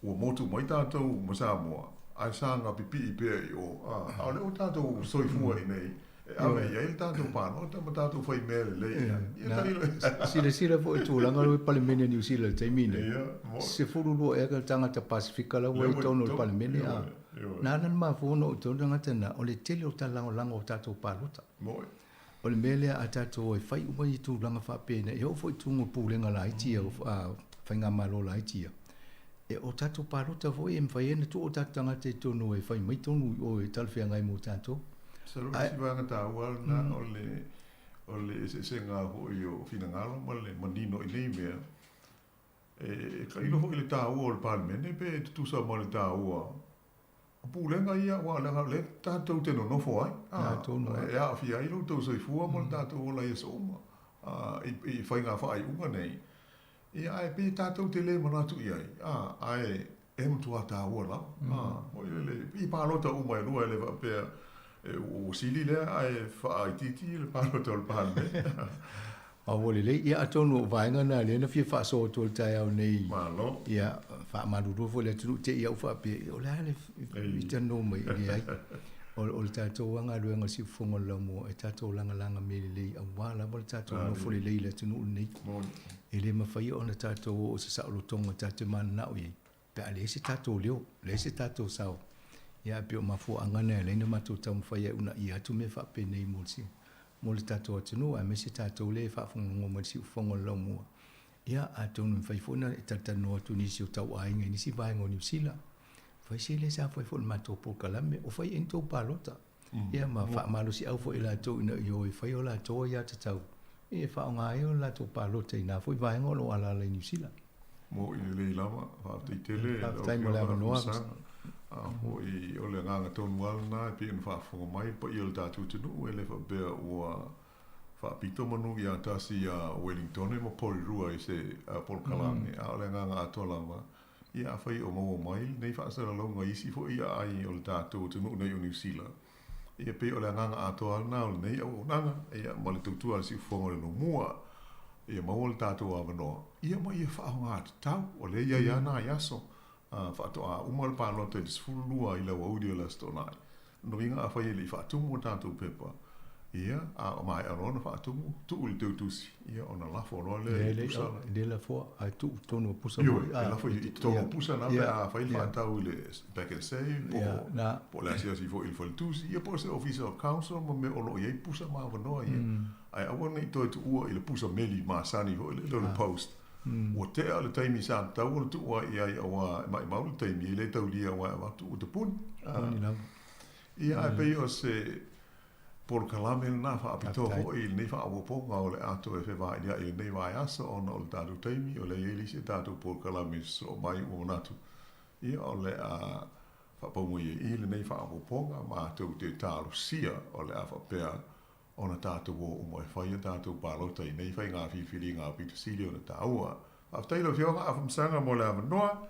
ua motu mai tatou ma Samoa ae saga pipii pea i o, a o lea ua tatou soifua i inei e ave i ai le tatou palota ma tatou fai mea lelei i ai. Ia tailo i ai. Silasila foi i tulaga lea i Palemene a Niu Sila i le taimi lenei, 12 ea tagata Pasefika la ua i totonu o le Palemene, a na ala ona mafua ona oo i totonu tagata na, o le tele o talagolago o tatou palota. O le mea lea a tatou o e fai uma i tulaga faapena, e oo foi i totonu o pulega laiti ia, faigamalo laiti ia, e o tatou palota foi e mafai ai ona tuu o tatou tagata i totonu e fai mai tonu i o e talafeagai mo tatou. Masalo o le isi vaega taua lena o le o le eseesega foi o finagalo ma le manino i nei mea. E tailo foi i le taua o le Palemene pe tutusa ma le taua o pulega ia aua leaga o lea tatou te nonofo ai, e aafia ai lo outou soifua ma le tatou ola i aso uma i faiga faaiuga nei. Ia ae pei tatou te le manatu i ai, ae e matua taua lava. Foi lele, i palota uma e lua e le faapea ua sili lea ae faaitiiti le palota o le Palemene. A ua lelei. Ia atonu o vaega na lea na fia faasoa atu ai le taeao nei. Malo. Ia faamalulu foi le atunuu te i au faapea, o le a le i talanoa mai? E leai. O le tatou lava galuega o le siufofoga o le laumua, e tatou lagalaga mea lelei aua lava le tatou nofo lelei i le atunuu lenei. E le mafai ona tatou oo i se saolotoga tatou te mananao i ai pe a leai se tatou leo, leai se tatou sao. Ia ae pei o mafuaaga na e ala ai ona matou taumafai e uunaia atu mea faapenei mo le mo le tatou atunuu aemaise tatou lea e faafogafoga mai i le siufofoga o le laumua. Ia atonu e mafai foi ona e talatalanoa atu i nisi o tauaiga i nisi vaega o Niu Sila. Fai se lea sa fai foi i le matou polokalame, o fai i ai ni tou palota. Ia ma faamalosiau foi i latou ina ia o e fai o latou aiatatau e faaaoga ai o latou palota i na foi vaega o lo o alaala i Niu Sila. Moʻi lelei lava, faafetai tele lau Faafetai mo le Afioga avanoa. Afamasaga. A foi o le agaga tonu lava lena e pei ona faafofoga mai le paia o le tatou atunuu e le faapea ua faapito manu ia tasi ia Wellingtone ma Porirua i se polokalame, a o le agaga atoa lava Ia afai o maua mai lenei faasalalauga i isi foi aai o le tatou atunuu nei o Niu Sila, ia pei o le agaga atoa lena o lenei auaunaga, ia ma le tautua a le siufofoga o le Lomua, ia maua le tatou avanoa, ia ma ia faaaoga tatau. O lea e i ai lava nai aso, faatoa uma le palota i le 12 i le aoauli o le Aso Toonai. Lona uiga afai e le i faatumu a tatou pepa, ia, a o maea loa ona faatumu, tuu i le teutusi, ia, ona lafo loa lea i le pusa. E le lafoa, ae tuu i totonu o pusa foi. Ioe, e lafo i totonu o pusa na pe a fai le faatau i le Pak'nSave, po o le asiasi foi i le faletusi, ia po o se ofisa o council ma mea o lo o i ai pusa ma avanoa ia. Ae aua ne i toe tuua i le pusa meli masani foi lele o le post. Ua tea le taimi sa tatau ona tuu ai i ai aua e maimau le taimi e le taulia aua e avatu ua tapuni. Tapuni lava. Ia ae pei o se polokalame lena faapitoa foi i lenei faaopoopoga o le a toe fevailia'i i lenei vaiaso ona o le tatou taimi o lea e i ai le isi a tatou polokalame sosoo mai ua manatu ia o le a faapau mai ai i i lenei faaopoopoga matou te talosia o le a faapea ona tatou o uma e fai a tatou palota i nei faiga filifiliga aupito sili ona taua. Faafetai i lau Afioga Afamasaga mo le avanoa,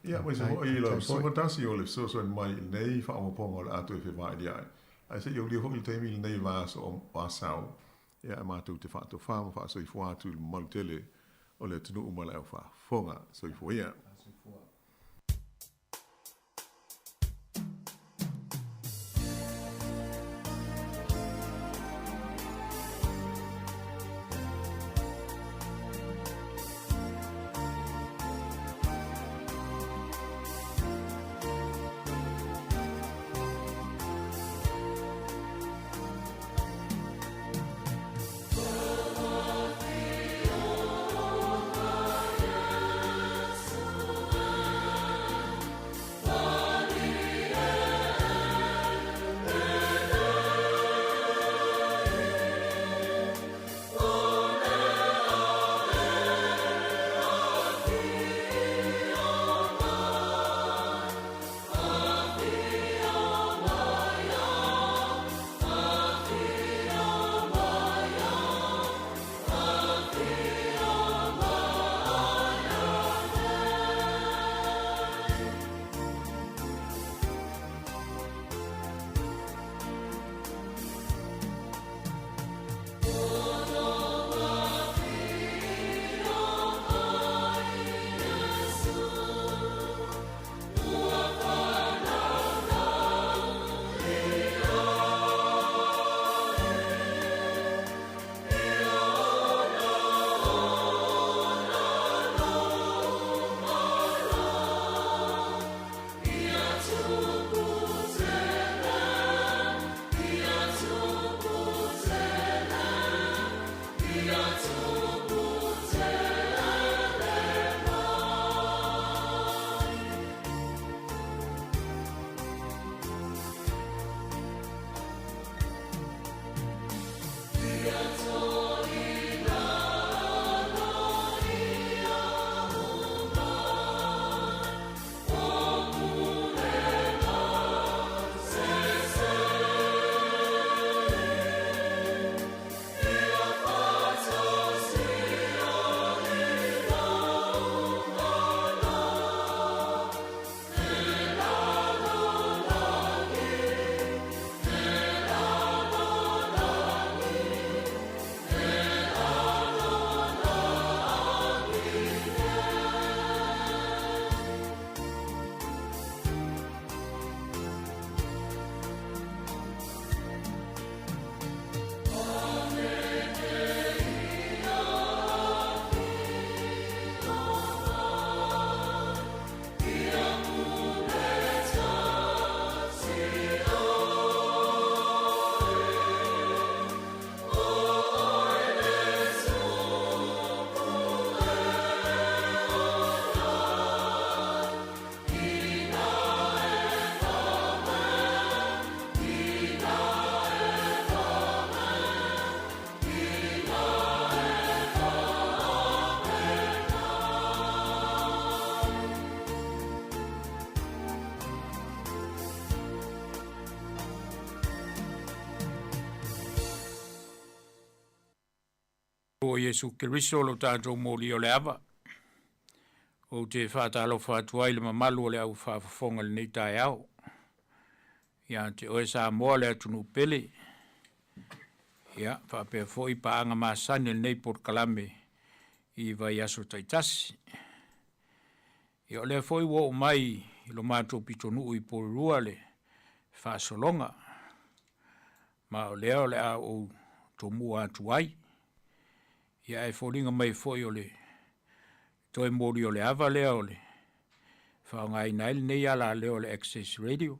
ia aemaise foi i lau Susuga Tasi o le fesoasoani mai i lenei faaopoopoga o le a toe fevaili ai. Ae se i aulia foi le taimi i lenei vaiaso o Asau, ia ae matou te faatofa ma faasoifua atu i le mamalu tele o le atunuu ma le aufaafofoga. Soifua ia. o Iesu Keriso lo tatou moli o le ava, ou te faatalofa atu ai i le mamalu o le au faafofoga i lenei taeao. Ia te oe Samoa le atunuu pele, ia faapea foi paaga masani o lenei polokalame i vaiaso taitasi. Ia o lea foi ua oo mai i lo matou pitonuu i Porirua le faasologa, ma o lea o le a ou tomua atu ai. Ia ae foliga mai foi o le toe moli o le ava lea o le faaaogaina ai lenei alaleo o le Access Radio,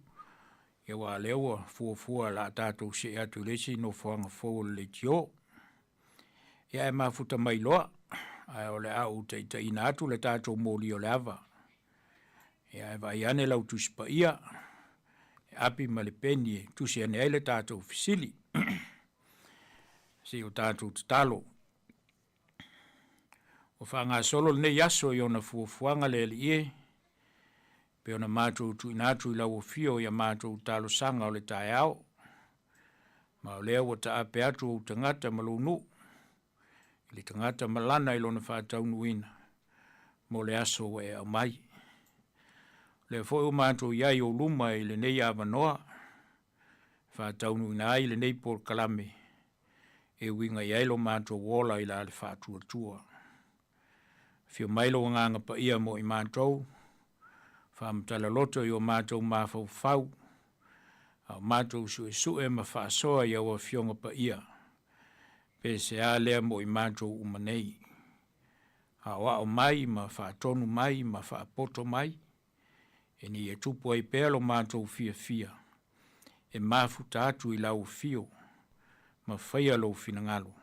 ia aua o lea ua fuafua o le a tatou see atu i le isi nofoaga fou o le leitio. Ia ae mafuta mai loa, ae o le a ou taitaiina atu le tatou moli o le ava. Ia ae vaai ane lau Tusi Paia, le api ma le peni e tusi ane ai le tatou fesili. Se i o tatou tatalo. Ua faagasolo lenei aso i ona fuafuaga le Alii e, pei ona matou tuuina atu i lau afio i a matou talosaga o le taeao. Ma o lea ua taape atu ou tagata ma lou nuu, i le tagata ma lana i lona faataunuuina mo le aso ua e aumai. O lea foi ua matou i ai i ou luma i lenei avanoa, e faataunuuina ai lenei polokalame e uiga i ai lo matou ola i la le faatuatua. Afio mai lou Agaga Paia mo i matou, faamatala loto i o matou mafaufau, a o matou suesue ma faasoa i au Afioga Paia, pe se a lea mo i matou uma nei. Aoao mai ma faatonu mai ma faapoto mai, ina ia tupu ai pea lo matou fiafia e mafuta atu i lau afio ma faia lou finagalo.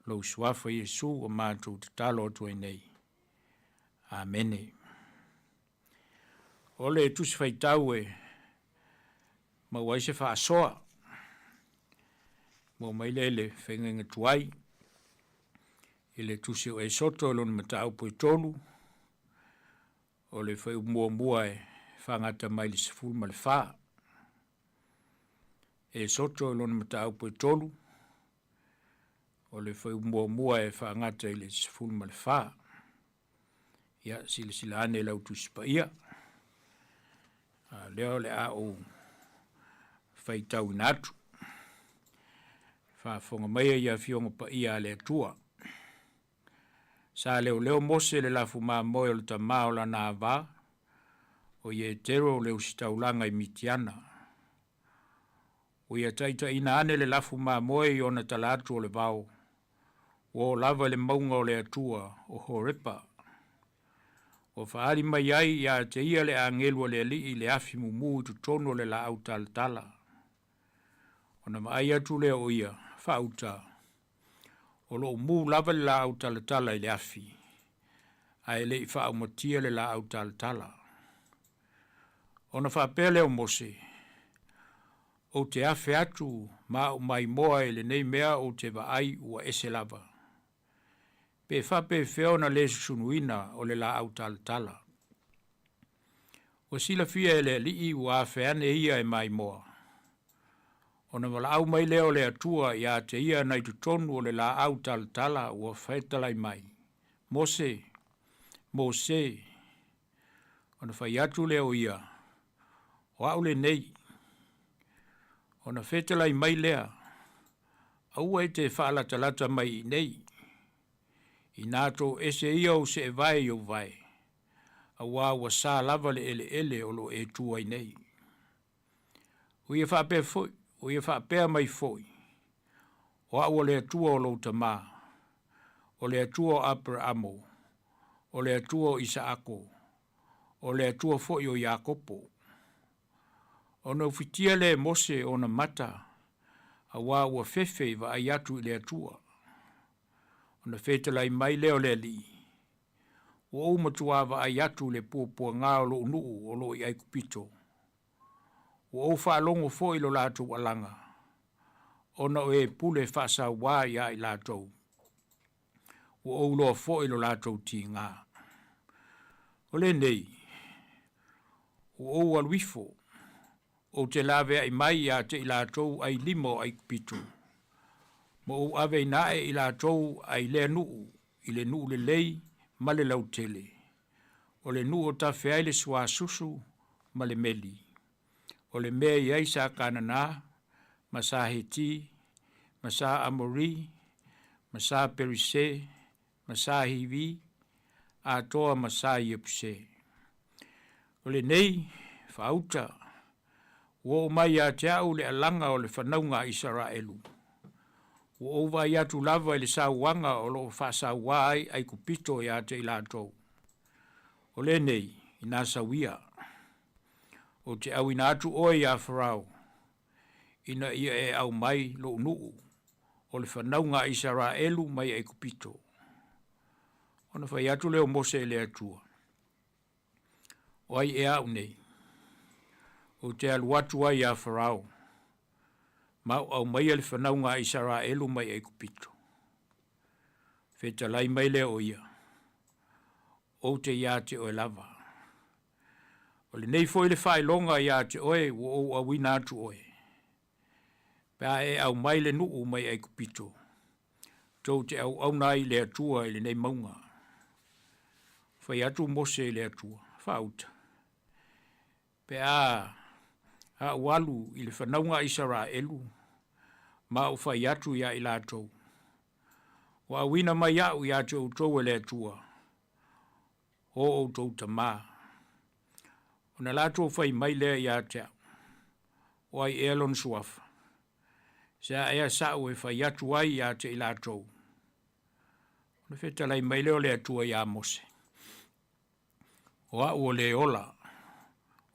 Lou Suafa Iesu ua matou tatalo atu ai nei. Amene. O le Tusi Faitau e maua ai se faasoa, maua mai lea i le faigaiga tuai, i le Tusi o Esoto i lona mataupu e 3, o le fuaiupu muamua e faagata mai i le 14. Esoto i lona mataupu e 3, o le fuaiupu muamua e faagata i le 14. Ia, silasila ane i lau Tusi Paia, a lea o le a ou faitauina atu. Faafofoga maia i Afioga Paia a le Atua. Sa leoleo Mose le lafu mamoe o le tama o lana ava, o Ietero le usitaulaga i Mitiana. Ua ia taitaiina ane le lafu mamoe i ona tala atu o le vao, ua oo lava i le mauga o le Atua o Horepa. Ua faaali mai ai ia te ia le agelu a le Alii i le afi mumu i totonu o le laau talatala. Ona vaai atu lea o ia, faauta, o lo o mu lava le laau talatala i le afi, ae le i faaumatia le laau talatala. Ona faapea lea o Mose, Ou te afe atu ma au maimoa i lenei mea ou te vaai ua ese lava. Pe faapefea ona le susunuina o le laau talatala. Ua silafia e le Alii ua afe ane ia e maimoa. Ona valaau mai lea o le Atua ia te ia nai totonu o le laau talatala ua fetalai mai, Mose! Mose! Ona fai atu lea o ia, O au lenei. Ona fetalai mai lea, Aua e te faalatalata mai i inei. Inā toese ia ou seevae i ou vae, auā ua sa lava le eleele o lo o e tu ai nei. Ua ia faapea foi, ua ia faapea mai foi, O au o le Atua o lou tamā, o le Atua o Aperaamo, o le Atua o Isaako, o le Atua foi o Iakopo. Ona ufitia lea e Mose ona mata, auā ua fefe i vaai atu i le Atua. Ona fetalai mai lea o le Alii, Ua ou matuā vaai atu i le puapuagā o lou nuu o lo o i Aikupito. Ua ou faalogo foi i lo latou alaga, ona o e pule faasauā iā i latou. Ua ou iloa foi lo latou tigā. O lenei, ua ou alu ifo, ou te laveai mai ia te i latou ai lima o Aikupito. Ma ou aveina aʻe i latou ai lea nuu i le nuu lelei ma le lautele, o le nuu o tafe ai le suasusu ma le meli, o le mea i ai sa Kanana, ma sa Heti, ma sa Amori, ma sa Perise, ma sa Hivi, atoa ma sa Iepuse. O lenei faauta ua oo mai ia te au le alaga o le fanauga a Isaraelu. Ua ou vaai atu lava i le sauaga o lo o faasauā ai Aikupito ia te i latou. O lenei, inā sau ia. Ou te ʻauina atu ʻoe iā Farao, ina ia e ʻau mai loʻu nuu, o le fanauga a Isaraelu mai Aikupito. Ona fai atu lea o Mose i le Atua, O ai ea aʻu nei? Ou te alu atu ai iā Farao, ma ou ʻaumaia le fanauga a Isaraelu mai Aikupito. Fetalai mai lea o ia, Ou te iā te oe lava. O lenei foi le faailoga iā te oe ua ou ʻauina atu oe. Pe a e ʻau mai le nuu mai Aikupito, tou te ʻauʻauna ai i le Atua i lenei mauga. Fai atu Mose i le Atua, Faauta, pe a aʻu alu i le fanauga a Isaraelu, ma ou fai atu iā i latou, Ua ʻauina mai aʻu iā te outou e le Atua, o outou tamā. Ona latou fai mai lea iā te aʻu, O ai ea lona suafa? Se a ea saʻu e fai atu ai iā te i latou? Ona fetalai mai lea o le Atua iā Mose, O aʻu o le ola,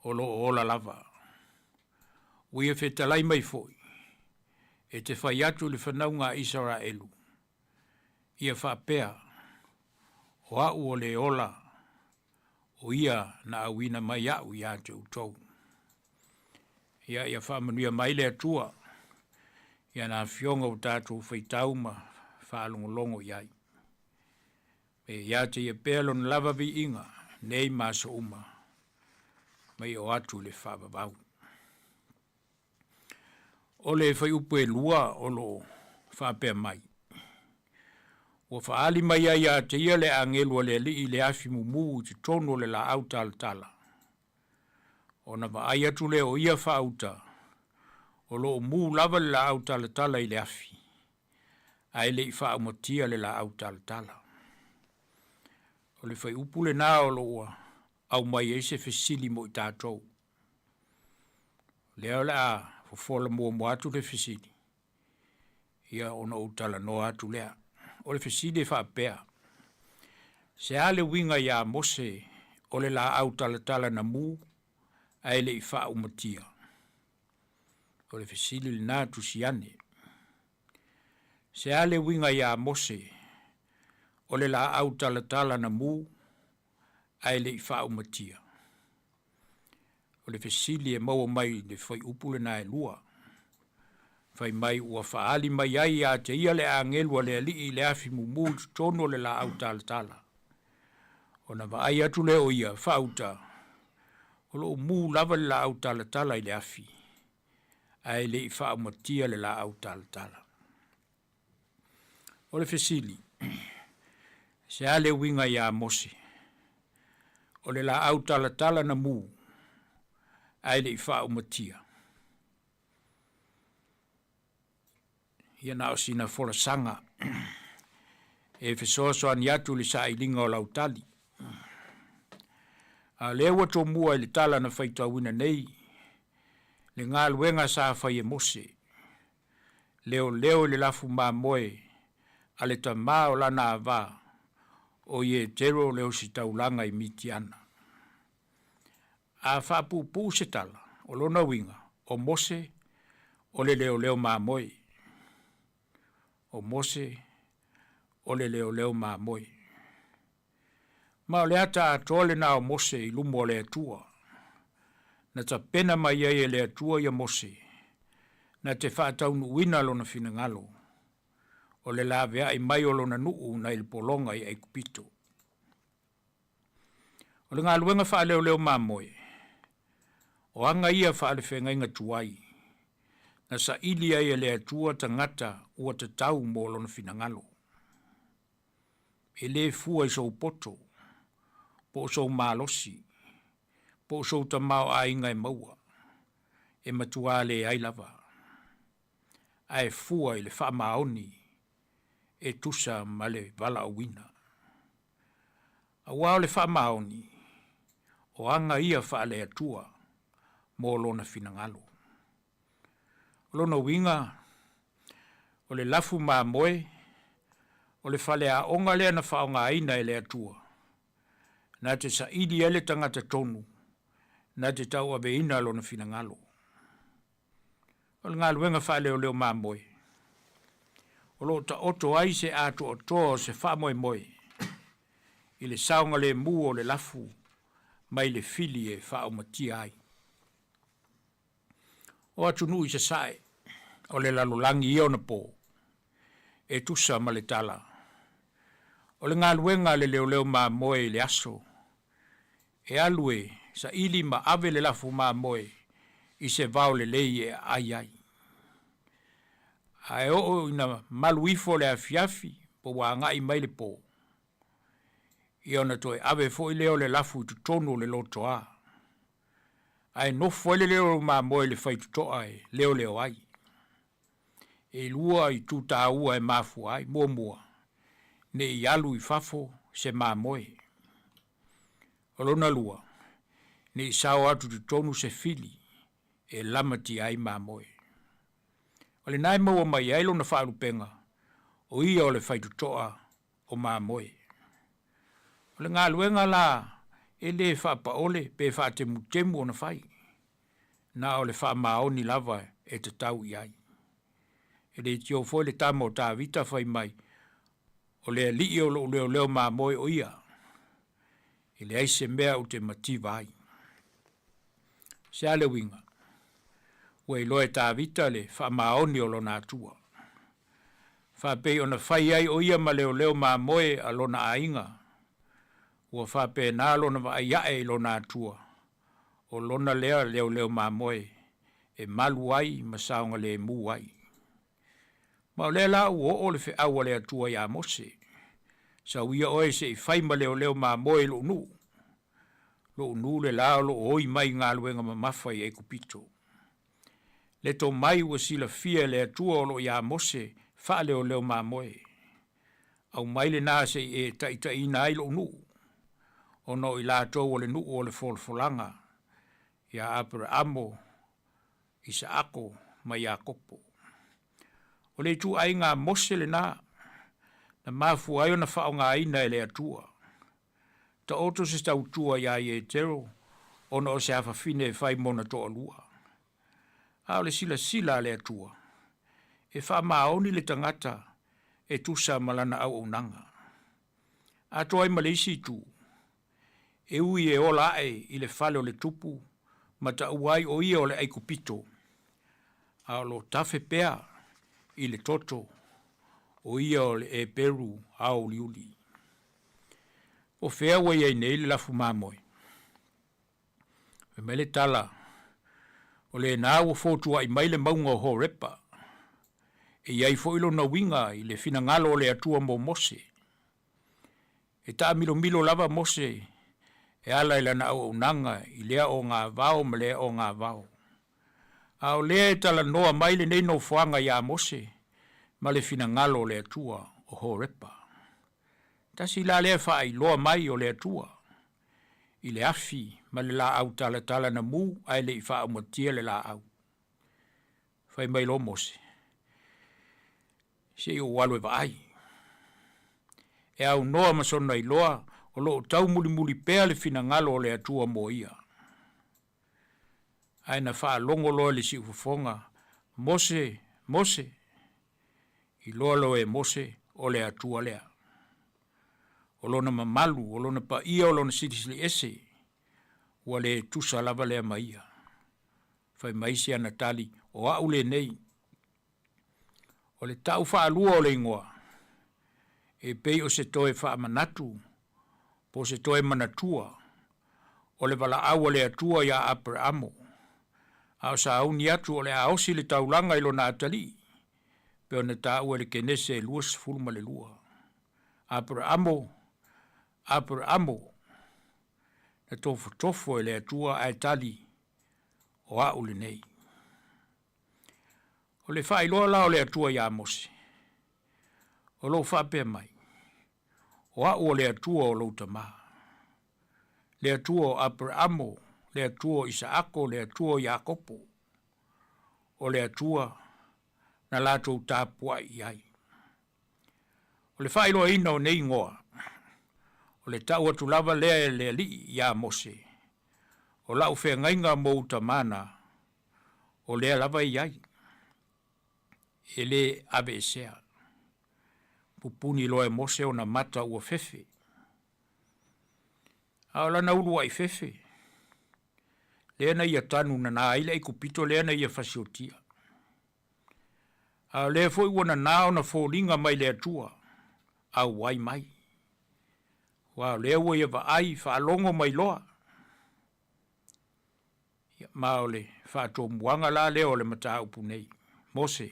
o lo o ola lava. Ua ia fetalai mai foi, e te fai atu i le fanauga a Isaraelu, ia faapea, O aʻu o le ola, o ia na ʻauina mai aʻu iā te outou. Ia, ia faamanuia mai le Atua i ana afioga ua tatou faitau ma faalogologo i ai. E ia te ia pea lona lava viiga nei ma aso uma, mai oo atu i le faavavau. O le fuaiupu e lua o lo o faapea mai, Ua faaali mai ai ia te ia le agelu a le Alii i le afi mumu i totonu o le laau talatala. Ona vaai atu lea o ia faauta, o lo o mu lava le laau talatala i le afi, ae le i faaumatia le laau talatala. O le fuaiupu lena o lo o ua aumai ai se fesili mo i tatou. Lea o le a fofola muamua atu le fesili, ia ona ou talanoa atu lea. O le fesili e faapea, se a le uiga iā Mose o le laau talatala na mu ae le i faaumatia? O le fesili lena tusi ane. Se a le uiga iā Mose o le laau talatala na mu ae le i faaumatia? O le fesili e maua mai i le fuaiupu lena e lua. Fai mai ua faaali mai ai ia te ia le agelu a le Alii i le afi mumu i totonu o le laau talatala. Ona vaai atu lea o ia, faauta, o lo o mu lava le laau talatala i le afi, ae le i faaumatia le laau talatala. O le fesili, se a le uiga iā Mose? O le laau talatala na mu, ae le i faaumatia. Ia na o sina folasaga e fesoasoani atu i le sailiga o lau tali. A o lea ua tomua i le tala na faitauina nei le galuega sa fai e Mose, leoleo i le lafu mamoe a le tamā o lana ava o Ietero le ositaulaga i Mitiana. A faapuupuu se tala, o lona uiga, o Mose o le leoleo mamoe. O Mose o le leoleo mamoe. Ma o le ata atoa lena o Mose i luma o le Atua. Na tapena mai ai e le Atua ia Mose, na te faataunuuina lona finagalo, o le laveai mai o lona nuu nai le pologa i Aikupito. O le galuega faaleoleo mamoe, o aga ia faalefeagaiga tuai, Na saili ai e le Atua tagata ua tatau mo lona finagalo. E lē fua i sou poto, po o sou malosi, po o sou tamaoaiga e maua, e matuā leai lava, ae fua i le faamaoni e tusa ma le valaauina. Auā o le faamaoni, o aga ia faale-Atua mo Lona finagalo. O lona uiga, o le lafu mamoe, o le faleaoga lea na faaaogaina e le Atua, na te saili ai le tagata tonu na te tauaveina lona finagalo. O le galuega faaleoleo mamoe, o lo o taoto ai se atoatoa o se faamoemoe i le saogalemu o le lafu mai le fili e faaumatia ai. O atunuu i sasae o le lalolagi ia ona po, e tusa ma le tala, o le galuega a le leoleo mamoe i le aso, e alu e saili ma ave le lafu mamoe i se vao lelei e aai ai. Ae oo ina malu ifo le afiafi po ua agai mai le po, ia ona toe ave foi lea o le lafu i totonu o le lotoa. Ae nofo ai le leo mamoe i le faitotoa e leoleo ai. E lua itu taua e mafua ai. Muamua, ne i alu i fafo se mamoe. O lona lua, ne i sao atu i totonu se fili e lamatia ai mamoe. O lena e maua mai ai lona faalupega, o ia o le faitotoa o mamoe. O le galuega la e lē faapaole pe faatemutemu ona fai, na o le faamaoni lava e tatau i ai. E leitio foi le tama o Tavita fai mai, O le Alii o lou leoleo mamoe o ia, e leai se mea ou te mativa ai. Se a le uiga? Ua iloa e Tavita le faamaoni o lona Atua. Faapei ona fai ai o ia ma leoleo mamoe a lona aiga, ua faapena lona vaai ae i lona Atua, o lona lea leoleo mamoe e malu ai ma saogalemu ai. Ma o lea la ua oo le feau a le Atua iā Mose, Sau ia oe se i fai ma leoleo mamoe i lou nuu, lou nuu le la o lo o oi mai i galuega mamafa i Aikupito. Le tomai ua silafia e le Atua o lo o iā Mose faaleoleo mamoe. Aumai lena se i e taitaiina ai lou nuu, ona o i latou o le nuu o le folafolaga iā Aperaamo, Isaako ma Iakopo. O le ituaiga a Mose lena na mafua ai ona faaaogaina e le Atua. Taoto se tautua iā Ietero ona o se afafine e fai mona toalua. A o le silasila a le Atua, e faamaoni le tagata e tusa ma lana auaunaga. Atoa ai ma le isi itu, e ui e ola ae i le fale o le tupu ma taua ai o ia o le Aikupito, a o lo o tafe pea i le toto o ia o le Eperu aouliuli. Po fea ua i ai nei le lafu mamoe? Fai mai le tala, o lena ua fotuaʻi mai le mauga o Horepa, e i ai foi lona uiga i le finagalo o le Atua mo Mose. E taamilomilo lava Mose e ala i lana auaunaga i lea ogavao ma lea ogavao. A o lea e talanoa mai lenei nofoaga iā Mose ma le finagalo o le Atua o Horepa. Tasi la lea faailoa mai o le Atua i le afi ma le laau talatala na mu ae le i faaumatia le laau. Fai mai loa Mose, Se i ou alu e vaai. E aunoa ma sona iloa o lo o taumulimuli pea le finagalo o le Atua mo ia. Ae na faalogo loa i le siufofoga, Mose, Mose! Iloa loa e Mose o le Atua lea. O lona mamalu, o lona paia, o lona silisili ese, ua le tusa lava lea ma ia. Fai mai si ana tali, O au lenei. O le tau faalua o le igoa, e pei o se toe faamanatu po o se toe manatua o le valaau a le Atua iā Aperamo. A o sauni atu o le a osi le taulaga i lona atalii, pei ona taua i le Kenese 22. Aperaamo, Aperaamo, na tofotofo e le Atua ae tali, O a'u lenei. O le faailoa la o le Atua iā Mose, o lo o faapea mai, O a'u o le Atua o lou tamā, le Atua o Aperaamo, le Atua o Isaako, le Atua o Iakopo, o le Atua na latou tapua'i i ai. O le faailoaina o nei igoa, o le ta'u atu lava lea e le Alii iā Mose, O la'u feagaiga mo ou tamā na, o lea lava e i ai, e lē aveesea. Pupuni loa e Mose ona mata ua fefe. A o lana ulua'i fefe, lea na ia tanu nanā ai le Aikupito lea na ia fasiotia. A o lea foi ua nanā ona foliga mai le Atua, auai mai. Aua o lea ua ia vaai faalogo mai loa. Ia, ma o le faatomuaga la lea o le mataupu nei. Mose,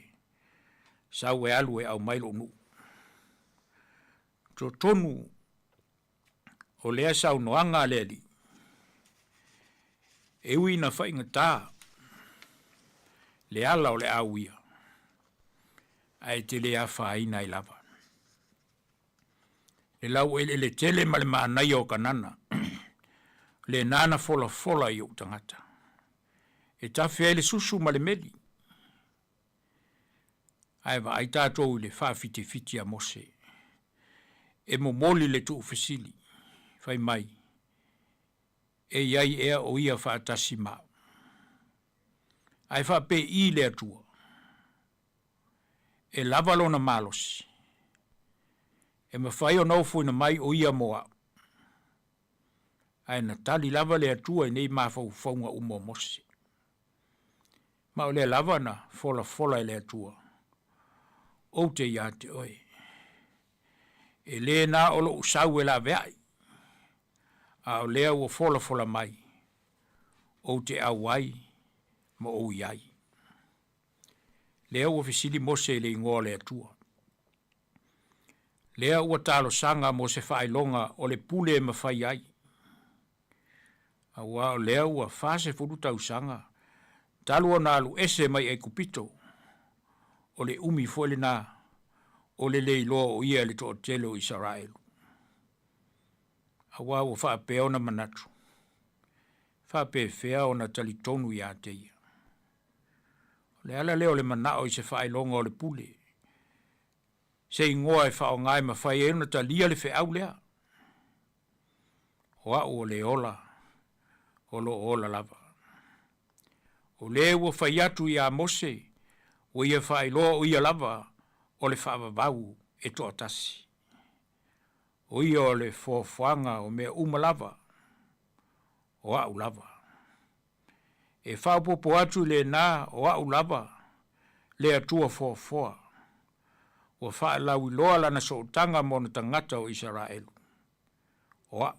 sau e alu e aumai lou nuu. Totonu o lea saunoaga a le Alii, e ui ina faigata le ala o le auia, ae te le afaina ai lava. Le laueleele tele ma le manaia o Kanana, lena na folafola i ou tagata, e tafe ai le susu ma le meli. Ae vaai tatou i le faafitifiti a Mose, e momoli le tuufesili, fai mai, E i ai ea o ia faatasi ma au? Ae faapei le Atua, E lava lona malosi, e mafai ona ofoina mai o ia mo au. Ae na tali lava le Atua i nei mafaufauga uma o Mose. Ma o lea lava na folafola e le Atua, Ou te iā te oe. E lē na o loʻu sau e laveaʻi, a o lea ua folafola mai, ou te ʻauai ma ou i ai. Lea ua fesili Mose i le igoa o le Atua. Lea ua talosaga mo se faailoga o le pule e mafai ai. Auā o lea ua 40 tausaga talu ona alu ese mai Aikupito, o le umi foi lenā o le le iloa o ia e le toatele o Isaraelu. Auā ua faapea ona manatu, faapefea ona talitonu iā te ia. O le ala lea o le manao i se faailoga o le pule, se igoa e faaaoga e mafai ai ona talia le feau lea. O a'u o le ola, o lo o ola lava. O le ua fai atu iā Mose, ua ia faailoa o ia lava o le faavavau e toatasi. O ia o le foafoaga o mea uma lava, o a'u lava. E faaopoopo atu i lenā o a'u lava le Atua foafoa, ua faalauiloa lana sootaga ma ona tagata o Isaraelu. O a'u.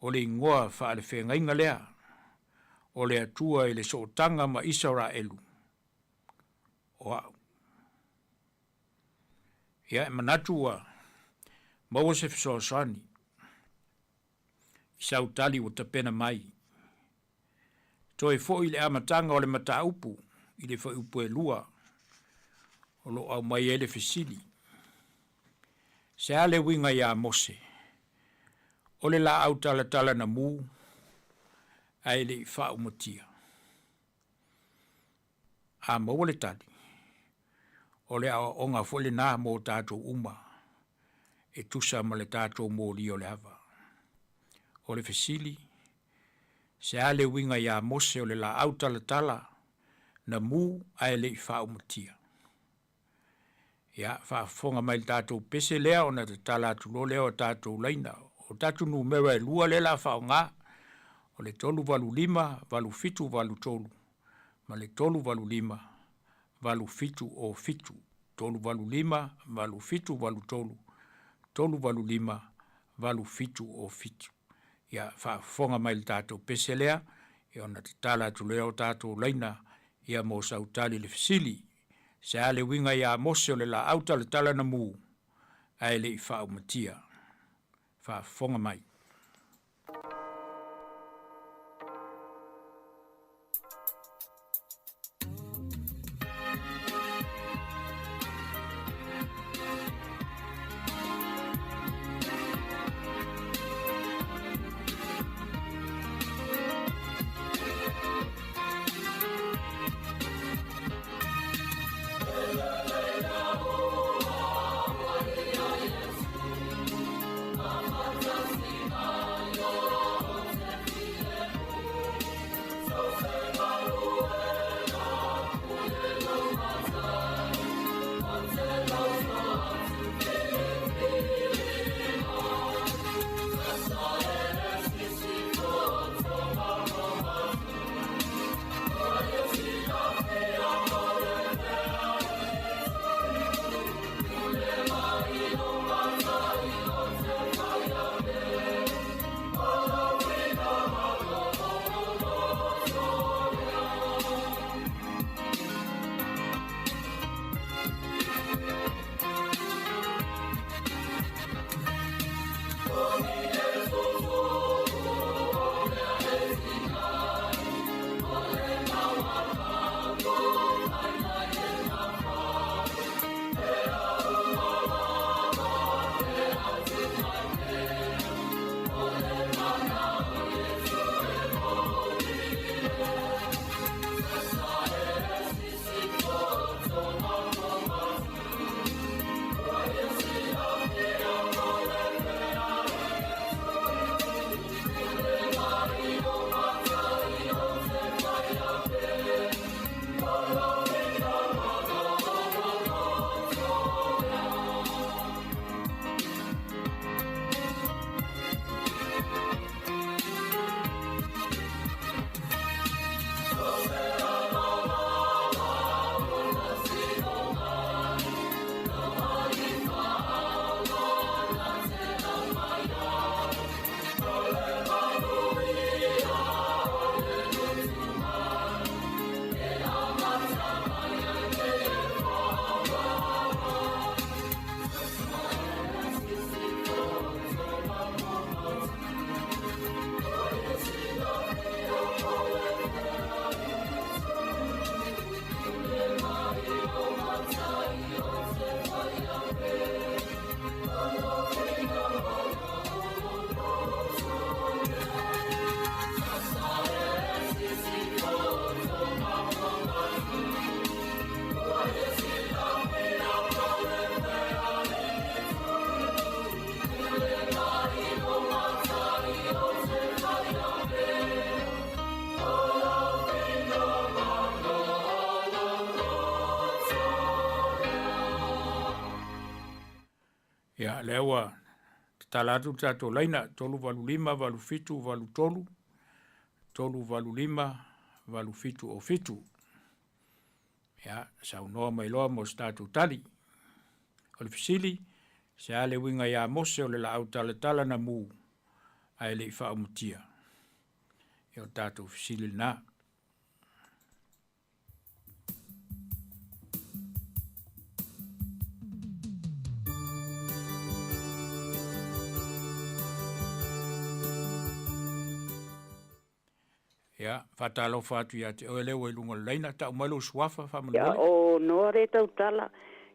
O le igoa faalefeagaiga lea o le Atua i le sootaga ma Isaraelu, o a'u. Ia, e manatu ua maua se fesoasoani i sau tali ua tapena mai. Toe foi i le amataga o le mataupu i le fuaiupu e 2 o lo o aumai ai le fesili, Se a le uiga iā Mose, o le laau talatala na mu ae le i faaumatia? A maua le tali, o le aoaoga foi lenā mo tatou uma e tusa ma le tatou moli o le ava. O le fesili, Se a le uiga iā Mose o le laau talatala na mu ae le i faaumatia? Ia, faafofoga mai i le tatou pese lea ona tatala atu loa lea o tatou laina. O tatou numera e lua lea o le a faaaoga, o le 385 8783 ma le 385 8707. 385 8783, 385 8707. Ia, faafofoga mai i le tatou pese lea. Ia ona tatala atu lea o tatou laina ia mo sau tali i le fesili, Se a le uiga iā Mose o le laau talatala na mu, ae le i faaumatia? Faafofoga mai. Ia, lea ua tatala atu le tatou laina, 385 87 83, 385 87 07. Ia, saunoa mai loa mo se tatou tali. O le fesili, se a le uiga iā Mose o le laau talatala na mu, ae le i faaumutia? Ia, o le tatou fesili lena. Ia, faatalofa atu ia te oe lea ua i luga o le laina, tau mai lou suafa Ia, faamolemole. o Noa lea tautala,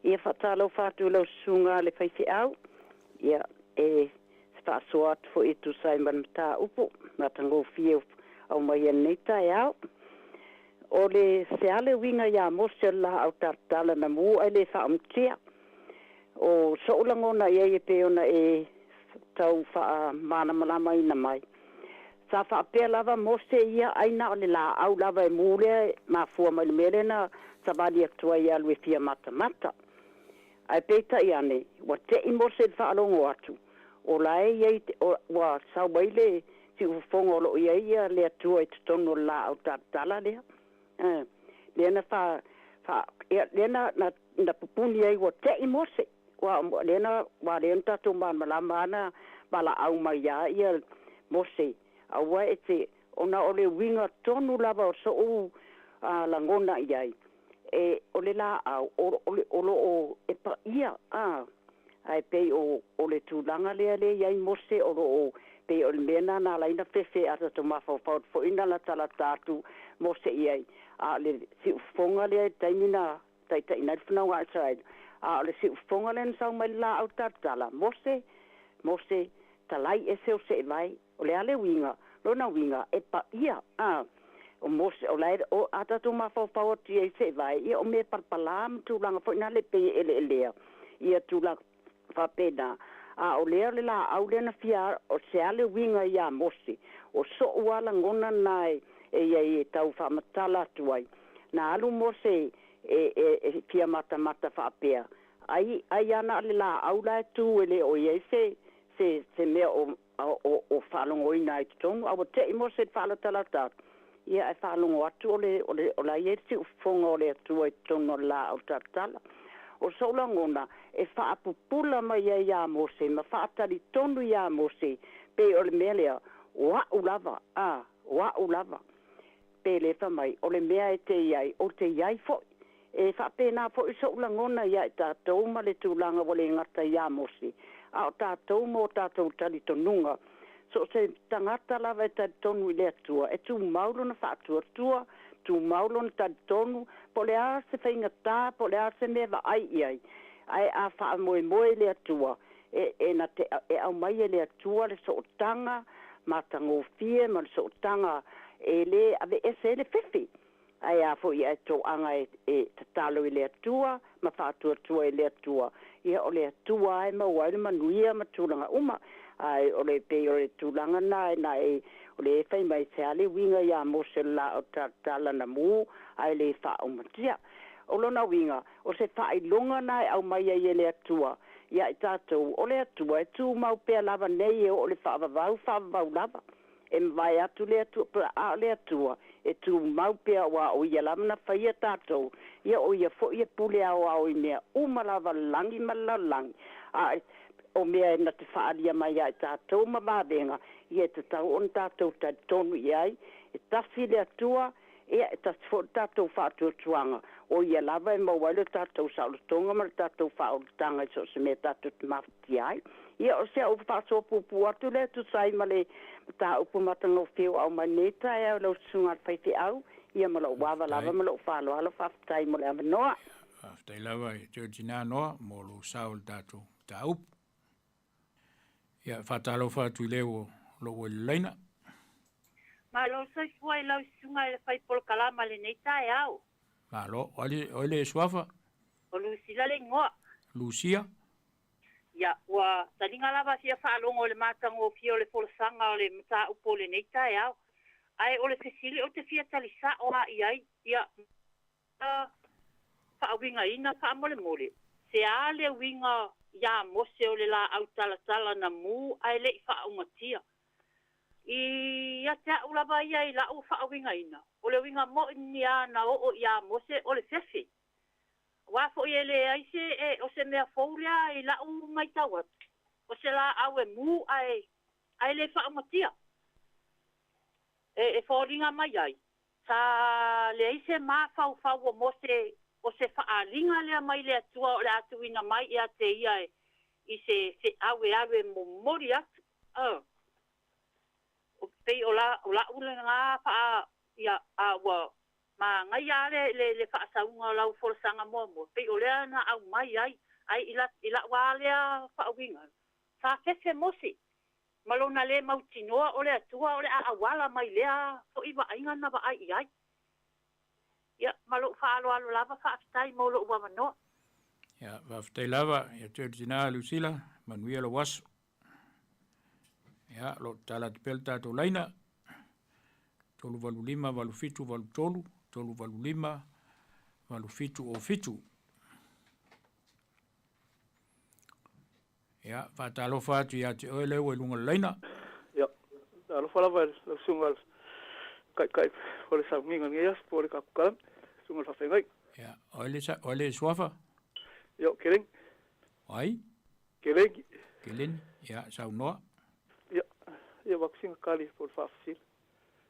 ia faatalofa atu i lau susuga a le faifeau, ia, e faasoa atu foi e tusa ai ma le mataupu matagofie aumaia i lenei taeao. O le se a le uiga ia Mose o le laau talatala na mu ae le faaumutia? O so'u lagona i ai e pei ona e tau faamalamalamaina mai. Sa faapea lava Mose ia ai na o le laau lava e mu lea e mafua mai le mea lea na savali atu ai e alu e fia matamata. Ae peitai ane, ua te'i Mose i le faalogo atu, o la e i ai, ua sau ai le siufofoga o lo o i ai ia le Atua i totonu o le laau talatala lea. Ä, lea na fa, fa, ia, lea na, na, na pupuni ai ua te'i Mose, ua, lea na, ua lea na tatou malamalama ana valaau mai iā ia Mose, aua e te, Ona o le uiga tonu lava o so'u lagona i ai, e, o le laau, o, o, o loo e paia, a, ae pei o, o le tulaga lea le i ai Mose o loo pei o le mea na na alaina fefe a tatou mafaufau atu foi na latalata atu Mose i ai, a o le siufofoga lea i le taimi na taitaiina ai le fanauga a Isaraelu, a o le siufofoga lea na sau mai le laau talatala, Mose, Mose, talai ese o seevae. O le a le uiga? Lona uiga, e paia, a. O Mose, o la e, o, a tatou mafaufau atu i ai seevae, ia o mea e palapala ma tulaga foi na le pei e eleelea, ia tulaga faapena. A o lea o le laau lea na fia, o se a le uiga ia Mose? O so'u a lagona na e, e i ai e tau faamatala atu ai. Na alu Mose e, e, e fia matamata faapea, ai, ai ana le laau la e tu e le o i ai se, se, se mea o, o, o faalogoina ai totonu, a ua te'i Mose i le faalatalata atu, ia ae faalogo atu o le, o le, o la e i ai le siufofoga o le Atua i totonu o le laau talatala. O sou lagona, e faapupula mai ai iā Mose ma faatalitonu iā Mose, pei o le mea lea, o a'u lava, a, o a'u lava. Pe le fai mai, o le mea e te i ai, ou te i ai foi. E faapena foi so'u lagona ia i tatou ma le tulaga ua le gata iā Mose, a o tatou ma o tatou talitonuga. So o se tagata lava e talitonu i le Atua, e tumau lona faatuatua, tumau lona talitonu, po o le a se faigata, po o le a se mea e vaai i ai. Ae a faamoemoe i le Atua, e, e na te, e aumai e le Atua le sootaga matagofie ma le sootaga e lē aveese ai le fefe. Ae a foi ae toaga e, e tatalo i le Atua ma faatuatua i le Atua, ia o le Atua lava e maua ai le manuia ma tulaga uma. Ae o le pei o le tulaga na e na e o le e fai mai se a le uiga iā Mose o le laau talatala na mū ae le faaaumatia. O lona uiga, o se faailoga na e aumai ai e le Atua ia i tatou, o le Atua e tumau pea lava nei e oo i le faavavau, faavavau lava. E mavae atu le Atua, a o le Atua e tumau pea aua o Ia lava na faia tatou, ia o Ia foi e pule aoao i mea uma lava o le lagi ma le lalolagi. A o mea e na te faaalia mai ia i tatou ma vavega, ia e tatau ona tatou talitonu i ai, e tasi le Atua, Ia, e tasi foi le tatou faatuatuaga, o ia lava e maua ai le tatou saolotoga ma le tatou faaolataga i so o se mea tatou te mafatia ai. Ia, o si au faasoa puupuu atu lea e tusa ai ma le mataupu matagofie ua aumai nei taeao i lau Susuga a le Faifeau, ia ma lou ava lava ma lou faaaloalo. Faafetai mo le avanoa. Faafetai lava i te tina Noa mo lou sao i le tatou mataupu. Ia, faatalofa atu i le o lou i le laina. Malo soifua i lau susuga i le fai polokalama i lenei taeao. Malo, o ai, o ai le suafa? O Lusila le igoa. Lucia? Ia, ua taliga lava fia faalogo i le matagofie o le folasaga o le mataupu o lenei taeao. Ae o le fesili ou te fia tali sa'o lava i ai, ia, faauigaina faamolemole, se a le uiga iā Mose o le laau talatala na mū ae le i faaumatia? I ia te a'u lava ia i la'u faauigaina, o le uiga mo'i niā na oo iā Mose o le fefe. Aua fo'i e leai se e o se mea fou lea i la'u maitau atu, o se laau e mū ae ae le faaumatia. E e foliga mai ai, Sa leai se mafaufau o Mose o se faaaliga lea mai le Atua o le a tuuina mai ia te ia i se feau e alu e momoli atu. Uh. O pei o la, o la'u lena faa, ia, a ua manaia a le, le, le faasauga o lau folasaga muamua, pei o lea na aumai ai, ai i la, i la'u a lea faauiga, sa fefe Mose ma lona lē mautinoa o le Atua o le a auala mai lea foʻi vaaiga na vaai i ai. Ia, ma loʻu faaaloalo lava, faafetai mo loʻu avanoa. Ia, faafetai lava ia te oe le tina Lusila, manuia lou aso. Ia, o lo o tatala atu pea le tatou laina, 385 8783, 385 8707. Ia, faatalofa atu ia te oe lea ua i luga o le laina. Ia, talofa lava i lau susuga i le Taitai o le sauniga i lenei aso po o le Kapukalame, susuga i le Faafeagaiga. Ia, o ai le, o ai le suafa? Ia, o Keleni. O ai? Keleni. Keleni, ia, saunoa. Ia, ia avatu sina tali po o le faafesili.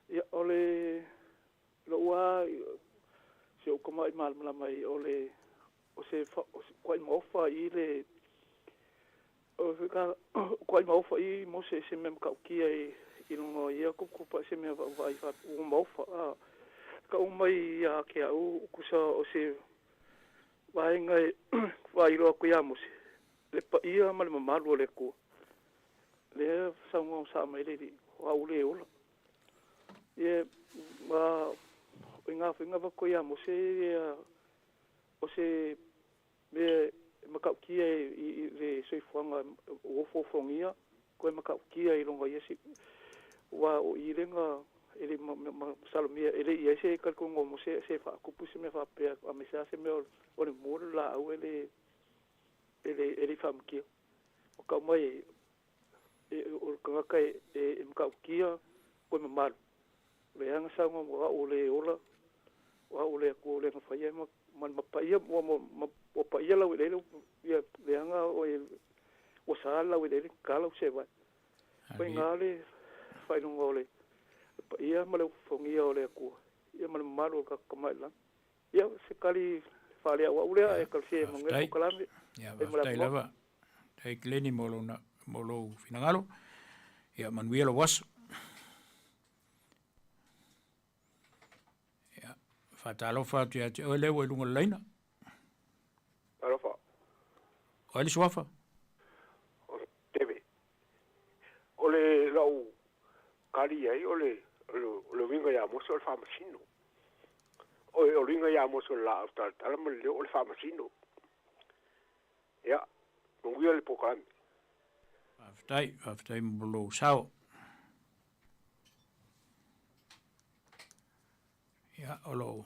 Ia, o le lou lava si ou tama'i malamalama ai, o le o se kua'i maofa i le o se kua'i maofa i Mose i se mea matautia i luga o ia tuputupua'i se mea vaavaai faapea ua maofa a. Tau mai ia te au tusa o se vaega e faailoa atu ia Mose le paia ma le mamalu o le Atua. Lea saunoa sao mai le Alii, o au le ola. Ia, ma o i ngā whainga wako ia Mose ia o se mea e matautia i le soifuaga ua ofoofogia koe matautia i luga o ia aua o i lega e le masalomia e le i ai se talitonuga o Mose se faatupu se mea faapea aemaise lava se mea o le mu o le laau e le e le i faamatia. Ua tau mai o le tagata e matautia koe mamalu. O le aga saunoa o au o le ola, o au o le Atua o le na faia ma ma paia ua paia lau eleele ia leaga oe ua sa lau eleele tatala lau seevai. Pai ina le faailoga o le paia ma le ofofogia o le Atua ia ma le mamalu o le tatou Tama i le Lagi. Ia se tali faaleauau lea ae talosia ia manuia le polokalame. Ia faafetai lava. Faafetai Glennie mo lou mo lou finagalo. Ia manuia lou aso. Ia faatalofa atu ia te oe lea ua i luga o le laina. Talofa. O ai le suafa? O Teve. O le lau kali ai o le o le uiga ia Mose o le faamasino. O le uiga ia Mose o le laau talatala ma le leo o le faamasino. Ia, manuia le polokalame. Faafetai, faafetai mo lou sao. Ia, o lou...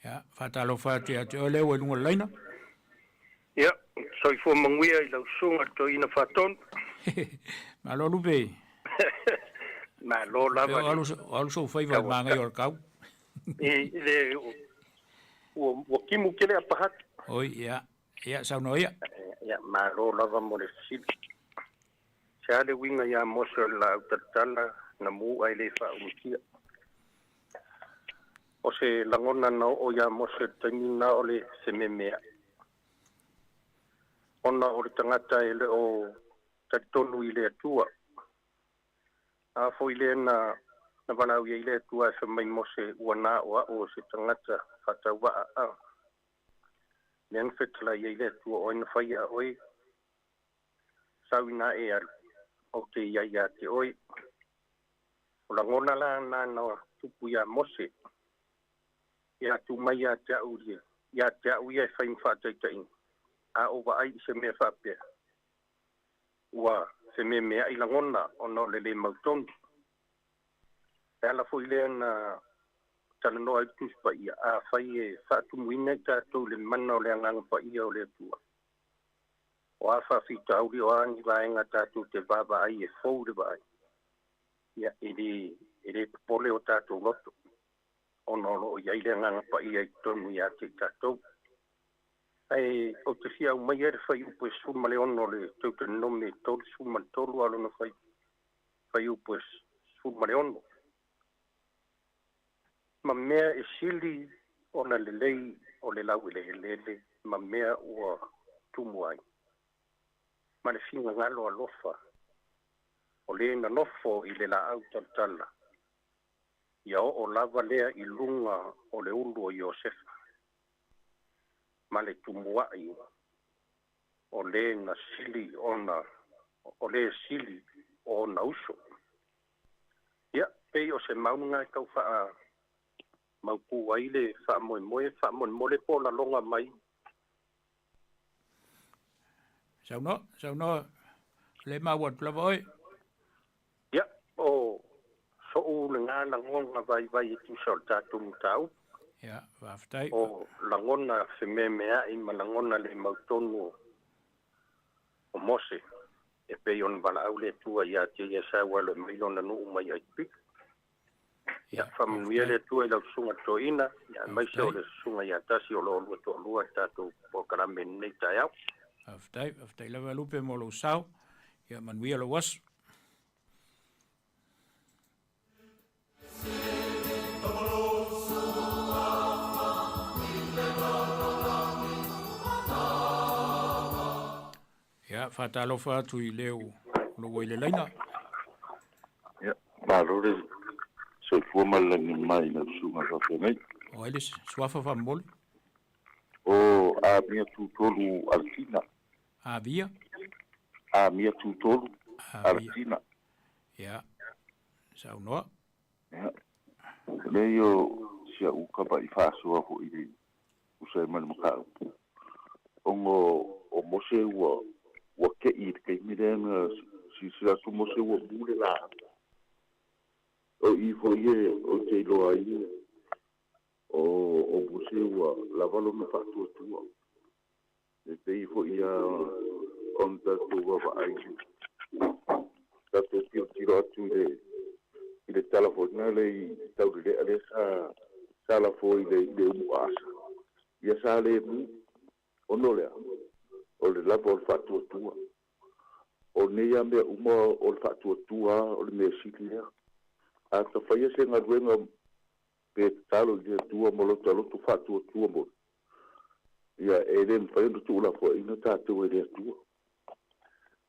Ia, faatalofa atu ia te oe lea ua i luga o le laina. Ia, soifua manuia i lau susuga le toeaina Faatonu. Malo Lupe. Malo lava. O alu sou faiva i magaia o le kau. I le ua timu tele apa atu. Oi, ia, ia, saunoa ia. Ia, malo lava mo le fesili. Se a le uiga ia Mose o le laau talatala na mu ae le faaulukia. O se lagona na oo ia Mose i le taimi lena o le fememeai. Ona o le tagata e le o talitonu i le Atua. A foi lea na na valaau i ai le Atua ae fai mai Mose ua na o a'u o se tagata faatauvaa a. Lea na fetalai ai le Atua o ai na fai a oe sau ina e alu ou te i ai ia te oe. O lagona la na na tupu iā Mose ia tu mai ia te a'u ia te a'u ia e fai ma faataitaiga a ou vaai i se mea faapea ua fememea'i lagona ona o le lē mautonu. E ala foi lea na talanoa ai le Tusi Paia, afai e faatumuina i tatou i le mana o le Agaga Paia o le Atua, o a faafitauli, o a ni vaega tatou te vaavaai e fou le vaai, ia, e lē, e lē popole o tatou loto, ona o lo o i ai le Agaga Paia i totonu ia te i tatou. Ae ou te fia aumaia le fuaiupu e 16 o le Teutanome 33 a o lona fuaiupu e 16. Ma mea e sili ona lelei o le laueleele ma mea ua tumu ai, ma le finagalo alofa o le na nofo i le laau talatala, ia oo lava lea i luga o le ulu o Iosefa, ma le tumua'i o le na sili ona o le sili o ona uso. Ia, pei o se mauga e tau faa maupū ai le faamoemoe, faamolemole po o laloga mai. Saunoa, saunoa, le maua atu lava oe. Ia, o so'u lena lagona vaivai e tusa o le tatou mataupu. Ia, faafetai. O lagona fememea'i ma lagona le mautonu o Mose, e pei ona valaau le Atua ia te ia sau alo e mai lona nuu mai Aikupito. Ia, faamanuia le Atua i lau susuga toeaina, ia, aemaise o le susuga ia Tasi o lo o lua toalua i le tatou polokalame i lenei taeao. Faafetai, faafetai lava Lupe mo lou sao. Ia manuia lou aso. faatalofa atu i le o lo ua i le laina. Ia, malo le soifua ma le lagi mai i lau susuga faafeagai. O ai le suafa faamomoli? O Amia Tutolu Alesina. Avia? Amia Tutolu Alesina. Ia, saunoa. Ia, leai o si au kama'i faasoa foi i le usa ai ma le mataupu, ona o Mose ua ua te'i i le taimi lea na silasila atu Mose ua mu le laau. O i foi e ou te iloa ai o o Mose ua lava lona faatuatua. E pei foi lava ona tatou vaavaai i le tatou tilotilo atu i le i le tala foi lena le i Taulelea lea sa sa lafo i le i le umuaasa. Ia sa le mu, ona o le a? O le lava o le faatuatua. O nei lava mea uma o le faatuatua lava o le mea sili lea. A ta faia se galuega pe tatalo i le Atua ma lota loto faatuatua moni, ia e le mafai ona tuulafoaiina tatou e le Atua.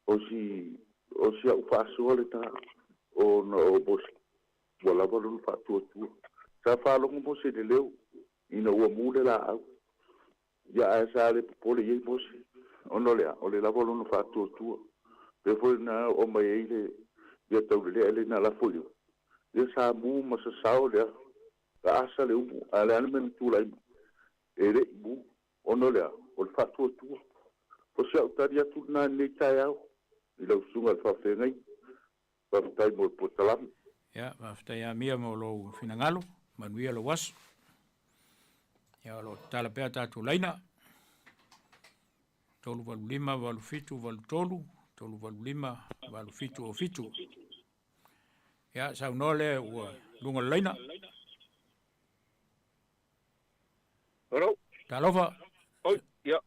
O si, o si a'u faasoa lena, ona o Mose, ua lava lona faatuatua. Sa faalogo Mose i le leo, ina ua mu le laau. Ia ae sa le popole i ai Mose, ona o le a? O le lava o lona faatuatua. Pei foi lena oo mai ai le mea taulelea lea na lafo i ia sa mu ma sasao le aasa le umu, ae o le a le mea na tulai mai? E le i mu, ona o le a? O le faatuatua. O si au tali atu lena i lenei taeao i lau susuga i le faafeagaiga. Faafetai mo le polokalame. Ia, faafetai Amia mo lou finagalo, manuia lou aso. Ia, o lo o tatala pea tatou laina. 385 8783, 385 8707. Ia, saunoa le ua luga o le laina. Hello. Talofa. Oi, ia.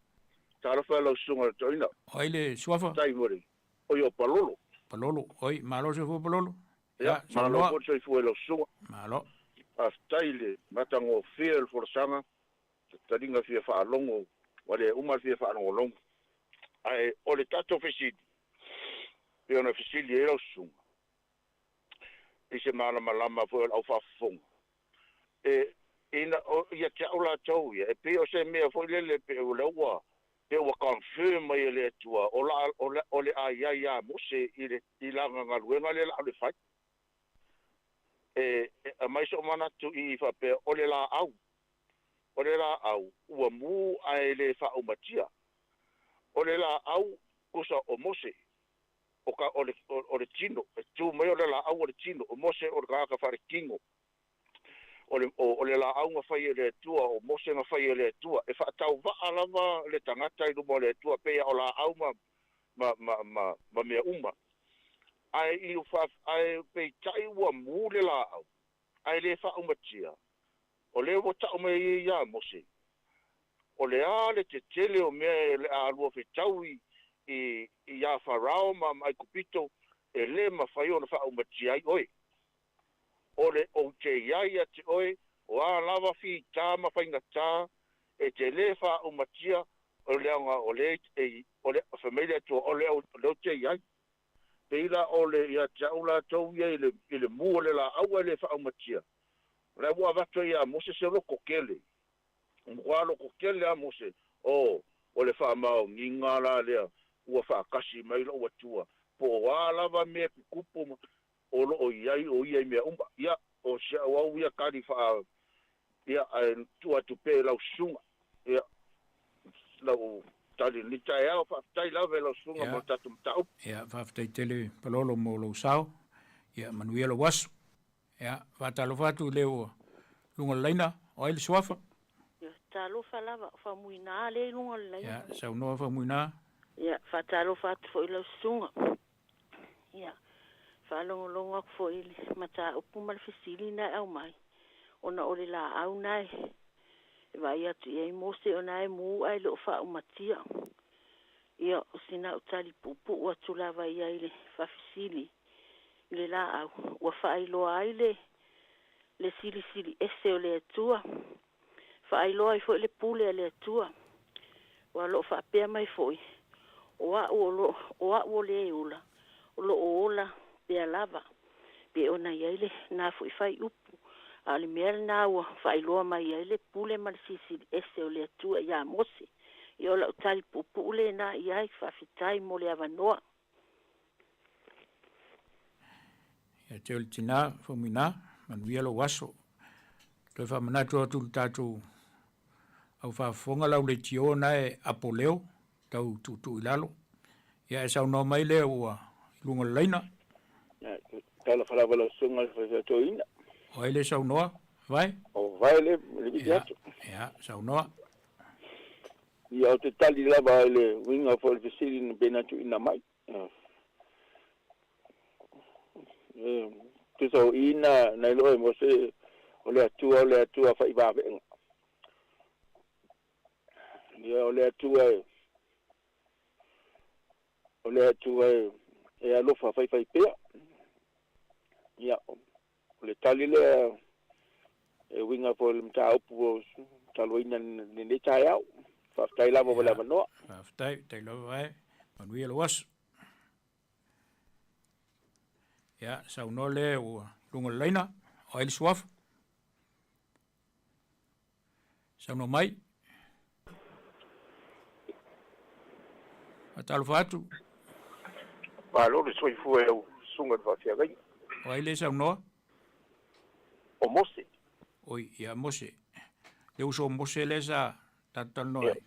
Talofa lau susuga i le toeaina. O ai le suafa? Faafetai mo le, oi o Palolo. Palolo, oi, malo le soifua Palolo. Ia, malo foi le soifua i lau susuga. Malo. Faafetai i le matagofie o le folasaga, taliga fia faalogo, ua le uma le fia faalogologo. Ae o le tatou fesili, pei ona fesili ai lau susuga, i se malamalama foi o le au faafofoga, e, ina, o, ia te au latou ia, e pei o se mea foi lele, pei o lea ua, pei ua confirm mai e le Atua, o la, o le, o le a i ai ia Mose i le, i lana galuega lea la o le fai. E, e aumai so'u manatu i i faapea, o le laau, o le laau ua mu ae le faaumatia. O le laau kusa o Mose, o ka, o le, o le tino, e tu mai o le laau o le tino, o Mose o le tagata faaletino. O le, o, o le laau na fai e le Atua, o Mose na fai e le Atua, e faatauvaa lava le tagata i luma o le Atua, pei o laau ma, ma, ma, ma, ma mea uma. Ae i fa, ae peitai ua mu le laau, ae le faaumatia, o lea ua tau mai ai ia Mose, o le a le tetele o mea e le a lua fetau i, i, iā Farao ma, ma Aikupito, e lē mafai ona faaumatia ai oe. O le ou te i ai ia te oe, o a lava fitā ma faigatā, e te lē faaumatia, o leaga o lea e, o le, fai mai le Atua, o le, o le ou te i ai. Pei la o le ia te au latou ia i le, i le mu o le laau ae le faaumatia. O lea ua avatu ai ia Mose se loko kele. Ua loko kele a Mose, o, o le faamaoniga la lea ua faatasi mai lou Atua, po o a lava mea tutupu ma, o lo o i ai o ia i mea uma. Ia, o si au au ia tali faa, ia, ae tuu atu pea i lau susuga. Ia, lau tali i lenei taeao, faafetai lava i lau susuga mo le tatou mataupu. Ia, faafetai tele Palolo mo lou sao. Ia, manuia lou aso. Ia, faatalofa atu i le ua luga o le laina, o ai le suafa? Ia, talofa lava, o Faumuina lea i luga o le laina. Ia, saunoa Faumuina. Ia, faatalofa atu foi i lau susuga. Ia, faalogologo atu foi i le mataupu ma le fesili na e aumai, ona o le laau na e vaai atu i ai Mose ona e mu ae le o faaumatia. Ia, o sina au tali puupuu atu lava ia i le faafesili i le laau, ua faailoa ai le le silisili ese o le Atua, faailoa ai foi le pule a le Atua. Ua o lo o faapea mai foi, O a'u o lo o a'u o le ola, o lo'o ola pea lava, pei ona i ai lenā fo'i faiupu, a o le mea lenā ua faailoa mai ai le pule ma le Silisili Ese o le Atua iā Mose. Ia o la'u tali puupuu lenā i ai, faafetai mo le avanoa. Ia te o le tinā, Faumuina, manuia lou aso. Toe faamanatu atu i le tatou au faafofoga lau leitio na e apo leo, tau tuutuu i lalo. Ia e saunoa mai lea ua i luga o le laina. Talofa lava lau susuga i le faifeau-toeaina. O ai le saunoa, Vae? O Vae le vili atu. Ia, saunoa. Ia, ou te tali lava i le uiga foi o le fesili na pei ona tuuina mai. E tusa o i na na iloa e Mose o le Atua o le Atua faivaveega. Ia o le Atua e o le Atua e e alofa faifaipea. Ia o le tali lea e uiga foi i le mataupu ua talanoaina i lenei taeao. Faafetai lava mo le avanoa. Faafetai, faafetai lava vae. Manuia lou aso. Ia, saunoa le ua luga o le laina, o ai le suafa? Saunoa mai. Faatalofa atu. Malo le soifua i lau susuga i le faafeagaiga. O ai le saunoa? O Mose. Oi, ia Mose. Le uso o Mose lea sa tatou talanoa ai.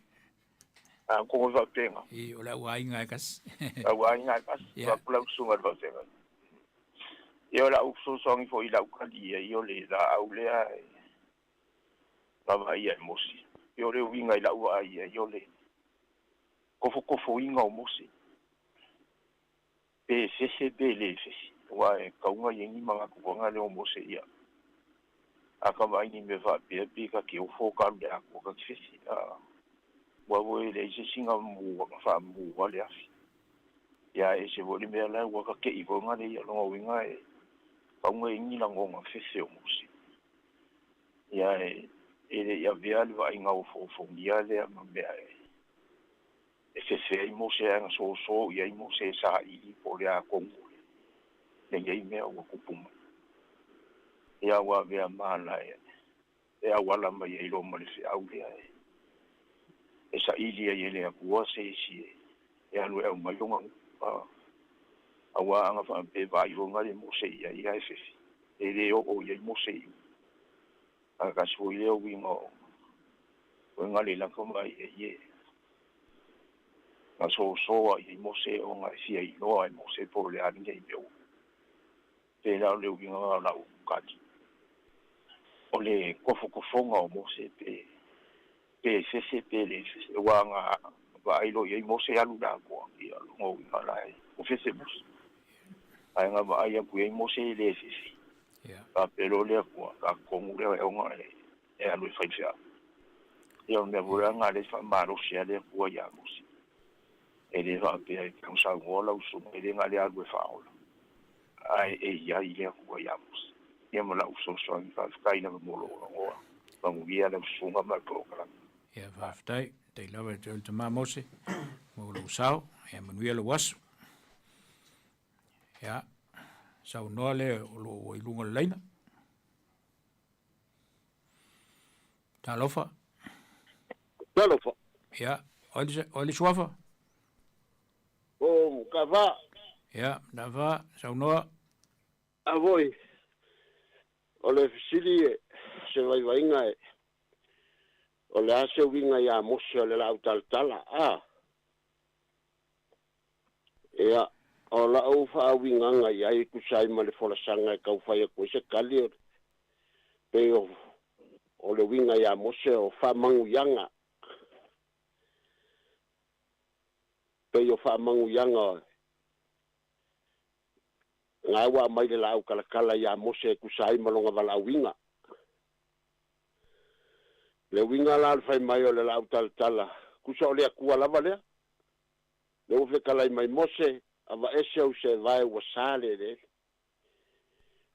A kongo faapena. I, o le au aiga e kasi. Au aiga e kasi. Ia. Faapea lau susuga i le faafeagaiga. Ia o lau fesoasoani foi i lau tali ia, ia o le laau lea e vaavaaia e Mose. Ia o le uiga i lau vaai ia, ia o le tofotofoina o Mose. Pe fefe pe le fefe, aua e tauga i ai ni manatu foi lea o Mose ia. A ka vaai ni mea faapea pe ta te ofo ka alu i le atoa ta te fefe. Aua foi e leai se isi na faamua le afi. Ia ae ese foi le mea la ua tate'i foi na le ia lona uiga e tauga i ai ni lagona fefe o Mose. Ia e e le i avea le vaaiga ofoofogia lea ma mea e e fefe ai Mose ae na soso i ai Mose e saili po o le a tonu lenei mea ua tupu mai. Ia ua avea ma ala e e auala mai ai loa ma le feau lea e e saili ai e le Atua se isi e e alu e aumai lona nuu. Aua ana faapea e vaai foi na le Mose i ai ae fefe, e le oo i ai Mose i uta. Ae tasi foi lea uiga o na le laka vaai i ai e na soso ai i ai Mose ona e fia iloa e Mose po o le a lenei mea ua Pēlā o le uiga o lau kati, o le tofotofoga o Mose pe, pe fefe pe le fefe, aua na vaai loa i ai Mose alu i le atoa, ia lona uiga la e ua fefe Mose. Ae na vaai atu i ai Mose e le fefe. Faapea loa le Atua, talitonu lea e ona e, e alu e fai feau. Ia o le mea foi la lena lea e faamalosi ai le Atua ia Mose. E le faapea e tau saunoa lau susuga, e le na o le alu e faaola. Ae e i ai le Atua ia Mose. Ia ma lau fesoasoani, faafetai lava mo lou avanoa. Manuia lau susuga ma le polokalame. Ia, faafetai. Faafetai lava ia te oe le tama Mose mo lou sao. Ia manuia lou aso. Ia, saunoa le o lo o ua i luga o le laina. Talofa. Talofa. Ia, o ai le suafa? O Mutava. Ia, Mutava, saunoa. A voi, o le fesili e se vaivaiga e, o le a se uiga ia Mose o le laau talatala, a? Ia, o la'u faauigaga i ai e tusa ai ma le folasaga e tau fai atu ai se tali, o le, pei o, o le uiga ia Mose o faamanuiaga. Pei o faamanuiaga na ua aumai le laau talatala ia Mose e tusa ai ma lona valaauina. Le uiga la o le fai mai o le laau talatala, tusa o le Atua lava lea. Lea ua fetalai mai Mose, Avaese ou seevae ua sa le eleele.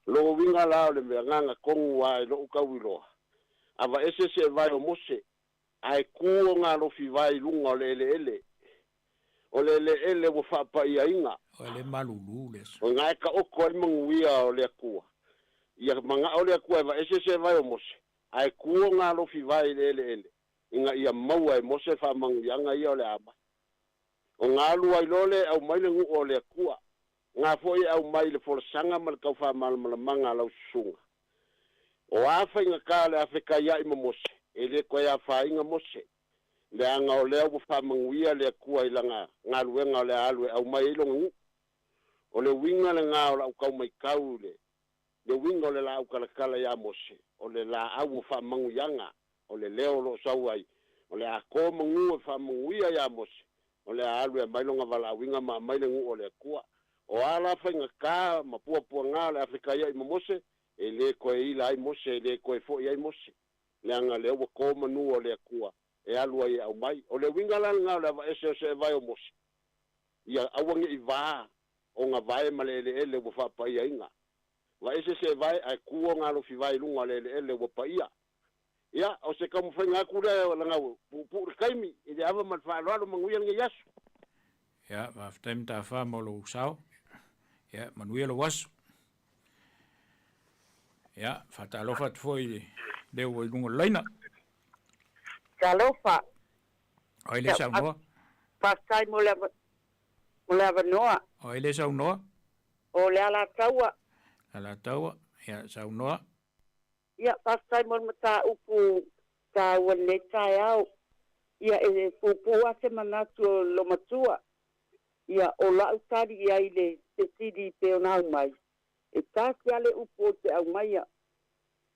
Lona uiga la o le mea agaga tonu a i lou tauiloa, avaese seevae o Mose, ae tu ona alofi vae i luga o le eleele. O le eleele ua faapaiaina. O le malulu le aso. O ina e taoto ai le manuia o le Atua. Ia manao le Atua e vaese se vae o Mose, ae tu ona alofi vae i le eleele, ina ia maua e Mose faamanuiaga ia o le a mai. Ona alu ai loa lea e aumai le nuu o le Atua, na foi e aumai i le folasaga ma le tau faamalamalamaga a lau susuga. O a faigata o le a fetaiai ma Mose, e le toe afaina Mose, leaga o lea ua faamanuia le Atua i lana galuega o le a alu e aumai ai lona nuu. O le uiga lena o lau tau maitau i le le uiga o le laau talatala ia Mose, o le laau o faamanuiaga, o le leo o lo o sau ai, o le a to manu e faamanuia ia Mose, o le a alu e aumai lona valaauina ma aumai le nuu o le Atua. O a la faigata ma puapuaga o le a fetaiai ma Mose, e le toe ila ai Mose, e le toe foi ai Mose, leaga lea ua to manu o le Atua e alu ai e aumai. O le uiga la lena o le avaese o seevae o Mose, ia aua ne i va ona vae ma le eleele ua faapaiaina. Vaese seevae ae tu ona alofi vae i luga o le eleele ua paia. Ia, o se taumafaiga atu lea leaga ua puupuu le taimi i le ava ma le faaaloalo manuia lenei aso. Ia, faafetai Mataafa mo lou sao. Ia, manuia lou aso. Ia, faatalofa atu foi i le leo ua i luga o le laina. Talofa. O ai le saunoa? Faafetai mo le mo le avanoa. O ai le saunoa? O le Alataua. Alataua, ia saunoa. Ia, faafetai mo le mataupu taua i lenei taeao. Ia, e puupuu lava se manatu o le loomatua. Ia, o lau tali i ai i le fesili pei ona aumai, e tasi lava le upu ou te aumaia,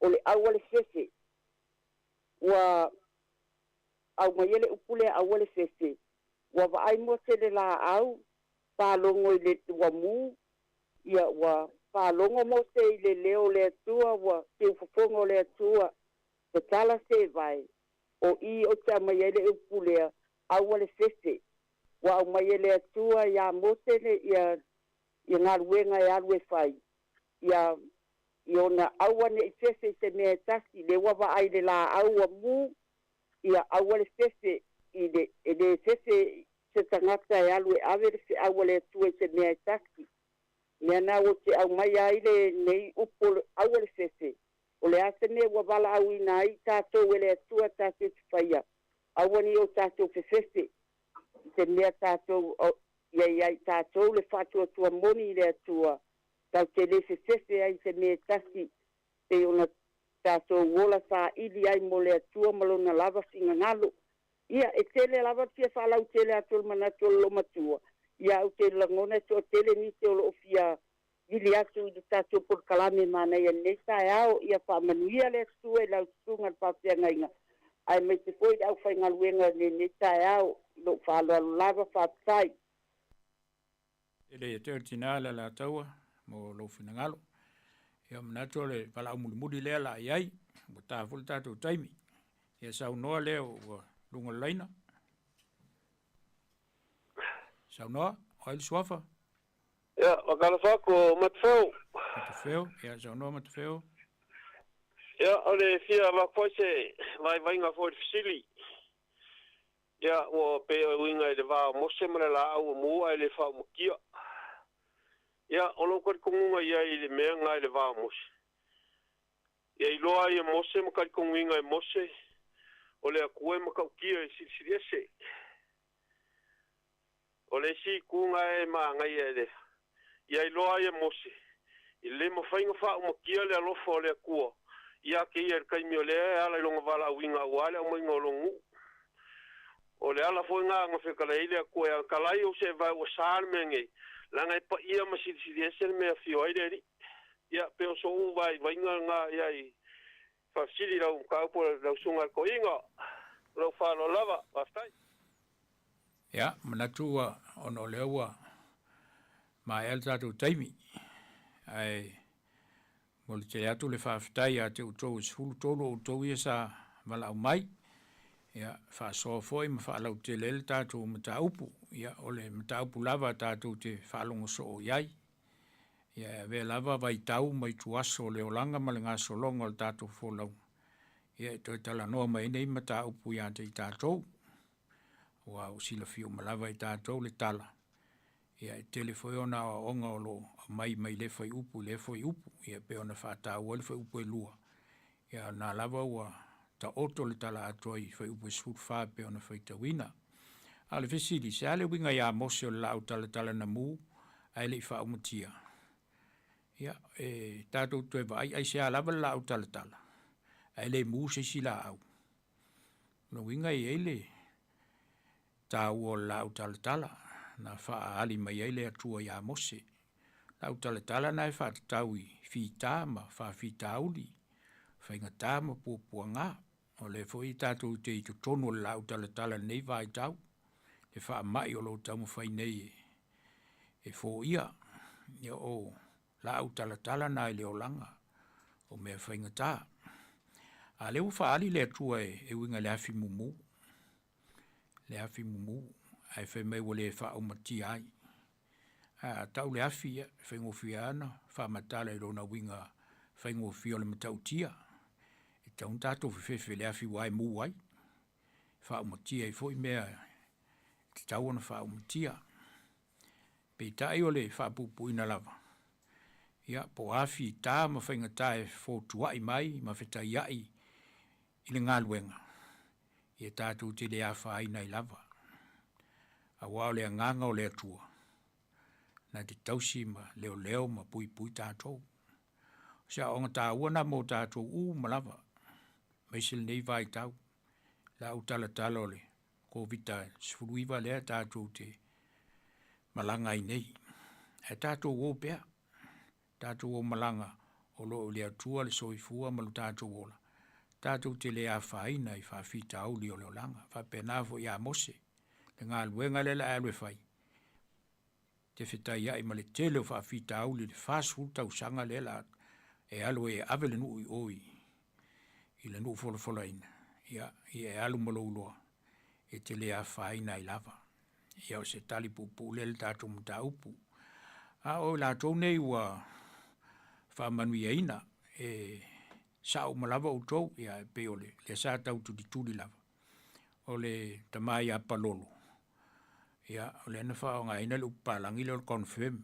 o le aua le fefe. Ua aumaia le upu lea aua le fefe, ua vaai Mose i le laau, faalogo i le ua mu, ia ua faalogo Mose i le leo o le Atua, ua siufofoga o le Atua, tatala se vae, o i ou te aumaia ai le upu lea, aua le fefe. Ua aumai e le Atua iā Mose le ia ia galuega e alu e fai, ia i ona aua ne i fefe i se mea e tasi, lea ua vaai i le laau ua mu, ia aua le fefe i le, e le fefe se tagata e alu e ave le feau a le Atua i se mea e tasi. Mea na ua te aumaia ai lenei upu o le aua le fefe, o le a se mea ua valaauina ai i tatou e le Atua tatou te faia, aua ne i o tatou fefefe i se mea tatou, ia i ai tatou le faatuatua moni i le Atua, tatou te le fefefe ai i se mea e tasi, pei ona tatou ola saili ai mo le Atua ma Lona lava finagalo. Ia, e tele lava le fia faalautele atu o le manatu o le loomatua, ia ou te lagona e toatele nisi o lo o fia vili atu i le tatou polokalame manaia i lenei taeao. Ia faamanuia le Atua i lau susuga i le faafeagaiga, aemaise foi le aufaigaluega i lenei taeao. I lou faaaloalo lava, faafetai. E le ia te oe le tina le Alataua mo lou finagalo. Ia manatu o le valaau mulimuli lea la i ai, ua ta foi le tatou taimi. Ia saunoa lea ua luga o le laina. Saunoa, o ai le suafa? Ia, faatalofa atu o Matafeo. Matafeo, ia saunoa Matafeo. Ia, o le fia avatu foi se vaivaiga foi i le fesili. Ia, ua pei o uiga i le va o Mose ma le laau ua mu ae le faaumakia. Ia, o lou talitonuga i ai i le mea lena i le va o Mose. Ia iloa ai e Mose ma talitonuina e Mose, o le Atua e matautia i Silisili Ese. O le isi itu lena e manaia e le Ia iloa ai e Mose, e le mafai ona faaumakia le alofa o le Atua ia te ia i le taimi o lea e ala i lona valaauina aua le aumaiga o lona nuu. O le ala foi lena na fetalai ai le Atua e atalai ou seevae ua sa le mea nei, leaga e paia ma silisili ese le mea e afio ai le Alii. Ia, pei o sou vaivaiga lena ia i faafesili i lau mataupu lau Susuga i le Toeaina. O lou faaaloalo lava. Faafetai. Ia, manatu ua, ona o lea ua maea le tatou taimi, ae momoli tele atu le faafetai ia te outou e 13 o outou ia sa valaau mai, ia, faasoa foi ma faalautele ai le tatou mataupu. Ia, o le mataupu lava tatou te faalogo soo i ai. Ia, e avea lava vaitau ma ituaso o le olaga ma le gasologa o le tatou folauga, ia e toe talanoa mai ai nei mataupu ia te i tatou. Aua ua silafia uma lava e tatou le tala, ia e tele foi ona aoaoga o lo o aumai mai lea fuaiupu i lea fuaiupu, ia e pei ona faataua ai le fuaiupu e 2, ia o lena lava ua taoto le tala atoa i fuaiupu e 14 e pei ona faitauina. A o le fesili, se a le uiga ia Mose o le laau talatala na mu ae le i faaumatia? Ia, e tatou toe vaai aisea lava le laau talatala ae le mu se isi laau. O le uiga e i ai le taua o le laau talatala na faaali mai ai le Atua ia Mose. Laau talatala na e faatatau i fita ma faafitauli, faigata ma puapuaga. O lea foi tatou te i totonu o le laau talatala i lenei vaitau, le faamai o lo o taumafai nei e foia. Ia o laau talatala na i le olaga, o mea faigata. A lea ua faaali le Atua e uiga i le afi mumu, le afi mumu, ae fai mai ua le faaumatia ai. A tau le afi, ia, e faigofie lava ona faamatala i lona uiga faigofie o le matautia. E tatau ona tatou fefefe i le afi aua e mu ai, faaumatia ai foi mea e tatau ona faaumatia. Peitai o le faapuupuuina lava, ia, po o a fita ma faigata e fotuai mai ma fetaiai i le galuega, ia tatou te le afaina ai lava. Aua o le agaga o le Atua, na te tausi ma leoleo ma puipui tatou. O se aoaoga taua lena mo tatou uma lava, aemaise lenei vaitau, la ou talatala o le Koviti-19 lea tatou te malaga ai nei. Ae tatou o pea, tatou o malaga o lo o i le Atua le soifua ma lo tatou ola, tatou te le afaina i faafitauli o le olaga. Faapena foi ia Mose, le galuega lea o le a e alu e fai, te fetaiai ma le tele o faafitauli i le 40 tausaga lea la e alu ai e ave le nuu i o i le nuu folafolaina, ia, ia e alu ma lou iloa, e te le afaina ai lava. Ia o se tali puupuu lea i le tatou mataupu. A o i latou nei ua faamanuiaina, e sao uma lava outou, ia e pei o le lea sa tau tulituli lava, o le tama ia Palolo, ia o lea na faaaogaina le upu palagi lea o le confirm.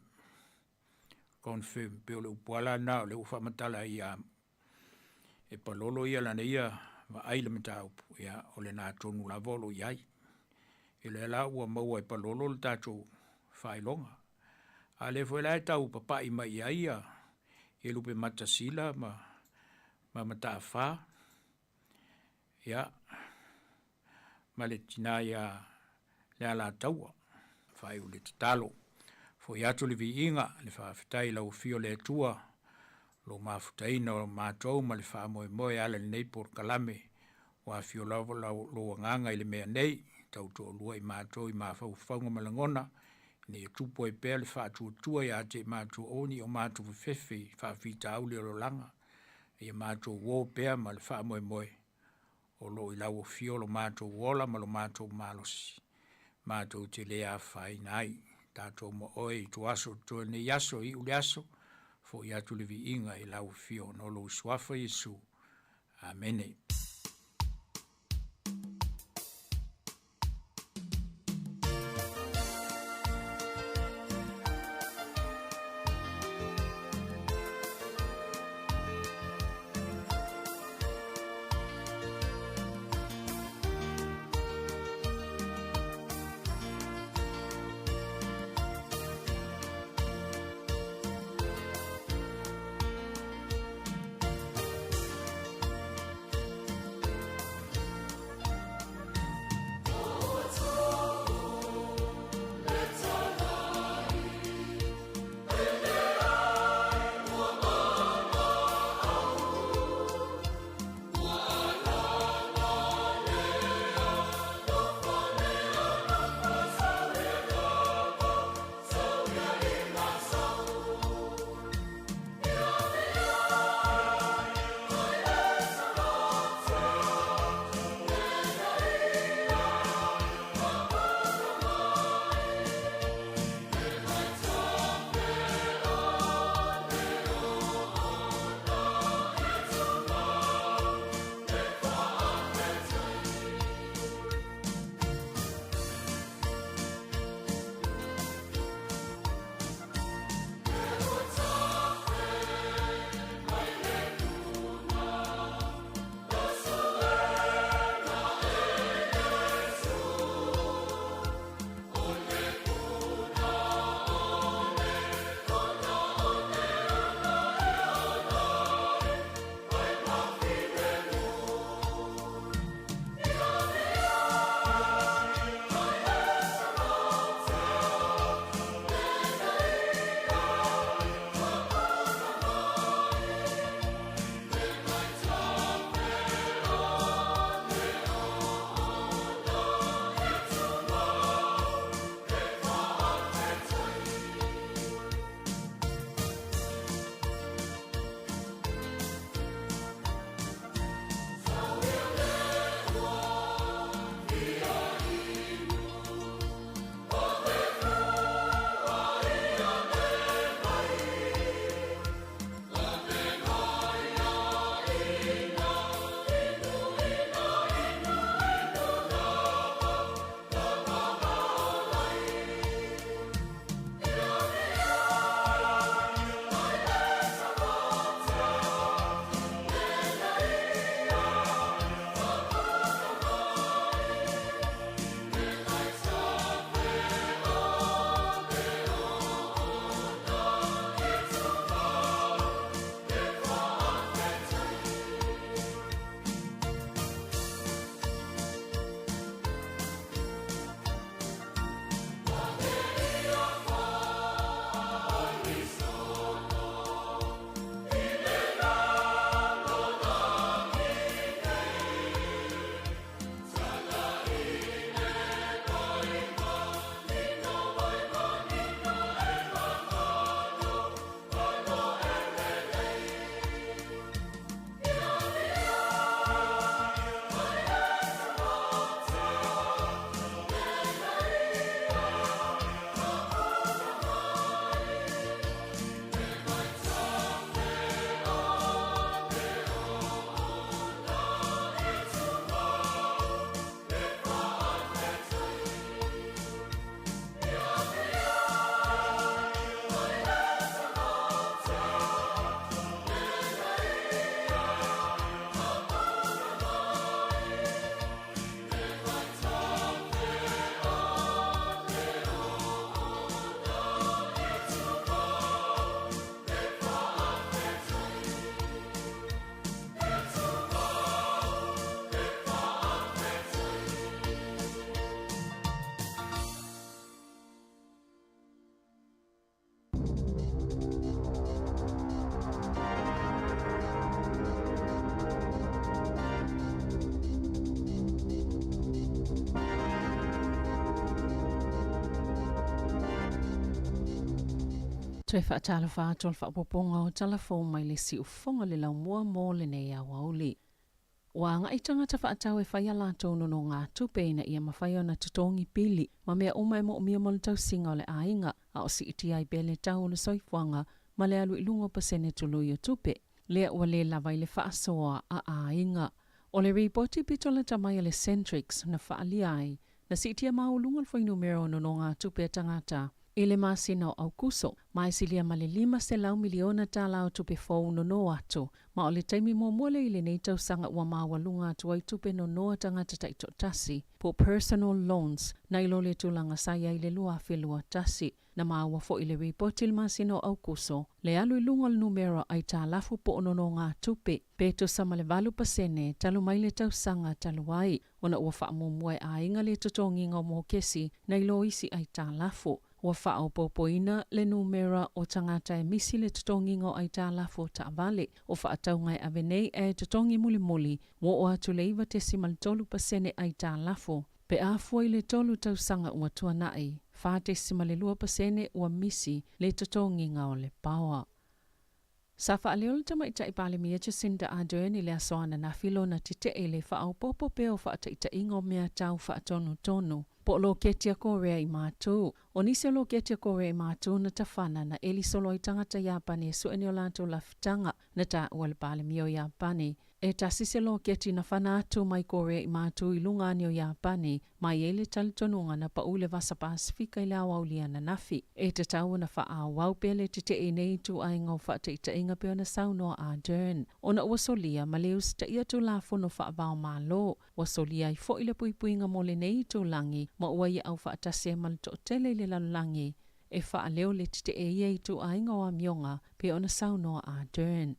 Confirm, pei o le upu lava la lena o lea ua faamatala ai ia e Palolo ia lana ia vaai i le mataupu, ia o lena tonu lava o lo o i ai. I lea la ua maua e Palolo le tatou faailoga. A lea foi la e tau papai mai i ai ia Lupematasila ma Mataafa, ia, ma le tina ia Lealataua. Faaiu le tatalo. Foi atu le viiga, le faafetai i lau afio le Atua, lou mafutaina o matou ma le faamoemoe e ala i lenei polokalame. Ua afio lava lou agaga i le mea nei, tau toalua i matou i mafaufauga ma lagona, ina ia tupu ai pea le faatuatua ia te i matou aua ne i o matou fefefe i faafitauli o le olaga, a ia matou uo pea ma le faamoemoe o lo o i lau afio lo matou ola ma lo matou malosi, matou te le afaina ai. Tatou ma oe i tuaso o totoe lenei aso, iu le aso, foi atu le viiga i lau afio ona o lou Suafa Iesu. Amene. Toe faatalofa atu o le faaopoopoga o tala fou mai le siufofoga le laumua mo lenei aoauli. Ua agai tagata faatau e fai a latou nonogatupe ina ia mafai ona totogi pili ma mea uma e moomia mo le tausiga o le aiga, a o siitia ai pea le tau o le soifuaga ma le alu i luga o pasene tului o tupe. Lea ua lē lava i le faasoa a aiga. O le ripoti pito lata mai a le Centrix na faaalia ai, na siitia maualuga le fuainumera o nonogatupe a tagata i le masina o Aukuso, ma e silia ma le $500 miliona tala o tupe fou nono atu, ma o le taimi muamua lea i lenei tausaga ua maualuga atu ai tupe nono a tagata taitoatasi, po o personal loans, nai lo le tulaga sa i ai i le 2021. Na maua foi i le ripoti i le masina o Aukuso, le alu i luga o le numera o aitalafu po o nonogatupe, pe tusa ma le 8% talu mai le tausaga talu ai, ona ua faamuamua e aiga le totogiga o mokesi nai lo isi aitalafu. Ua faaopoopoina le numera o tagata e misi le totogiga o aitalafu o taavale o faatauga e ave nei ae totogi mulimuli, ua oo atu le 9.3% aitalafu pe a fua i le tolu tausaga ua tuanai, 4.2% ua misi le totogiga o le paoa. Sa faaleo le Tamaitai Palemia Jacinda Ardern i le aso ananafi lona tetee i le faaopoopo pea o faataitaiga o mea tau faatonutonu po o loketi a Korea i Matu. O nisi o loketi a Korea i Matu na tafana na eli solo ai tagata Iapani e sue ni o latou lafitaga na taua e le Palemia o Iapani E tasi se loketi na fana atu mai Korea i Matu i luga ane o Iapani, ma e i ai le talitonuga na pau i le Vasa Pasefika i le aoauli ananafi. E tatau ona faaauau pea le tetee i nei ituaiga o faataitaiga pei ona saunoa Ardern. Ona ua solia ma le usitaia Tulafono Faavaomalo, ua solia ai foi le puipuiga mo lenei itulagi ma ua ia aufaatasi ai ma le toatele i le lalolagi e faaleo le tetee i ia ituaiga o amioga pei ona saunoa Ardern.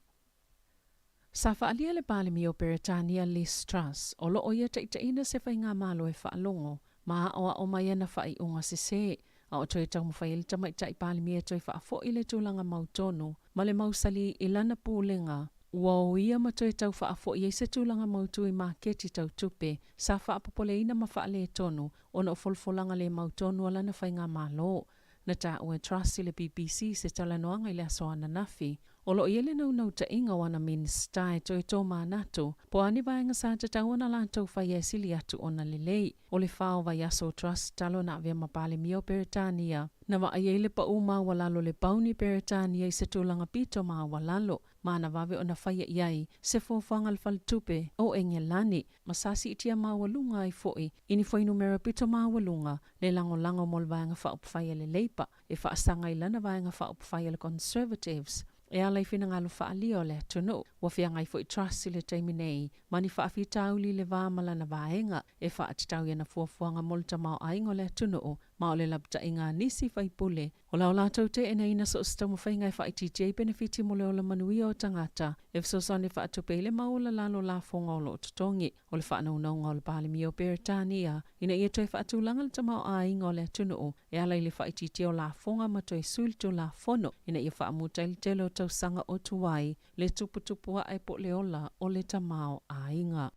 Sa faaalia le Palemia o Peretania Liz Truss, o lo o ia taitaiina se faigamalo e faalogo ma aoao mai ana faaiuga sesē, a o toe taumafai ai le tamaitai Palemia e toe faafoi le tulaga mautonu ma le mausali i lana pulega ua o ia ma toe tau faafoi ai se tulaga mautu i maketi tau tupe sa faapopoleina ma faaletonu ona o folafolaga le mautonu a lana faigamalo. Na taua e Truss i le BBC se talanoaga i le aso ananafi, o lo o i ai le naunautaiga o ana Minisita e toe tōmanatu, po o a ni vaega sa tatau ona latou faia e sili atu ona lelei. O le fa o vaiaso o Truss talu ona avea ma Palemia o Peretania, na vaai ai le pau maualalo o le pauni Peretania i se tulaga pito maualalo, ma na vave ona faia i ai se fuafuaga a le Faletupe o Engelani ma sa siitia maualuga ai foi i ni fuainumera pito maualuga le lagolago mo le Vaega Faaupufai a le Labour e faasaga i lana Vaega Faaupufai a le Conservatives e ala i finagalo faaalia o le atunuu. Ua feagai foi Truss i le taimi nei ma ni faafitauli i le va ma lana vaega e faatatau i ana fuafuaga mo le tamaoaiga o le atunuu ma o le lapataiga a nisi faipule O la o latou teenaina so o se taumafaiga e faaitiitia ai penefiti mo le ola manuia o tagata, e fesoasoani e faatupe ai le mau ola lalo lafoga o lo o totogi. O le faanaunauga o le Palemia o Peretania ina ia toe faatulaga le tamaoaiga o le atunuu e ala i le faaitiitia o lafoga ma toe sui le Tulafono ina ia faamuta ai le tele o tausaga o tuai le tuputupu ae po o le ola o le tamaoaiga.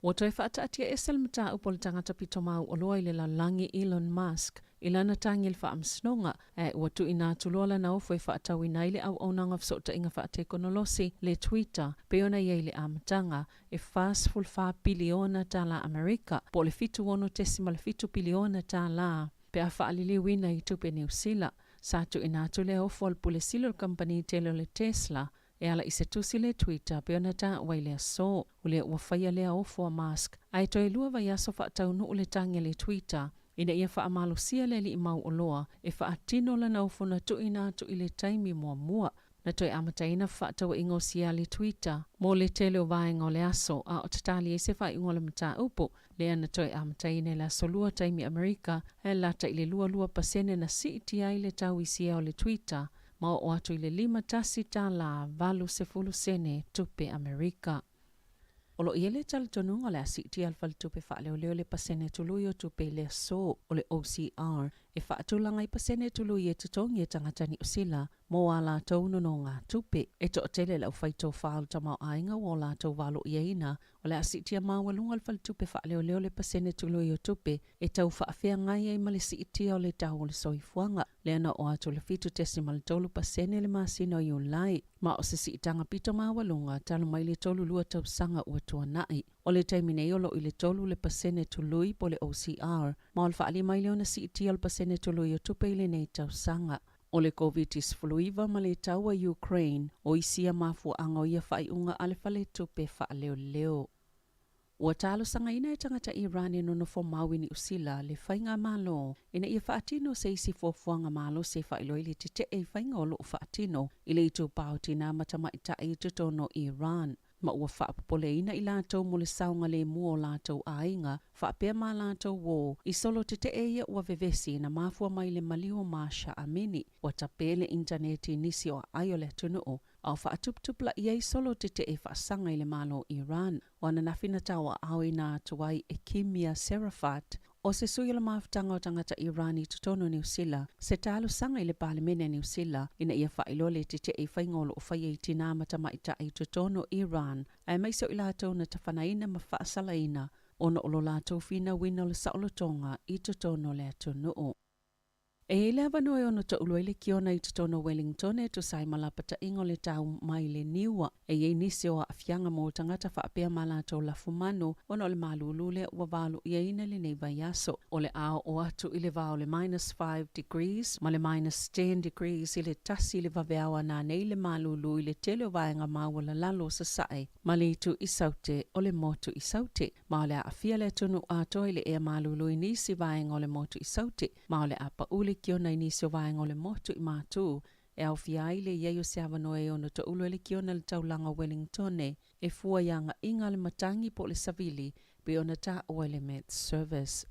Ua toe faataatiaese le mataupu a le tagata pito mauoloa i le lalolagi Elon Musk i lana tagi i le faamasinoga, ae ua tuuina atu loa lana ofo e faatauina ai le auaunaga fesootaiga faatekonolosi, le Twitter, pei ona i ai i le amataga, e $44 piliona tala Amerika, po o le $76.7 piliona tala pe a faaliliuina i tupe Niu Sila. Sa tuuina atu lea ofo a le pule sili o le kamupani tele o le Tesla, E ala i se tusi le Twitter pei ona taua i le aso, o lea ua faia lea ofo a Musk, ae toe lua vaiaso faataunuu le tagi a le Twitter ina ia faamalosia le alii mauoloa e faatino lana ofo na tuuina atu i le taimi muamua. Na toe amataina fefaatauaiga o sia le Twitter mo le tele o vaega o le aso, a o tatali ai se faaiuga o le mataupu lea na toe amataina i le aso Lua taimi Amerika, ae lata i le 22% na siitia ai le tau i sia o le Twitter ma oo atu i le $51 80 sene tupe Amerika. O lo o i ai le talitonuga o le a siitia le Faletupe Faaleoleo le pasene tului o tupe i le aso o le OCR e faatulaga i pasene tului e totogi e tagata Niu Sila mo a latou nonogatupe. E toatele le aufai tofā o le tamaoaiga ua o latou valoiaina o le a siitia maualuga le faletupe faaleoleo le pasene tului o tupe e tau faafeagai ai ma le siitia o le tau o le soifuaga, lea na oo atu i le 7.3% i le masina o Iulai, ma o se siitaga pito maualuga talu mai le 32 tausaga ua tuanai. O le taimi nei o lo o i le 3 le pasene tului po o le OCR, ma o le faalima ai lea ona siitia o le pasene tului o tupe i lenei tausaga. O le Koviti-19 ma le taua i Ukraine o isi ia mafuaaga o ia faaiuga a le Faletupe Faaleoleo. Ua talosagaina e tagata Iran e nonofo mau i Niu Sila le faigamalo ina ia faatino se isi fuafuaga malosi e faailoa ai le tetee i faiga o lo o faatino i le itupa o tinā ma tamaitai i totonu o Iran, ma ua faapopoleina i latou mo le saogalemu o latou aiga faapea ma latou uō i solo tetee ia ua vevesi na mafua mai le maliu o Mahsa Amini. Ua tapē le initaneti i nisi o aai o le atunuu a o faatuputupulaia ai solo tetee faasaga i le Malo o Iran. O ananafi na tauaaoina atu ai e Kimia Serafat, o se sui o le Mafutaga o Tagata Iran i totonu o Niu Sila, se talosaga i le Palemene a Niu Sila ina ia faailoa le tetee i faiga o lo o faia i tinā ma tamaitai i totonu o Iran, aemaise o i latou na tafanaina ma faasalaina ona o lo latou finauina o le saolotoga i totonu o le atunuu. E i ai le avanoa e ono toulu ai le kiona i totonu o Wellington e tusa ai ma lapataiga o le tau mai le niua. E i ai nisi o aafiaga mo tagata faapea ma latou lafumanu ona o le malūlū lea ua valoiaina i lenei vaiaso. O le a oo atu i le va o le minus 5 degrees ma le minus 10 degrees i le 1 i le vaveao a nanei le malūlū i le tele o vaega maualalalo o sasae ma le itu i saute o le motu i Saute. Ma o le a aafia le atunuu atoa i le ea malūlū i nisi vaega o le motu i Saute, ma o le a paʻu le kiona i nisi o vaega o le motu i Matū, e aofia ai le i ai o se avanoa e ono toulu ai le kiona i le taulaga o Wellingtone e fua i agaiga a le matagi po o le savili pei ona taua e le Met Service.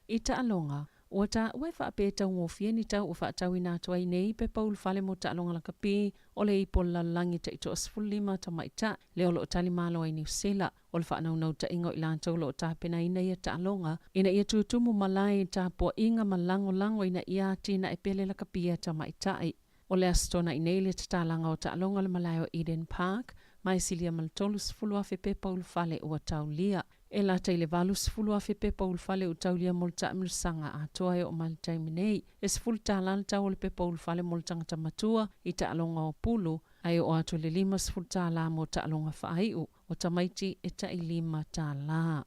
I taaloga, ua taua e faapea e taugofie ni tau ua faatauina atu ai nei pepa ulufale mo taaloga lakapi o le Ipu o le Lalolagi tai 15 tamaitai lea o lo o tali malo ai Niu Sila. O le faanaunautaiga o i latou o lo o tapenaina ia taaloga ina ia tutumu malae i tapuaiga ma lagolago ina ia atinae pea le lakapi a tamaitai. O le Aso Toonai nei le tatalaga o taaloga o le malae o Eden Park, ma e silia ma le 30,000 pepa ulufale ua taulia. E lata i le 80,000 pepa ulufale ua taulia mo le taamilosaga atoa e oo mai le taimi nei. E $10 le tau o le pepa ulufale mo le tagata matua i taaloga o pulu, ae oo atu i le $50 mo taaloga faaiu o tamaiti e tai $5.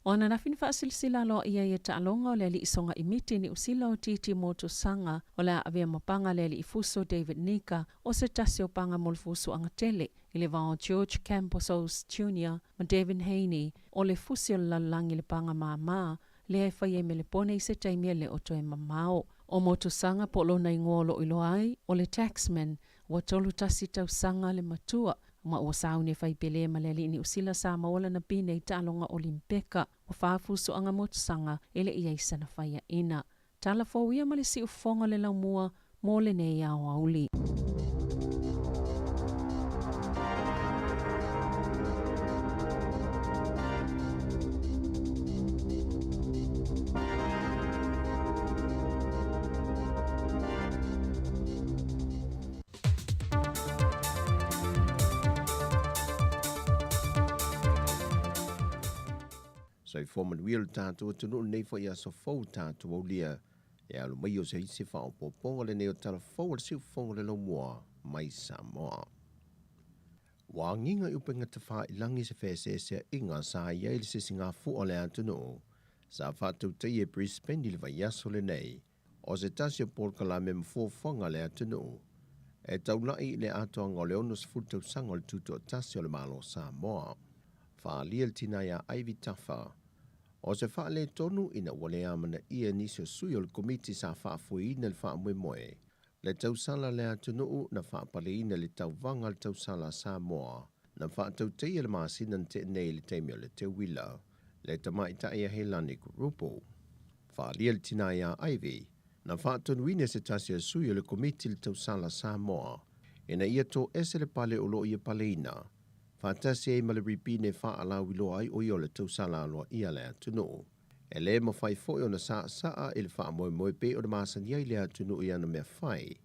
O ananafi na faasilasila aloaia ai e taaloga o le alii sogaimiti Niu Sila o Titi Motusaga o le a avea ma paga le alii fuso David Nika o se tasi o paga mo le fusuaga tele i le va o George Kambosos Jr ma Devin Haney o le fusi o le lalolagi i le paga māmā lea e fai ai Melepone i se taimi e le o toe mamao. O Motusaga po o lona igoa o lo o iloa ai o le Taxman Ua 31 tausaga le matua, ma ua sauni e fai pele ma le alii Niu Sila sa maua lana pine i taaloga Olimpeka. Ua fa fusuaga motusaga e le i ai sana faiaina. Tala fou ia ma le siufofoga o le laumua mo lenei aoauli. Soifua manuia lo tatou atunuu i lenei foi aso fou tatou aulia e alo mai o se isi faaopoopoga lenei o Tala Fou a le Siufofoga o le Laumua mai Samoa. Ua agiga i upega tafailagi se feeseeseaiga sa i ai le sisigafua o le atunuu sa faatautaia i Brisbane i le vaiaso lenei o se tasi o polokalame ma fuafuaga a le atunuu e taulai i le atoaga o le 60 tausaga o le tutoatasi o le Malo o Samoa. Faaalia le tina iā Ivy Tafa, o se faaletonu ina ua le amanaia nisi o sui o le Komiti sa faafoeina le faamoemoe, le tausala a le atunuu na faapaleina le tauvaga a le tausala a Samoa na faatautaia le masina na tea nei i le taimi o le teuila le tamaitai a Helani Kurupu. Faaalia le tina iā Ivy, na faatonuina e se tasi o sui o le Komiti le tausala a Samoa ina ia toese le pale o lo o ia paleina faatasi ai ma le ripine e faalauiloa ai o ia o le tausala aloaia a le atunuu. E lē mafai foi ona saasaa i le faamoemoe pei ona masani ai le atunuu i ana mea fai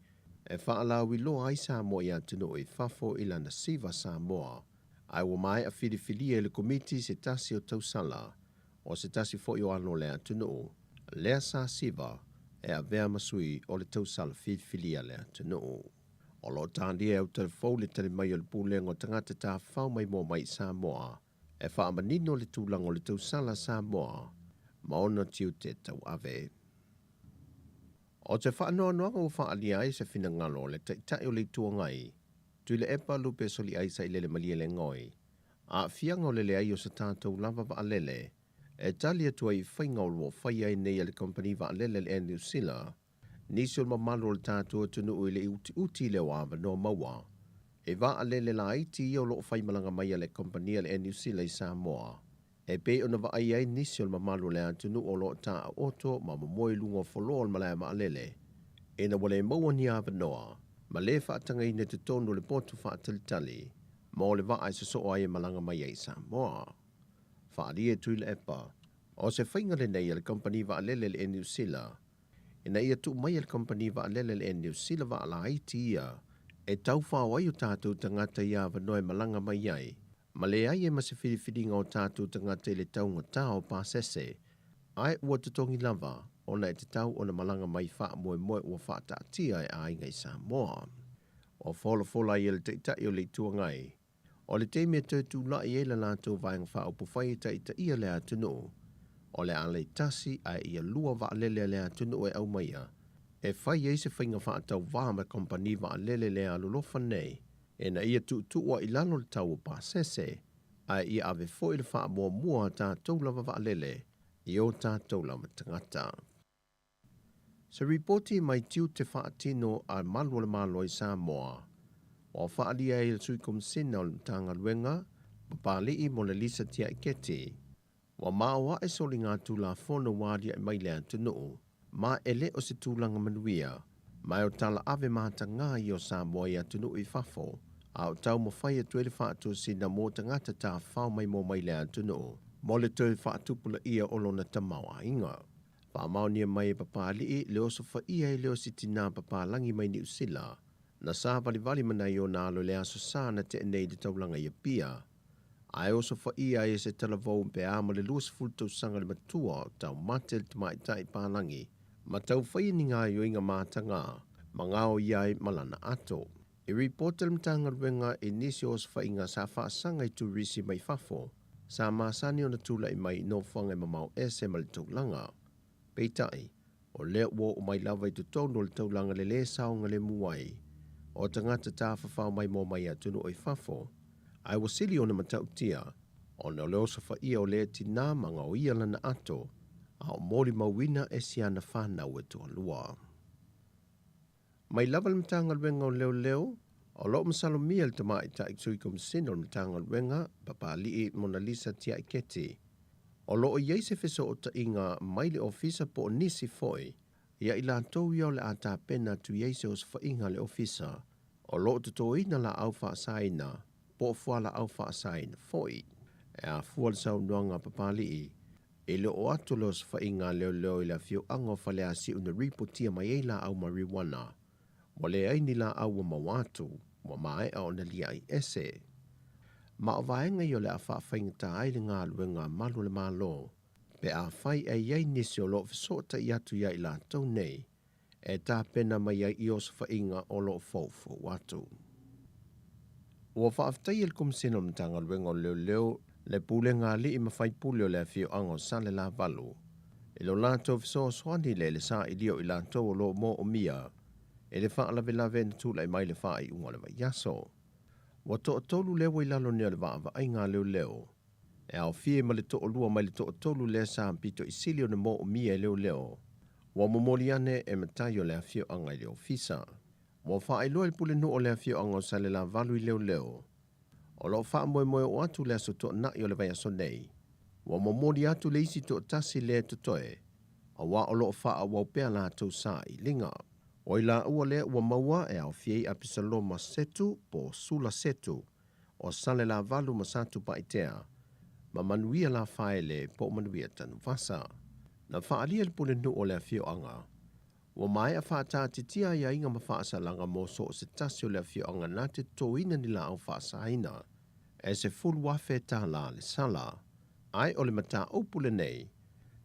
e faalauiloa ai Samoa i atunuu i fafo i lana Siva Samoa, ae ua maea filifilia e le Komiti se tasi o tausala o se tasi foi o alo o le atunuu, lea sa siva e avea ma sui o le tausala filifilia a le atunuu. O lo o talia e Autalafou le tali mai o le Pulega o Tagata Tafafao Maimoa Mai i Samoa e faamanino le tulaga o le tausala Samoa ma ona tiute tauave. O se faanoanoaga ua faaalia ai se finagalo o le Taitai o le Itu Agai, Tuilaepa Lupe Soliai Sailele Malielegaoi, aafiaga o le leai o se tatou lava vaalele e tali atu ai i faiga o lo o faia ai nei e le kamupani vaalele le Air New Sila nisi o le mamalu o le tatou atunuu i le utiuti lea o avanoa maua e vaalele laiti ia o lo o faimalaga mai a le kamupani a le Air New Sila i Samoa e pei ona vaai ai nisi o le mamalu o le atunuu o lo o taoto ma momoe i luga o foloa o le malae vaalele ina ua le maua ni avanoa ma le faatagaina i totonu o le potu faatalitali mo le vaa e sosoo ai e malaga mai ai i Samoa. Faaalia e Tuilaepa, o se faiga lenei a le kamupani vaalele le Air New Sila ina ia tuu mai e le kamupani vaalele le Air New Sila vaa laiti ia e taufao ai o tatou tagata i avanoa e malaga mai ai ma leai ai ma se filifiliga o tatou tagata i le taugatā o pasese, ae ua totogi lava ona e tatau ona malaga mai faamoemoe ua faataatia e aiga i Samoa. Ua folafola ai e le Taitai o le Itu Agai, o le taimi e toe tulai ai le latou Vaega Faaupufai e taitaia le atunuu, o le a laitasi ae ia lua vaalele a le atunuu e aumaia e fai ai se faiga faatauvā ma kamupani vaalele le alolofa nei ina ia tuutuu ai i lalo le tau o pasese, ae ia ave foi le faamuamua a tatou lava vaalele i o tatou lava tagata. Se ripoti mai tiute faatino a Malu o le Malo i Samoa, ua faaalia ai e le Sui Komisina o le Matagaluega, Papali'i Monalisa Tiaiketi, ua maoae soligatulafono ua aliae mai le atunuu, ma e le o se tulaga manuia, ma e o talaave matagā ia o Samoa i atunuu i fafo, a o taumafai atu ai le faatosina mo tagata tafafao maimoa mai le atunuu mo le toe faatupulaia o lona tamaoaiga. Faamaonia mai e Papali'i le osofaia ai lea o si tinā papalagi mai Niu Sila, na savalivali ma nai ona alo i le Aso Sa na tea nei i le taulaga i Apia, ae osofaia ai e se talavou pe a ma le 20 tausaga le matua o taumate le tamaitai palagi ma tau faia ni gaoioiga matagā ma gaoia ai ma lana ato. I ripota le Matagaluega i nisi o osofaiga sa faasaga i turisi mai fafo sa masani ona tulai mai i nofoaga e mamao ese ma le taulaga. Peitai, o lea ua oo mai lava i totonu o le taulaga le lē saogalemu ai o tagata tafafao maimoa mai atunuu i fafo, ae ua sili ona matautia ona o le osofaia o lea tinā ma gaoia lana ato a o molimauina e si ana fanau e toalua. Mai lava le Matagaluega o Leoleo, o lo o masalomia le Tamaitai Sui Komisina o le Matagaluega, Papali'i Monalisa Tiaiketi, o lo o i ai se fesootaiga mai le Ofisa po o nisi foi ia i latou ia o le a tapena atu i ai se osofaiga a le Ofisa o lo o totoina laau faasaina po o fualaau faasaina foi. E afua le saunoaga a Papali'i e le oo atu le osofaiga a leoleo i le afioaga o Faleasiu na ripotia mai ai laau marijuana. Ua leai ni laau ua maua atu, ua maea ona liai ese. Ma o vaega ia o le a faafaigata ai le galuega a malu o le Malo, pe afai e i ai nisi o lo o fesootai atu ia i latou nei e tapena mai ai i osofaiga o lo o foufou atu. Ua faafetaia le Komisena o le Matagaluega o Leoleo, le Pulega Alii ma Faipule o le Afioaga o Salelavalu i lo latou fesoasoani i le le sailia o i latou o lo o moomia i le faalavelave na tulai mai i le faaiuga o le vaiaso. Ua toatolu lea ua i lalo nei o le vaavaaiga a leoleo e aofia ai ma le toalua mai le toatolu lea sa pito i sili ona moomia e leoleo ua momoli ane e matai o le afioaga i le ofisa. Ua faailoa e le Pulenuu o le afioaga o Salelavalu i leoleo o lo o faamoemoe oo atu le aso toanai o le vaiaso nei, ua momoli atu le isi toatasi lea e totoe, auā o lo o faaauau pea latou sailiga. O i laua lea ua maua e aofia ai Apisaloma Setu po o Sula Setu o Salelavalu ma Satupaitea, ma Manuia Lafaele po o Manuia Tanuvasa. Na faaalia e le pulenuu o le afioaga, ua maea faataatitia aiaiga ma faasalaga mo so o se tasi o le afioaga na te totoina ni laau faasaina e $10,000 le sala, ae o le mataupu lenei,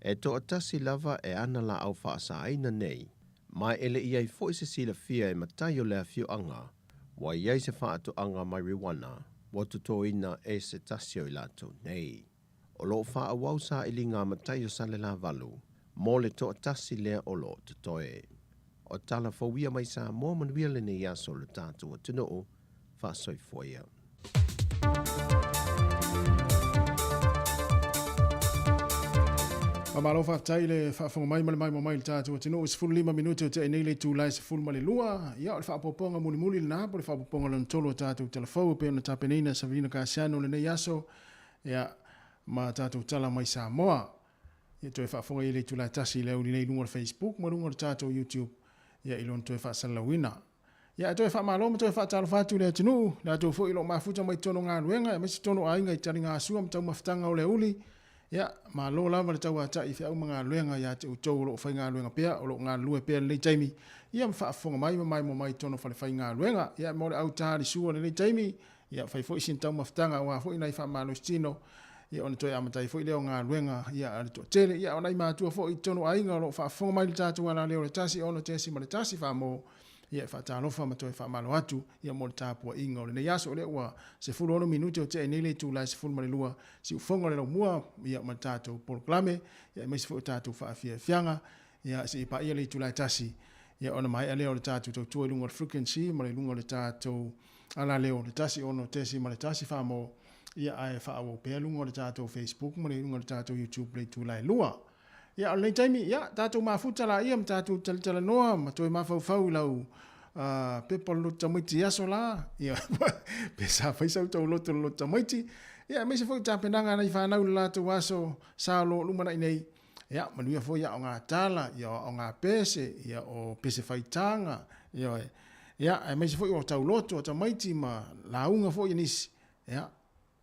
e toatasi lava e ana laau faasaina nei, ma e le i ai foi se silafia e matai o le afioaga ua i ai se faatoaga marijuana ua totoina e se tasi o i latou nei. O lo o faaauau sailiga a matai o Salelavalu mo le toatasi lea o lo o totoe. O tala fou ia mai Samoa manuia lenei aso o le tatou atunuu, faasoifua ia. Faamalo faafetai le faafofoga mai ma le maimoa mai i le tatou atunuu. E 15 minute o tea nei le itula e 12. Ia, o le faaopoopoga mulimuli lena po o le faaopoopoga lona tolu o tatou tala fou e pei ona tapenaina e Savelina Kasiano lenei aso, ia, ma tatou tala mai Samoa. Ia, toe faafofoga i le itula e 1 i le aoauli nei i luga o le Facebook ma luga o le tatou YouTube, ia, i lona toe faasalalauina. Ia, e toe faamalo ma toe faatalofa atu i le atunuu, latou foi o lo o mafuta mai totonu o galuega, aemaise totonu o aiga i taligasua ma taumafataga o le aoauli. Ia, malo lava le tauatai i feau ma galuega ia te outou o lo o faigaluega pea, o lo o galulue pea i lenei taimi, ia ma faafofoga mai ma maimoa mai i totonu o falefaigaluega. Ia, mo le au talisua i lenei taimi, ia, fai foi sina taumafataga aua foi nai faamalositino, ia, ona toe amata ai foi lea o galuega, ia, a le toatele. Ia, o nai matua foi i totonu o aiga o lo o faafofoga mai i le tatou alaleo o le 1 6.1 faamo, ia, e faatalofa ma toe faamalo atu, ia, mo le tapuaiga o lenei aso. O lea ua 16 minute o tea nei le itula e 12, siufofoga o le laumua, ia, ma le tatou polokalame, ia, aemaise foi o tatou faafiafiaga, ia, seia paia le itula e 1, ia, ona maea lea o le tatou tautua i luga o le frequency ma le luga o le tatou alaleo le 1 6.1 faamo, ia, ae faaauau pea luga o le tatou Facebook ma le luga o le tatou YouTube le itula e 2. Ia, o lenei taimi, ia, tatou mafuta laia ma tatou talatalanoa ma toe mafaufau i lau pepa o le loto tamaiti i aso la, ia, pe sa fai sau tau loto le loto tamaiti, ia, aemaise foi tapenaga a nai fanau i le latou aso sa o lo o lumanai nei, ia, manuia foi aoga tala, ia, o aoga pese, ia, o pese faitaga, ia, ia, aemaise foi o tauloto a tamaiti ma lauga foi a nisi, ia,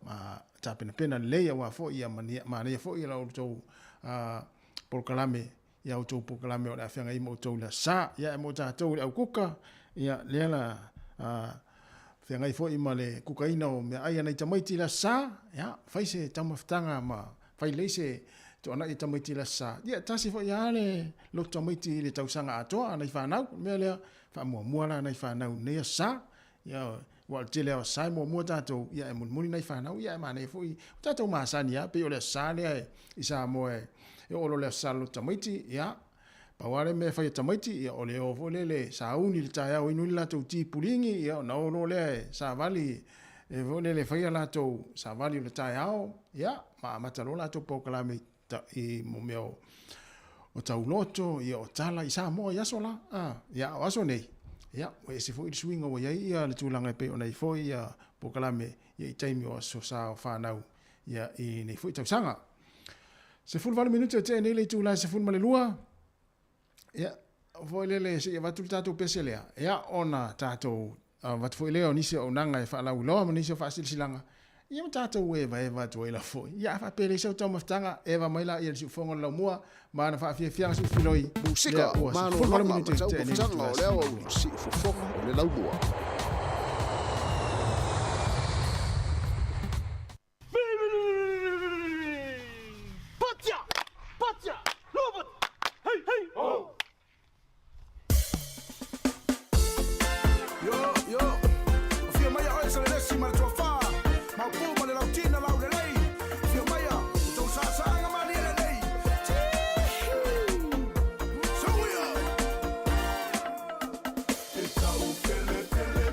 ma tapenapena lelei aua foi ia manaia foi la outou polokalame, ia outou polokalame o le a feagai ma outou i le aso Sa. Ia, e mo tatou i le au kuka, ia, lea la feagai foi ma le kukaina o meaai a nai tamaiti i le aso Sa, ia, fai se taumafataga ma fai lelei se toanai e tamaiti i le aso Sa. Ia, tasi foi lava le loto tamaiti i le tausaga atoa a nai fanau. O le mea lea, faamuamua la nai fanau i lenei aso Sa. Ia, ua o le tele lava o aso Sa e muamua tatou, ia e mulimuli nai fanau, ia e manaia foi o tatou masani lava, pei o le aso Sa lea i Samoa e oo loa le aso Sa i le loto tamaiti, ia, pau lava le mea e fai e tamaiti, ia, o le o foi lele sauni i le taeao inu ai le latou ti puligi, ia, ona o loa lea e savali e foi lele e fai a latou savali o le taeao, ia, ma amata loa latou polokalame i mo mea o tauloto, ia, o tala i Samoa i aso la. Ia, o aso nei, ia, ua ese foi le suiga ua i ai ia le tulaga e pei ona i foi ia polokalame ia i taimi o aso sa o fanau ia i nei foi tausaga. 18 minute o tea nei le itula e 12, ia, foi lele seia avatu le tatou pese lea, ia, ona tatou avatu foi lea o nisi o auaunaga e faalauiloa ma nisi o faasilasilaga, ia ma tatou evaeva atu ai lava foi. Ia, a faapea e leai sau taumafataga, eva mai laia i le siufofoga o le laumua ma ana faafiafiaga siufiloi, Musika, lea ua malologa 18 ma minute tea nei le taumafataga itula o le aoauli, siufofoga o le laumua. Yo, yo, Afio maia oe Salelesi ma le Tuafa, Maopu ma le Lautina Laulelei, Afio maia, o tou saasaaga malie lelei. Tihuu! Suia! E tau pele pele.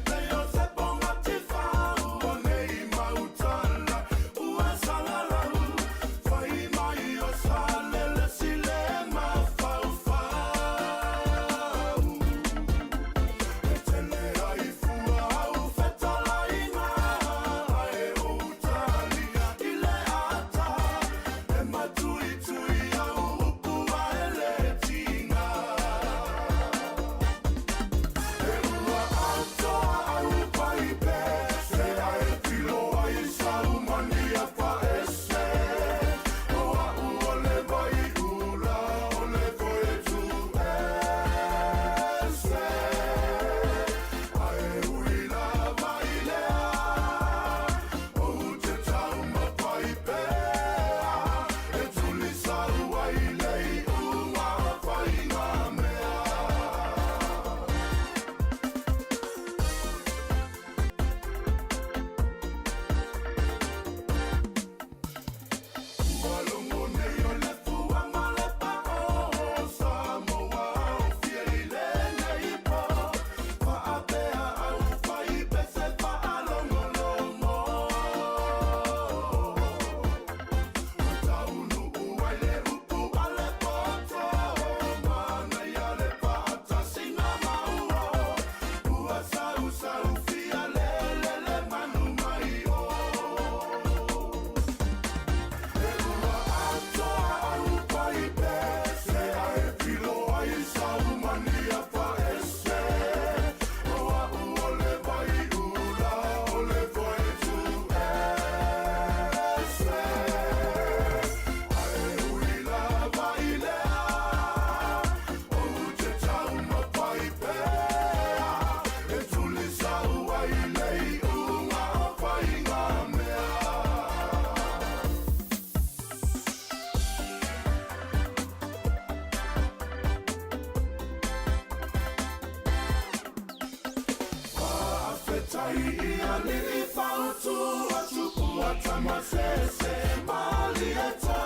Tai i alii fautua tupua tamasese malieta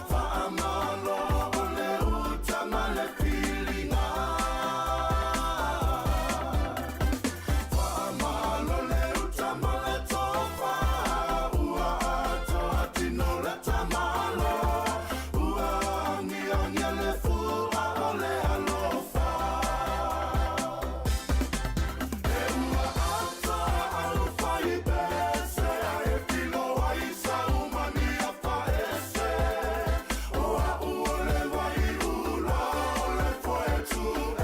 Faamalo o le uta ma le filiga Faamalo le uta ma le tofa Ua atoa tino le tamalo Ua agiagia le fua o le alofa E ua atoa au faipese Ae filo ai saumania faese O a'u o le waiula o le foe tuese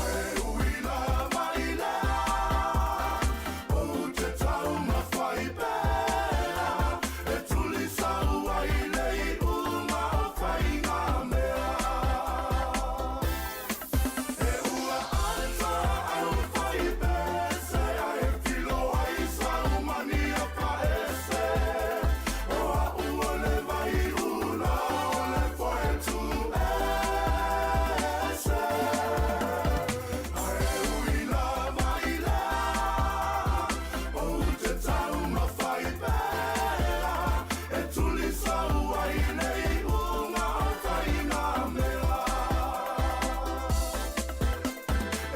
Ae ui lava i lea Ou te taumafai pea E tulisau ai le iuga o faiga mea E ua atoa au faipese Ae filo ai saumania faese O a'u o le waiula o le foe tuese Ae ui lava i lea Ou te taumafai pea E tulisau ai le iuga o faiga mea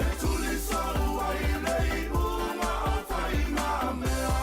E tulisau ai le iuga o faiga mea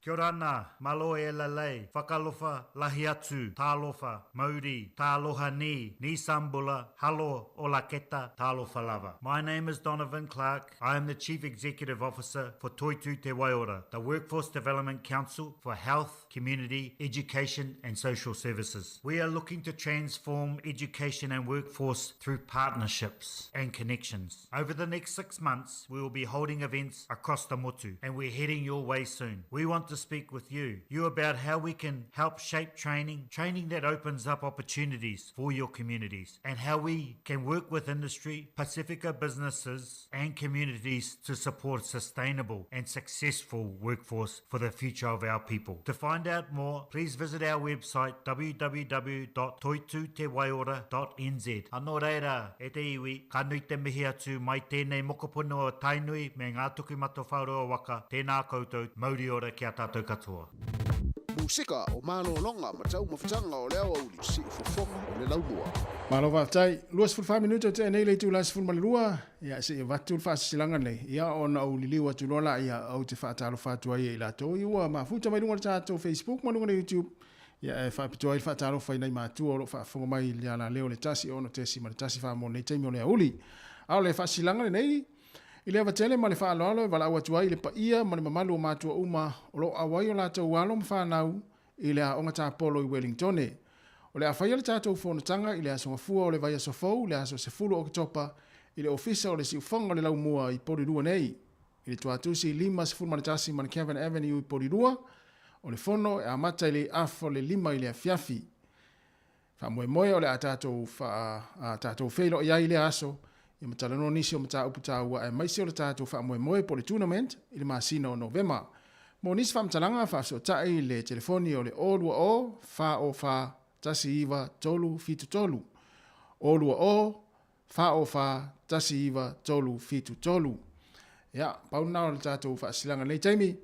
Kia ora ana, malo e lalei, whakalofa, lahi atu, talofa, mauri, taloha ni, ni sambula, halo, ola keta, talofa lava. My name is Donovan Clark. I am the Chief Executive Officer for Toitu Te Waiora, the Workforce Development Council for Health, Community, Education and Social Services. We are looking to transform education and workforce through partnerships and connections. Over the next 6 months, we will be holding events across the motu, and we're heading your way soon. We want to speak with you about how we can help shape training, training that opens up opportunities for your communities, and how we can work with industry, Pacifica businesses, and communities to support sustainable and successful workforce for the future of our people. To find out more, please visit our website www.toitutewaiora.nz. Anō reira, e te iwi, ka nui te mihi atu mai tēnei mokopuna o Tainui me ngā tuku matawhāroa waka, tēnā koutou, mauri ora ki a tātou katoa. Musika o malologa ma taumafataga o le aoauli, siufofoga o le laumua. Malo faafetai. 24 minute o tea nei le itula 12, ia seia avatu le faasilasilaga lenei, ia ona ou liliu atu loa laia ou te faatalofa atu ai e i latou i ua mafuta mai luga o le tatou Facebook ma luga o le YouTube, ia e faapitoa ai le faatalofa i nai matua o lo o faafofoga mai i le alaleo o le 1 6.1 mo lenei taimi o le aoauli. A o le faasilasilaga lenei, I le ava tele ma le faaaloalo e valaau atu ai i le paia ma le mamalu o matua uma o lo o auai o latou alo ma fanau i le aoga tapolo i Welingtone. O le a faia le tatou fonotaga i le aso Gafua o le vaiaso fou, le aso 10 o Oketopa, i le Ofisa o le Siufoga o le Laumua i Porirua nei, i le tuatusi 51 Mount Avenue i Porirua. O le fono e amata i le afa o le 5 i le afiafi. Faamoemoe o le a tatou a tatou feiloai ai i lea aso, ia ma talanoa nisi o mataupu taua aemaise o le tatou faamoemoe po o le tournament i le masina o Novema. Mo nisi faamatalaga, faafesootai i le telefoni o le 020 404 1973, 020 404 1973. Ia, pau lena o le tatou faasilaga i lenei taimi,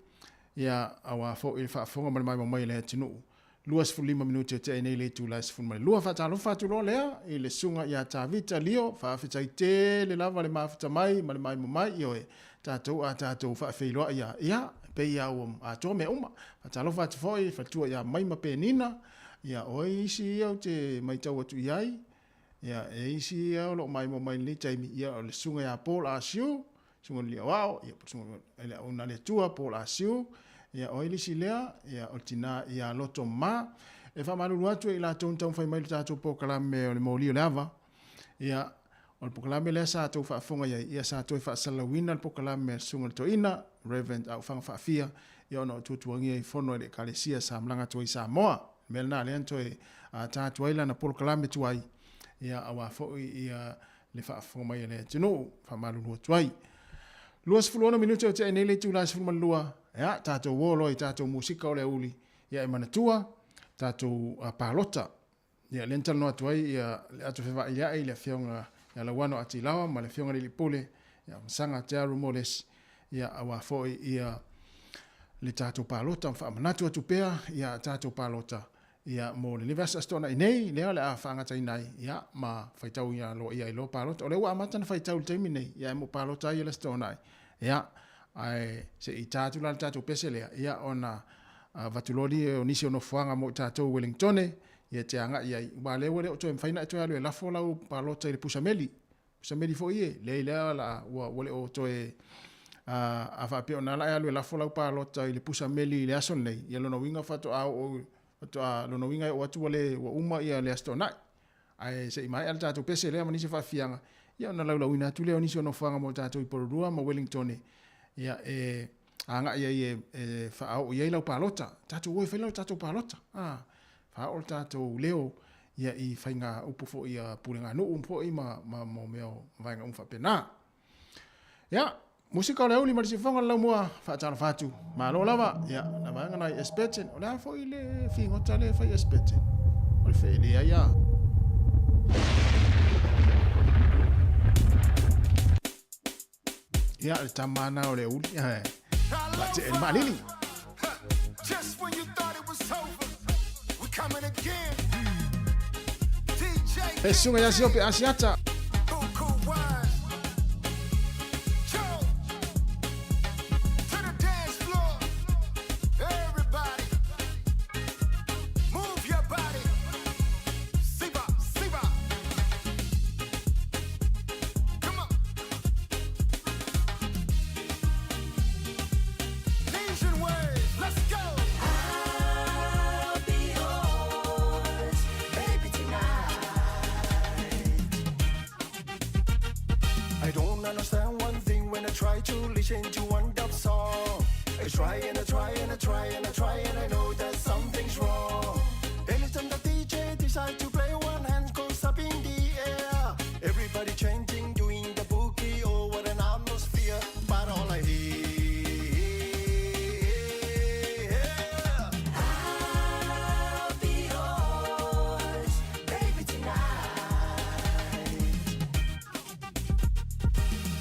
ia, aua foi le faafofoga ma le maimoa mai a le atunuu. 25 minute o tea nei le itula e 12. Faatalofa atu loa lea i le susuga ia Tavita Lio, faafetai tele lava le mafuta mai ma le maimoa mai, ioe, tatou a tatou faafeiloai ia, ia, pei lava ua atoa mea uma. Faatalofa atu foi i le faletua ia Maima Penina, ia, o ai isi ia ou te matau atu i ai, ia, e isi ia o lo o maimoa mai i lenei taimi, ia, o le susuga ia Paul Asiu, susuga i le Aoao, ia, susuga i le Auauna a le Atua, Paul Asiu, ia, o ai le isi lea, ia, o le tina ia Loto Ma. E faamalulu atu e i latou na taumafai mai i le tatou polokalame o le moli o le ava, ia, o le polokalame lea sa tou faafofoga i ai, ia, sa toe faasalalauina le polokalame a le susuga i le toeaina, Reverend Aufaga Faafia, ia, ona o tuatuagia i fono e le Ekalesia sa malaga atu ai i Samoa. O le mea lena lea na toe ta atu ai lana polokalame tuai, ia, aua foi ia le faafofoga mai a le atunuu, faamalulu atu ai. 26 minute o tea nei le itula e 12, ia, tatou o loa i tatou musika o le aoauli. Ia e manatua tatou palota. Ia lea na talanoa atu ai ia le ato fevailia'i i le afioga ia Lauano Atilawa ma le afioga i le Pule ia Masaga Tearu Moles ia aua foi ia le tatou palota ma faamanatu atu pea ia tatou palota ia mo le vaiaso Aso Toonai nei lea o le a faagataina ai ia ma faitau ia loa ia i loa palota. O lea ua amata na faitau i le taimi nei ia e mo palota ai le Aso Toonai ia ae se i tā atu la le tatou pese lea ia ona avatu loa lea o nisi o nofoaga mo i tatou Wellingtone ia te agai ai aua lea ua le o toe mafai ona e toe alu e lafo lau palota i le pusameli pusameli foi e leai lea la ua le o toe a faapea ona la e alu e lafo lau palota i le pusameli i le aso lenei ia lona uiga faatoa oo faatoa lona uiga e oo atu ua le ua uma ia le Aso Toonai ae se i maea le tatou pese lea ma nisi o faafiafiaga ia ona laulauina atu lea o nisi o nofoaga mo tatou i Porirua ma Wellingtone ia e agai ai e faaoo i ai lau palota. Tatou o e fai lau tatou palota. Faaoo le tatou leo ia i faiga upu foi a puleganuu foi ma mo mea o vaega uma faapena. Ia, musika o le auli ma le sifofoga o le laumua, faatalofa atu. Malo lava. Ia, na vaega nai Esperton. O le a foi le figota le fai Esperton? O le feeleai a. Ia, le tama na o le auli. Ia, la te e maalili. Just when you thought it was over, we coming again. DJ E susuga ia Siope Asiata. Buku Wine. Joe, to the dance floor. Everybody, move your body. Siva, Siva. Come on. Legion Waves, let's go. I'll be yours, baby, tonight. I don't understand one thing when I try to listen to one dub song. I try and I try and I try and I try and I know that something's wrong. Anytime the DJ decide to play, one hand goes up in the air. Everybody chanting, doing the boogie, oh what an atmosphere. But all I hear, I'll be yours, baby, tonight.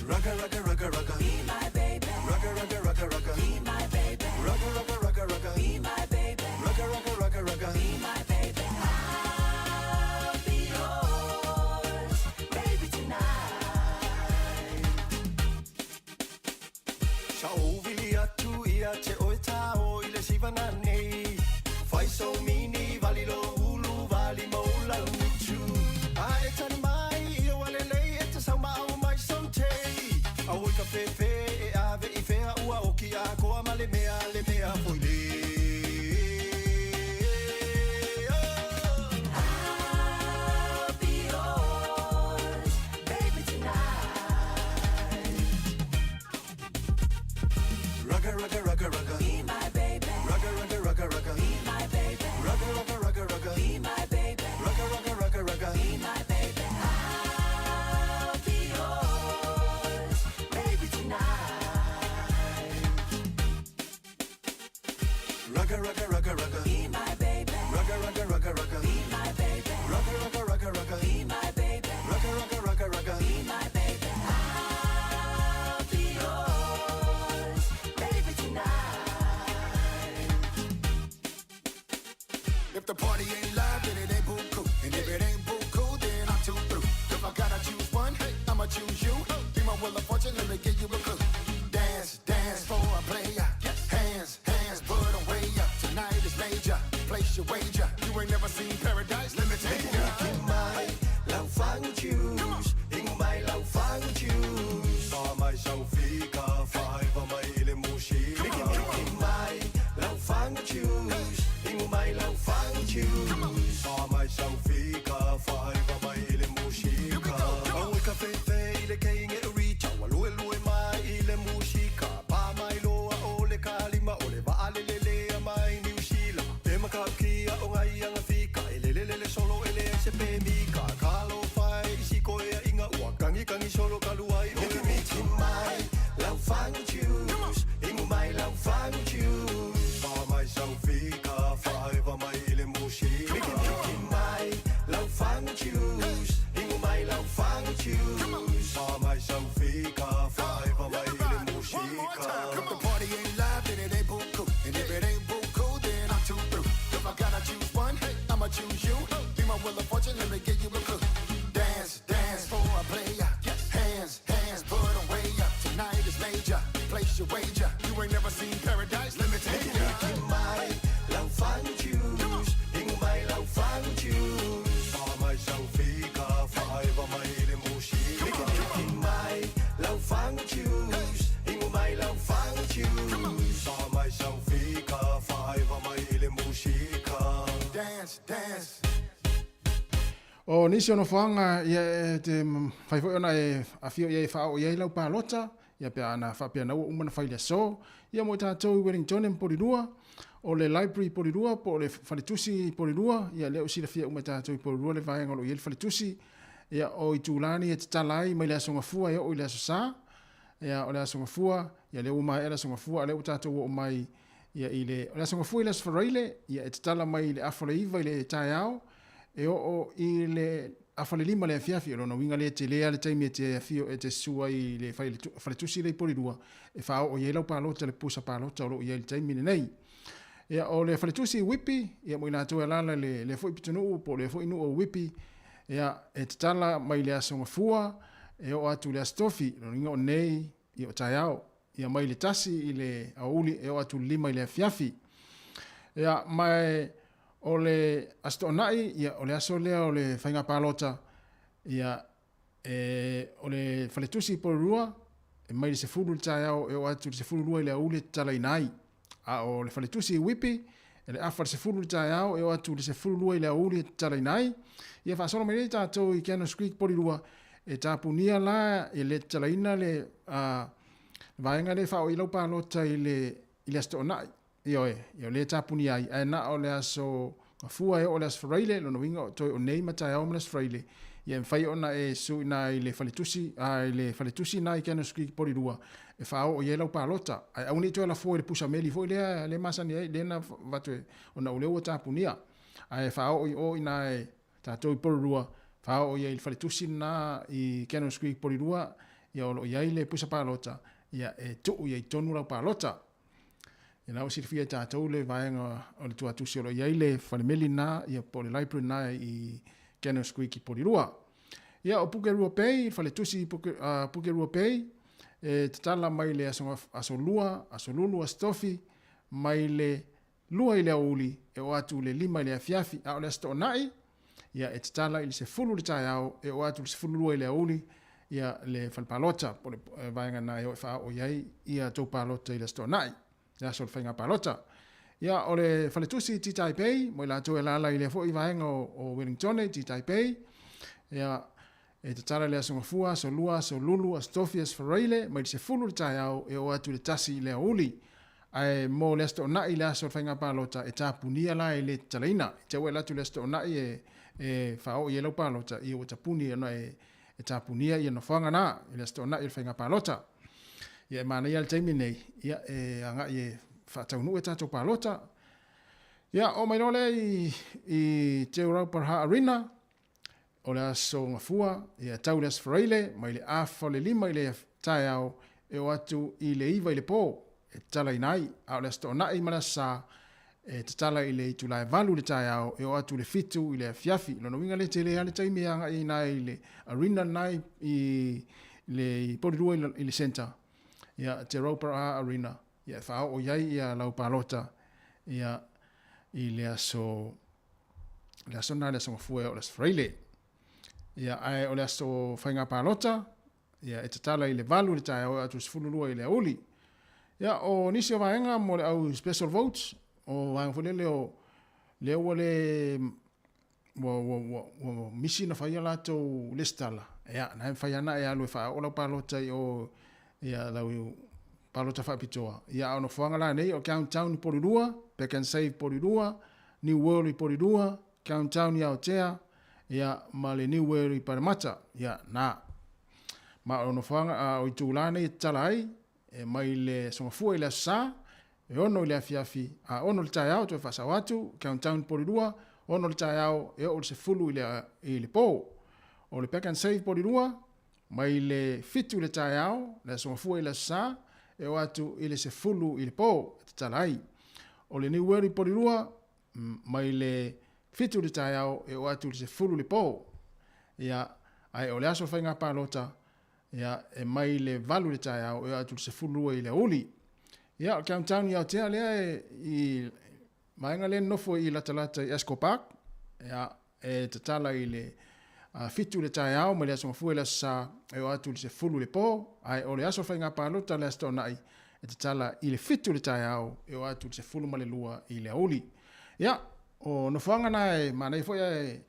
Rugga, rugga, rugga, rugga. Be my baby. Rugga, rugga, rugga, rugga. Be my baby. Rugga, rugga, rugga, rugga. Be my baby. Rugga, rugga, rugga, rugga. Be my baby. I'll be yours, baby, tonight. Sa ovili atu ia te oe tao i le sivana nei. Fai so mini vali lo ulu vali mo lau mitu. A e tani mai i o ale lei e te sau mao mai so te. A oi ka fefe e ave i fea ua oki a koa ma le mea foi le. I'll be yours, baby, tonight. Rugga, rugga, rugga, rugga. Be my baby. Rugga, rugga, rugga, rugga. Be my baby. Rugga, rugga, rugga, rugga. Be my baby. Rugga, rugga, rugga, rugga. Be my baby. I'll be yours, baby, tonight. Rugga, rugga, rugga, rugga. Be my baby. Rugga, rugga, rugga, rugga. Be my baby. Rugga, rugga, rugga, rugga. Be my baby. Rugga, rugga, rugga, rugga. Be my baby. I'll be yours, baby, tonight. If the party ain't live, then it ain't buku. And if it ain't buku, then I'm too through. If I gotta choose one, I'ma choose you. Be my wheel of fortune, let me give you a clue. Dance, dance for a player. Hands, hands, put 'em way up. Tonight is major. Place your wager. You ain't never seen paradise, let me take ya. Mai lau fangu choose, ingu mai lau fangu choose. Sa mai sau fika, faiva mai ile mushika. Miki mai lau fangu choose, ingu mai lau fangu choose. Sa mai sau fika, faiva mai ile mushika. Au ka fefe ile keinge uri chawa lue lue mai ile mushika. Pa mai loa o le kalima o le vaalelele a mai New Zealand. E makau kia o ngai anga fika, e lele lele solo ele ai se pe mika. Kalo fai isi koe a inga ua kangi kangi solo kaluai o Miki miki mai lau fangu choose, ingu mai lau fangu choose. Pa mai sau fika, O nisi o nofoaga, ia, e te mafai foi ona e afio i ai e faaoo i ai lau palota, ia pe a na faapea na ua uma ona fai i le aso. Ia mo i tatou i Wellingtone ma Polilua, o le library i Polilua po o le faletusi i Polilua, ia lea ua silafia uma e tatou i Polilua le vaega o lo o i ai le faletusi. Ia o itula nei e tatala ai mai le Aso Gafua e oo i le Aso Sa. Ia o le Aso Gafua, ia lea ua maea le Aso Gafua a lea ua tatou oo mai ia i le o le Aso Gafua i le Aso Faraile, ia e tatala mai i le afa o le 9 i le taeao e oo i le afa o le 5 i le afiafi. O lona uiga lea e tele lava le taimi e te afio e te susu ai i le faletusi lea i Polilua e faaoo i ai lau palota i le pusa palota o lo o i ai i le taimi lenei. Ia o le faletusi i Uipi, ia mo i latou e alaala i le lea foi pitonuu po o lea foi nuu o Uipi, ia e tatala mai le Aso Gafua e oo atu i le Aso Tofi, lona uiga o nei ia o taeao. Ia mai le 1 i le aoauli e oo atu i le 5 i le afiafi. Ia ma o le Aso Toonai, ia o le aso lea o le faiga palota, ia e o le faletusi i Porirua, e mai le 10 i le taeao e oo atu i le 12 i le aoauli e tatalaina ai. A o le faletusi i Uipi, e le afa i le 10 i le taeao e oo atu i le 12 i le aoauli e tatalaina ai. Ia faasolo mai nei tatou i Cannons Creek Porirua, e tapunia la e le tatalaina le vaega lea e faaoo i lau palota i le i le Aso Toonai. Ioe, ia o lea e tapunia ai, ae na o le Aso Gafua e oo i le Aso Faraile, lona uiga o toe o nei ma taeao ma le Aso Faraile, ia e mafai ona e susu i ina i le faletusi, a i le faletusi ina i Cannons Creek Porirua e faaoo i ai lau palota. Ae aua ne i toe lafoa i le pusa meli foi lea lea e masani ai, lea na avatu e, ona o lea ua tapunia. Ae faaoo i o ina e tatou i Porirua, faaoo i ai i le faletusi lena i Cannons Creek Porirua, ia o lo o i ai le pusa palota, ia e tuu i ai tonu lau palota. Ia la ua silafia e tatou le vaega o le tuatusi o lo o i ai le falemeli lena, ia po o le library lena i Cannons Creek i Porirua. Ia o Pukerua Bay, le faletusi i Pukerua Bay, e tatala mai le aso, aso lua, aso lulu, aso tofi, mai le 2 i le aoauli e oo atu i le 5 i le afiafi, a o le Aso Toonai, ia e tatala i le 10 i le taeao e oo atu i le 12 i le aoauli, ia le fale palota po o le vaega lena e oo e faaoo i ai ia tou palota i le Aso Toonai, le aso o le faiga palota. Ia o le faletusi i Titai Bay, mo i latou e alaala i lea foi vaega o Wellingtone i Titai Bay, ia e tatala i le Aso Gafua, Aso Lua, Aso Lulu, Aso Tofi, Aso Faraile, mai le 10 i le taeao e oo atu i le 1 i le aoauli. Ae mo le Aso Toonai, le aso o le faiga palota, e tapunia la e le tatalaina. I te i ua e alu atu i le Aso Toonai e, e faaoo i ai lau palota, ia ua tapuni ona e, e tapunia ia nofoaga na i le Aso Toonai o le faiga palota. Ia e manaia le taimi nei, ia e agai e faataunuu e tatou palota. Ia, oo mai loa lea i, i Te Urauparha Arena, o le Aso Gafua, ia tau i le Aso Faraile, mai le afa o le 5 i le taeao e oo atu i le 9 i le po, e tatalaina ai, a o le Aso Toonai ma le Aso Sa, e tatala i le itula e 8 i le taeao e oo atu i le 7 i le afiafi. O lona uiga lea e tele lava le taimi e agai ai i i le arena lena i le Porirua i le centre, ia Te Roper Arena, ia e faaoo i ai ia lau palota ia i le aso le aso lena le aso Gafua o le aso Faraile. Ia, ae o le aso faiga palota, ia, e tatala i le 8 i le taeao e atu i le 12 i le aoauli. Ia, o nisi o vaega mo le au special votes, o vaega foi lele o lea ua le ua, ua, ua, ua misi na fai a latou lesitala, ia, na e mafai lava ona e alu e faaoo lau palota i o, ia, lau palota faapitoa. Ia, a o nofoaga la nei, o Countdown i Porirua, Pack and Save Porirua, New World i Porirua, Countdown i Aotea, ia, ma le New World i Paremata. Ia, na. Ma o nofoaga, a o itulā nei e tatala ai, e mai le Aso Gafua i le Aso Sa, e 6 i le afiafi, a 6 i le taeao, toe faasao atu, Countdown Porirua, 6 i le taeao, e oo i le 10 i le, i le po. O le Pack and Save Porirua, mai le 7 i le taeao, le Aso Gafua i le Aso Sa, e oo atu i le 10 i le po, e tatala ai. O le New World i Porirua, mai le 7 i le taeao e oo atu i le 10 i le po. Ia, ae o le aso faiga palota, ia, e mai le 8 i le taeao e oo atu i le 12 i le aoauli. Ia, o le Countdown i Aotea lea e, i vaega lea e nofo i latalata i Ascot Park, ia, e tatala i le 7 i le taeao mai le Aso Gafua i le Aso Sa e oo atu i le 10 i le po, ae o le aso faiga palota le Aso Toonai e tatala i le 7 i le taeao e oo atu i le 12 i le aoauli. Ia, o nofoaga na e manaia foi ae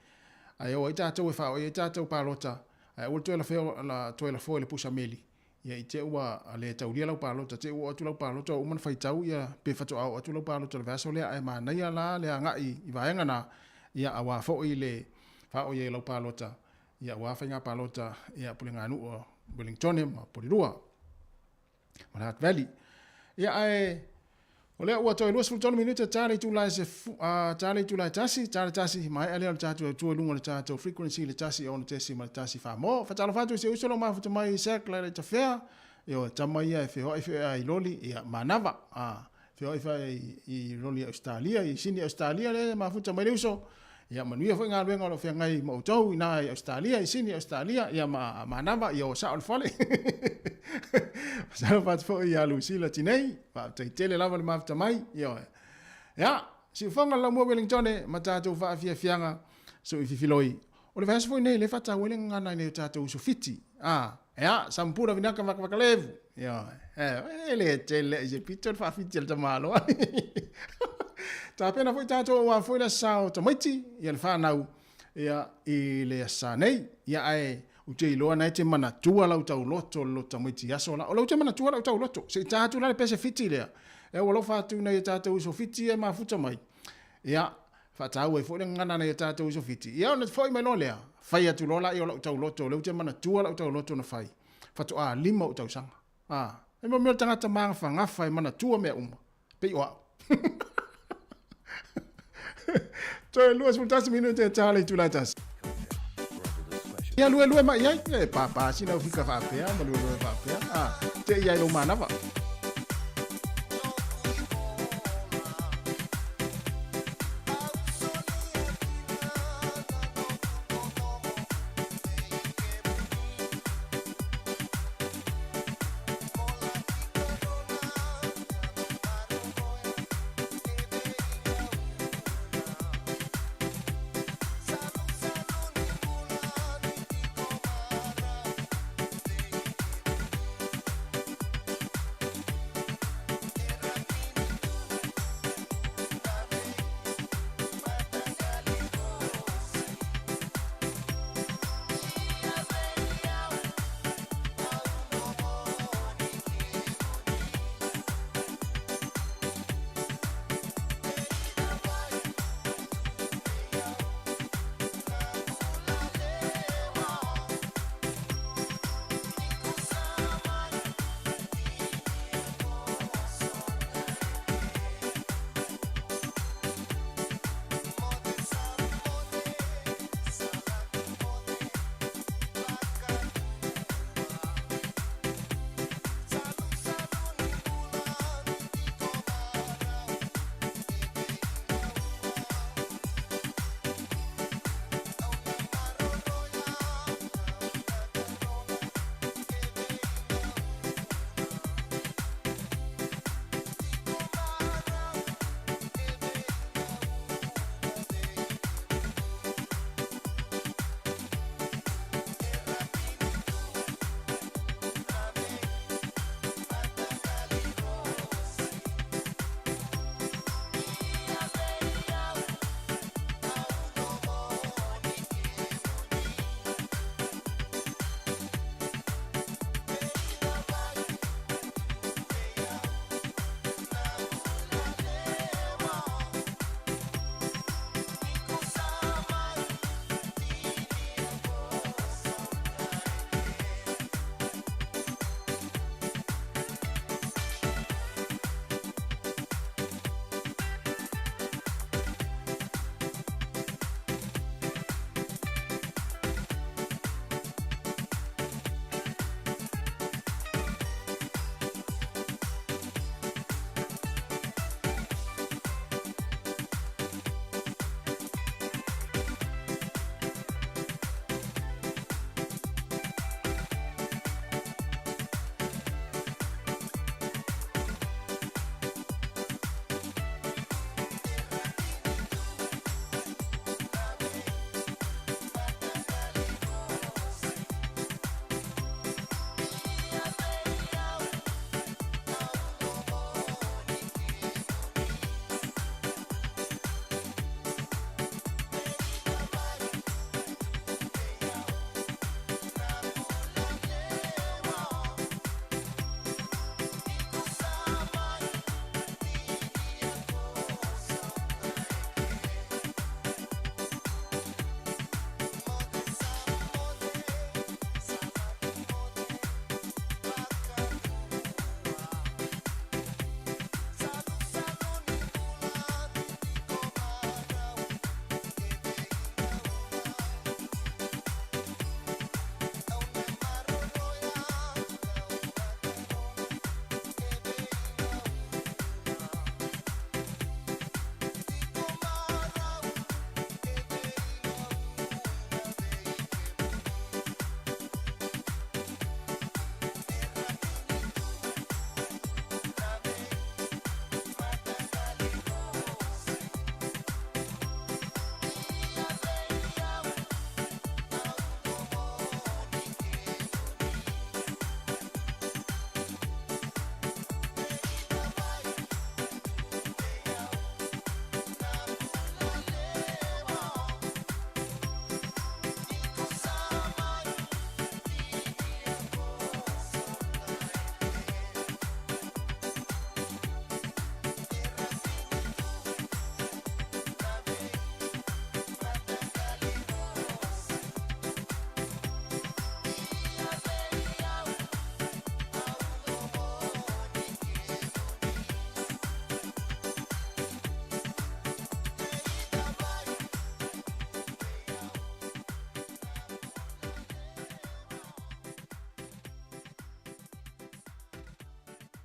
Ae o ai tatou e faao'i ai tatou palota, ae aua le toe lafea, la, toe lafoa i le pusa meli, ia i te ua le taulia lau palota, te ua oo atu lau palota ua uma ona faitau ia pe faatoa oo atu lau palota i le vaiaso lea, ae manaia la le agai i vaega na, ia auā foi le faao'i ai o lau palota, ia auā faiga palota ia Puleganuu o Wellingtone ma Porirua ma le Hutt Valley. Ia ae o lea ua toe 23 minute ta le itula e se ta le itula e tasi, ta le tasi, maea lea o le tatou autua i luga o le tatou frequency le 106.1 Samoa. Faatalofa atu i si ou uso lo mafuta mai i Sac Laila Tafea, ioe, tama ia e feoai feoai i loli, ia, manava, a, feoai feoai i loli Australia, i Sini Australia lea e mafuta mai le uso, ia manuia foi galuega o lo o feagai ma outou ina i Australia, i Sini Australia, ia ma manava, ia o sao le fale. Faatalofa atu foi ia Lucila Tinei, faafetai tele lava le mafuta mai, ioe. Ia, siufoga le laumua Wellingtone ma tatou faafiafiaga soififiloi. O le vaiaso foi nei le faataua ai le gagana i nai o tatou uso Fiti. A, ea, Sampura vinaka vakavakalevu. Ioe, e, e le tele i se pito le faafiti a le tamaloa. Tapena foi tatou aua foi le aso sa o tamaiti, ia le fanau, ia, i le aso sa nei. Ia, ae, ou te iloa na e te manatua lau tauloto le loto tamaiti i aso la. O lau te manatua lau tauloto. Se i ta atu la le pese Fiti lea. E ua alofa atu nai o tatou uso Fiti e mafuta mai. Ia, faataua ai foi le gagana a nai o tatou uso Fiti. Ia ona foi mai loa lea, fai atu loa laia o lau tauloto, o lea ou te manatua lau tauloto na fai, faatoa 5 ou tausaga. A, e mo mea o le tagata magafagafa e manatua mea uma, pei o au. Toe 21 minute e ta le itula e tasi. Ia luelue mai ai, e pāpā sina ufika faapea ma luelue faapea. A, te i ai lou manava.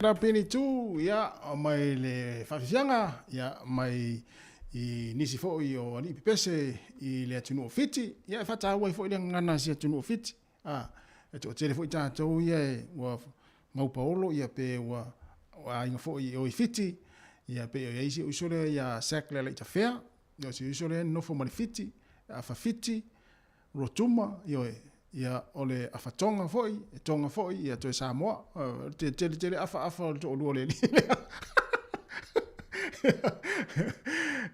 Rapini tu, ia, mai le faafiafiaga, ia, mai i nisi foi o alii pepese i le atunuu o Fiti, ia, e faataua ai foi le gagana a si atunuu o Fiti. A, e toatele foi tatou ia e ua maupaolo, ia, pe ua aiga foi i o i Fiti, ia, pe o i ai si uso lea ia Sack le Alaitafea, ia, o si uso lea e nofo ma le Fiti, afa Fiti, Rotuma, ioe, ia, o le afa Tonga foi, e Tonga foi, ia, toe Samoa, te tele tele afaafa o le toalua o le alii lea.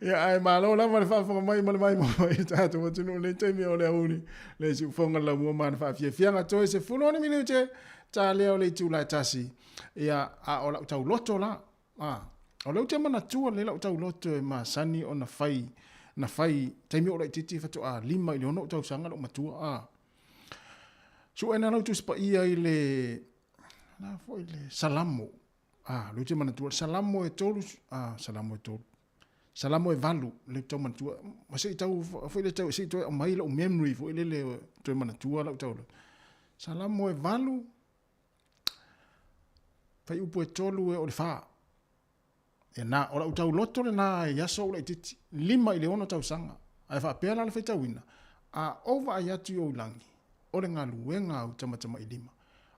Ia, ae malo lava le faafofoga mai ma le maimoa mai i le tatou atunuu i lenei taimi o le aoauli, le siufofoga o le laumua ma ana faafiafiaga. Toe 16 minute ta lea o le itula e 1. Ia, a o lau tauloto la, a, o lea ou te manatua lelei lau tauloto e masani ona fai, na fai, taimi o laitiiti faatoa 5 i le 6 tausaga lou matua, a. Suena lau Tusi Paia i le, la foi le Salamo, a, lea ou te manatua, le Salamo e 3, a, Salamo e 3, Salamo e 8, lea ou te tau manatua, ma se i tau, foi le tau, se i toe aumai lau memory foi lele, toe manatua lau tauloto. Salamo e 8, Faiupu e 3 e o le 4. Ia na, o lau tauloto lenā i aso ou laitiiti, 5 i le 6 tausaga, ae faapea la le faitauina, a ou vaai atu i ou lagi, o le galuega a ou tamatamailima,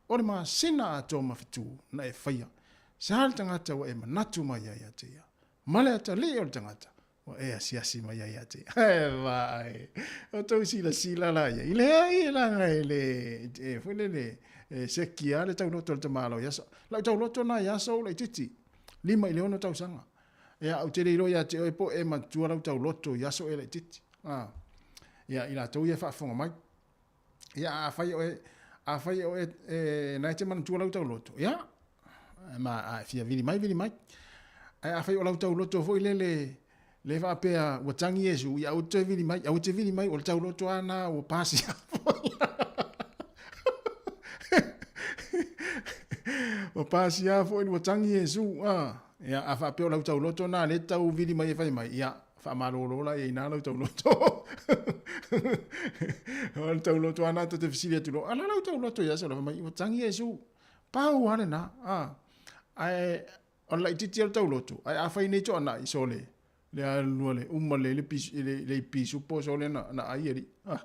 o le masina atoa ma fetu na e faia, se a le tagata ua e manatu mai ai ia te ia, ma le atalii o le tagata ua e asiasi mai ai ia te ia. E vaai, o tou silasila la ia, i leai e laga e le, e foi lele, e seki lava le tauloto o le tamaloa i aso. Lau tauloto na i aso ou laitiiti, 5 i le 6 tausaga. Ia, ou te le iloa ia te oe po o e matua lau tauloto i aso e laitiiti. A, ia, i latou ia e faafofoga mai. Ia, afai o e, afai o e, e na e te manatua lau tauloto, ia, ma a e fia vili mai, vili mai. Ae afai o lau tauloto foi lele, le faapea ua tagi Iesu, ia aua te toe vili mai, aua te vili mai, o le tauloto lava na ua pasia foi. Ua pasia foi ua tagi Iesu, a. Ia, a faapea o lau tauloto na le tau vili mai e fai mai, ia, faamalolo la i ai na lau tauloto. O le tauloto lava na ta te fesili atu loa, a la lau tauloto ia se mai, ua tagi Iesu. Pau lava lena, a. Ae o le laitiiti o le tauloto, ae afai nei toanai, sole, le alua le uma le le le, le pisupo sole na na ai ali. Ah.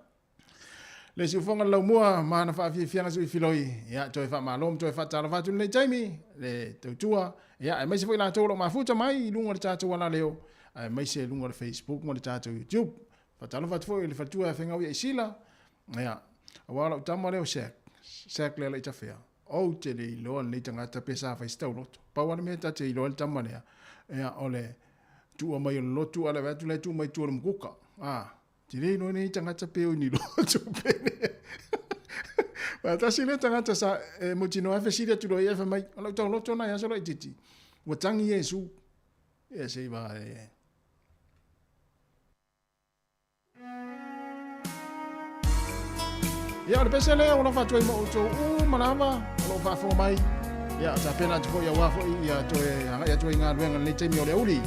Le siufoga le laumua ma ana faafiafiaga sui filoi, ia, toe faamalo ma toe faatalofa atu i lenei taimi, le tautua, ia, aemaise foi latou o lo o mafuta mai i luga o le tatou alaleo, aemaise i luga o le Facebook ma le tatou YouTube. Faatalofa atu foi i le faletua ia Fegau ia Isila, ia, aua o lau tama lea o Shaq, Shaq lea Laitafea, ou te le iloa lenei tagata pe sa fai se tauloto. Pau lava le mea ta te iloa ai le tama lea, ia, o le tuua mai o le lotu, a le vaai atu la e tuu mai tua o le mukuka. A, Te le iloa nei tagata pe o ni lotu pe ne. Tasi lea tagata sa e mautinoa e fesili atu loa ia e fai mai, o lau tauloto na ia aso laitiiti, ua tagi Iesu. Ia se i vae. Ia, o le pese lea ua lofa atu ai ma outou uma lava o lo o faafofoga mai. Ia, tapena atu foi aua foi ia toe agai atu ai i galuega i lenei taimi o le aoauli.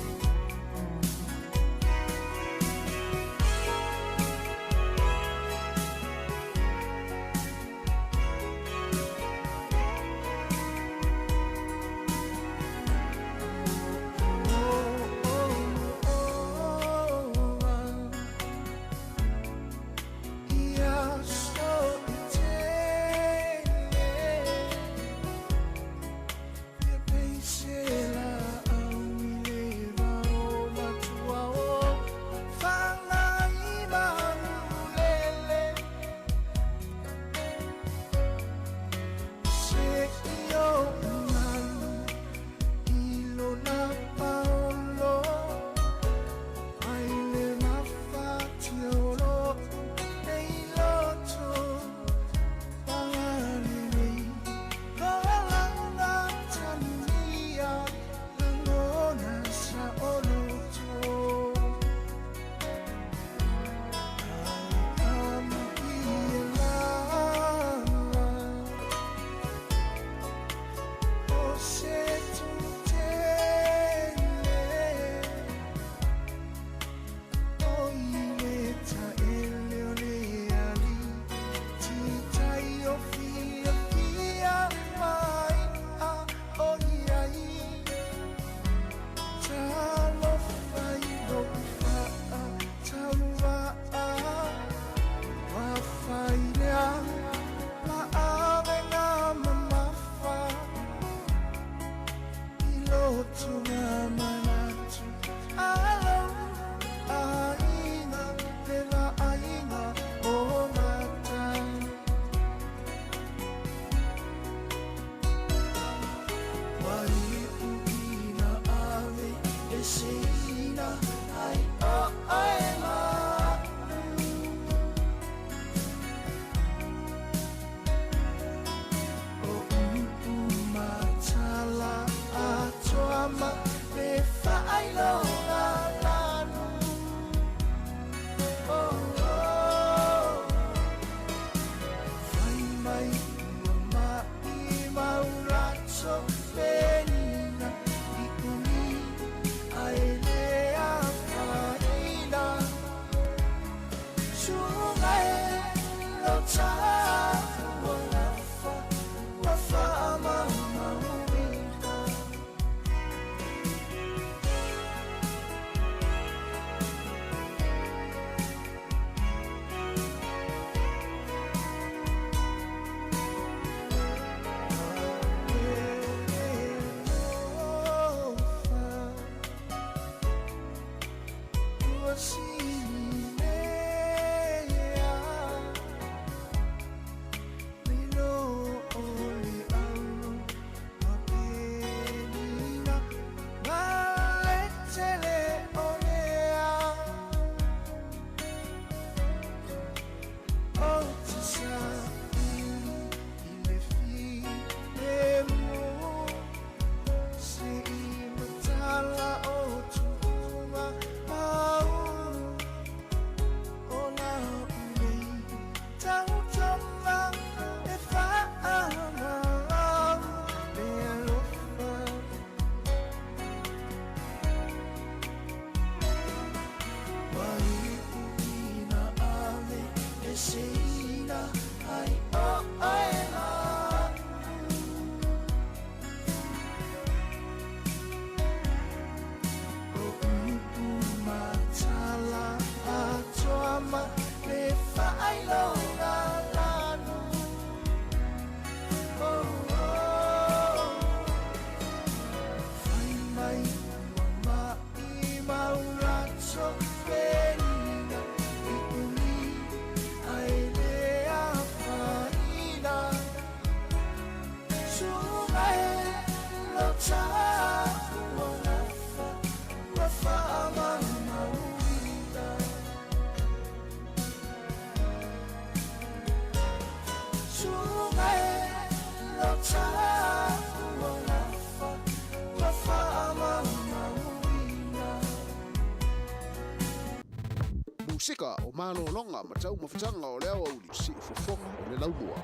Musika o malōloga ma taumafataga o le aoauli siufofoga o le laumua.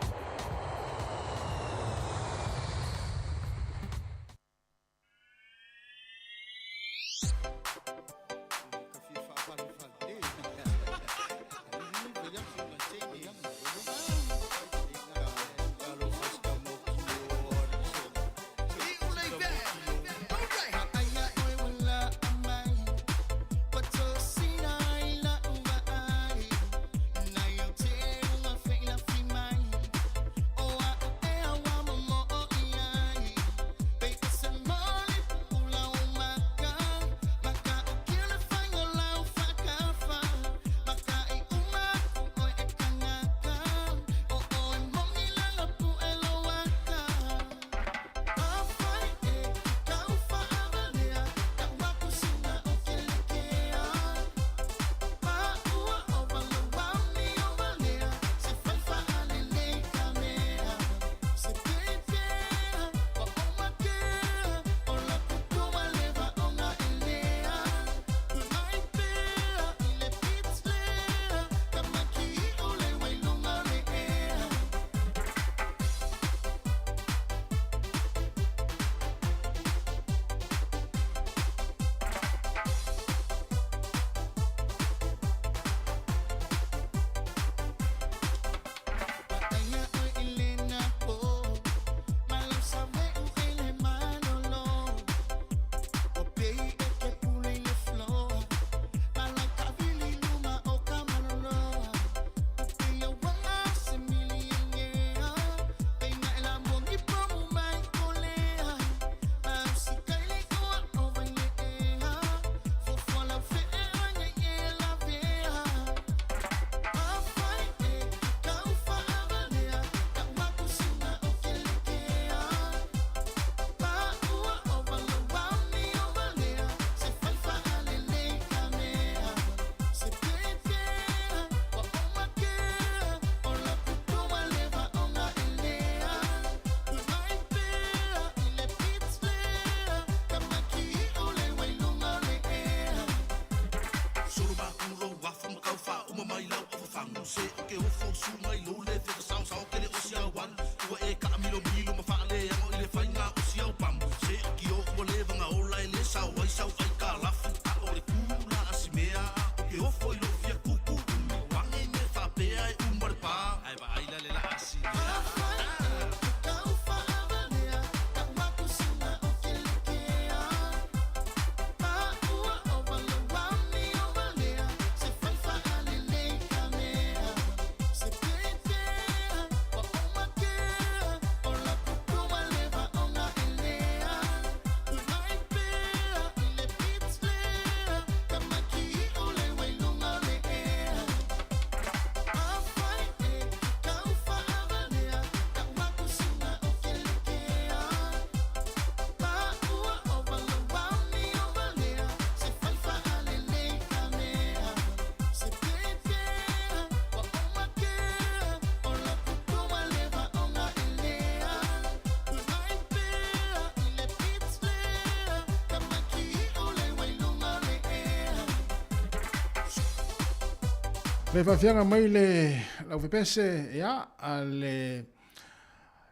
Le faafiaga mai le laufepese ia a le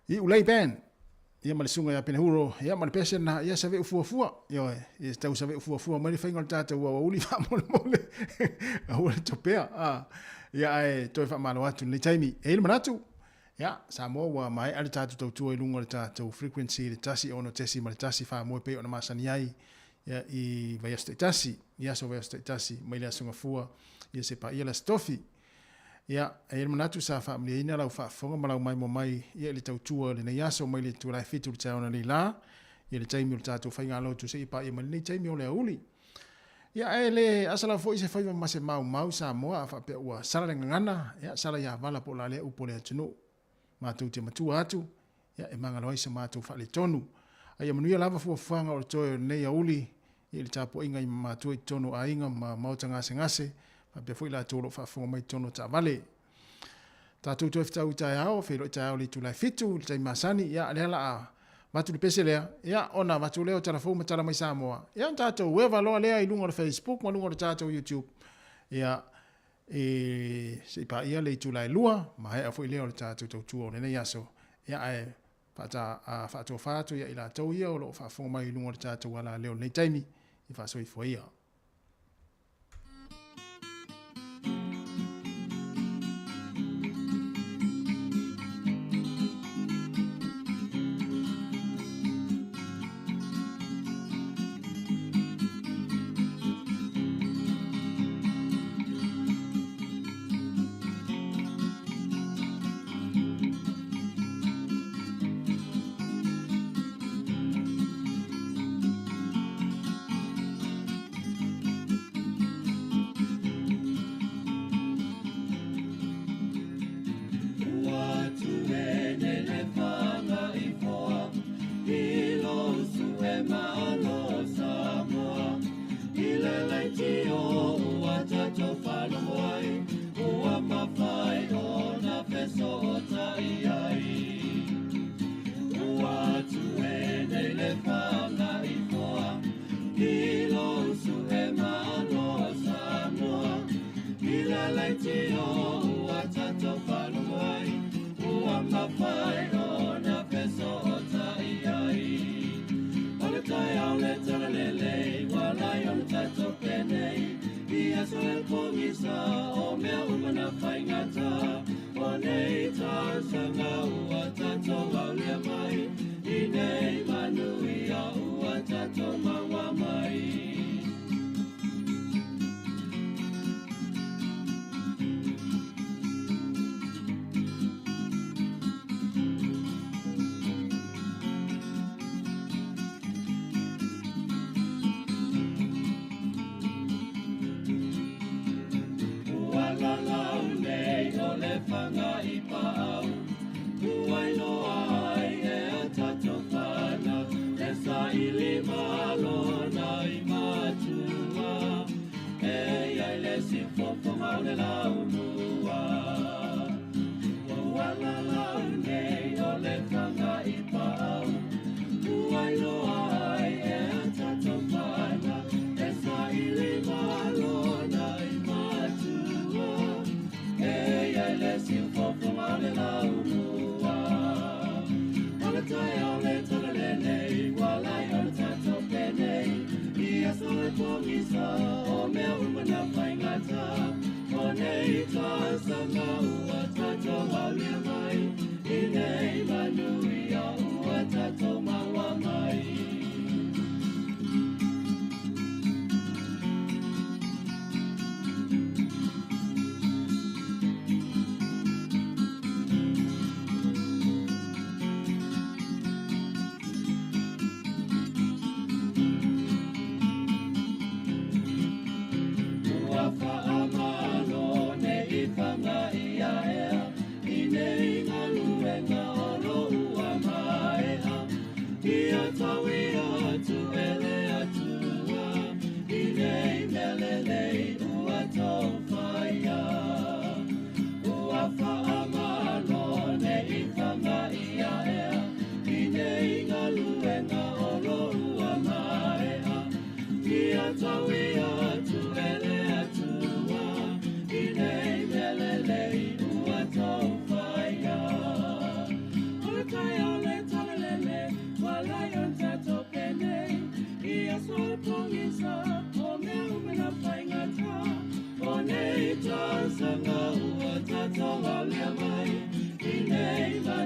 Iulei Band ia ma le susuga ia Penehuro ia ma le pese lena ia save'u fuafua. Ioe, ia tau save'u fuafua mai le faiga o le tatou aoauli faamolemole. Aua le topea. A, ia ae toe faamalo atu i lenei taimi. E i ai le manatu, ia, Samoa ua maea le tatou tautua i luga o le tatou frequency i le 106.1 faamoe pei ona masani ai ia, i vaiaso taitasi, i aso vaiaso taitasi mai le Aso Gafua ia se paia le Aso Tofi. Ia, e i ai le manatu sa faamalieina lau faafofoga ma lau maimoa mai ia i le tautua i lenei aso mai le itula e 7 i le taeao ananei la, ia le taimi o le tatou faigalotu seia paia mai lenei taimi o le aoauli. Ia, ae le asa lava foi se faiva ma se maumau Samoa a faapea ua sala le gagana, ia, sala ia vala po o la lea upu a le atunuu. Matou te matua atu, ia, e magalo ai so matou faaletonu. A ia manuia lava fuafuaga o le toe o lenei aoauli i le tapuaiga i matua i totonu o aiga ma maota gasegase, faapea foi latou o lo o faafofoga mai i totonu o taavale. Tatou toe fetau i taeao, feiloai taeao i le itula e 7 i le taimi masani, ia, lea la a avatu le pese lea, ia, ona avatu lea o tala fou ma tala mai Samoa, ia, ona tatou eva loa lea i luga o le Facebook ma luga o le tatou YouTube, ia, e se i paia le itula e 2, maea foi lea o le tatou tautua o lenei aso, ia, ae faatofa atu ia i latou ia o lo o faafofoga mai i luga o le tatou alaleo i lenei taimi, i faasoifua ia.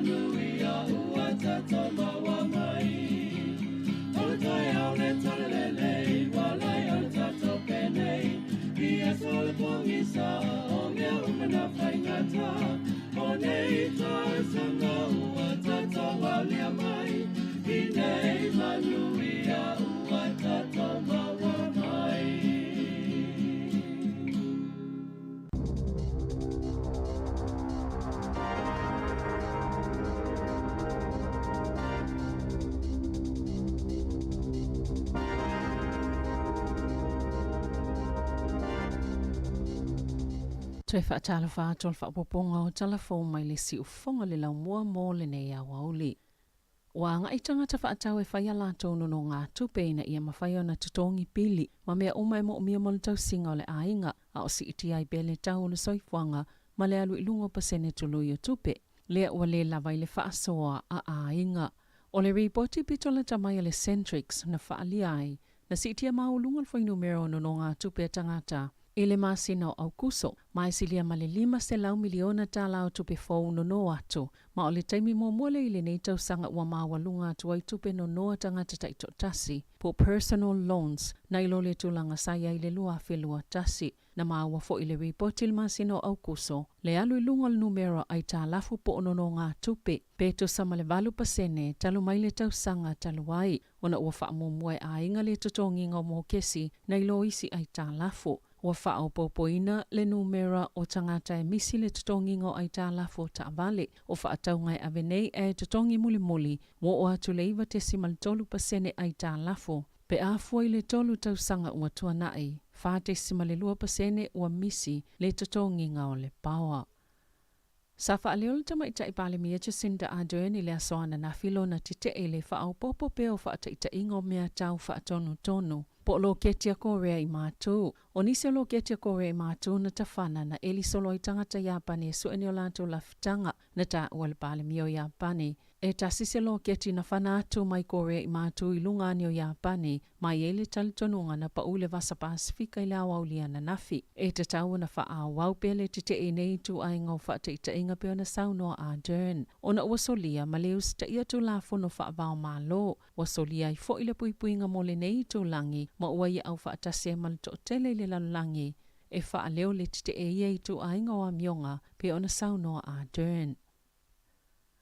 manuia ua tatou maua mai. O le taeao le talalelei, ua lai o le tatou penei, Iesu o le pogisa o mea uma na faigata, o nei tausaga ua tatou aulia mai, i nei manuia ua tatou maua mai. Toe faatalofa atu o le faaopoopoga o tala fou mai le siufofoga o le laumua mo lenei aoauli. Ua agai tagata faatau e fai a latou nonogatupe ina ia mafai ona totogi pili ma mea uma e moomia mo le tausiga o le aiga, a o siitia ai pea le tau o le soifuaga ma le alu i luga o pasene tului o tupe. Lea ua le lava i le faasoa a aiga. O le ripoti pito lata mai a le Centrix na faaalia ai, na siitia maualuga le fuainumera o nonogatupe a tagata i le masina o Aukuso, ma e silia ma le $500 miliona tala o tupe fou nono atu, ma o le taimi muamua lea i lenei tausaga ua maualuga atu ai tupe nono a tagata taitoatasi, po o personal loans, nai lo le tulaga sa i ai i le 2021. Na maua foi i le ripoti i le masina o Aukuso, le alu i luga o le numera aitalafu po o nonogatupe, pe tusa ma le 8% talu mai le tausaga talu ai, ona ua faamuamua e aiga le totogiga o mokesi nai lo isi aitalafu. Ua faaopoopoina le numera o tagata e misi le totogiga o aitalafu o taavale o faatauga e ave nei ae totogi mulimuli, ua oo atu le 9.3% aitalafu pe a fua i le tolu tausaga ua tuanai, 4.2% ua misi le totogiga o le paoa. Sa faaleo le Tamaitai Palemia Jacinda Ardern i le aso ananafi lona tetee i le faaopoopo pea o faataitaiga o mea tau faatonutonu po o loketi a Korea i Matu. O nisi o loketi a Korea i Matu na tafana na eli solo ai tagata Iapani e sue ni o latou lafitaga na taua e le Palemia o Iapani E tasi se loketi na fana atu mai Korea i Matu i luga ane o Iapani, ma e i ai le talitonuga na pau le Vasa Pasefika i le aoauli ananafi. E tatau ona faaauau pea le tetee i nei ituaiga o faataitaiga pei ona saunoa Ardern, ona ua solia ma le usitaia Tulafono Faavao Malo, ua solia ai foi le puipuiga mo lenei itulagi ma ua ia aufaatasi ai ma le toatele i le lalolagi e faaleo le tetee i ia ituaiga o amioga pei ona saunoa Ardern.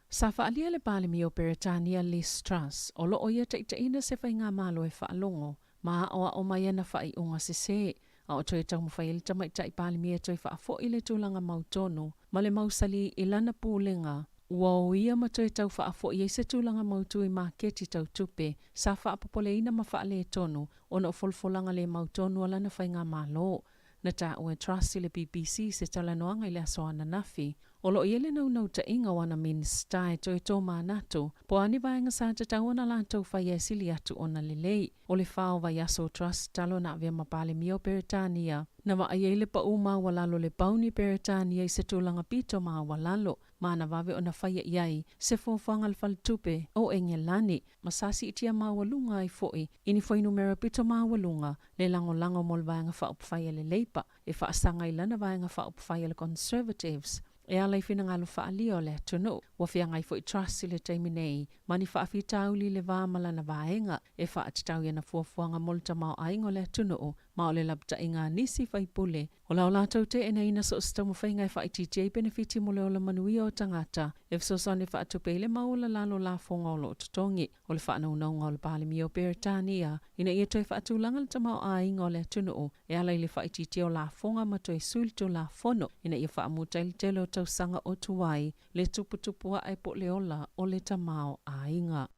Sa faaalia le Palemia o Peretania Liz Truss, o lo o ia taitaiina se faigamalo e faalogo ma aoao mai ana faaiuga sese, a o toe taumafai ai le tamaitai Palemia e toe faafoi le tulaga mautonu ma le mausali i lana pulega. Ua o ia ma toe tau faafoi ai se tulaga mautu i maketi tau tupe sa faapopoleina ma faaletonu ona o folafolaga le mautonu a lana faigamalo. Na taua e Truss i le BBC se talanoaga i le aso ananafi, o lo o i ai le naunautaiga o ana Minisita e toe tōmanatu, po o a ni vaega sa tatau ona latou faia e sili atu ona lelei. O le fa o vaiaso o Truss talu ona avea ma Palemia o Peretania, na vaai ai le pau maualalo o le pauni Peretania i se tulaga pito maualalo, ma ana vave ona faia i ai se fuafuaga a le Faletupe o Engelani, ma sa siitia maualuga ai foi i ni fuainumera pito maualuga le lagolago mo le Vaega Faaupufai a le Leipa e faasaga i lana Vaega Faaupufai a le Conservatives e ala i finagalo faaalia o le atunuu. Ua feagai foi Truss i le taimi nei ma ni faafitauli i le va ma lana vaega e faatatau i ana fuafuaga mo le tamaoaiga o le atunuu ma o le lapataiga a nisi faipule O la latou teenaina so o se taumafaiga e faaitiitia ai penefiti mo le ola manuia o tagata, e fesoasoani e faatupe ai le mau ola lalo lafoga o lo o totogi. O le faanaunauga o le Palemia o Peretania ina ia toe faatulaga le tamaoaiga o le atunuu e ala i le faaitiitia o lafoga ma toe sui le Tulafono ina ia faamuta ai le tele o tausaga o tuai le tuputupu ae po o le ola o le tamaoaiga.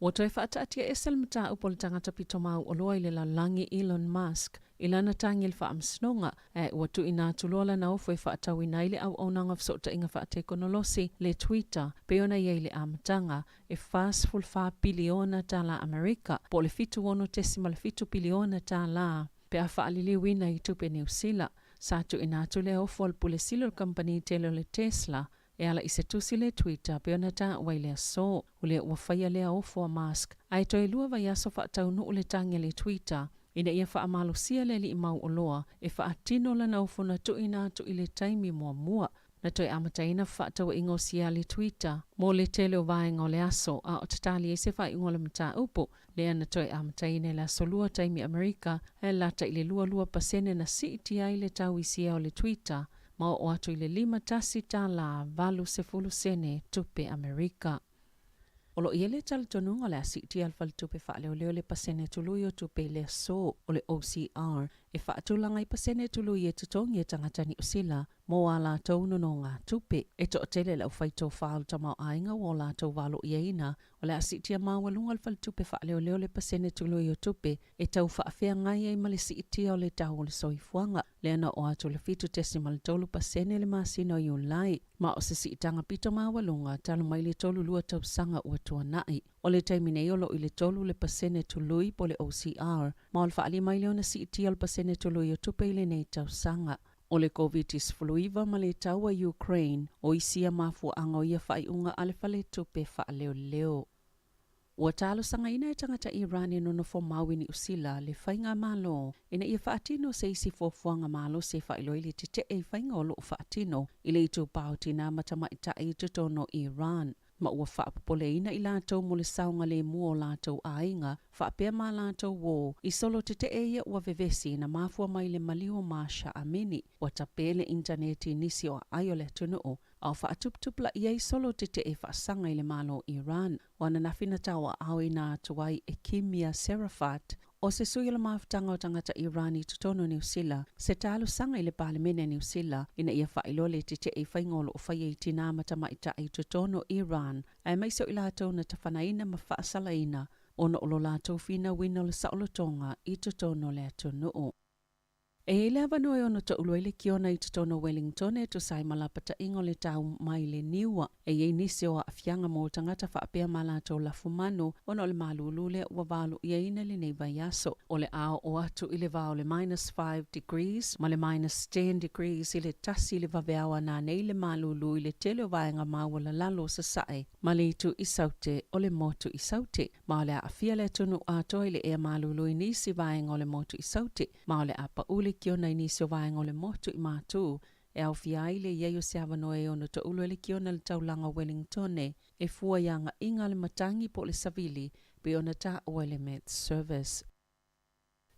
Ua toe faataatiaese le mataupu a le tagata pito mauoloa i le lalolagi Elon Musk i lana tagi i le faamasinoga, ae ua tuuina atu loa lana ofo e faatauina ai le auaunaga fesootaiga faatekonolosi le Twitter pei ona i ai i le amataga, e $44 piliona tala Amerika, po o le $76.7 piliona tala pe a faaliliuina i tupe Niu Sila. Sa tuuina atu lea ofo a le Pule Sili o le kamupani tele o le Tesla E ala i se tusi le Twitter pei ona taua i le aso, o lea ua faia lea ofo a Musk, ae toe lua vaiaso faataunuu le tagi a le Twitter ina ia faamalosia le alii mauoloa e faatino lana ofo na tuuina atu i le taimi muamua. Na toe amataina fefaatauaiga o sia le Twitter mo le tele o vaega o le aso a o tatali ai se faaiuga o le mataupu lea na toe amataina i le aso Lua taimi Amerika ae lata i le 22% na siitia ai le tau i sia o le Twitter ma oo atu i le 51 tālā 80 sene tupe Amerika. O lo o i ai le talitonuga o le a siitia e le Faletupe Faaleoleo le pasene tului o tupe i le aso o le OCR e faatulaga ai pasene tului e totogi e tagata Niu Sila mo ā latou nonogatupe. E toatele le aufai tofa o le tamaoaiga ua o latou valoiaina o le a siitia maualuga le Faletupe Faaleoleo le pasene tului o tupe e tau faafeagai ai ma le siitia o le tau o le soifuaga, lea na oo atu i le 7.3% i le masina o Iulai, ma o se siitaga pito maualuga talu mai le 32 tausaga ua tuanai. O le taimi nei o lo o i le 3 le pasene tului po o le OCR, ma o le faalima ai lea ona siitia o le pasene tului o tupe i lenei tausaga. O le Koviti-19 ma le taua i Ukraine o isi ia mafuaaga o ia faaiuga a le Faletupe Faaleoleo. Ua talosagaina e tagata Iran e nonofo mau i Niu Sila le faigamalo ina ia faatino se isi fuafuaga malosi e faailoa ai le tetee i faiga o lo o faatino i le itupa o tinā ma tamaitai i totonu o Iran, ma ua faapopoleina i latou mo le saogalemu o latou aiga faapea ma latou uō i solo tetee ia ua vevesi na mafua mai le maliu o Mahsa Amini. Ua tapē le initaneti i nisi o aai o le atunuu a o faatuputupulaia ai solo tetee faasaga i le Malo o Iran. O ananafi na tauaaoina atu ai e Kimia Serafat, o se sui o le mafutaga o tagata Iran i totonu o Niu Sila, se talosaga i le Palemene a Niu Sila ina ia faailoa le tetee i faiga o lo o faia i tinā ma tamaitai i totonu o Iran, aemaise o i latou na tafanaina ma faasalaina ona o lo latou finauina o le saolotoga i totonu o le atunuu. E i ai le avanoa e ono toulu ai le kiona i totonu o Wellington e tusa ai ma lapataiga o le tau mai le niua. E i ai nisi o aafiaga mo tagata faapea ma latou lafumanu ona o le malūlū lea ua valoiaina i lenei vaiaso. O le a oo atu i le va o le minus 5 degrees ma le minus 10 degrees i le 1 i le vaveao a nanei le malūlū i le tele o vaega maualalalo o sasae ma le itu i saute o le motu i Saute. Ma o le a aafia le atunuu atoa i le ea malūlū i nisi vaega o le motu i Saute, ma o le a paʻu le kiona i nisi o vaega o le motu i Matū, e aofia ai le i ai o se avanoa e ono toulu ai le kiona i le taulaga o Wellingtone e fua i agaiga a le matagi po o le savili pei ona taua e le Met Service.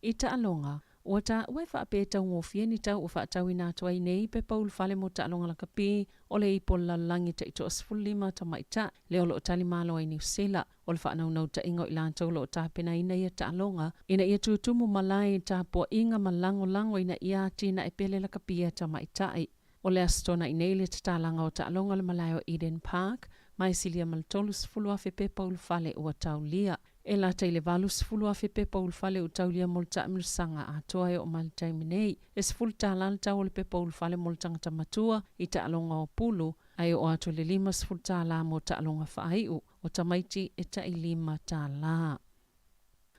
I taaloga, ua taua e faapea e taugofie ni tau ua faatauina atu ai nei pepa ulufale mo taaloga lakapi o le Ipu o le Lalolagi tai 15 tamaitai lea o lo o tali malo ai Niu Sila. O le faanaunautaiga o i latou o lo o tapenaina ia taaloga ina ia tutumu malae i tapuaiga ma lagolago ina ia atinae pea le lakapi a tamaitai. O le Aso Toonai nei le tatalaga o taaloga o le malae o Eden Park, ma e silia ma le 30,000 pepa ulufale ua taulia. E lata i le 80,000 pepa ulufale ua taulia mo le taamilosaga atoa e oo mai le taimi nei. E $10 le tau o le pepa ulufale mo le tagata matua i taaloga o pulu, ae oo atu i le $50 mo taaloga faaiu o tamaiti e tai $5.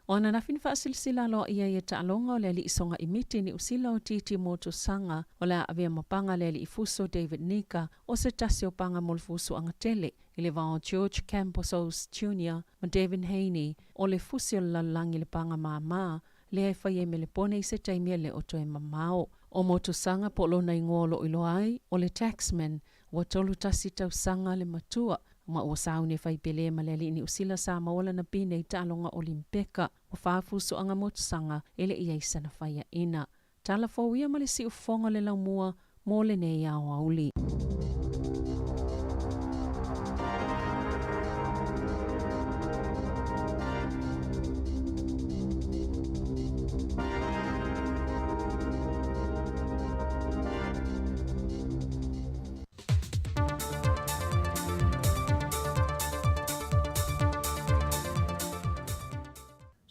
O ananafi na faasilasila aloaia ai e taaloga o le alii sogaimiti Niu Sila o Titi Motusaga o le a avea ma paga le alii fuso David Nika o se tasi o paga mo le fusuaga tele i le va o George Kambosos Jr ma Devin Haney o le fusi o le lalolagi i le paga māmā lea e fai ai Melepone i se taimi e le o toe mamao. O Motusaga po o lona igoa o lo o iloa ai o le Taxman ua 31 tausaga le matua ma ua sauni e fai pele ma le alii Niu Sila sa maua lana pine i taaloga Olimpeka. Ua fa fusuaga Motusaga e le i ai sana faiaina. Tala fou ia ma le siufofoga o le laumua mo lenei aoauli.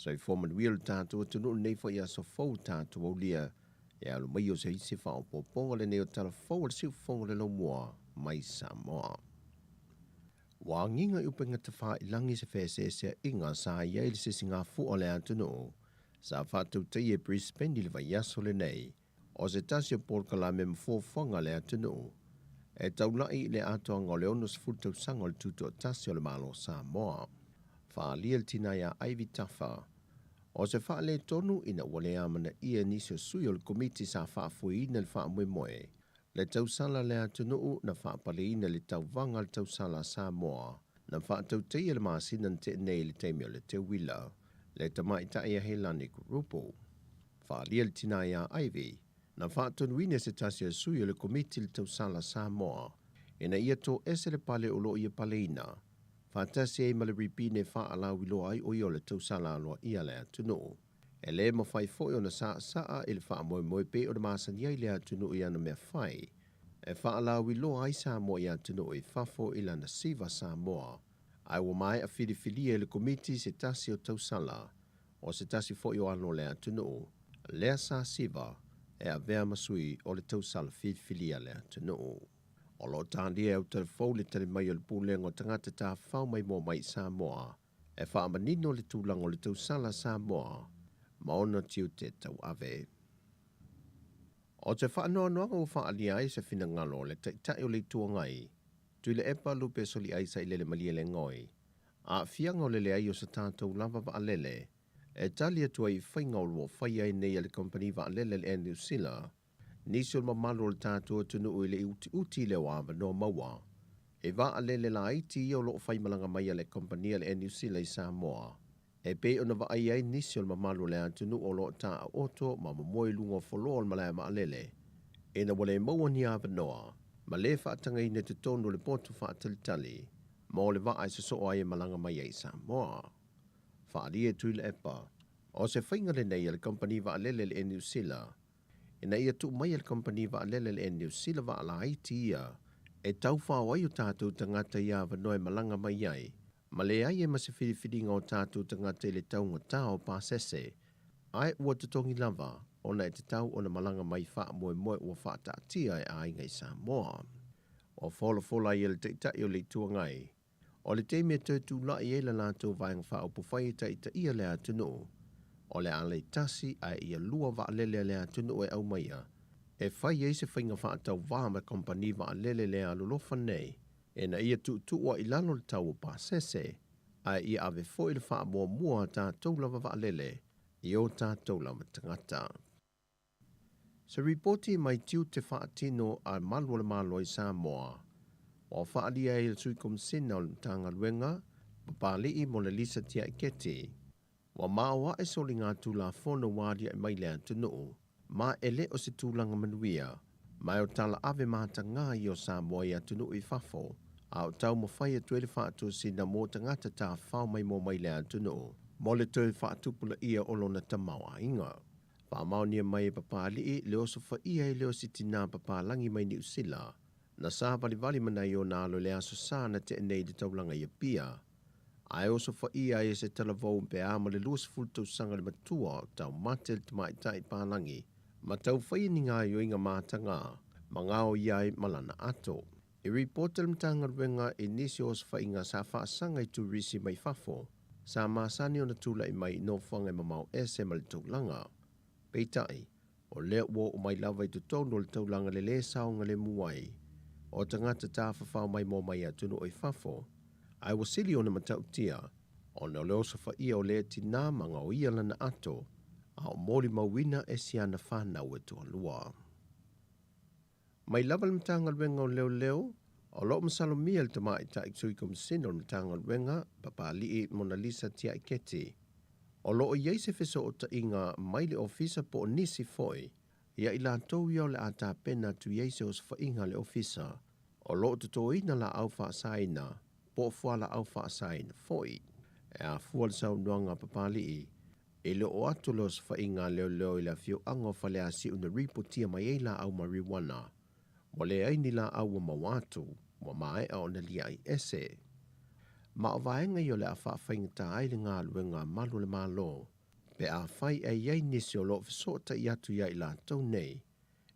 Soifua manuia lo tatou atunuu lenei foi aso fou tatou aulia e alo mai o se isi faaopoopoga lenei o Tala Fou a le Siufofoga o le Laumua mai Samoa. Ua agiga i upega tafailagi se feeseeseaiga sa i ai le sisigafua o le atunuu sa faatautaia i Brisbane i le vaiaso lenei o se tasi o polokalame ma fuafuaga a le atunuu e taulai i le atoaga o le 60 tausaga o le tutoatasi o le Malo o Samoa. Faaalia le tina ia Ivy Tafa o se faaletonu ina ua le amanaia nisi o sui o le Komiti sa faafoeina le faamoemoe. Le tausala a le atunuu na faapaleina i le tauvaga a le tausala a Samoa na faatautaia i le masina na tea nei i le taimi o le teuila le tamaitai ia Helani Kurupu. Faaalia le tina ia Ivy na faatonuina e se tasi o sui o le Komiti le tausala a Samoa ina ia toese le pale o lo o ia paleina faatasi ai ma le ripine e faalauiloa ai o ia o le tausala aloaia a le atunuu. E lē mafai foi ona saasaa i le faamoemoe pei ona masani ai le atunuu i ana mea fai e faalauiloa ai Samoa i atunuu i fafo i lana siva Samoa, ae ua maea filifilia e le Komiti se tasi o tausala o se tasi foi o alo o le atunuu lea sa siva e avea ma sui o le tausala filifilia a le atunuu. O lo o talia e Autalafou le tali mai o le Pulega o Tagata Tafafao Maimoa Mai i Samoa e faamanino le tulaga o le tausala a Samoa ma ona tiute tauave. O se faanoanoaga ua faaalia ai se finagalo o le Taitai o le Itu Agai, Tuilaepa Lupe Soliai Sailele Malielegaoi, aafiaga o le leai o se tatou lava vaalele e tali atu ai i faiga o lo o faia ai nei e le kamupani vaalele a le Air New Sila nisi o le mamalu o le tatou atunuu i le utiuti lea o avanoa maua. He vaalele laiti ia o lo o faimalaga mai a le kamupani a le Air New Sila i Samoa, e pei ona vaai ai nisi o le mamalu o le atunuu o lo o taoto ma momoe i luga o foloa o le malae vaalele, ina ua le maua ni avanoa ma le faatagaina i totonu o le potu faatalitali mo le vaa e sosoo ai e malaga mai ai i Samoa. Faaalia e Tuilaepa, o se faiga lenei a le kamupani vaalele a le Air New Sila, ina ia tuu mai e le kamupani vaalele a le Air New Sila vaalaiti ia e taufao ai o tatou tagata i avanoa e malaga mai ai, ma leai ai ma se filifiliga o tatou tagata i le taugata o pasese, ae ua totogi lava ona e tatau ona malaga mai faamoemoe ua faataatia e aiga i Samoa. Ua folafola ai e le Taitai o le Itu Agai, O le taimi e toe tulai ai le latou Vaega Faaupufai e taitaia le atunuu, o le a laitasi ae ia lua vaalele a le atunuu e aumaia e fai ai se faiga faatauvā ma kamupani vaalele le alolofa nei ina ia tuutuu ai i lalo le tau o pasese ae ia ave foi le faamuamua a tatou lava vaalele i o tatou lava tagata. Se ripoti mai tiute faatino a Malu o le Malo i Samoa, ua faaalia ai e le Sui Komisina o le Matagaluega, Papali'i Monalisa Tiaiketi, ua maoae soligatulafono ua aliae mai le atunuu, ma e le o se tulaga manuia, ma e o talaave matagā ia o Samoa i atunuu i fafo, a o taumafai atu ai le faatosina mo tagata tafafao maimoa mai le atunuu mo le toe faatupulaia o lona tamaoaiga. Faamaonia mai e Papali'i le osofaia e le o si tinā papalagi mai Niu Sila, na savalivali ma nai ona alo i le aso sa na tea nei i le taulaga i Apia, ae osofaia ai e se talavou pe a ma le 20 tausaga le matua o taumate le tamaitai palagi ma taufaia ni gaoioiga matagā ma gaoia ai ma lana ato. I ripota le Matagaluega i nisi o osofaiga sa faasaga i turisi mai fafo sa masani ona tulai mai i nofoaga e mamao ese ma le taulaga. Peitai, o lea ua oo mai lava i totonu o le taulaga le lē saogalemu ai o tagata tafafao maimoa mai atunuu i fafo, ae ua sili ona matautia ona o le osofaia o lea tinā ma gaoia lana ato a o molimauina e si ana fanau e toalua. Mai lava le Matagaluega o Leoleo, o lo o masalomia le Tamaitai Sui Komisina o le Matagaluega, Papali'i Monalisa Tiaiketi. O lo o i ai se fesootaiga mai le Ofisa po o nisi foi ia i latou ia o le a tapena atu i ai se osofaiga a le Ofisa o lo o totoina laau faasaina po o fualaau faasaina foi. E afua le saunoaga a Papali'i E le o atu le osofaiga a leoleo i le afioaga o Faleasiu na ripotia mai ai laau marijuana. Ua leai ni laau ua maua atu, ua maea ona liaʻi ese. Ma o vaega ia o le a faafaigata ai le galuega a malu o le Malo, pe afai e i ai nisi o lo o fesootai atu ia i latou nei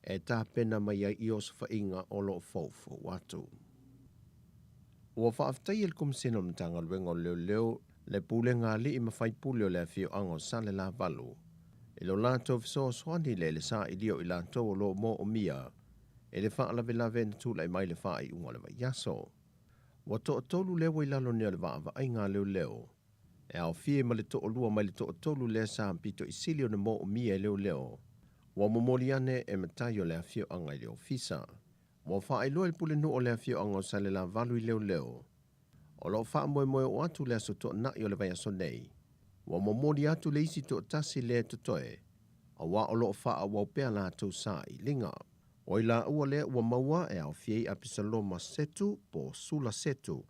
e tapena mai ai i osofaiga o lo o foufou atu. Ua faafetaia le Komisena o le Matagaluega o Leoleo, le Pulega Alii ma Faipule o le Afioaga o Salelavalu i lo latou fesoasoani le le sailia o i latou o lo o moomia i le faalavelave na tulai mai le faaiuga o le vaiaso. Ua toatolu lea ua i lalo nei o le vaavaaiga a leoleo, e aofia ai ma le toalua mai le toatolu lea sa pito i sili ona moomia e leoleo, ua momoli ane e matai o le afioaga i le ofisa. Ua faailoa e le Pulenuu o le afioaga o Salelavalu i leoleo, o lo o faamoemoe oo atu le Aso Toonai o le vaiaso nei, ua momoli atu le isi toatasi lea e totoe, auā o lo o faaauau pea latou sailiga. O i laua lea ua maua e aofia ai Apisaloma Setu po o Sula Setu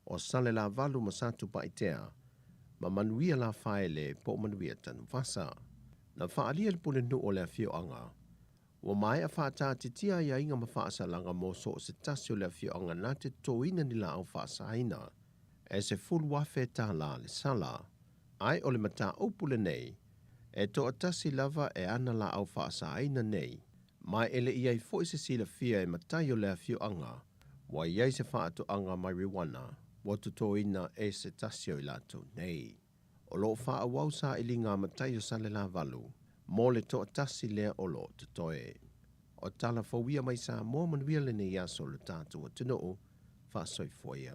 o Salelavalu ma Satupaitea, ma Manuia Lafaele po o Manuia Tanuvasa. Na faaalia e le Pulenuu o le afioaga, Ua maea faataatitia aiaiga ma faasalaga mo so o se tasi o le afioaga na te totoina ni laau faasaina e $10,000 le sala. Ae o le mataupu lenei, e toatasi lava e ana laau faasaina nei, ma e le i ai foi se silafia e matai o le afioaga ua i ai se faatoaga marijuana ua totoina e se tasi o i latou nei. O lo o faaauau sailiga a matai o Salelavalu mo le toatasi lea o lo o totoe. O tala fou ia mai Samoa manuia lenei aso lo tatou atunuu, faasoifua ia.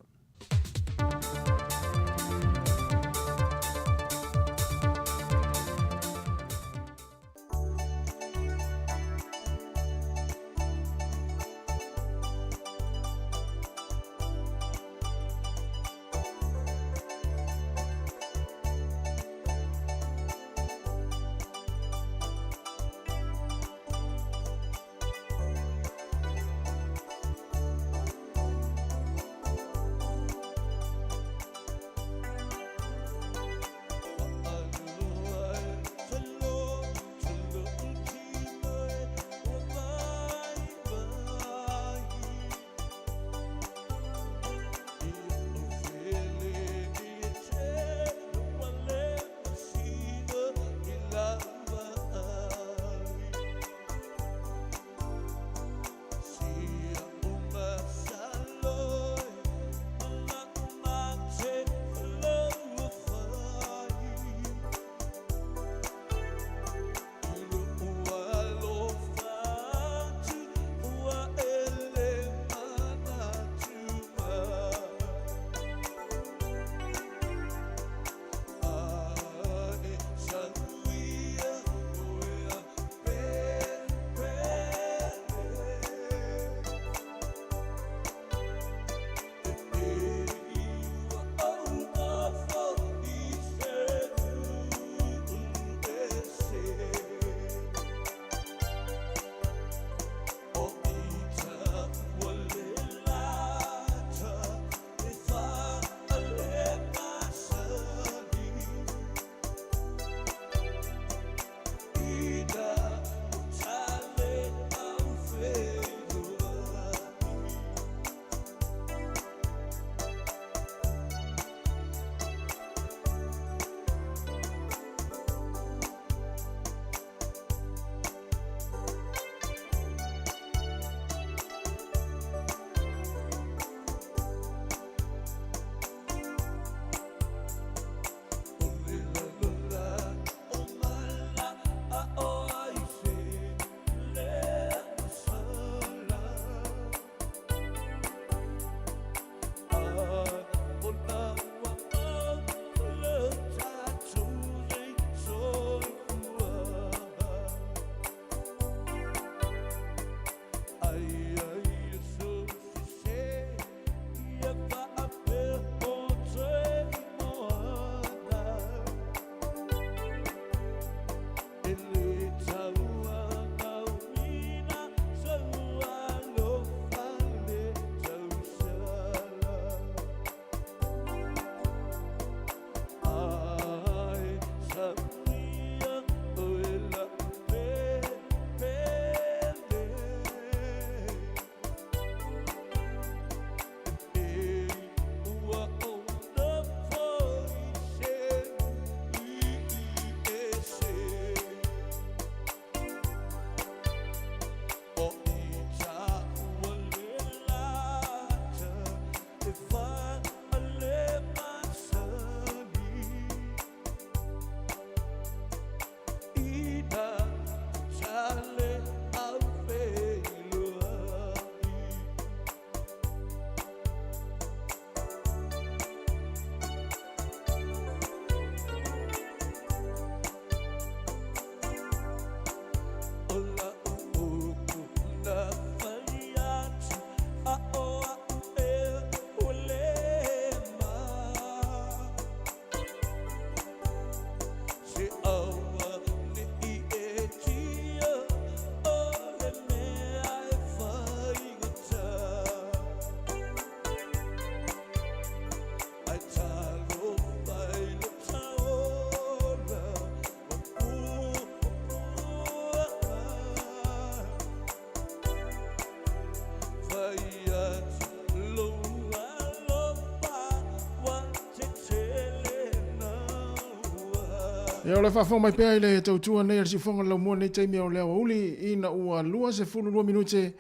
Ia, o le faafofoga mai pea i le tautua nei a le siufofoga o le laumua lenei taimi o le aoauli ina ua 22 minute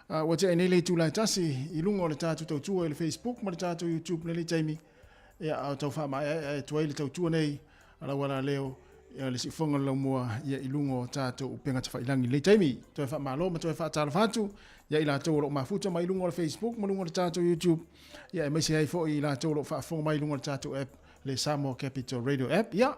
ua tea ai nei le itula e tasi i luga o le tatou tautua i le Facebook ma le tatou YouTube lenei taimi. Ia, a o tau faamaeaea atu ai le tautua nei a lau alaleo ia le siufofoga o le laumua ia i luga o tatou upega tafailagi i lenei taimi. Toe faamalo ma toe faatalofa atu ia i latou o lo o mafuta mai luga o le Facebook ma luga o le tatou YouTube, ia aemaise ai foi i latou o lo o faafofoga mai luga o le tatou app, le Samoa Capital Radio app. Ia,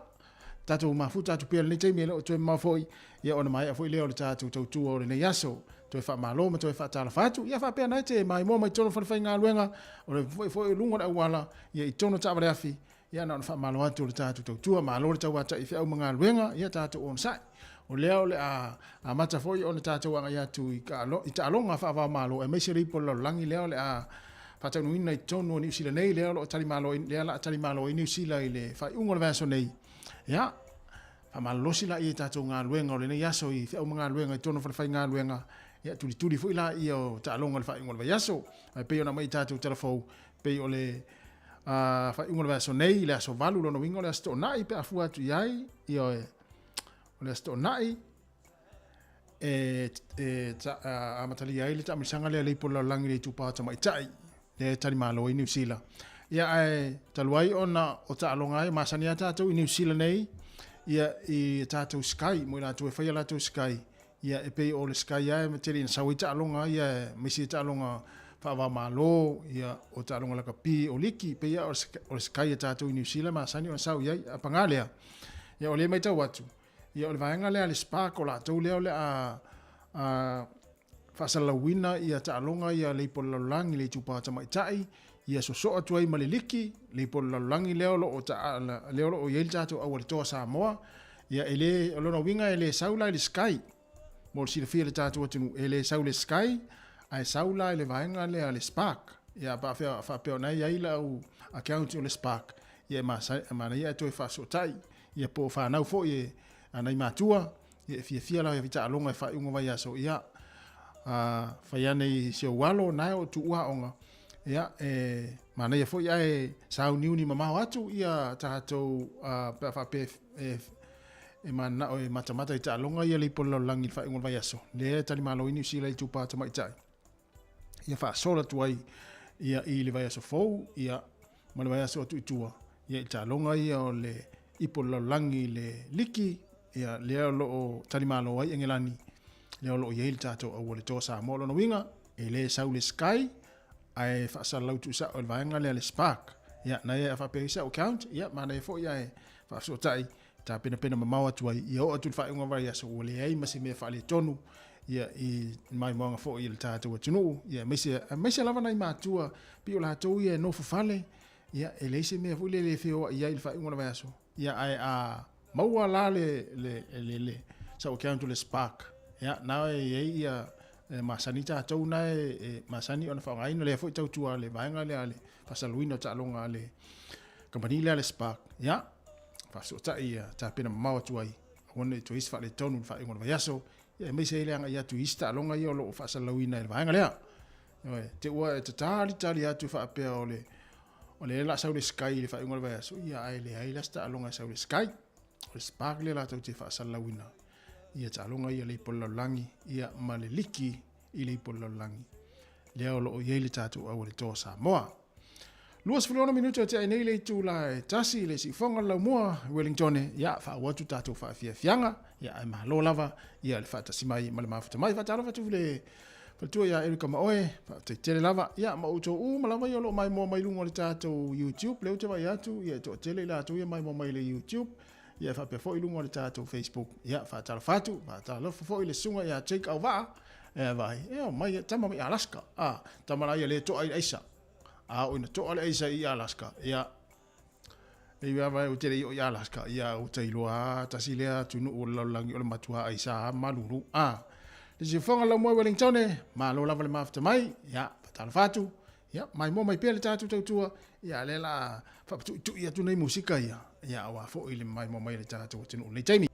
tatou mafuta atu pea lenei taimi e le o toe mamao foi, ia ona maea foi lea o le tatou tautua o lenei aso. Toe faamalo ma toe faatalofa atu. Ia faapea na e te maimoa mai totonu o falefaigaluega, o le foi foi o luga o le auala, ia i totonu o taavale afi, ia na ona faamalo atu o le tatou tautua, malo le tauatai i feau ma galuega, ia tatou onosai. O lea o le a amata foi ona tatou agai atu i taaloga faava-o-Malo, aemaise le ipu o le lalolagi lea o le a faataunuuina i totonu o Niu Sila nei, lea o lo o tali malo, lea o le a tali malo ai Niu Sila i le faaiuga o le vaiaso nei. Ia, faamalolosi laia i tatou galuega o lenei aso i feau ma galuega i totonu o falefaigaluega, ia tulituli foi laia o taaloga i le faaiuga o le vaiaso. Ae pei ona aumai i tatou tala fou, pei o le faaiuga o le vaiaso nei i le aso 8, lona uiga o le aso Toonai pe a fua atu i ai, ioe, o le aso Toonai e, e ta, amatalia ai le taamilosaga lea le ipu o le lalolagi i le itupa o tamaitai lea e talimalo ai Niu Sila. Ia ae talu ai ona o taaloga ai masani a tatou i Niu Sila nei ia i tatou Sky mo i latou e faia latou Sky ia e pei o le Sky lava e tele ina sau ai taaloga ia aemaise i taaloga faava-o-Malo ia o taaloga lakapi o liki pei lava o le Sky a tatou i Niu Sila e masani ona sau i ai. A paga lea, ia o lea e matau atu ia o le vaega lea a le Spark o latou lea o le a faasalalauina ia taaloga ia le ipu o le lalolagi le itupa tamaitai ia sosoo atu ai ma le liki le ipu o le lalolagi lea o lo o lea o lo o i ai le tatou aualetoa Samoa. Ia e le, o lona uiga e le sau la i le Sky mo le silafia e le tatou atunuu, e le sau i le Sky ae sau la i le vaega lea a le Spark. Ia faapea faapea ona e i ai lau account o le Spark, ia e manaia ae toe faafesootai ia po o fanau foi e a nai matua ia e fiafia la i taaloga e faaiuga vaiaso, ia fai ane i si ou alo na e o tuua aoga, ia e manaia foi ae sauniuni mamao atu ia tatou pe a faapea e e mananao e matamata i taaloga ia le ipu o le lalolagi i le faaiuga o le vaiaso lea e talimalo ai Niu Sila i itupa tamaitai ia faasola atu ai ia i le vaiaso fou ia ma le vaiaso atu i tua ia i taaloga ia o le ipu o le lalolagi i le liki ia lea o lo o talimalo ai Engelani lea o lo o i ai le tatou aualetoa Samoa. O lona uiga e le sau le Sky ae faasalalau tuusao i le vaega lea le Spark. Ia na ia faapea i sau account, ia manaia foi ae faafesootai tapenapena mamao atu ai ia oo atu le faaiuga o vaiaso ua leai ma se mea faaletonu ia i maimoaga foi i le tatou atunuu, ia aemaise aemaise lava nai matua pei o latou ia e nofo fale, ia e leai se mea foi lele e feoai ai i le faaiuga o le vaiaso, ia ae a maua la le le le, le sau account o le Spark, ia na e i ai ia e masani tatou na e masani ona faaaogaina lea foi tautua a le vaega lea a le faasalalauina o taaloga a le kamupani lea a le Spark, ia faafesootai ia tapena mamao atu ai aua ne i toe isi faaletonu i le faaiuga o le vaiaso, ia aemaise ai le agai atu i isi taaloga ia o lo o faasalalauina e le vaega lea. Ioe, te ua e tatalitali atu faapea o le o le la sau le Sky i le faaiuga o le vaiaso, ia ae leai la se taaloga e sau le Sky. O le Spark lea latou te faasalalauina ia taaloga ia le ipu o le lalolagi ia ma le liki i le ipu o le lalolagi lea o lo o i ai le tatou aualetoa Samoa. 26 minute o tea nei le itula e tasi le siufoga o le laumua Wellingtone, ia faaauau atu tatou faafiafiaga, ia ae malo lava ia le faatasi mai ma le mafuta mai. Faatalofa atu le faletua ia Erika ma oe, faafetai tele lava, ia ma outou uma lava ia o lo o maimoa mai luga o le tatou YouTube, lea ou te vaai atu, ia e toatele i latou ia maimoa mai le YouTube, ia faapea foi luga o le tatou Facebook. Ia faatalofa atu, faatalofa foi le susuga ia Jake Auvaa, e vai, e o mai, tama mai Alaska, a, tama la ia le toa i le aisa. A oo ina toa le aisa i Alaska, ia, e iwi lava ou te le i oo i Alaska, ia ou te iloa lava, tasi lea atunuu o le lalolagi o le matua aisa malulu. A, le siufofoga lau moe Wellingtone, malo lava le mafuta mai, ia, faatalofa atu, ia, maimoa mai pea le tatou tautua, ia, o lea la a faapatuitui atu nei musika ia, ia, aua foi le maimoa mai a le tatou atunuu i lenei taimi.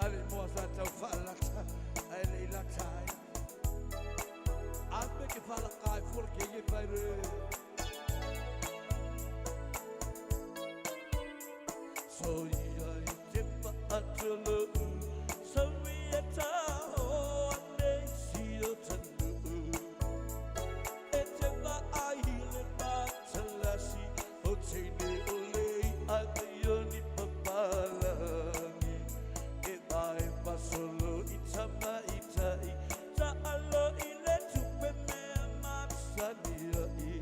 A le moa sa tau faalata ae le i lata ai. A le mea ke faalaka ai fua le kēia i pai re. So ia i te paatulu So ia taho nei si o tanu E te vaai le matalasi O teine o le i ai o ni papalangi E vae pasolo i tama i tai Taalo i le tupe mea masani ai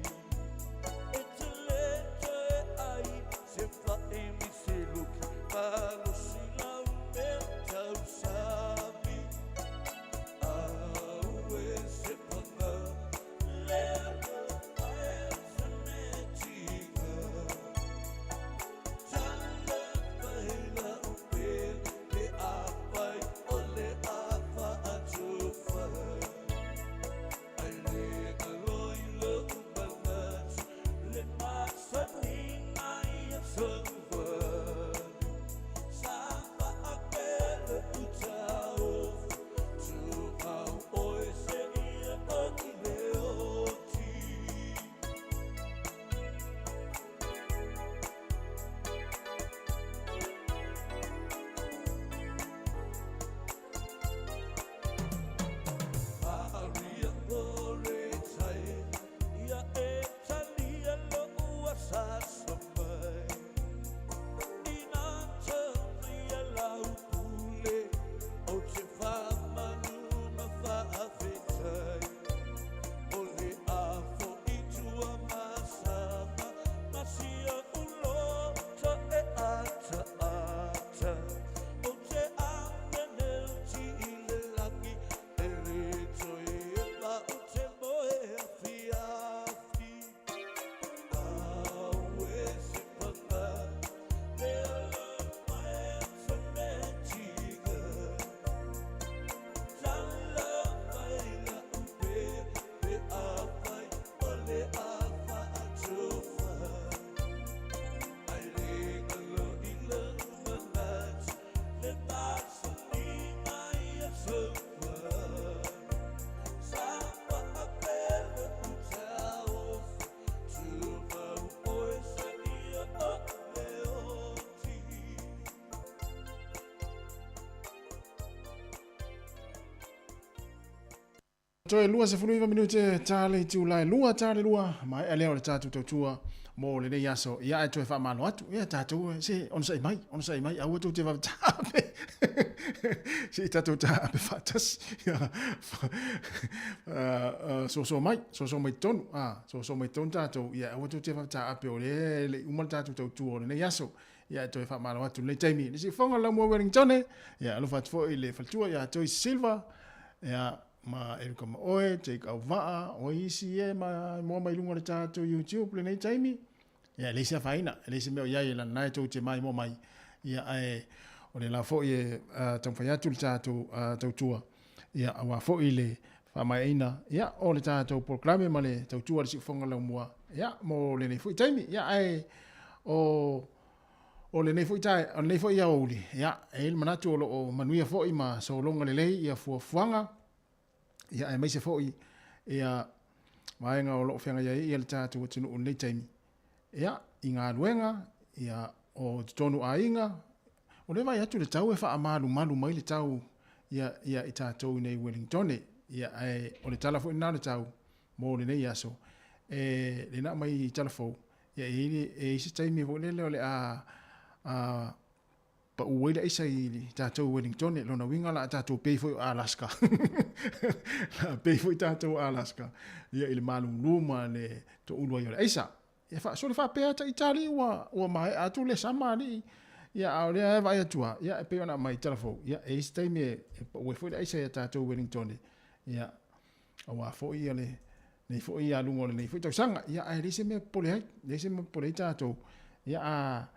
E te le toe ai se whae mi se luki Malosi lau mea tausami Au e se panga le alofa e se mea tika Tala mai lau pele pe afai o le afa atofa Ai le galoi lou manatu le masaniga ia sauani Sa faapele utaofi tumau oe seia o i le oti. Maria Loretta ia e talia lo'u asaasa mai Ina talia lau pule o te faamanu ma faafetai O le a fo'i tua masama ma sia uloto e ataata O te ameneuti i le lagi e le toe eva o te moe afiafi Au e se panga le alofa e se mea tika Tala mai la'u pe pe afai o le afa atofa Ai le galo i lou manatu le masaniga ia sauani Sa faapele utaofi tumau oe seia o le oti. Toe 29 minute ta le itula e lua ta le lua, maea lea o le tatou tautua mo lenei aso. Ia ae toe faamalo atu, ia tatou se onosai mai, onosai mai, aua tou te vave taape. Se i tatou taape faatasi. Ia, soso mai, soso mai tonu, a, soso mai tonu tatou, ia aua tou te vave taape o lea e le i uma le tatou tautua o lenei aso. Ia e toe faamalo atu lenei taimi. Le siufofoga o le Laumua Wellingtone, ia alofa atu foi i le faletua ia Joyce Silva, ia ma Erika Maoe, Jake Auvaa, o isi e ma moa mai luga o le tatou YouTube lenei taimi. Ia e leai se afaina, e leai se mea o i ai e lana e tou te maimoa mai. Ia ae o le la foi e taumafai atu le tatou tautua. Ia aua foi le faamaeaina ia o le tatou polokalame ma le tautua a le Siufofoga Laumua ia mo lenei foi taimi. Ia ae o o lenei foi tae, o lenei foi aoauli, ia e i ai le manatu o lo o manuia foi ma sologa lelei ia fuafuaga, ia aemaise foi ia vaega o lo o feagai ai ia le tatou atunuu i lenei taimi. Ia, i galuega, ia o totonu aiga, o lea e vaai atu le tau e faamalumalu mai le tau ia, ia i tatou i nei Wellingtone. Ia, ae o le tala foi lena o le tau mo lenei aso. E le na mai i tala fou, ia e i ai se taimi foi lele o le a, a pau ai le aisa i tatou Wellingtone. Lona uiga la a tatou pei foi o Alaska. La a pei foi tatou o Alaska. Ia i le malulu ma le toulu ai o le aisa. Ia fa, sole faapea ata Itali ua, ua maea atu le sama alii. Ia a o lea e vaai atu lava, ia e pei ona aumai i tala fou. Ia e i ai se taimi e, e pau ai foi le aisa ia tatou Wellingtone. Ia aua foi ia le, nei foi ia luga o lenei foi tausaga. Ia ae leai se mea popole ai, leai se mea popole ai tatou. Ia a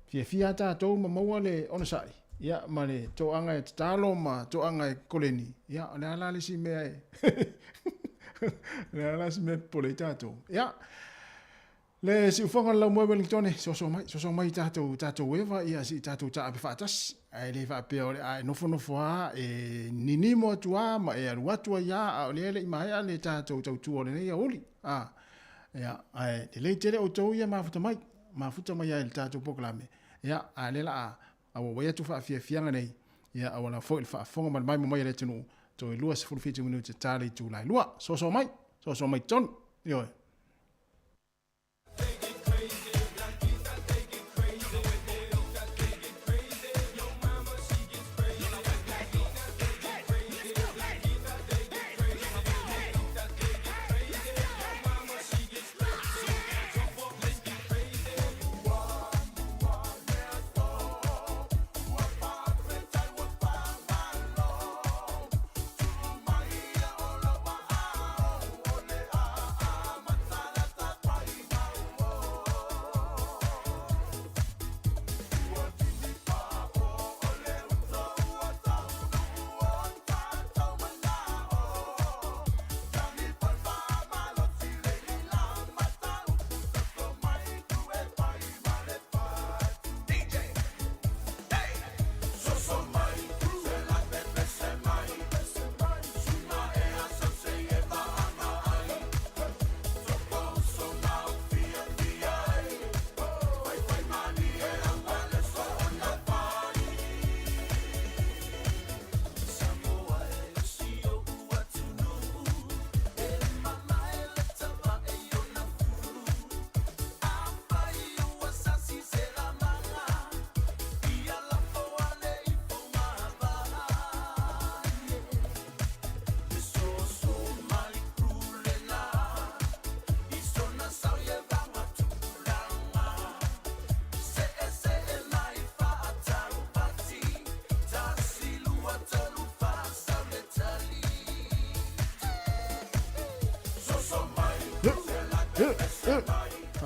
fiafia lava tatou ma maua le onosai, ia ma le toaga e tatalo ma toaga e koleni, ia o le a la le isi mea e o le a la isi mea e popole ai tatou. Ia. Le siufoga le laumua Wellingtone, soso mai, soso mai tatou, tatou eva, ia si tatou taape faatasi. Ae le faapea o le a e nofonofo a, e ninimo atu a, ma e alu atu ai a, a o lea e le i maea le tatou tautua o lenei aoauli. A, ia, ae lelei tele outou ia mafuta mai, mafuta mai ai i le tatou polokalame. Ia, a lea la a auauai atu faafiafiaga nei, ia auala foi i le faafofoga ma le maimoa mai a le atunuu, toe 27 minute ta le itula e 2. Soso mai, soso mai tonu. Ioe.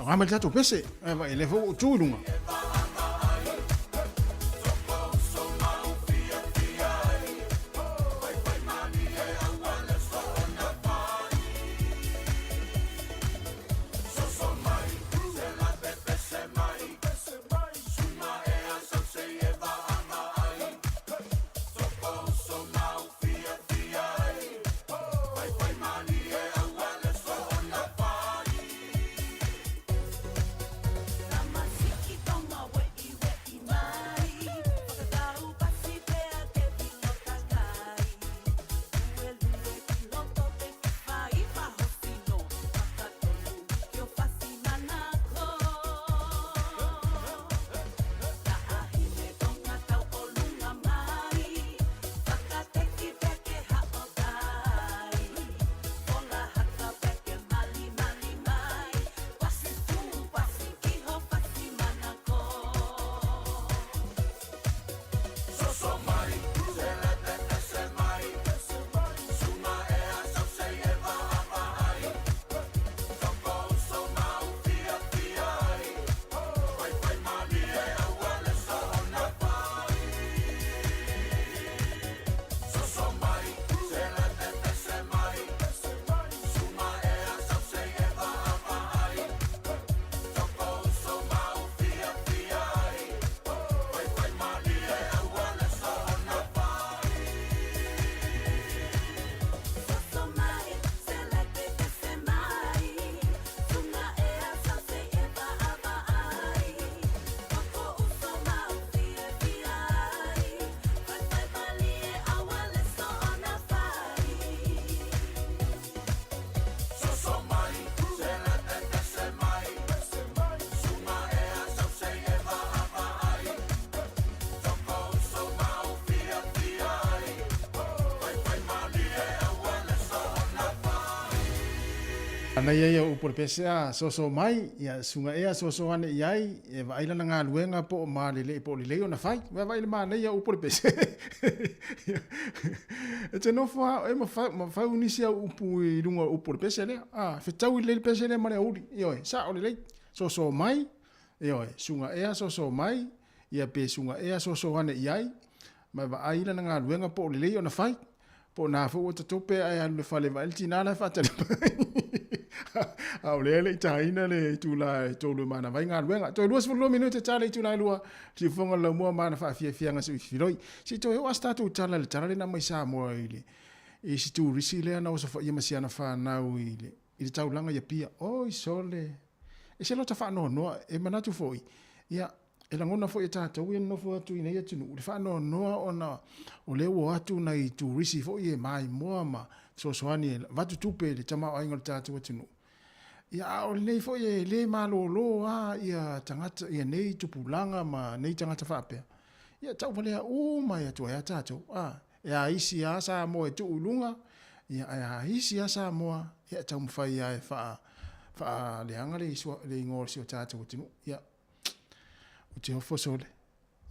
Faaaoga mai le tatou pese, e le foi ua ou tu i luga. Ana ia ia upu o le pese a soso mai, ia suga ea soso ane i ai, e vaai lana galuega po o malele po o lelei ona fai. Ua vaai le manaia o upu o le pese. E te nofo a oe ma fau, ma fau nisi au upu i luga o upu o le pese lea. A, fetau lelei le pese lea ma le aoauli. Ioe, sao lelei. Soso mai, ioe, suga ea soso mai, ia pe suga ea soso ane i ai, ma e vaai lana galuega po o lelei ona fai. Po o na foi ua tatope ae alu i le fale vaai le tina la e faatali mai. A o lea e le i taina le itula e 3 e manava ai galuega. Toe 22 minute ta le itula e 2, siufofoga o le laumua ma ana faafiafiaga se i filoi. Se i toe oo lava se tatou tala i le tala lea na aumai Samoa i le i si turisi lea na osofaia ma si ana fanau i le i le taulaga i Apia. Oi sole! E se lota faanoanoa, e manatu foi, ia, e lagona foi e tatou ia nonofo atu i nei atunuu le faanoanoa ona o lea ua o atu nai turisi foi e maimoa ma fesoasoani e avatu tupe i le tamaoaiga o le tatou atunuu. Ia, a o lenei foi e le malolo lava ia tagata, ia nei tupulaga ma nei tagata faapea, ia tauvalea uma atu ai lava tatou. A, e aisi lava Samoa e tuu i luga, ia ae aisi lava Samoa e taumafai lava e faaleaga le igoa o si o tatou atunuu. Ia, Ou te ofo sole.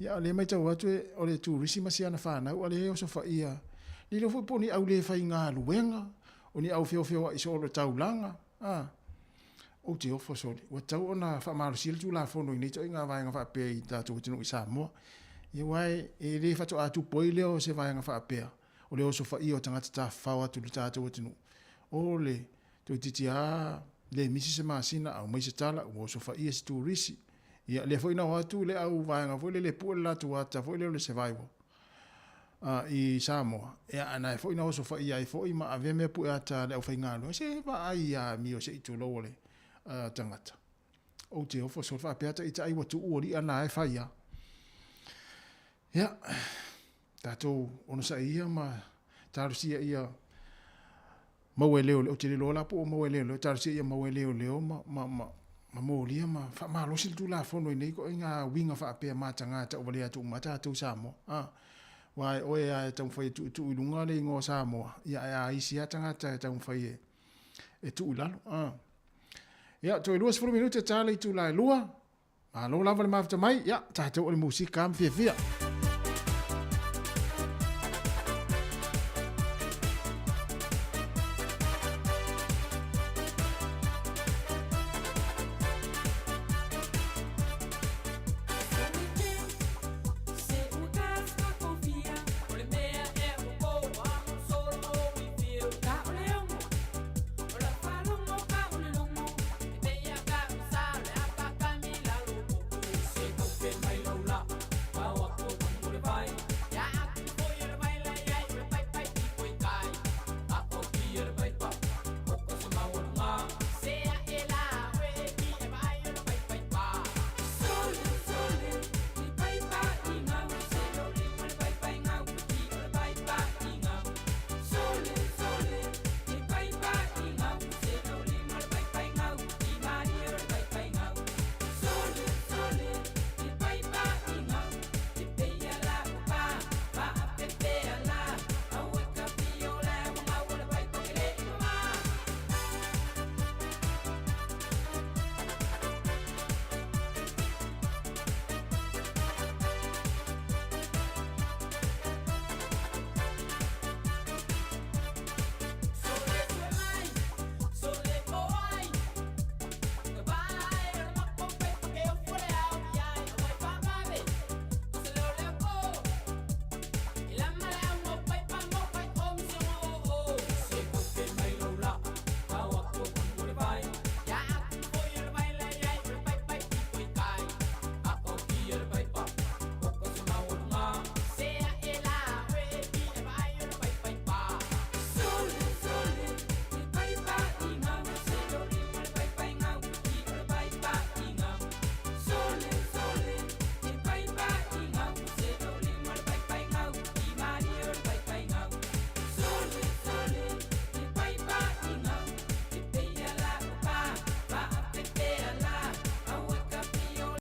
Ia, o lea e matau atu o le turisi ma si ana fanau, a lea e osofaia. Le iloa foi po o ni au le faigaluega, o ni au feofeoai soo o le taulaga, a. Ou te ofo sole. Ua tatau ona faamalosia le Tulafono i nei ituaiga vaega faapea i tatou atunuu i Samoa. Ia aua e le faatoa tupu ai lea o se vaega faapea, o le osofaia o tagata tafafao atu i le tatou atunuu. O le Toeitiiti lava le misi se masina, aumai se tala, ua osofaia se turisi. Ia, lea foi na o atu le au vaega foi lele e pue le latou ata foi lea o le survival i Samoa. Ia, a na foi na osofaia ai foi ma avea mea pue ata a le aufaigaluega. Se vaai a amio se i tulou o le tagata. Ou te ofo sole faapea taitai ua tuu alii na e fai a. Ia, tatou onosai ia ma talosia ia maua e leoleo, ou te le iloa la po o maua e leoleo, talosia ia maua e leoleo ma, ma, ma, ma molia ma faamalosi le Tulafono i nei ituaiga uiga faapea mataga tauvalea atu uma tatou Samoa. A, aua e oe lava e taumafai e tuutuu i luga le igoa o Samoa, ia ae a isi lava tagata e taumafai e, e tuu i lalo. A. Ia, toe 20 minute ta le itula e 2. Malo lava le mafuta mai, ia, tatou o le musika ma fiafia.